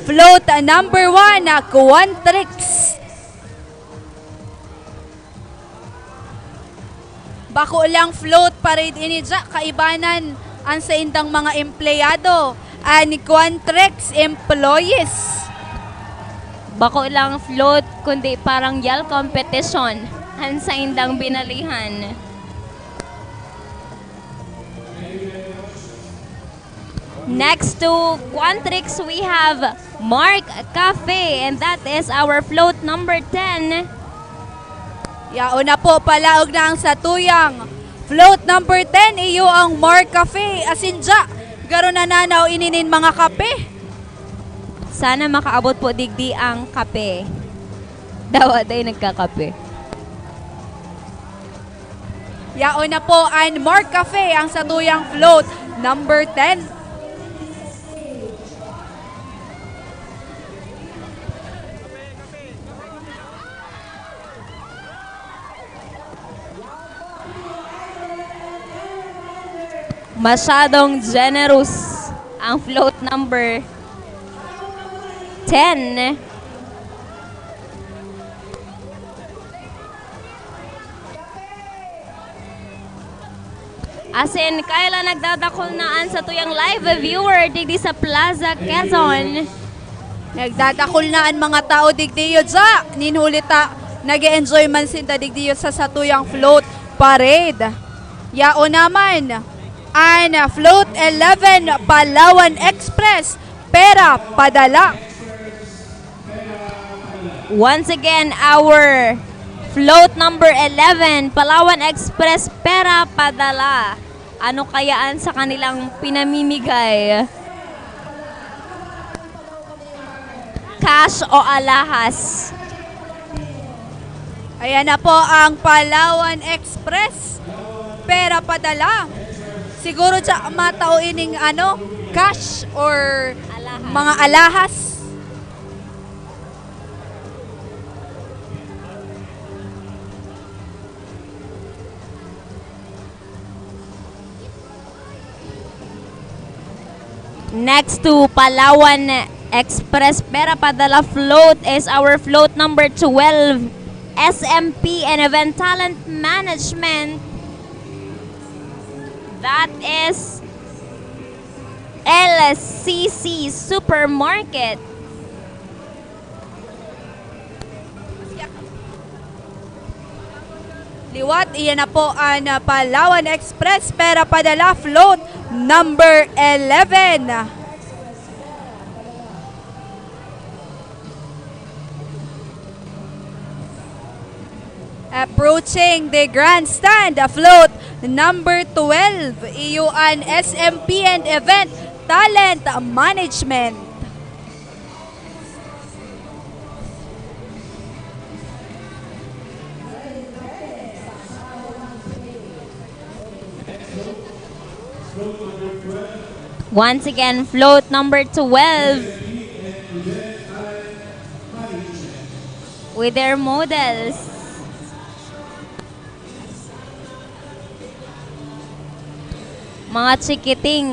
float number one, Quantrix. Bako lang float parade ini dya, kaibanan an saindang mga empleyado, an Quantrix employees. Bako lang float, kundi parang yal competition an saindang binalihan. Next to Quantrix, we have Mark Cafe, and that is our float number ten. Yaon na po, palaog na ang satuyang float number ten, iyo ang Mark Cafe. Asin dya, garo nananaw ini nin mga kape. Sana makaabot po digdi ang kape. Dawa day nagkakape. Yaon na po an Mark Cafe, ang satuyang float number ten. Masyadong generous ang float number ten. Asin, kaila nagdadakul na an satuyang live viewer digdi sa Plaza Quezon. Nagdadakul na an mga tao digdiyo dya. Nin huli ta, nag-e-enjoy man sinda digdiyo sa satuyang float parade. Yaon naman an Float eleven Palawan Express, Pera Padala. Once again, our float number eleven, Palawan Express, Pera Padala. Ano kaya an sa kanilang pinamimigay? Cash o alahas? Ayan na po ang Palawan Express, Pera Padala. Siguro dya matao ining, ano, cash or Alahas. mga alahas. Next to Palawan Express Pera Padala float is our float number twelve, S M P and Event Talent Management. That is L C C Supermarket. Liwat, iyan na po an, ah, Palawan Express Pera Padala float number eleven. Approaching the grandstand, float number twelve, iyo an S M P and Event Talent Management. Once again, float number twelve with their models. Mga chikiting.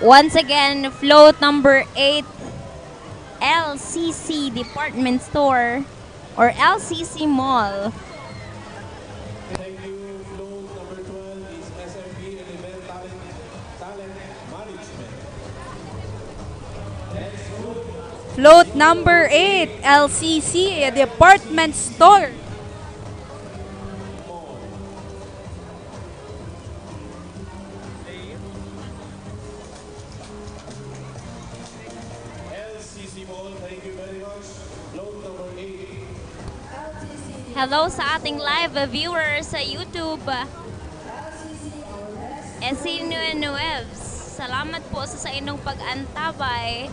Once again, float number eight, L C C Department Store or L C C Mall. Thank you. Float number twelve is S M P and Event Talent, Talent Management. Next float. Float number eight, L C C Department Store. Thank you very much. Float number eight. Hello sa ating live viewers sa YouTube. Esino Nueves, salamat po sa, sa inyong pag-antabay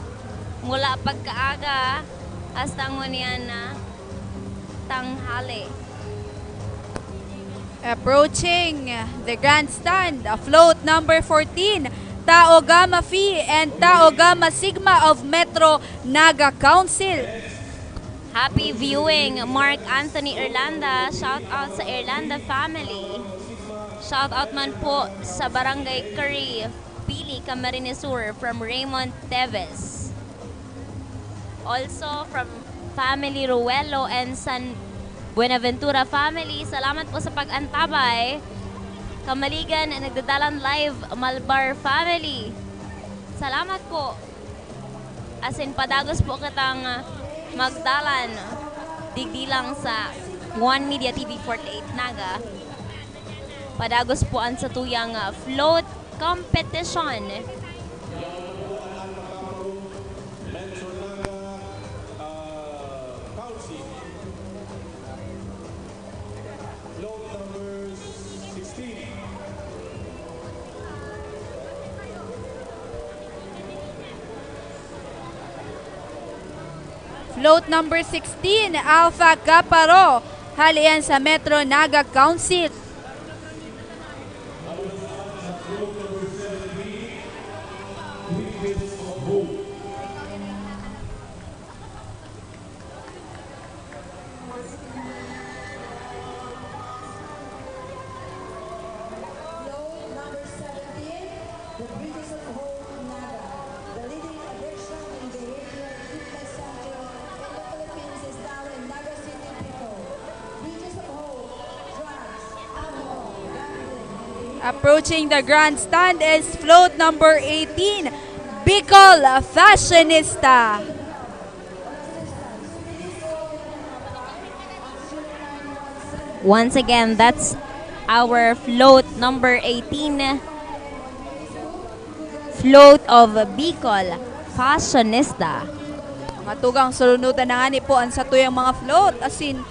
mula pagkaaga hasta ngunyan na tanghali. Approaching the grandstand, float number fourteen, Tau Gamma Phi and Tau Gamma Sigma of Metro Naga Council. Happy viewing, Mark Anthony Irlanda. Shout out sa Irlanda family. Shout out man po sa Barangay Curry, Pili, Camarines Sur, from Raymond Teves. Also from family Ruelo and San Buenaventura family. Salamat po sa pag-antabay. Kamaligan, nagdadalan live, Malbar family. Salamat po. As in, padagos po kitang, ah, magdalan, digdi lang sa One Media T V forty-eight Naga. Padagos po an satuyang, ah, float competition. Metro Naga, uh, Council. Float number sixteen. Float number sixteen, Alpha Kappa Rho, hali yan sa Metro Naga Council. Float number seventeen, the Bridges of Hope Naga, the leading addiction and behavioral treatment center in the Philippines is now in Naga City, Bicol. Bridges of Hope, drugs, alcohol, gambling, and behavioral Approaching the grandstand is float number eighteen, Bicol Fashionista. Once again, that's our float number eighteen. Float of Bicol Fashionista. Mga tugang, sulunutan na ngani po ang satuyang mga float. Asin,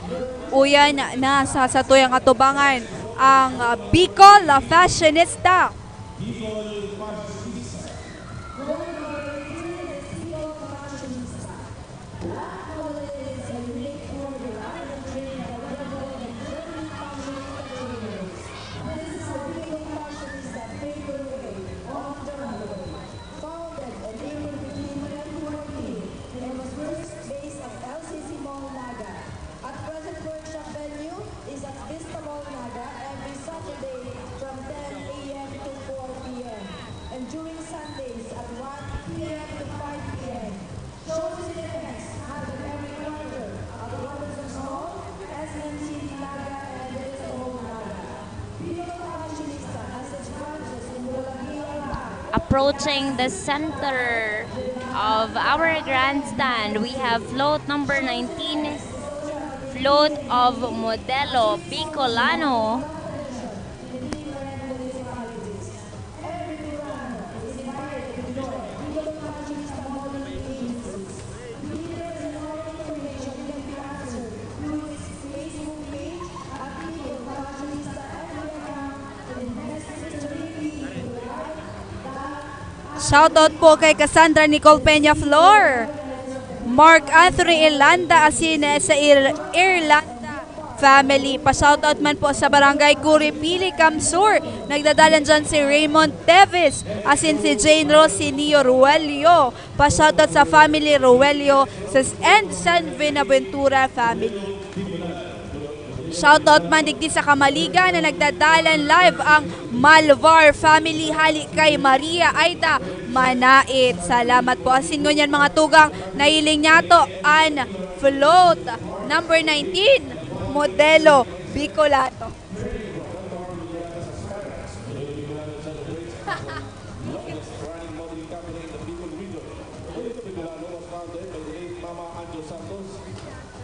uyan na sa satuyang atubangan ang, ah, Bicol Fashionista. Founded in April fifteen, twenty fourteen, it was first based at L C C Mall Naga. At present workshop venue is at Vista Mall Naga every Saturday from ten a m to four p m and during Sundays at one p m to five p m. Shows and events happen every quarter at Robinson's Hall, S M C Naga and Vista Mall Naga. Approaching the center of our grandstand, we have float number nineteen, float of Modelo Bicolano. Shoutout po kay Cassandra Nicole Peña Flor, Mark Anthony Irlanda, asin sa Ir- Irlanda family. Pa-shoutout man po sa Barangay Curipili, Camsur. Nagdadalan dyan si Raymond Teves, asin si Jane Rose Senior Ruelio. Pa-shoutout sa family Ruelio sa and San Buenaventura family. Shoutout man digdi sa Kamaligan na nagdadalan live ang Malvar family hali kay Maria Aida Manait. Salamat po. Asin ngunyan mga tugang, nahiling niyato an float number nineteen, Modelo Bicolano. Longest running modeling company in the Bicol region. Modelo Bicolano was founded by the late Mama Anjo Santos,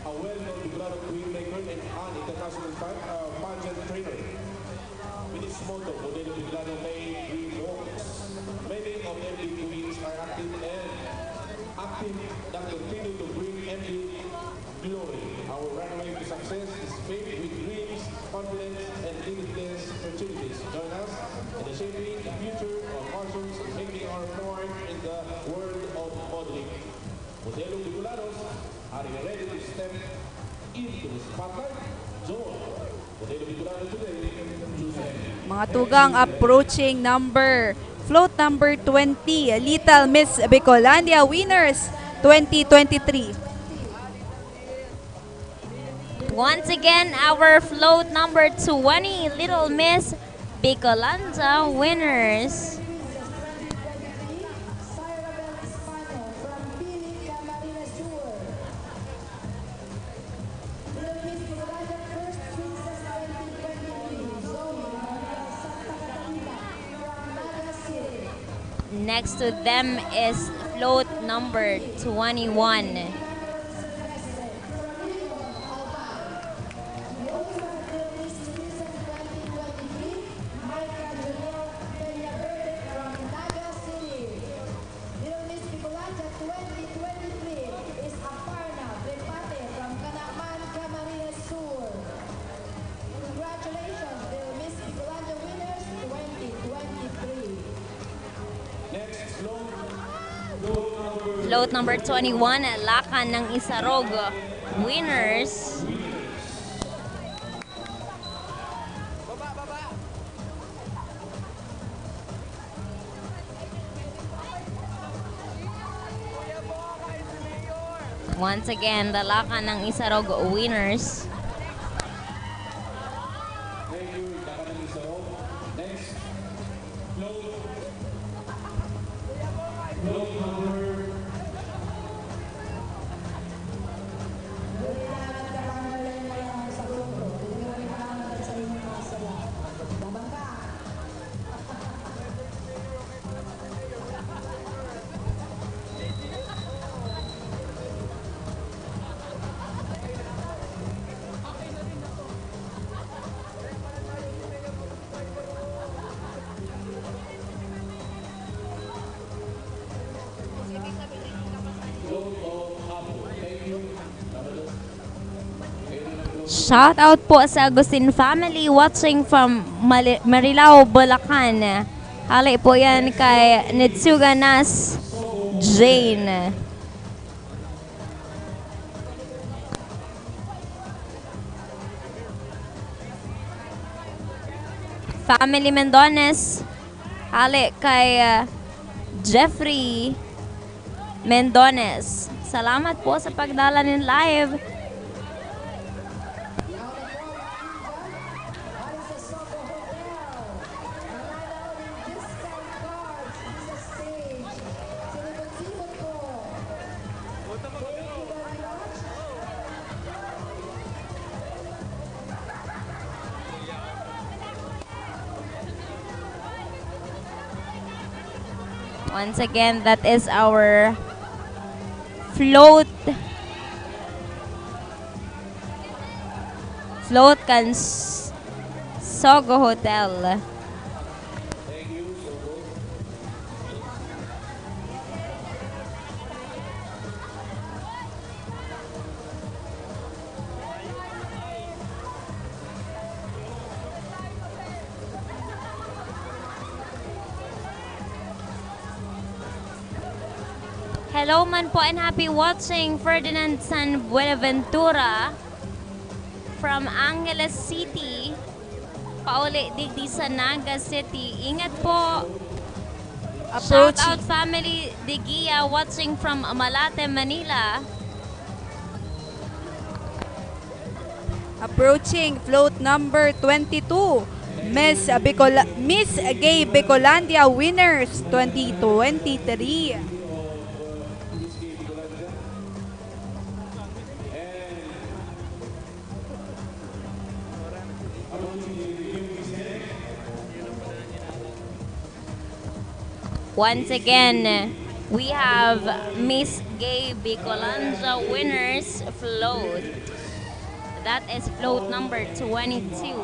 a well-known Bicolano queen maker and an international pa- uh, pageant trainer. With its motto, Modelo Bicolano made dream walks. Many of M B queens are active and active that compete Mga tugang, approaching number, float number twenty, Little Miss Bicolandia winners twenty twenty-three. Once again, our float number twenty, Little Miss Bicolandia winners. Next to them is float number twenty-one. Little Miss Bicolandia twenty twenty-three is Aparna Trepate from Canaman, Camarines Sur. Congratulations, Little Miss Bicolandia winners twenty twenty-three. Next, float, float number Float number twenty-one, Lakan ng Isarog winners. Once again, the Lakan ng Isarog winners. Thank you, Lakan ng Isarog. Next. Float. Float number. Shout out po sa Agustin family watching from Mali-, Marilao, Bulacan. Hali po yan kay Nitsuga Nas Jane. Family Mendones, hali kay, ah, Jeffrey Mendones. Salamat po sa pagdala nin live. Once again, that is our float. Float kan S-, Sogo Hotel. Hello man po and happy watching, Ferdinand San Buenaventura from Angeles City. Pauli digdi sa Naga City. Ingat po. Approaching. Shout out family Digia watching from Malate, Manila. Approaching float number twenty-two, Miss Bicola-, Miss Gay Bicolandia winners twenty twenty-three. Once again, we have Miss Gay Bicolandia winners float. That is float number twenty-two.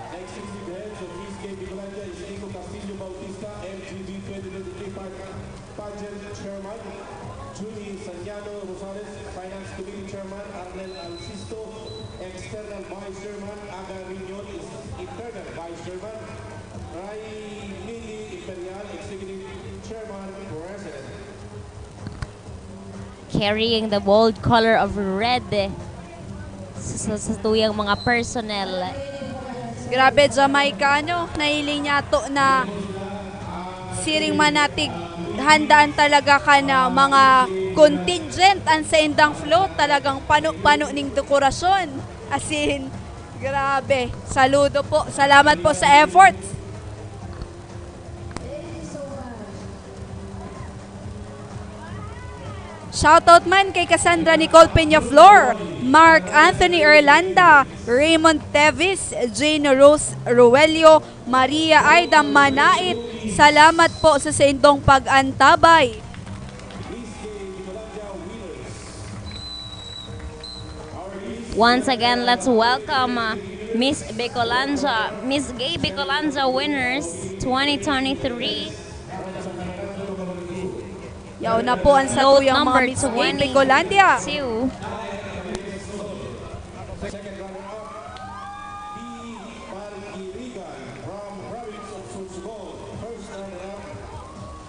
Next is the heads of Miss Gay Bicolandia is Nico Castillo Bautista, M G B twenty twenty-three Park. Pageant Chairman, Judy Saniano Rosales, Finance Committee Chairman, Arnel Alsisto, External Vice Chairman, Aga Riñon, Internal Vice Chairman, Ray Mili Imperial, Executive Chairman, President. Carrying the bold color of red sa, sa tuyang mga personnel. Grabe, Jamaica, ano, nahiling niya to na siring man natig handaan talaga ka na mga contingent ang sa indang float, talagang pano-pano ning dekorasyon. As in, grabe. Saludo po. Salamat po sa efforts. Shoutout man kay Cassandra Nicole Peñaflor, Mark Anthony Erlanda, Raymond Tevis, Jane Rose Roelio, Maria Aida Manait. Salamat po sa saindong pag-antabay. Once again, let's welcome uh, Miss Bicolandia, Miss Gay Bicolandia winners twenty twenty-three. Yaw na po ang satuyang mga Miss Gay Bicolandia. Second runner-up, B. Parkirigan from province of Sorsogon. First runner-up,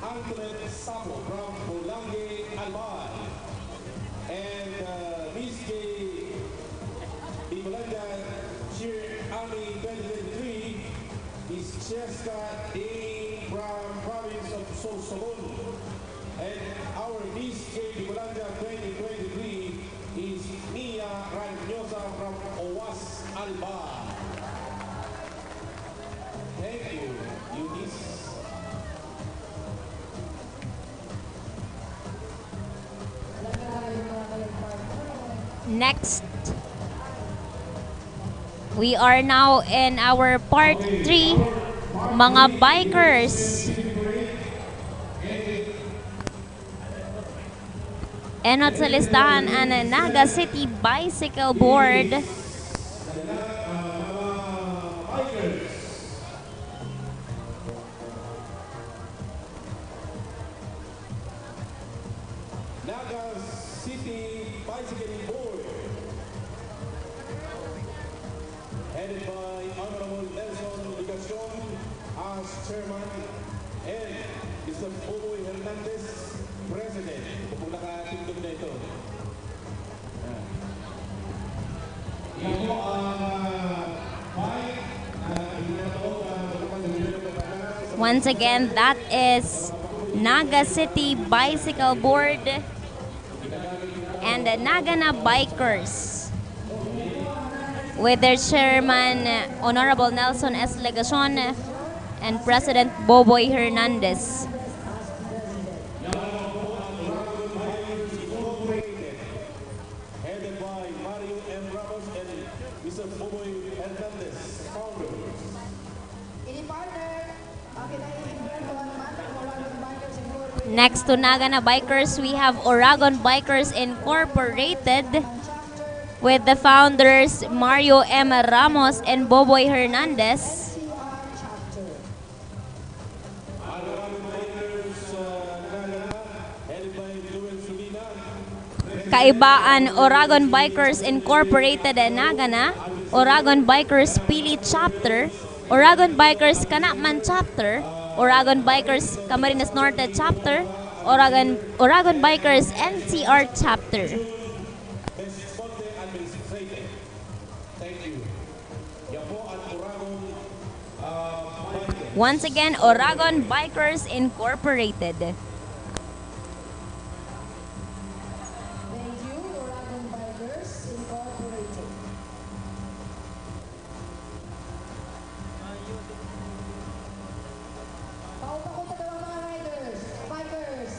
Antoinette Sapo from Polangui, Albay. And uh, Miss Gay Bicolandia Cheer Army twenty twenty-three, Miss Cheska Ding from province of Sorsogon. And our Miss Gay Bicolandia twenty twenty-three is Mia Ranyosa from Owas, Albay. Thank you, Eunice. Next, we are now in our part three, mga bikers. Enot sa listahan an Naga City Bicycle Board. Naga City Bicycle Board, headed by Honorable Nelson Legacion as chairman and Mister Boboy Hernandez, president. Kung nakatindog na ito. Once again, that is Naga City Bicycle Board and the Naga na Bikers with their chairman, Honorable Nelson S. Legacion, and President Boboy Hernandez. Headed by Mario M. Ramos and Mister Boboy Hernandez, founders. Ini partner, bakit ay invento ang Mata Moravian Bikers Incorporated? Next to Naga na Bikers, we have Oragon Bikers Incorporated with the founders Mario M. Ramos and Boboy Hernandez. Aragon Bikers uh, Naga, headed by Joel Sulina. Kaiba an Oragon Bikers Incorporated Naga na, Oragon Bikers Pili Chapter, Oragon Bikers Canaman Chapter, Oragon Bikers Camarines Norte Chapter, Oragon, Oragon Bikers N C R Chapter. Best Sponsor Administrator. Thank you. Yan po ang Oragon uh, Bikers. Once again, Oragon Bikers Incorporated. Thank you, Oragon Bikers Incorporated. Paupa ko sa mga riders, bikers.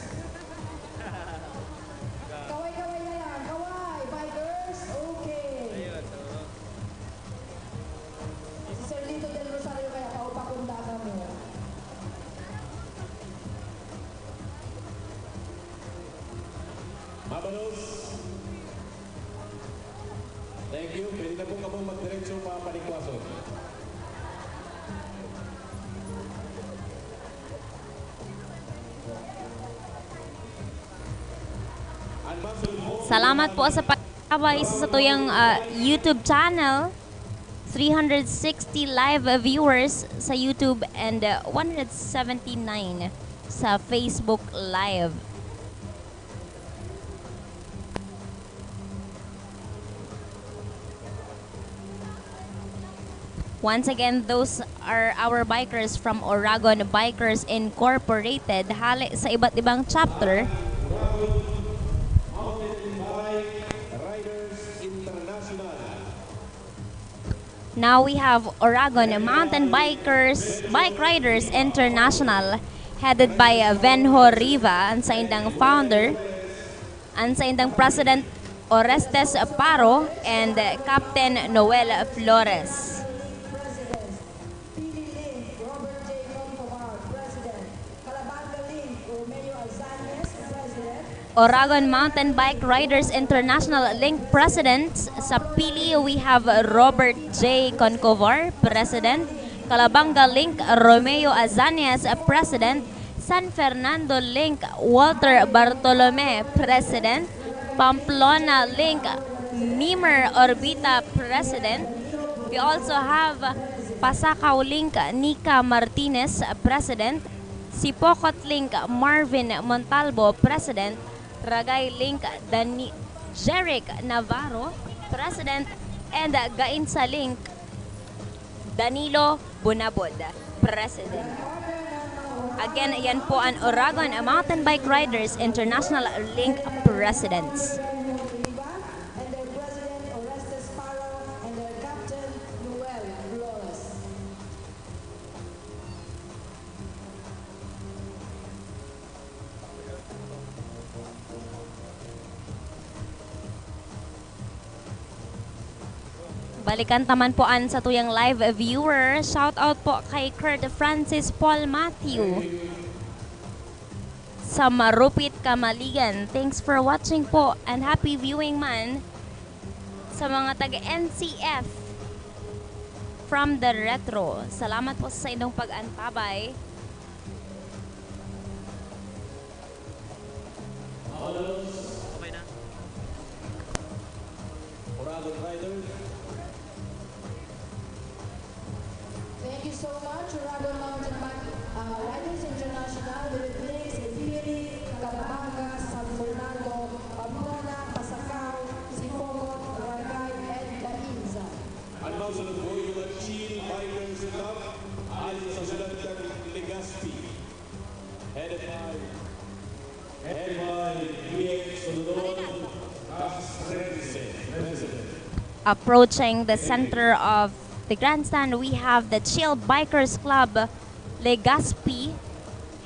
Kaway-kaway na lang, kaway, bikers, okay. Si Sir Lito Del Rosario kaya paupa kunda kamo. Mabalos. Thank you. Pwede na po kamo magdiretso pa Panikwason. Salamat po sa pagkabay sa satuyang, ah, YouTube channel. Three hundred sixty live viewers sa YouTube and, ah, one hundred seventy-nine sa Facebook Live. Once again, those are our bikers from Oragon Bikers Incorporated, hale sa iba't ibang chapter. Now we have Oragon Mountain Bikers, Bike Riders International, headed by, uh, Venho Riva, an saindang founder, an saindang President Orestes Paro, and, uh, Captain Noel Flores. Pili Link, Robert J. Concobar, President. Calabanga Link, Romeo Azañez, President. Oragon Mountain Bike Riders International Link Presidents. Sa Pili, we have Robert J. Concobar, President. Calabanga Link, Romeo Azañez, President. San Fernando Link, Walter Bartolome, President. Pamplona Link, Nimer Orbita, President. We also have Pasacao Link, Nica Martinez, President. Sipocot Link, Marvin Montalbo, President. Ragay Link, Dani-, Jeric Navarro, President. And Gainsa Link, Danilo Bunabod, President. Again, yan po an Oragon Mountain Bike Riders International Link Presidents. And their President, Orestes Paro, and their Captain, Noel Flores. Balikan ta man po an satuyang live viewer. Shout out po kay Kurt Francis Paul Matthew sa Marupit, Camaligan. Thanks for watching po and happy viewing man sa mga taga N C F from the Retro. Salamat po sa inyong pag-antabay. Okay na. Oragon Rider. Thank you so much, Oragon Mountain Bike, uh, Riders International, with the links Pili, Calabanga, San Fernando, Pamplona, Pasacao, Sipocot, Ragay, and Gainza. An masunod po, yung Chill Bikers Club, ayon sa syudad kan Legazpi. Headed by, headed by Vic Sundon Castrense, President. Approaching the center of the grandstand, we have the Chill Bikers Club Legazpi,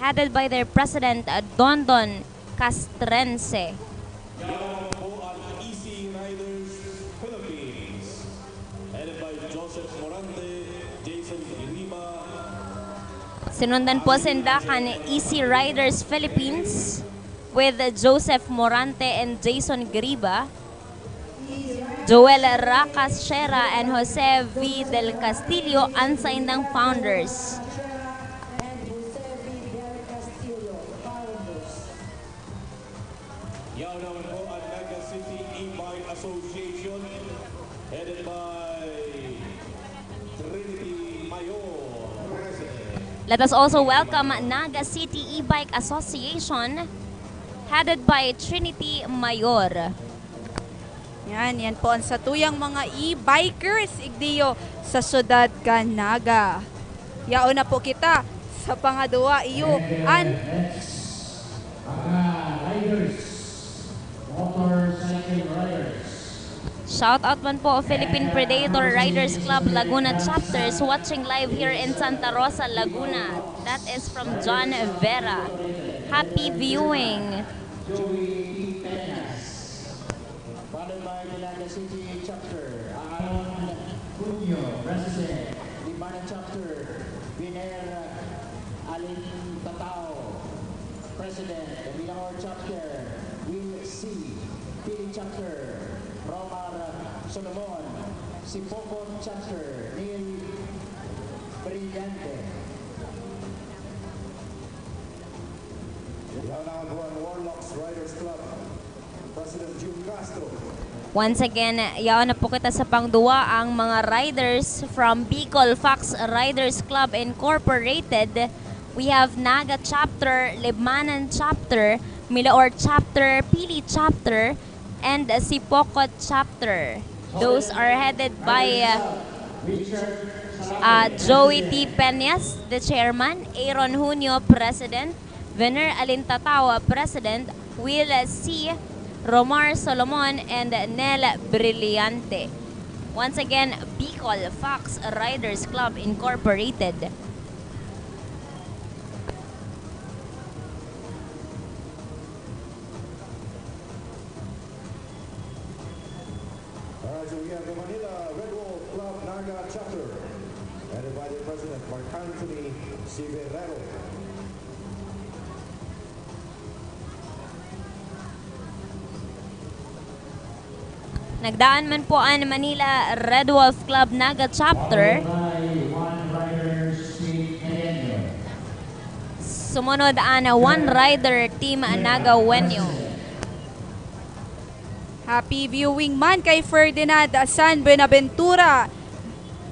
headed by their president, uh, Dondon Castrense. Yaon po ang Easy Riders Philippines, headed by Joseph Morante, Jason Griba. Sinundan po sinda kan Easy Riders Philippines with Joseph Morante and Jason Griba. Joel Racas Sierra and Jose V. Del Castillo an saindang founders. Yaon naman po ang Naga City E-Bike Association, headed by Trinity Mayor, President. Let us also welcome Naga City E-Bike Association, headed by Trinity Mayor. Yan, yan po ang satuyang mga e-bikers, igdiyo, sa syudad kan Naga. Yaon na po kita sa pangadwa, iyo, an Mga riders, motorcycle riders. Shout out man po, Philippine Predator Riders Club Laguna Chapters, watching live here in Santa Rosa, Laguna. That is from John Vera. Happy viewing. Joey Peñas. Followed by the Naga City Chapter, Aaron Cunyo, President. Libana Chapter, Biner Alintatao, President. Villamor Chapter, Will C. Pili Chapter, Romar Solomon. Sipocot Chapter, Neil Brillante. Yaon na po ang Warlocks Riders Club. Once again, yaon na po kita sa pangduwa, ang mga riders from Bicol Fox Riders Club Incorporated. We have Naga Chapter, Libmanan Chapter, Milaor Chapter, Pili Chapter, and Sipocot Chapter. Those are headed by, uh, uh, Joey T. Peñas, the chairman, Aaron Junio, president, Vener Alintatao, president, Will C. Romar Solomon, and Nel Brillante. Once again, Bicol Fox Riders Club Incorporated. All right, so we have the Manila Red Wolf Club Naga Chapter, headed by the president, Mark Anthony Siberero. Nagdaan man po an Manila Red Wolf Club Naga Chapter. Sumunod an One Rider Team Naga Wenyo. Happy viewing man kay Ferdinand San Buenaventura,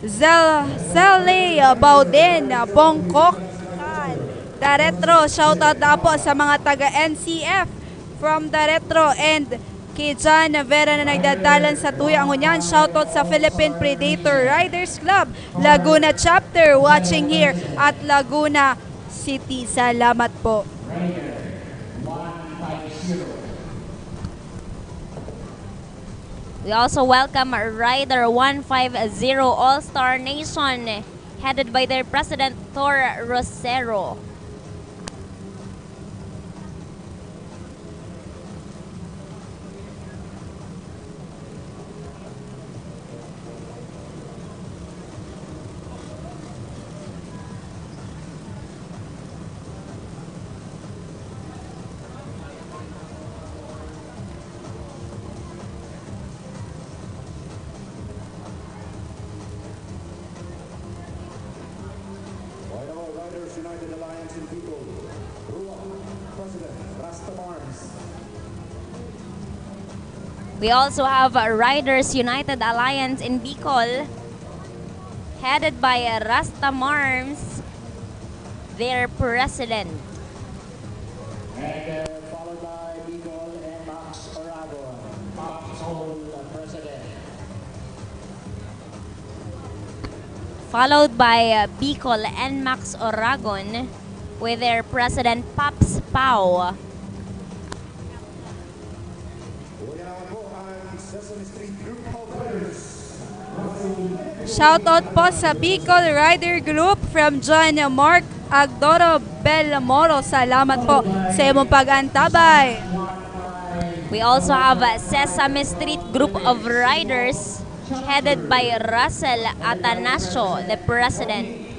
Zel-, Zelly Bauden, Bongkok Khan, The Retro. Shoutout na po sa mga taga N C F from The Retro and kay John Vera na nagdadalan sa tuya ngunyan. Shoutout sa Philippine Predator Riders Club, Laguna Chapter, watching here at Laguna City. Salamat po. We also welcome Rider one five zero All-Star Nation, headed by their president, Thor Rosero. Riders United Alliance in Bicol, Ruak, President, Rasta Marms. We also have Riders United Alliance in Bicol, headed by Rasta Marms, their president. And, uh, followed by Bicol and Max Oragon, Foxhole, uh, president. Followed by, uh, Bicol and Max Oragon with their president, Pops Pau. Shoutout po sa Bicol Rider Group from John Mark Agdoro Belmoro. Salamat po sa imong pag-antabay. We also have, uh, Sesame Street Group of Riders, headed by Russell Atanasio, the president.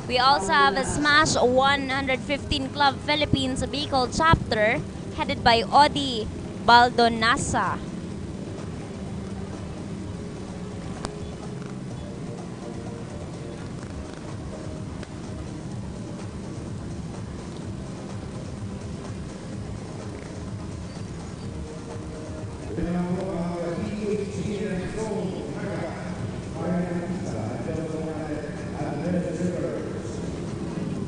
We also have a Smash one hundred fifteen Club Philippines Bicol Chapter, headed by Odi Baldonasa.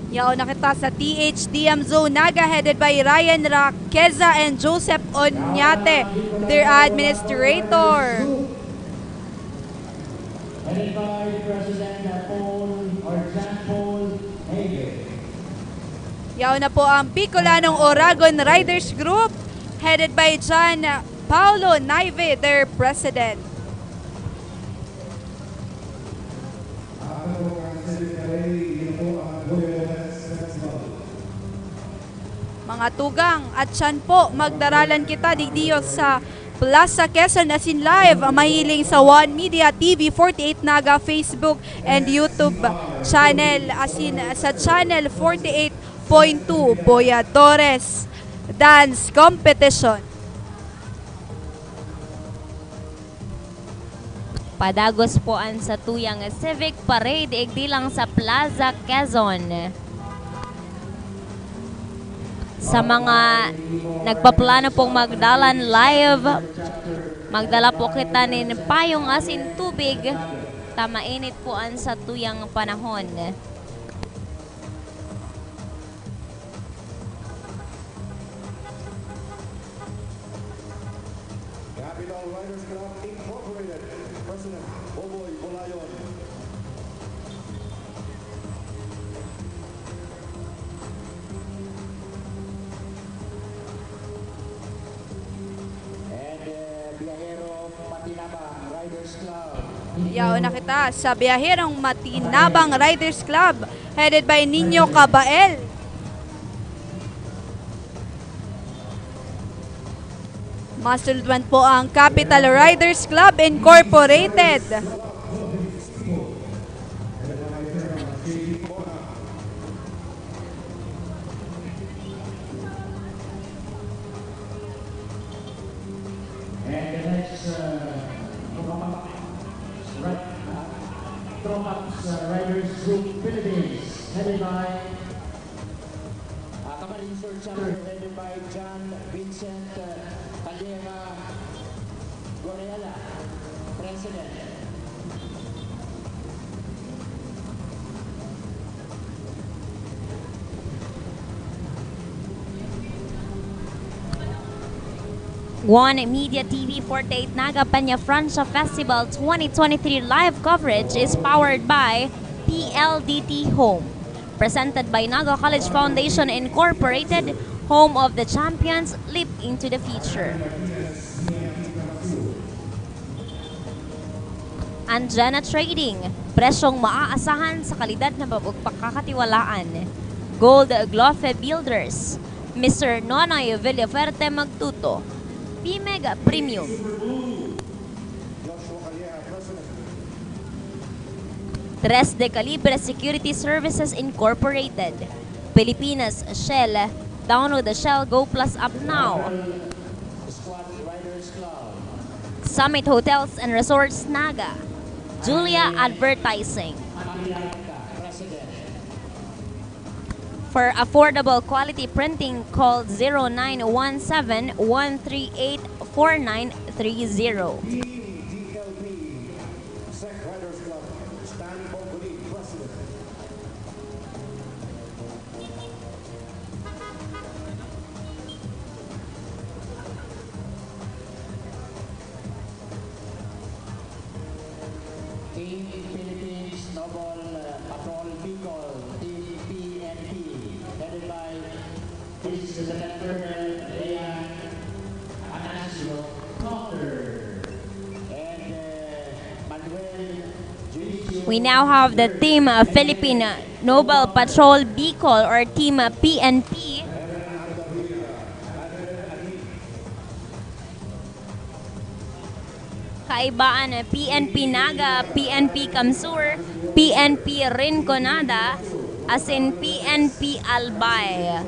Yaon na kita sa T H D M Zone Naga, headed by Ryan Raqueza and Joseph Oñate, their administrator. Headed by President Paul or John Paul Hague. Yaon na po ang Bicolanong Oragon Riders Group, headed by John Paulo Naive, their president. Mga tugang, at siyan po, magdaralan kita digdiyo sa Plaza Quezon asin live, mahiling sa One Media T V forty-eight Naga Facebook and YouTube channel, asin sa Channel forty-eight point two Boyadores Dance Competition. Padagos po an satuyang Civic Parade igdi lang sa Plaza Quezon. Sa mga nagpaplano pong magdalan live, magdala po kita nin payong asin tubig, ta mainit po an satuyang panahon. Capital Riders Club Incorporated, President Boboy Bulayon. And, uh, Viajero Matinabang Riders Club. Yaon na kita sa Biyaherong Matinabang Riders Club, headed by Nino Cabael. Masunod man po ang Capital Riders Club Incorporated. And the next, uh, Tropax, right, uh, Tropax, uh, Riders Group Philippines, headed by, uh, Camarines Sur Chapter, headed by John Vincent, uh, Calleja Gorella, President. One Media T V forty-eight Naga Peña Francia Festival twenty twenty-three live coverage is powered by P L D T Home. Presented by Naga College Foundation Incorporated, home of the champions, leap into the future. Anjana Trading, presyong maaasahan sa kalidad na mapagpakakatiwalaan. Gold Glofe Builders, Mister Nonoy Villafuerte Magtuto, Pimeg Premium. Tres de Calibre Security Services Incorporated, Pilipinas Shell, download the Shell Go Plus app now. Summit Hotels and Resorts Naga, Julia Advertising. For affordable quality printing, call zero nine one seven, one three eight, four nine three zero. Team D L P, Sec Riders Club, Stan Bongoli, President. Team Philippines Noble, uh, Patrol Bicol, Team P N P, headed by Police Lieutenant Colonel Rian Atanasio Proctor. And, uh, Manuel Juicio. We now have the Team, uh, Philippine Noble Patrol Bicol or Team, uh, P N P. Kaibaan, eh, P N P Naga, P N P CamSur, P N P Rinconada, asin P N P Albay.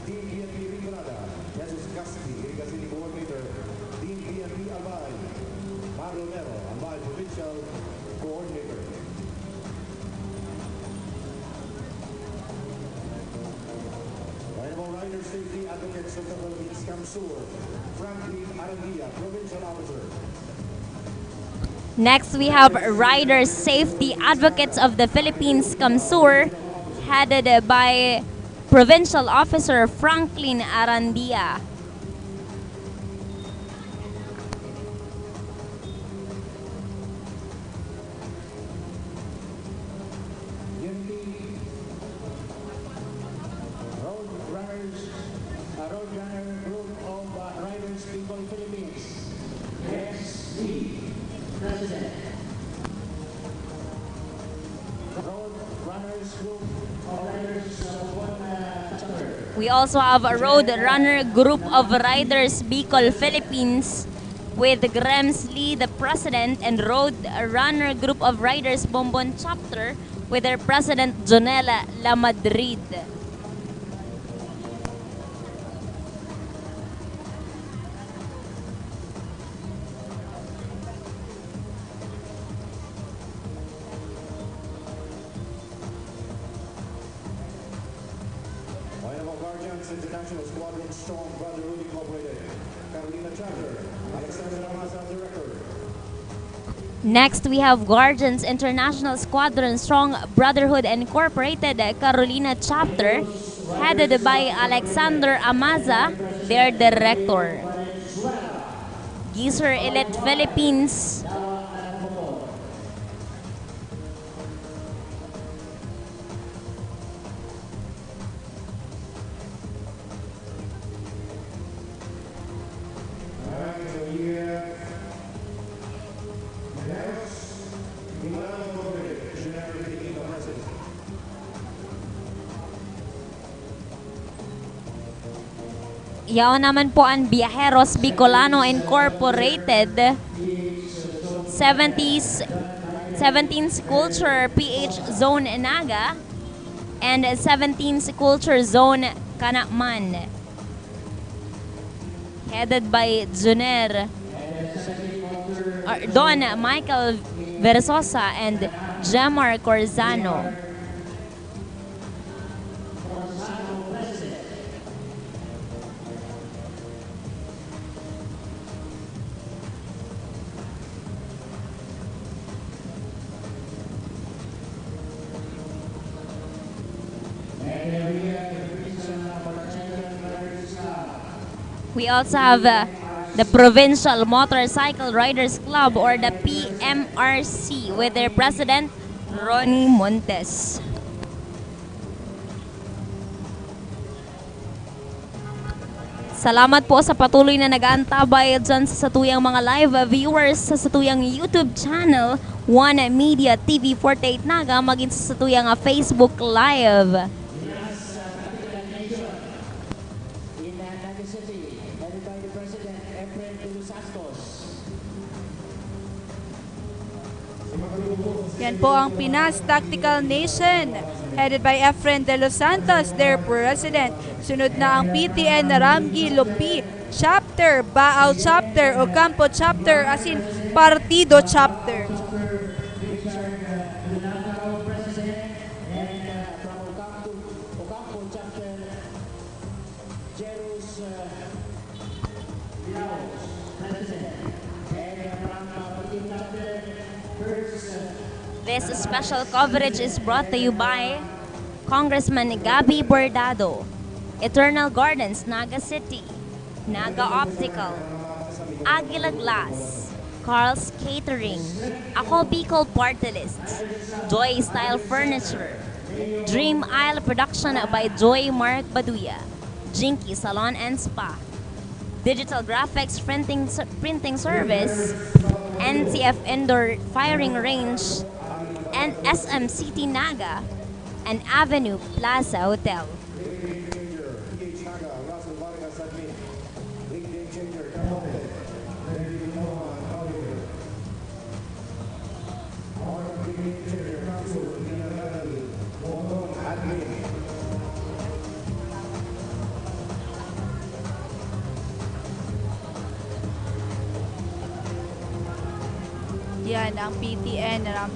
Team P N P Rinconada, Jesus Caspi, Ringasini Coordinator. Team P N P Albay, Mar Romero, Albay Provincial Coordinator. Rider Safety Advocates of the Philippines, CamSur, Franklin Arandia, Provincial Officer. Next, we have Rider Safety Advocates of the Philippines, CamSur, headed by Provincial Officer Franklin Arandia. Road Runners, uh, Road Runner Group of, uh, Riders Bicol Philippines. Yes, we, President. Road Runners Group of Riders, uh, Bicol, uh, Chapter. We also have a Road Runner Group of Riders Bicol Philippines with Grems Lee, the president, and Road Runner Group of Riders Bombon Chapter with their president, Jonel Lamadrid. Oil of guardians International Squadron Strong Brotherhood Incorporated, Carolina Chapter, Alexander Amasa, Director. Next, we have Guardians International Squadron Strong Brotherhood Incorporated, Carolina Chapter, headed by Alexander Amaza, their director. Giser Elite Philippines. Yaon naman po an Viajeros Bicolano Incorporated, seventies, seventeenth Culture P H Zone Naga, and seventeenth Culture Zone Canaman. Headed by Juner, or Don Michael Versosa and Jemar Corzano. We also have, uh, the Provincial Motorcycle Riders Club, or the P M R C, with their president, Ronnie Montes. Salamat po sa patuloy na nag-aantabay dyan sa satuyang mga live viewers sa satuyang YouTube channel, One Media T V forty-eight Naga, magin sa satuyang, ah, Facebook Live. Yan po ang Pinas Tactical Nation, headed by Efren De Los Santos, their president. Sunod na ang P T N Ramgi Lupi Chapter, Baao Chapter, Ocampo Chapter, asin Partido Chapter. This special coverage is brought to you by Congressman Gabby Bordado, Eternal Gardens, Naga City, Naga Optical, Aguila Glass, Carl's Catering, Ako Bicol Party List, Joy Style Furniture, Dream Isle Production by Joy Mark Baduya, Jinky Salon and Spa, Digital Graphics Printing, Printing Service, N C F Indoor Firing Range, and S M City Naga, and Avenue Plaza Hotel. Yan ang P T N Ram-,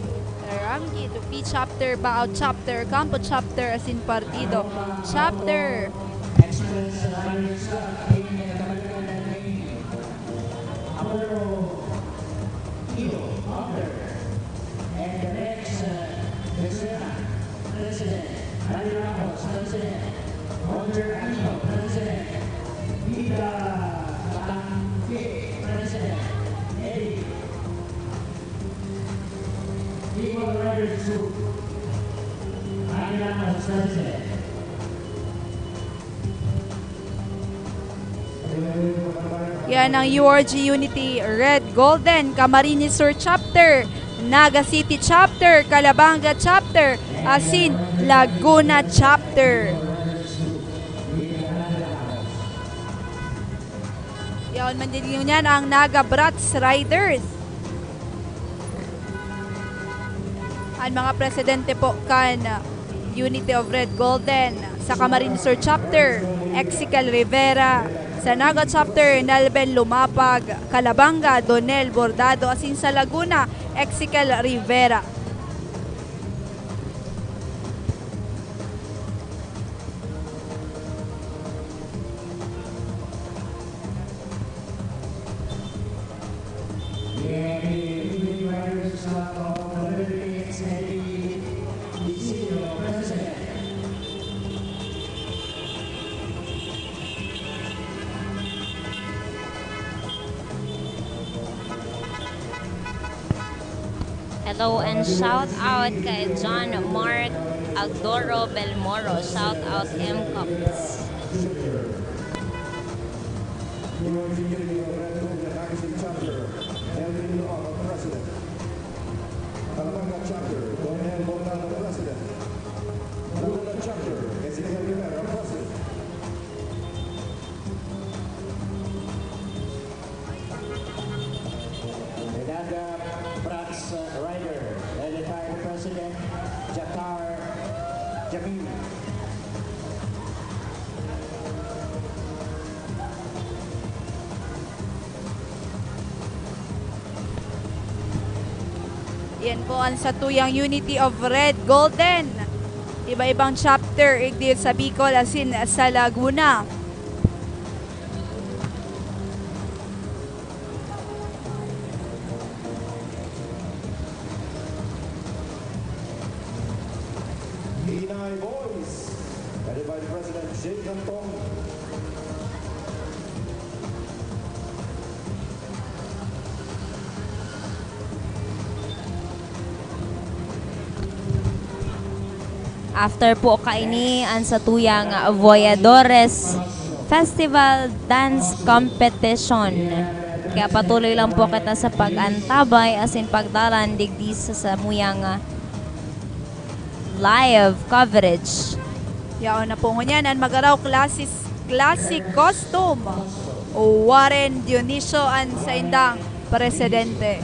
Ramgi Lupi Chapter, Baao Chapter, Ocampo Chapter, asin Partido Chapter. Express Riders Club, Team Katamalikan ng Maine. Apollo Ido, founder. And Rex, uh, Venezuela, President. Mario Ramos, President. Roger Aquino, President. Vida Batangke, President. Eddie. People Riders Group. Mario Ramos, President. Yan ang U R G Unity Red Golden, Camarines Sur Chapter, Naga City Chapter, Calabanga Chapter, asin Laguna Chapter. Yaon man din ngunyan ang Naga Brats Riders. An mga presidente po kan Unity of Red Golden, sa Camarines Sur Chapter, Exical Rivera, sa Naga Chapter, Nelben Lumapag, Calabanga, Donel Bordado, asin sa Laguna, Exical Rivera. Hello and shout out kay John Mark Agdoro Belmoro. Shout out, M Cops. Chapter, Don L. Bordado, President. Laguna Chapter, Ezekiel Rivera, President. Medalla Bronze Rider, headed by the President, Jatar Jamil. Yan po ang satuyang Unity of Red Golden. Iba-ibang chapter, igdi sa Bicol asin sa Laguna. Inay Boys, headed by President Jay Cantong. After po kaini, ang satuyang Voyadores Festival Dance Competition. Kaya patuloy lang po kita sa pag-antabay asin pagdalan digdi sa samuyang live coverage. Yaon na po ngunyan an Magarao Classic, Classic Costume, Warren Dionisio an saindang presidente.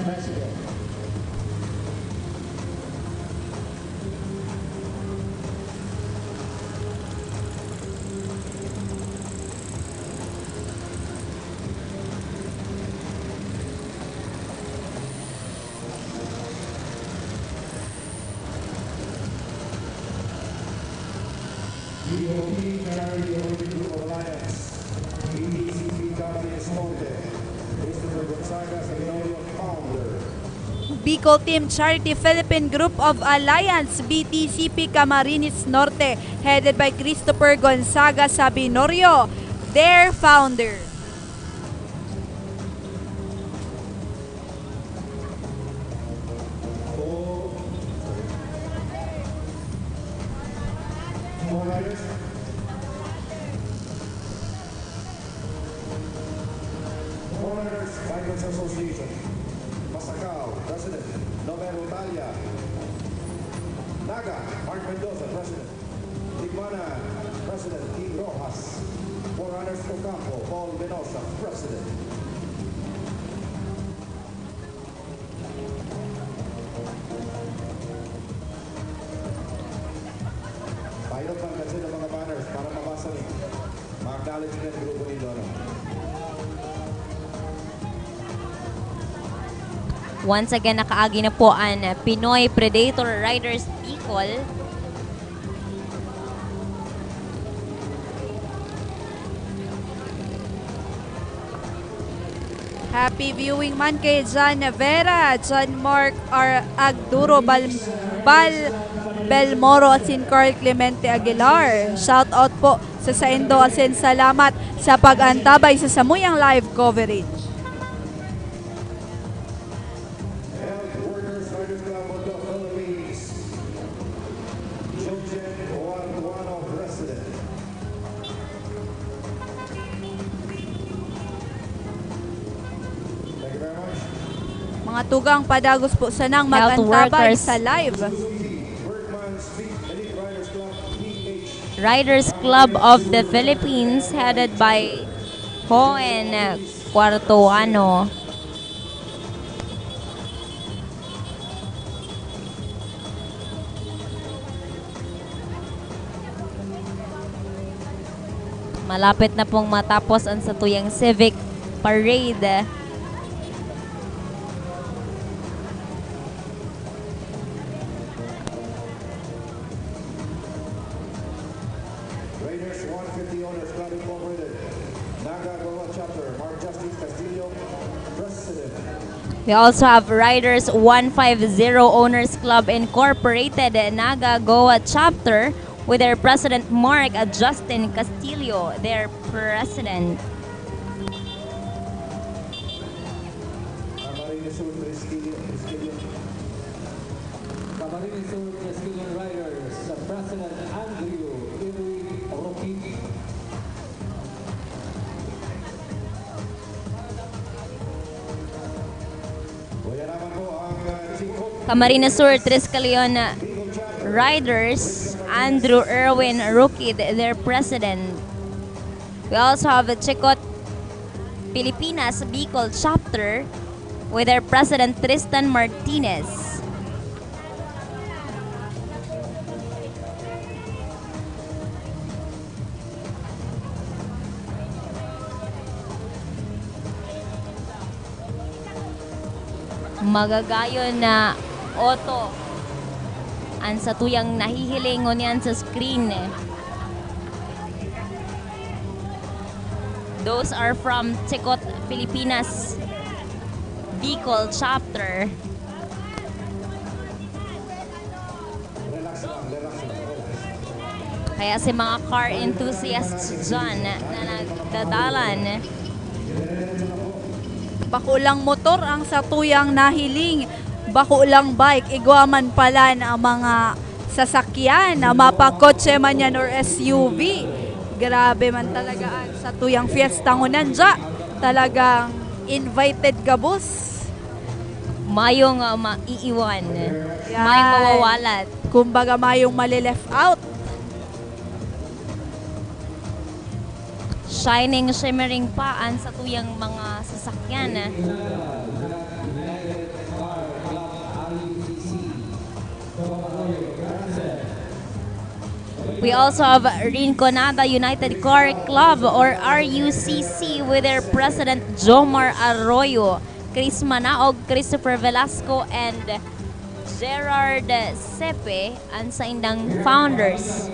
B O P Karaoke Olympic Group of Alliance, B T C P Camarines Norte, Christopher Gonzaga Sabinorio, founder. Bicol Team Charity Philippine Group of Alliance, B T C P Camarines Norte, headed by Christopher Gonzaga Sabinorio, their founder. Four. Four riders. Four riders, Bikers Association. Masacao, President. Numero Talia. Naga, Mark Mendoza, President. Tikbanan, President Kim Rojas. Four runners, Ocampo, Paul Venosa, President. Pairot man kasi ng mga banners para mabasa ni. Ma-acknowledge na yung grupo ni Dono. Once again, nakaagi na po ang Pinoy Predator Riders Bicol. Happy viewing man kay John Vera, John Mark R. Agduro, Bal-, Bal Belmoro asin Carl Clemente Aguilar. Shout out po sa saindo asin salamat sa pag-antabay sa samuyang live coverage. Health Workers Riders Club of the Philippines, Jojen Oantuano, President. Thank you very much. Mga tugang, padagos po sanang Health mag-antabay workers. Sa live. Suzuki Workman's Elite Riders Club, P H. Riders Club of the Philippines, headed by Hoen Cuartoano. Malapit na pong matapos ang satuyang civic parade. Raiders one fifty Owners Club Incorporated, Naga Goa Chapter, Mark Justin Castillo, President. We also have Riders one five zero Owners Club Incorporated, Naga Goa Chapter, with their President Mark Justin Castillo, their President. Camarines Sur, Priscillo, Priscillo. Camarines Sur Triskelion Riders, President Andrew Iroy Roquete. Camarines Sur Triskelion Riders, Andrew Erwin Roquete, their president. We also have the Chicot Pilipinas Bicol Chapter with their president Tristan Martinez. Magagayon na Otto an satuyang nahihiling ngunyan sa screen. Those are from Chicot Pilipinas Bicol Chapter. Kaya si mga car enthusiasts dyan na nagdadalan, bako lang motor ang satuyang nahiling, bako lang bike, igwa man pala na mga sasakyan, na mapakotse man yan or S U V. Grabe man talaga ang satuyang fiesta ngunyan dya. Talagang invited gabos. Mayong, ah, maiiwan. Yan. Mayong mawawalat. Kumbaga, mayong mali-left out. Shining, shimmering pa ang satuyang mga sasakyan. We also have Rinconada United Car Club or R U C C with their president Jomar Arroyo, Chris Manaog, Christopher Velasco, and Gerard Sepe, ang saindang founders.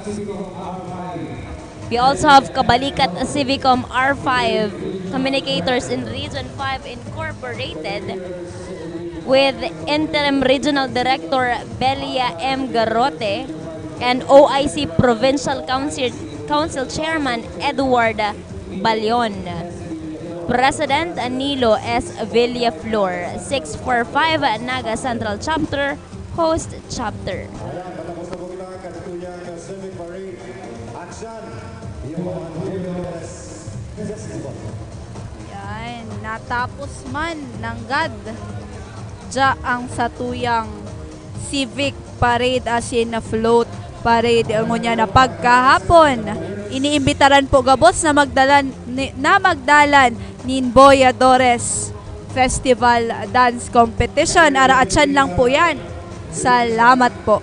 We also have Kabalikat Civicom R five Communicators in Region five Incorporated with Interim Regional Director Belia M Garrote and O I C Provincial Council, Council Chairman Edward Balion. President Nilo S Villaflor, six four five Naga Central Chapter, host chapter. Ayan, patapos na po kita, katutuyan na Civic Parade. Action! Yung mga Festival. Yan, natapos man nanggad dya ang satuyang Civic Parade asin na float parade. Ngunyan na pagkahapon, iniimbitaran po gabos na magdalan ni, na magdalan nin Boyadores Festival Dance Competition. Araatsan lang po yan. Salamat po.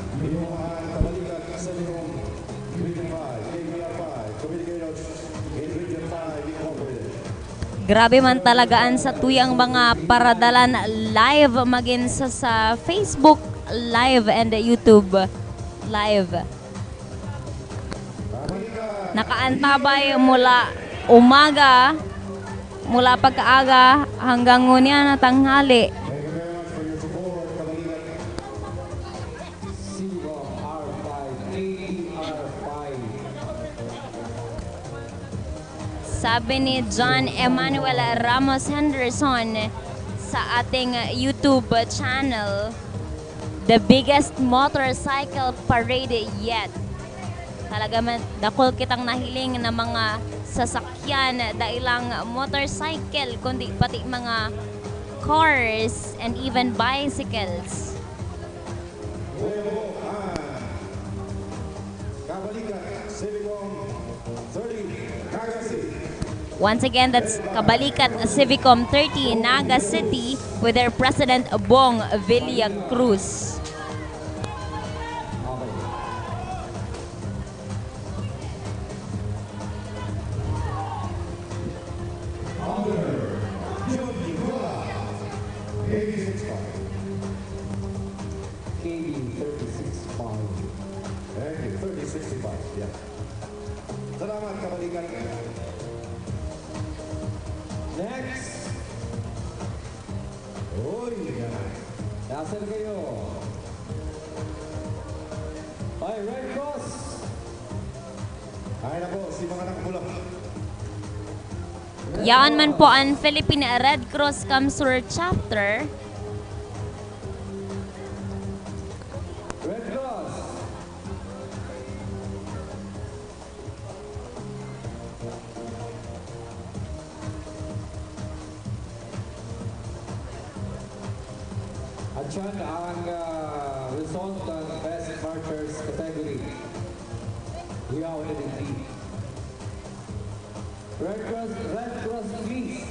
Grabe man talaga an satuyang mga paradalan live, magin sa, sa Facebook Live and YouTube Live. Nakaantabay mula umaga, mula pagkaaga hanggang ngunyan na tanghali. Sabi ni John Emmanuel Ramos Henderson sa ating YouTube channel, "The biggest motorcycle parade yet." Talaga man, dakul kitang nahiling na mga sasakyan, dai lang motorcycle, kundi pati mga cars and even bicycles. Once again, that's Kabalikat Civicom thirty, Naga City, with their president, Bong Villacruz. K B thirty-six five. Thank you. Thirty-six five. Yeah. Salamat, Kabalikat. Next. Uy, yan. Nasaan kayo? Ay, Red Cross. Ay, nako, si mga nakapula. Yaon man po an Philippine Red Cross CamSur Chapter. Ang, ah, result ng Best Marchers category. Kuya, wala din. Red Cross, Red Cross, please.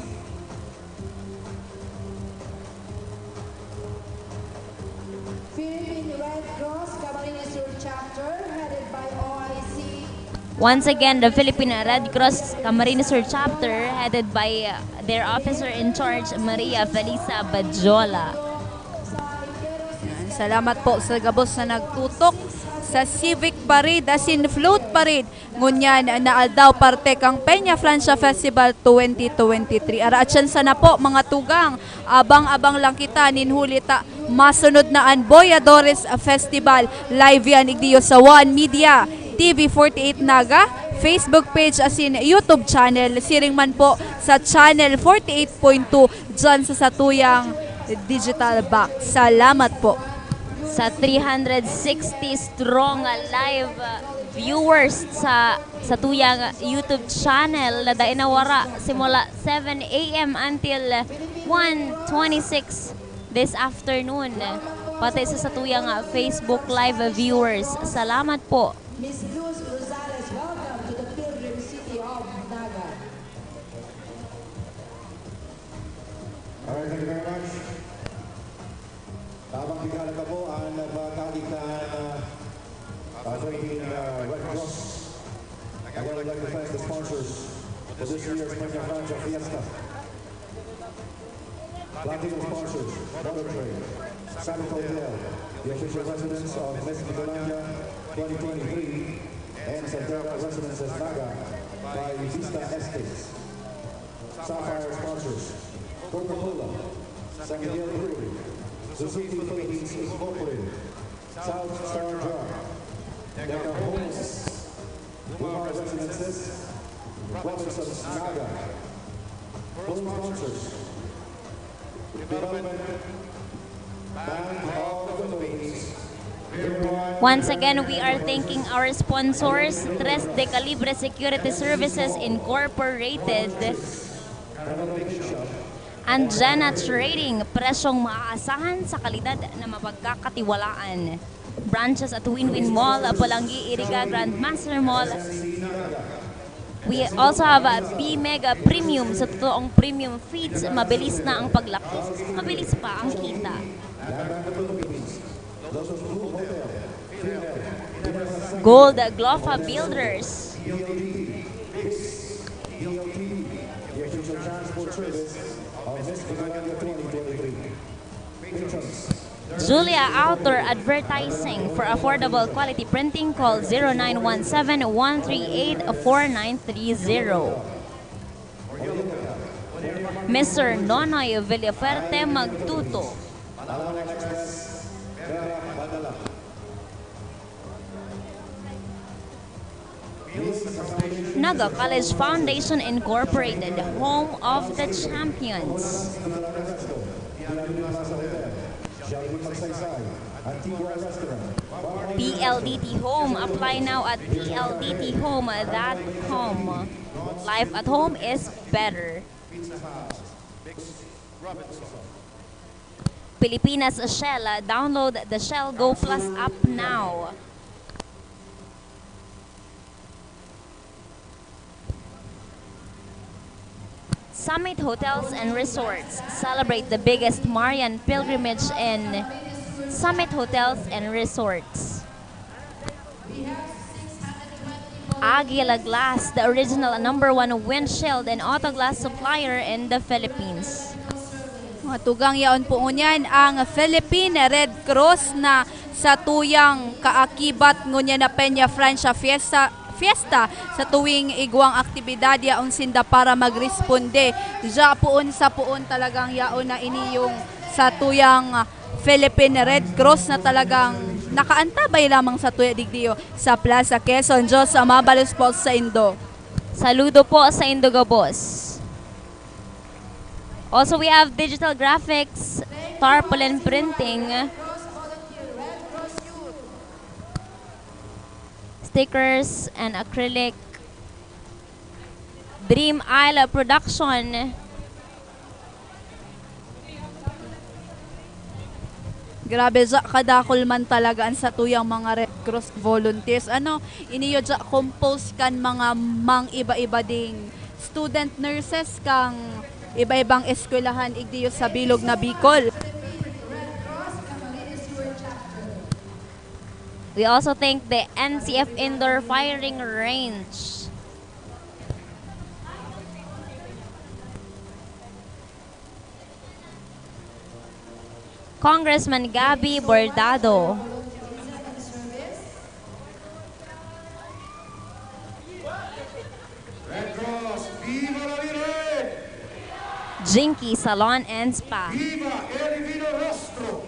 Philippine Red Cross Camarines Sur Chapter, headed by O I C. Once again, the Philippine Red Cross Camarines Sur Chapter, headed by, uh, their officer in charge, Maria Felisa Badjola. Yan. Salamat po sa gabos na nagtutok sa Civic Parade, as in float parade. Ngunyan na aldaw, parte kang Peña Francia Festival twenty twenty-three. Ara, atyan sana po, mga tugang. Abang-abang lang kita, nin huli ta masunod na an Boyadores Festival. Live yan, igdiyo sa One Media, T V forty-eight Naga, Facebook page asin YouTube channel. Siring man po sa Channel forty-eight point two dyan sa satuyang digital box. Salamat po. Sa three hundred sixty strong live, uh, viewers sa, sa tuyang YouTube channel na dai nawara simula seven A M until one twenty-six this afternoon. Pati sa, sa tuyang, uh, Facebook Live viewers, salamat po. Miss Luz Rosales, welcome to the pilgrim city of Naga. All right, thank you very much. Tabang tigala kamo an pagkagi kan, ah, ah, Philippine, ah, Red Cross. Again, I would like to thank the sponsors for this year's Peña Francia Fiesta. Platinum sponsors, Dollar Trade, Summit Hotel, the official residence of Miss Bicolandia twenty twenty-three, and Santera Residences Naga by Vista Estates. Sapphire sponsors, Coca-Cola, San Miguel Brewery, Suzuki Philippines Incorporated, South Star Drug, Deca Homes, Bumar Residences, Robinsons Naga, Full Sponsors, Development Bank of the Philippines. Once again, we are thanking our sponsors, Tres de Calibre Security Services Incorporated, and Jenna Trading, presyong maaasahan sa kalidad na mapagkakatiwalaan. Branches at Win-Win Mall, Polangui, Iriga, Grandmaster Mall. We also have a B Mega Premium. Sa totoong premium feeds, mabilis na ang paglaki, mabilis pa ang kita. Gold Glofa Builders. Julia Outdoor Advertising. For affordable quality printing, call zero nine one seven, one three eight, four nine three zero. Mister Nonoy Villafuerte Magtuto. Naga College Foundation Incorporated, home of the champions. P L D T Home. Apply now at P L D T home dot com. Life at home is better. Pilipinas Shell. Download the Shell Go Plus app now. Summit Hotels and Resorts. Celebrate the biggest Marian pilgrimage in Summit Hotels and Resorts. Aguila Glass, the original number one windshield and auto glass supplier in the Philippines. Mga tugang, yaon po ngunyan ang Philippine Red Cross na satuyang kaakibat ngunyan na Peña Francia Fiesta, Fiesta sa tuwing igwang aktibidad, yaon sinda para magresponde. Diya poon sa poon talagang yaon na ini yung satuyang Philippine Red Cross na talagang nakaantabay lamang sa tuya digdiyo sa Plaza Quezon. Diyos, ah, mabalos po sa indo. Saludo po sa indo gabos. Also, we have digital graphics, tarpaulin printing, stickers, and acrylic. Dream Isle Production. Grabe, ja, kadakul man talaga an satuyang mga Red Cross volunteers. Ano, iniyo ja compose kan mga mang iba-iba ding student nurses kan iba-ibang eskwelahan igdiyo sa bilog na Bicol. We also thank the N C F Indoor Firing Range. Congressman Gabby Bordado. Red Cross, viva la Virgen! Jinky Salon and Spa. Viva el Divino Rostro!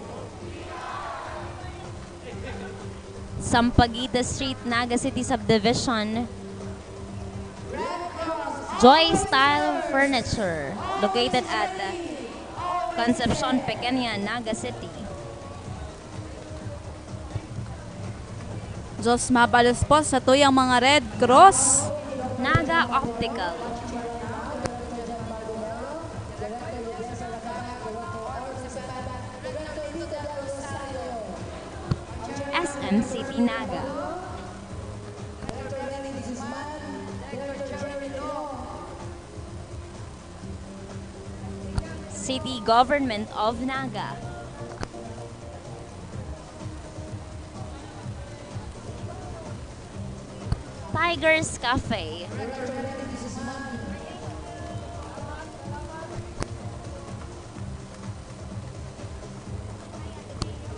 Sampaguita Street, Naga City Subdivision. Joy Style Furniture, located at Concepcion Pequeña, Naga City. Diyos mabalos po sa tuyang mga Red Cross. Naga Optical. S M City Naga. City Government of Naga. Tiger's Cafe.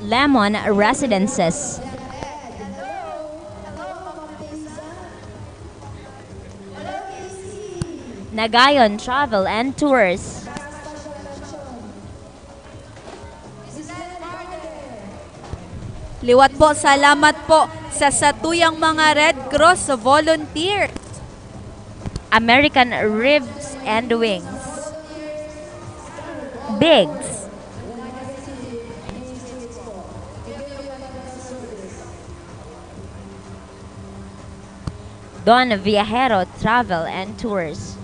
Lemon Residences. Nagayon Travel and Tours. Liwat po, salamat po sa satuyang mga Red Cross volunteers. American Ribs and Wings. Bigs. Don Viajero Travel and Tours.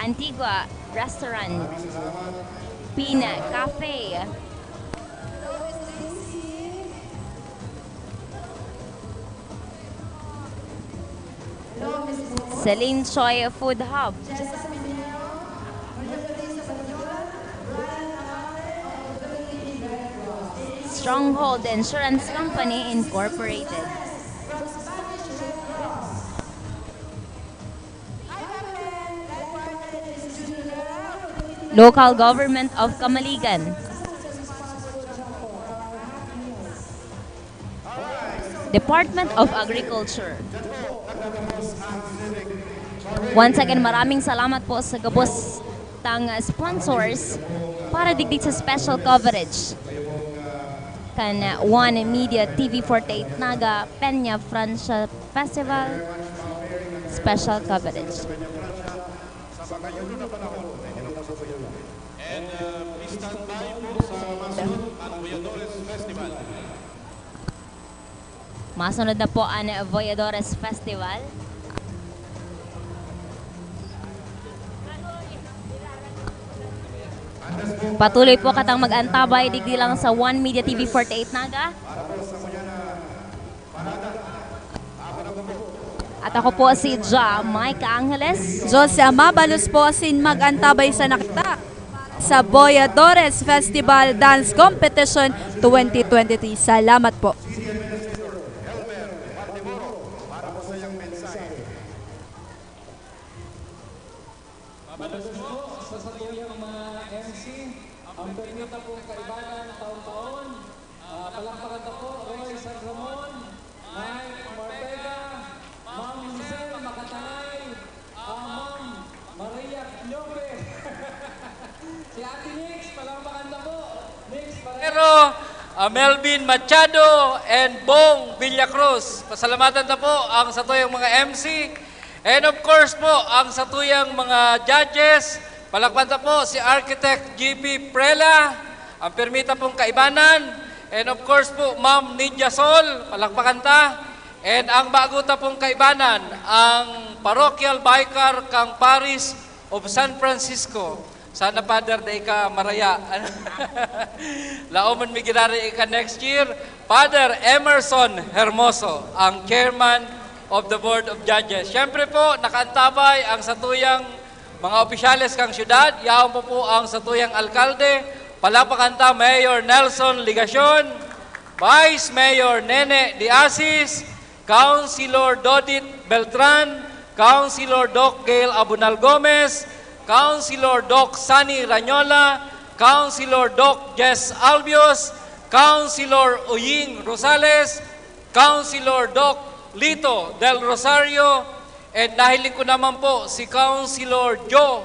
Antigua Restaurant, Pina Cafe, Celine Choi Food Hub, Stronghold Insurance Company Incorporated. Local Government of Camaligan. Department of Agriculture. Once again, maraming salamat po sa gabos tang sponsors para digdi sa special coverage kan One Media T V forty-eight Naga Peña Francia Festival special coverage. Sa makayuno na panahon na inyong natutuyuan. And uh, please stand by po sa masunod ang Voyadores Festival. Masunod na po ang Voyadores Festival. Patuloy po katang mag-antabay digdi lang sa One Media T V forty-eight Naga. At ako po si Ja Mike Angeles. Diyos sa mabalos po asin mag-antabay sa nakita sa Boyadores Festival Dance Competition twenty twenty-three. Salamat po. Mabalos po sa satuyang mga M C, ang permita pong kaibanan taon-taon. Ah, palakpakan ta po, Roy San Ramon, Mike Marpega, Ma'am Lizelle Makatangay, ah, Ma'am Maria Lopez. Si Ate Nix, palakpakan ta po. Nix Marpega. Pero, ah, Melvin Machado and Bong Villacruz. Pasalamatan ta po ang satuyang mga M C. And of course po, ang satuyang mga judges, palakpakan ta po si Architect G P Prela, ang permita pong kaibanan, and of course po, Ma'am Nidia Sol, palakpakan ta. And ang bago ta pong kaibanan, ang Parochial Vicar kang Parish of San Francisco. Sana, Father, dai ka maraya. Laomon mi giraray ika next year. Father Emerson Hermoso, ang Chairman of the Board of Judges. Siyempre po, nakaantabay ang satuyang mga opisyales kang syudad. Yaon po po ang satuyang alkalde. Palapakan ta, Mayor Nelson Legacion, Vice Mayor Nene de Asis, Councilor Dodit Beltran, Councilor Doc Gail Abunal Gomez, Councilor Doc Sunny Ranyola, Councilor Doc Jess Albios, Councilor Uying Rosales, Councilor Doc Lito Del Rosario, and nahiling ko naman po si Councilor Joe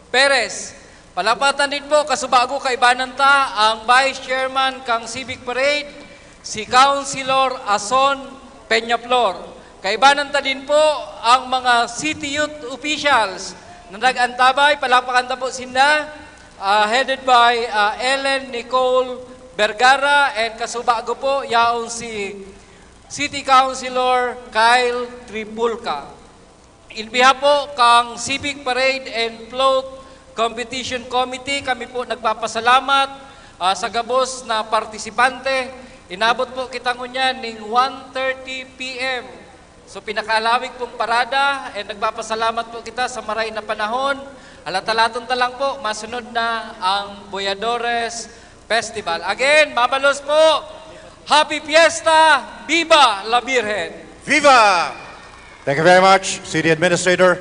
Perez. Palapatan din po, kasubago kaibanan ta ang Vice Chairman kang Civic Parade, si Councilor Ason Peñaflor. Kaibanan ta din po ang mga city youth officials na nag-antabay. Palapakan ta po sinda, ah, headed by, ah, Ellen Nicole Vergara, and kasubago po yaon si City Councilor Kyle Tripulca. In behalf po kang Civic Parade and Float Competition Committee, kami po nagpapasalamat, ah, sa gabos na partisipante. Inabot po kita ngunyan ning one thirty P M. So, pinakaalawig pong parada, and nagpapasalamat po kita sa maray na panahon. Halatalaton ta lang po, masunod na ang Boyadores Festival. Again, mabalos po, Happy Fiesta! Viva la Virgen! Viva! Thank you very much, City Administrator.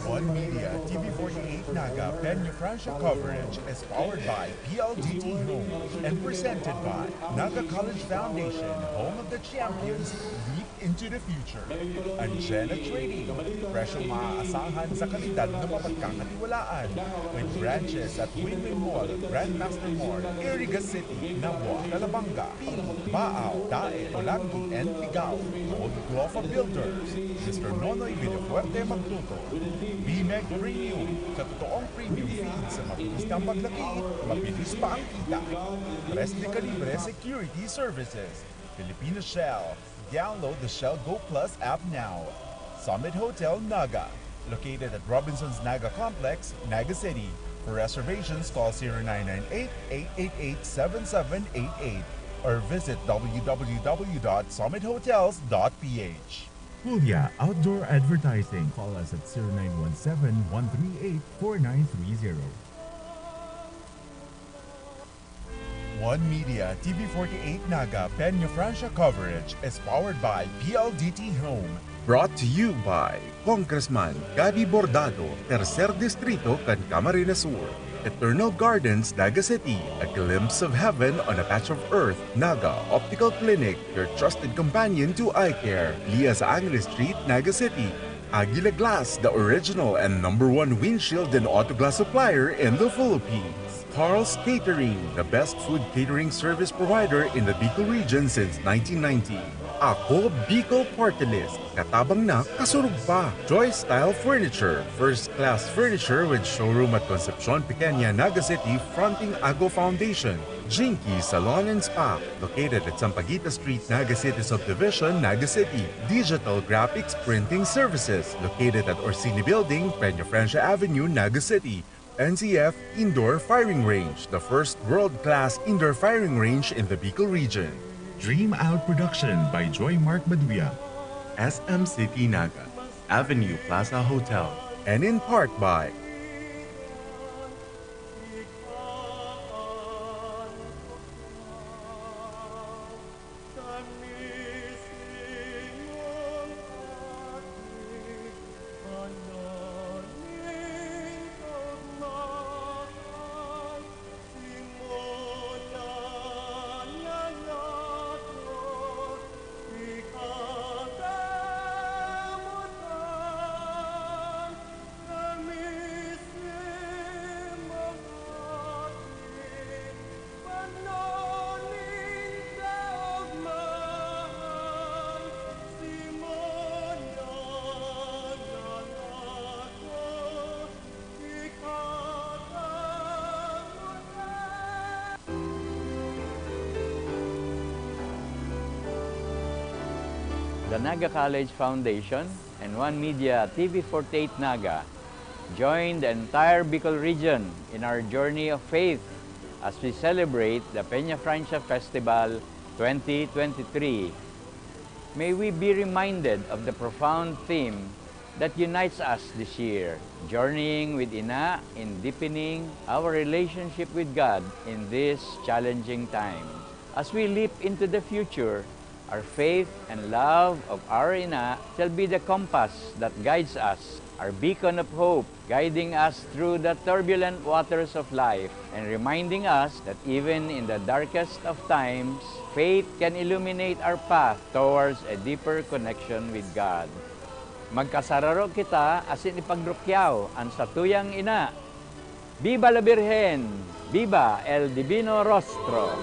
One Media, T V forty-eight Naga, Peña Francia coverage is powered by P L D T Home and presented by Naga College Foundation, home of the champions, leap into the future. Anjena Trading, presyong maaasahan sa kalidad na mapagkakatiwalaan. With branches at Win-Win Mall, Grandmaster Mall, Iriga City, Nabua, Calabanga, Pili, Baao, Daet, Olangi, and Ligao. Gold Glofa Builders, Mister Nonoy Villafuerte magtuto. B-Mec Premium, sa totoong premium feed sa mabilis kang paglaki, mabilis pa ang kita. Tres de Calibre Security Services, Filipino Shell. Download the Shell Go Plus app now. Summit Hotel Naga, located at Robinson's Naga Complex, Naga City. For reservations, call zero nine nine eight, eight eight eight, seven seven eight eight or visit w w w dot summit hotels dot p h. Julia Outdoor Advertising. Call us at zero nine one seven, one three eight, four nine three zero. One Media, T V forty-eight Naga, Peña Francia coverage is powered by P L D T Home. Brought to you by Congressman Gabby Bordado, Tercer Distrito kan Camarines Sur. Eternal Gardens, Naga City, a glimpse of heaven on a patch of earth. Naga Optical Clinic, your trusted companion to eye care. Lias Angeles Street, Naga City. Aguila Glass, the original and number one windshield and auto glass supplier in the Philippines. Carl's Catering, the best food catering service provider in the Bicol region since nineteen ninety. Ako Bicol Party List, katabang na, kasurog pa. Joy Style Furniture, first class furniture with showroom at Concepcion Pequeña, Naga City, fronting Ago Foundation. Jinky Salon and Spa, located at Sampaguita Street, Naga City Subdivision, Naga City. Digital Graphics Printing Services, located at Orsini Building, Peña Francia Avenue, Naga City. N C F Indoor Firing Range, the first world-class indoor firing range in the Bicol region. Dream Out Production by Joy Mark Baduya. S M City Naga, Avenue Plaza Hotel. And in part by The Naga College Foundation and One Media T V forty-eight Naga join the entire Bicol region in our journey of faith as we celebrate the Peñafrancia Festival twenty twenty-three. May we be reminded of the profound theme that unites us this year, journeying with Ina in deepening our relationship with God in this challenging time. As we leap into the future, our faith and love of our Ina shall be the compass that guides us, our beacon of hope, guiding us through the turbulent waters of life and reminding us that even in the darkest of times, faith can illuminate our path towards a deeper connection with God. Magkasararo kita asin ipagrukyaw an satuyang Ina. Viva la Virgen! Viva el Divino Rostro!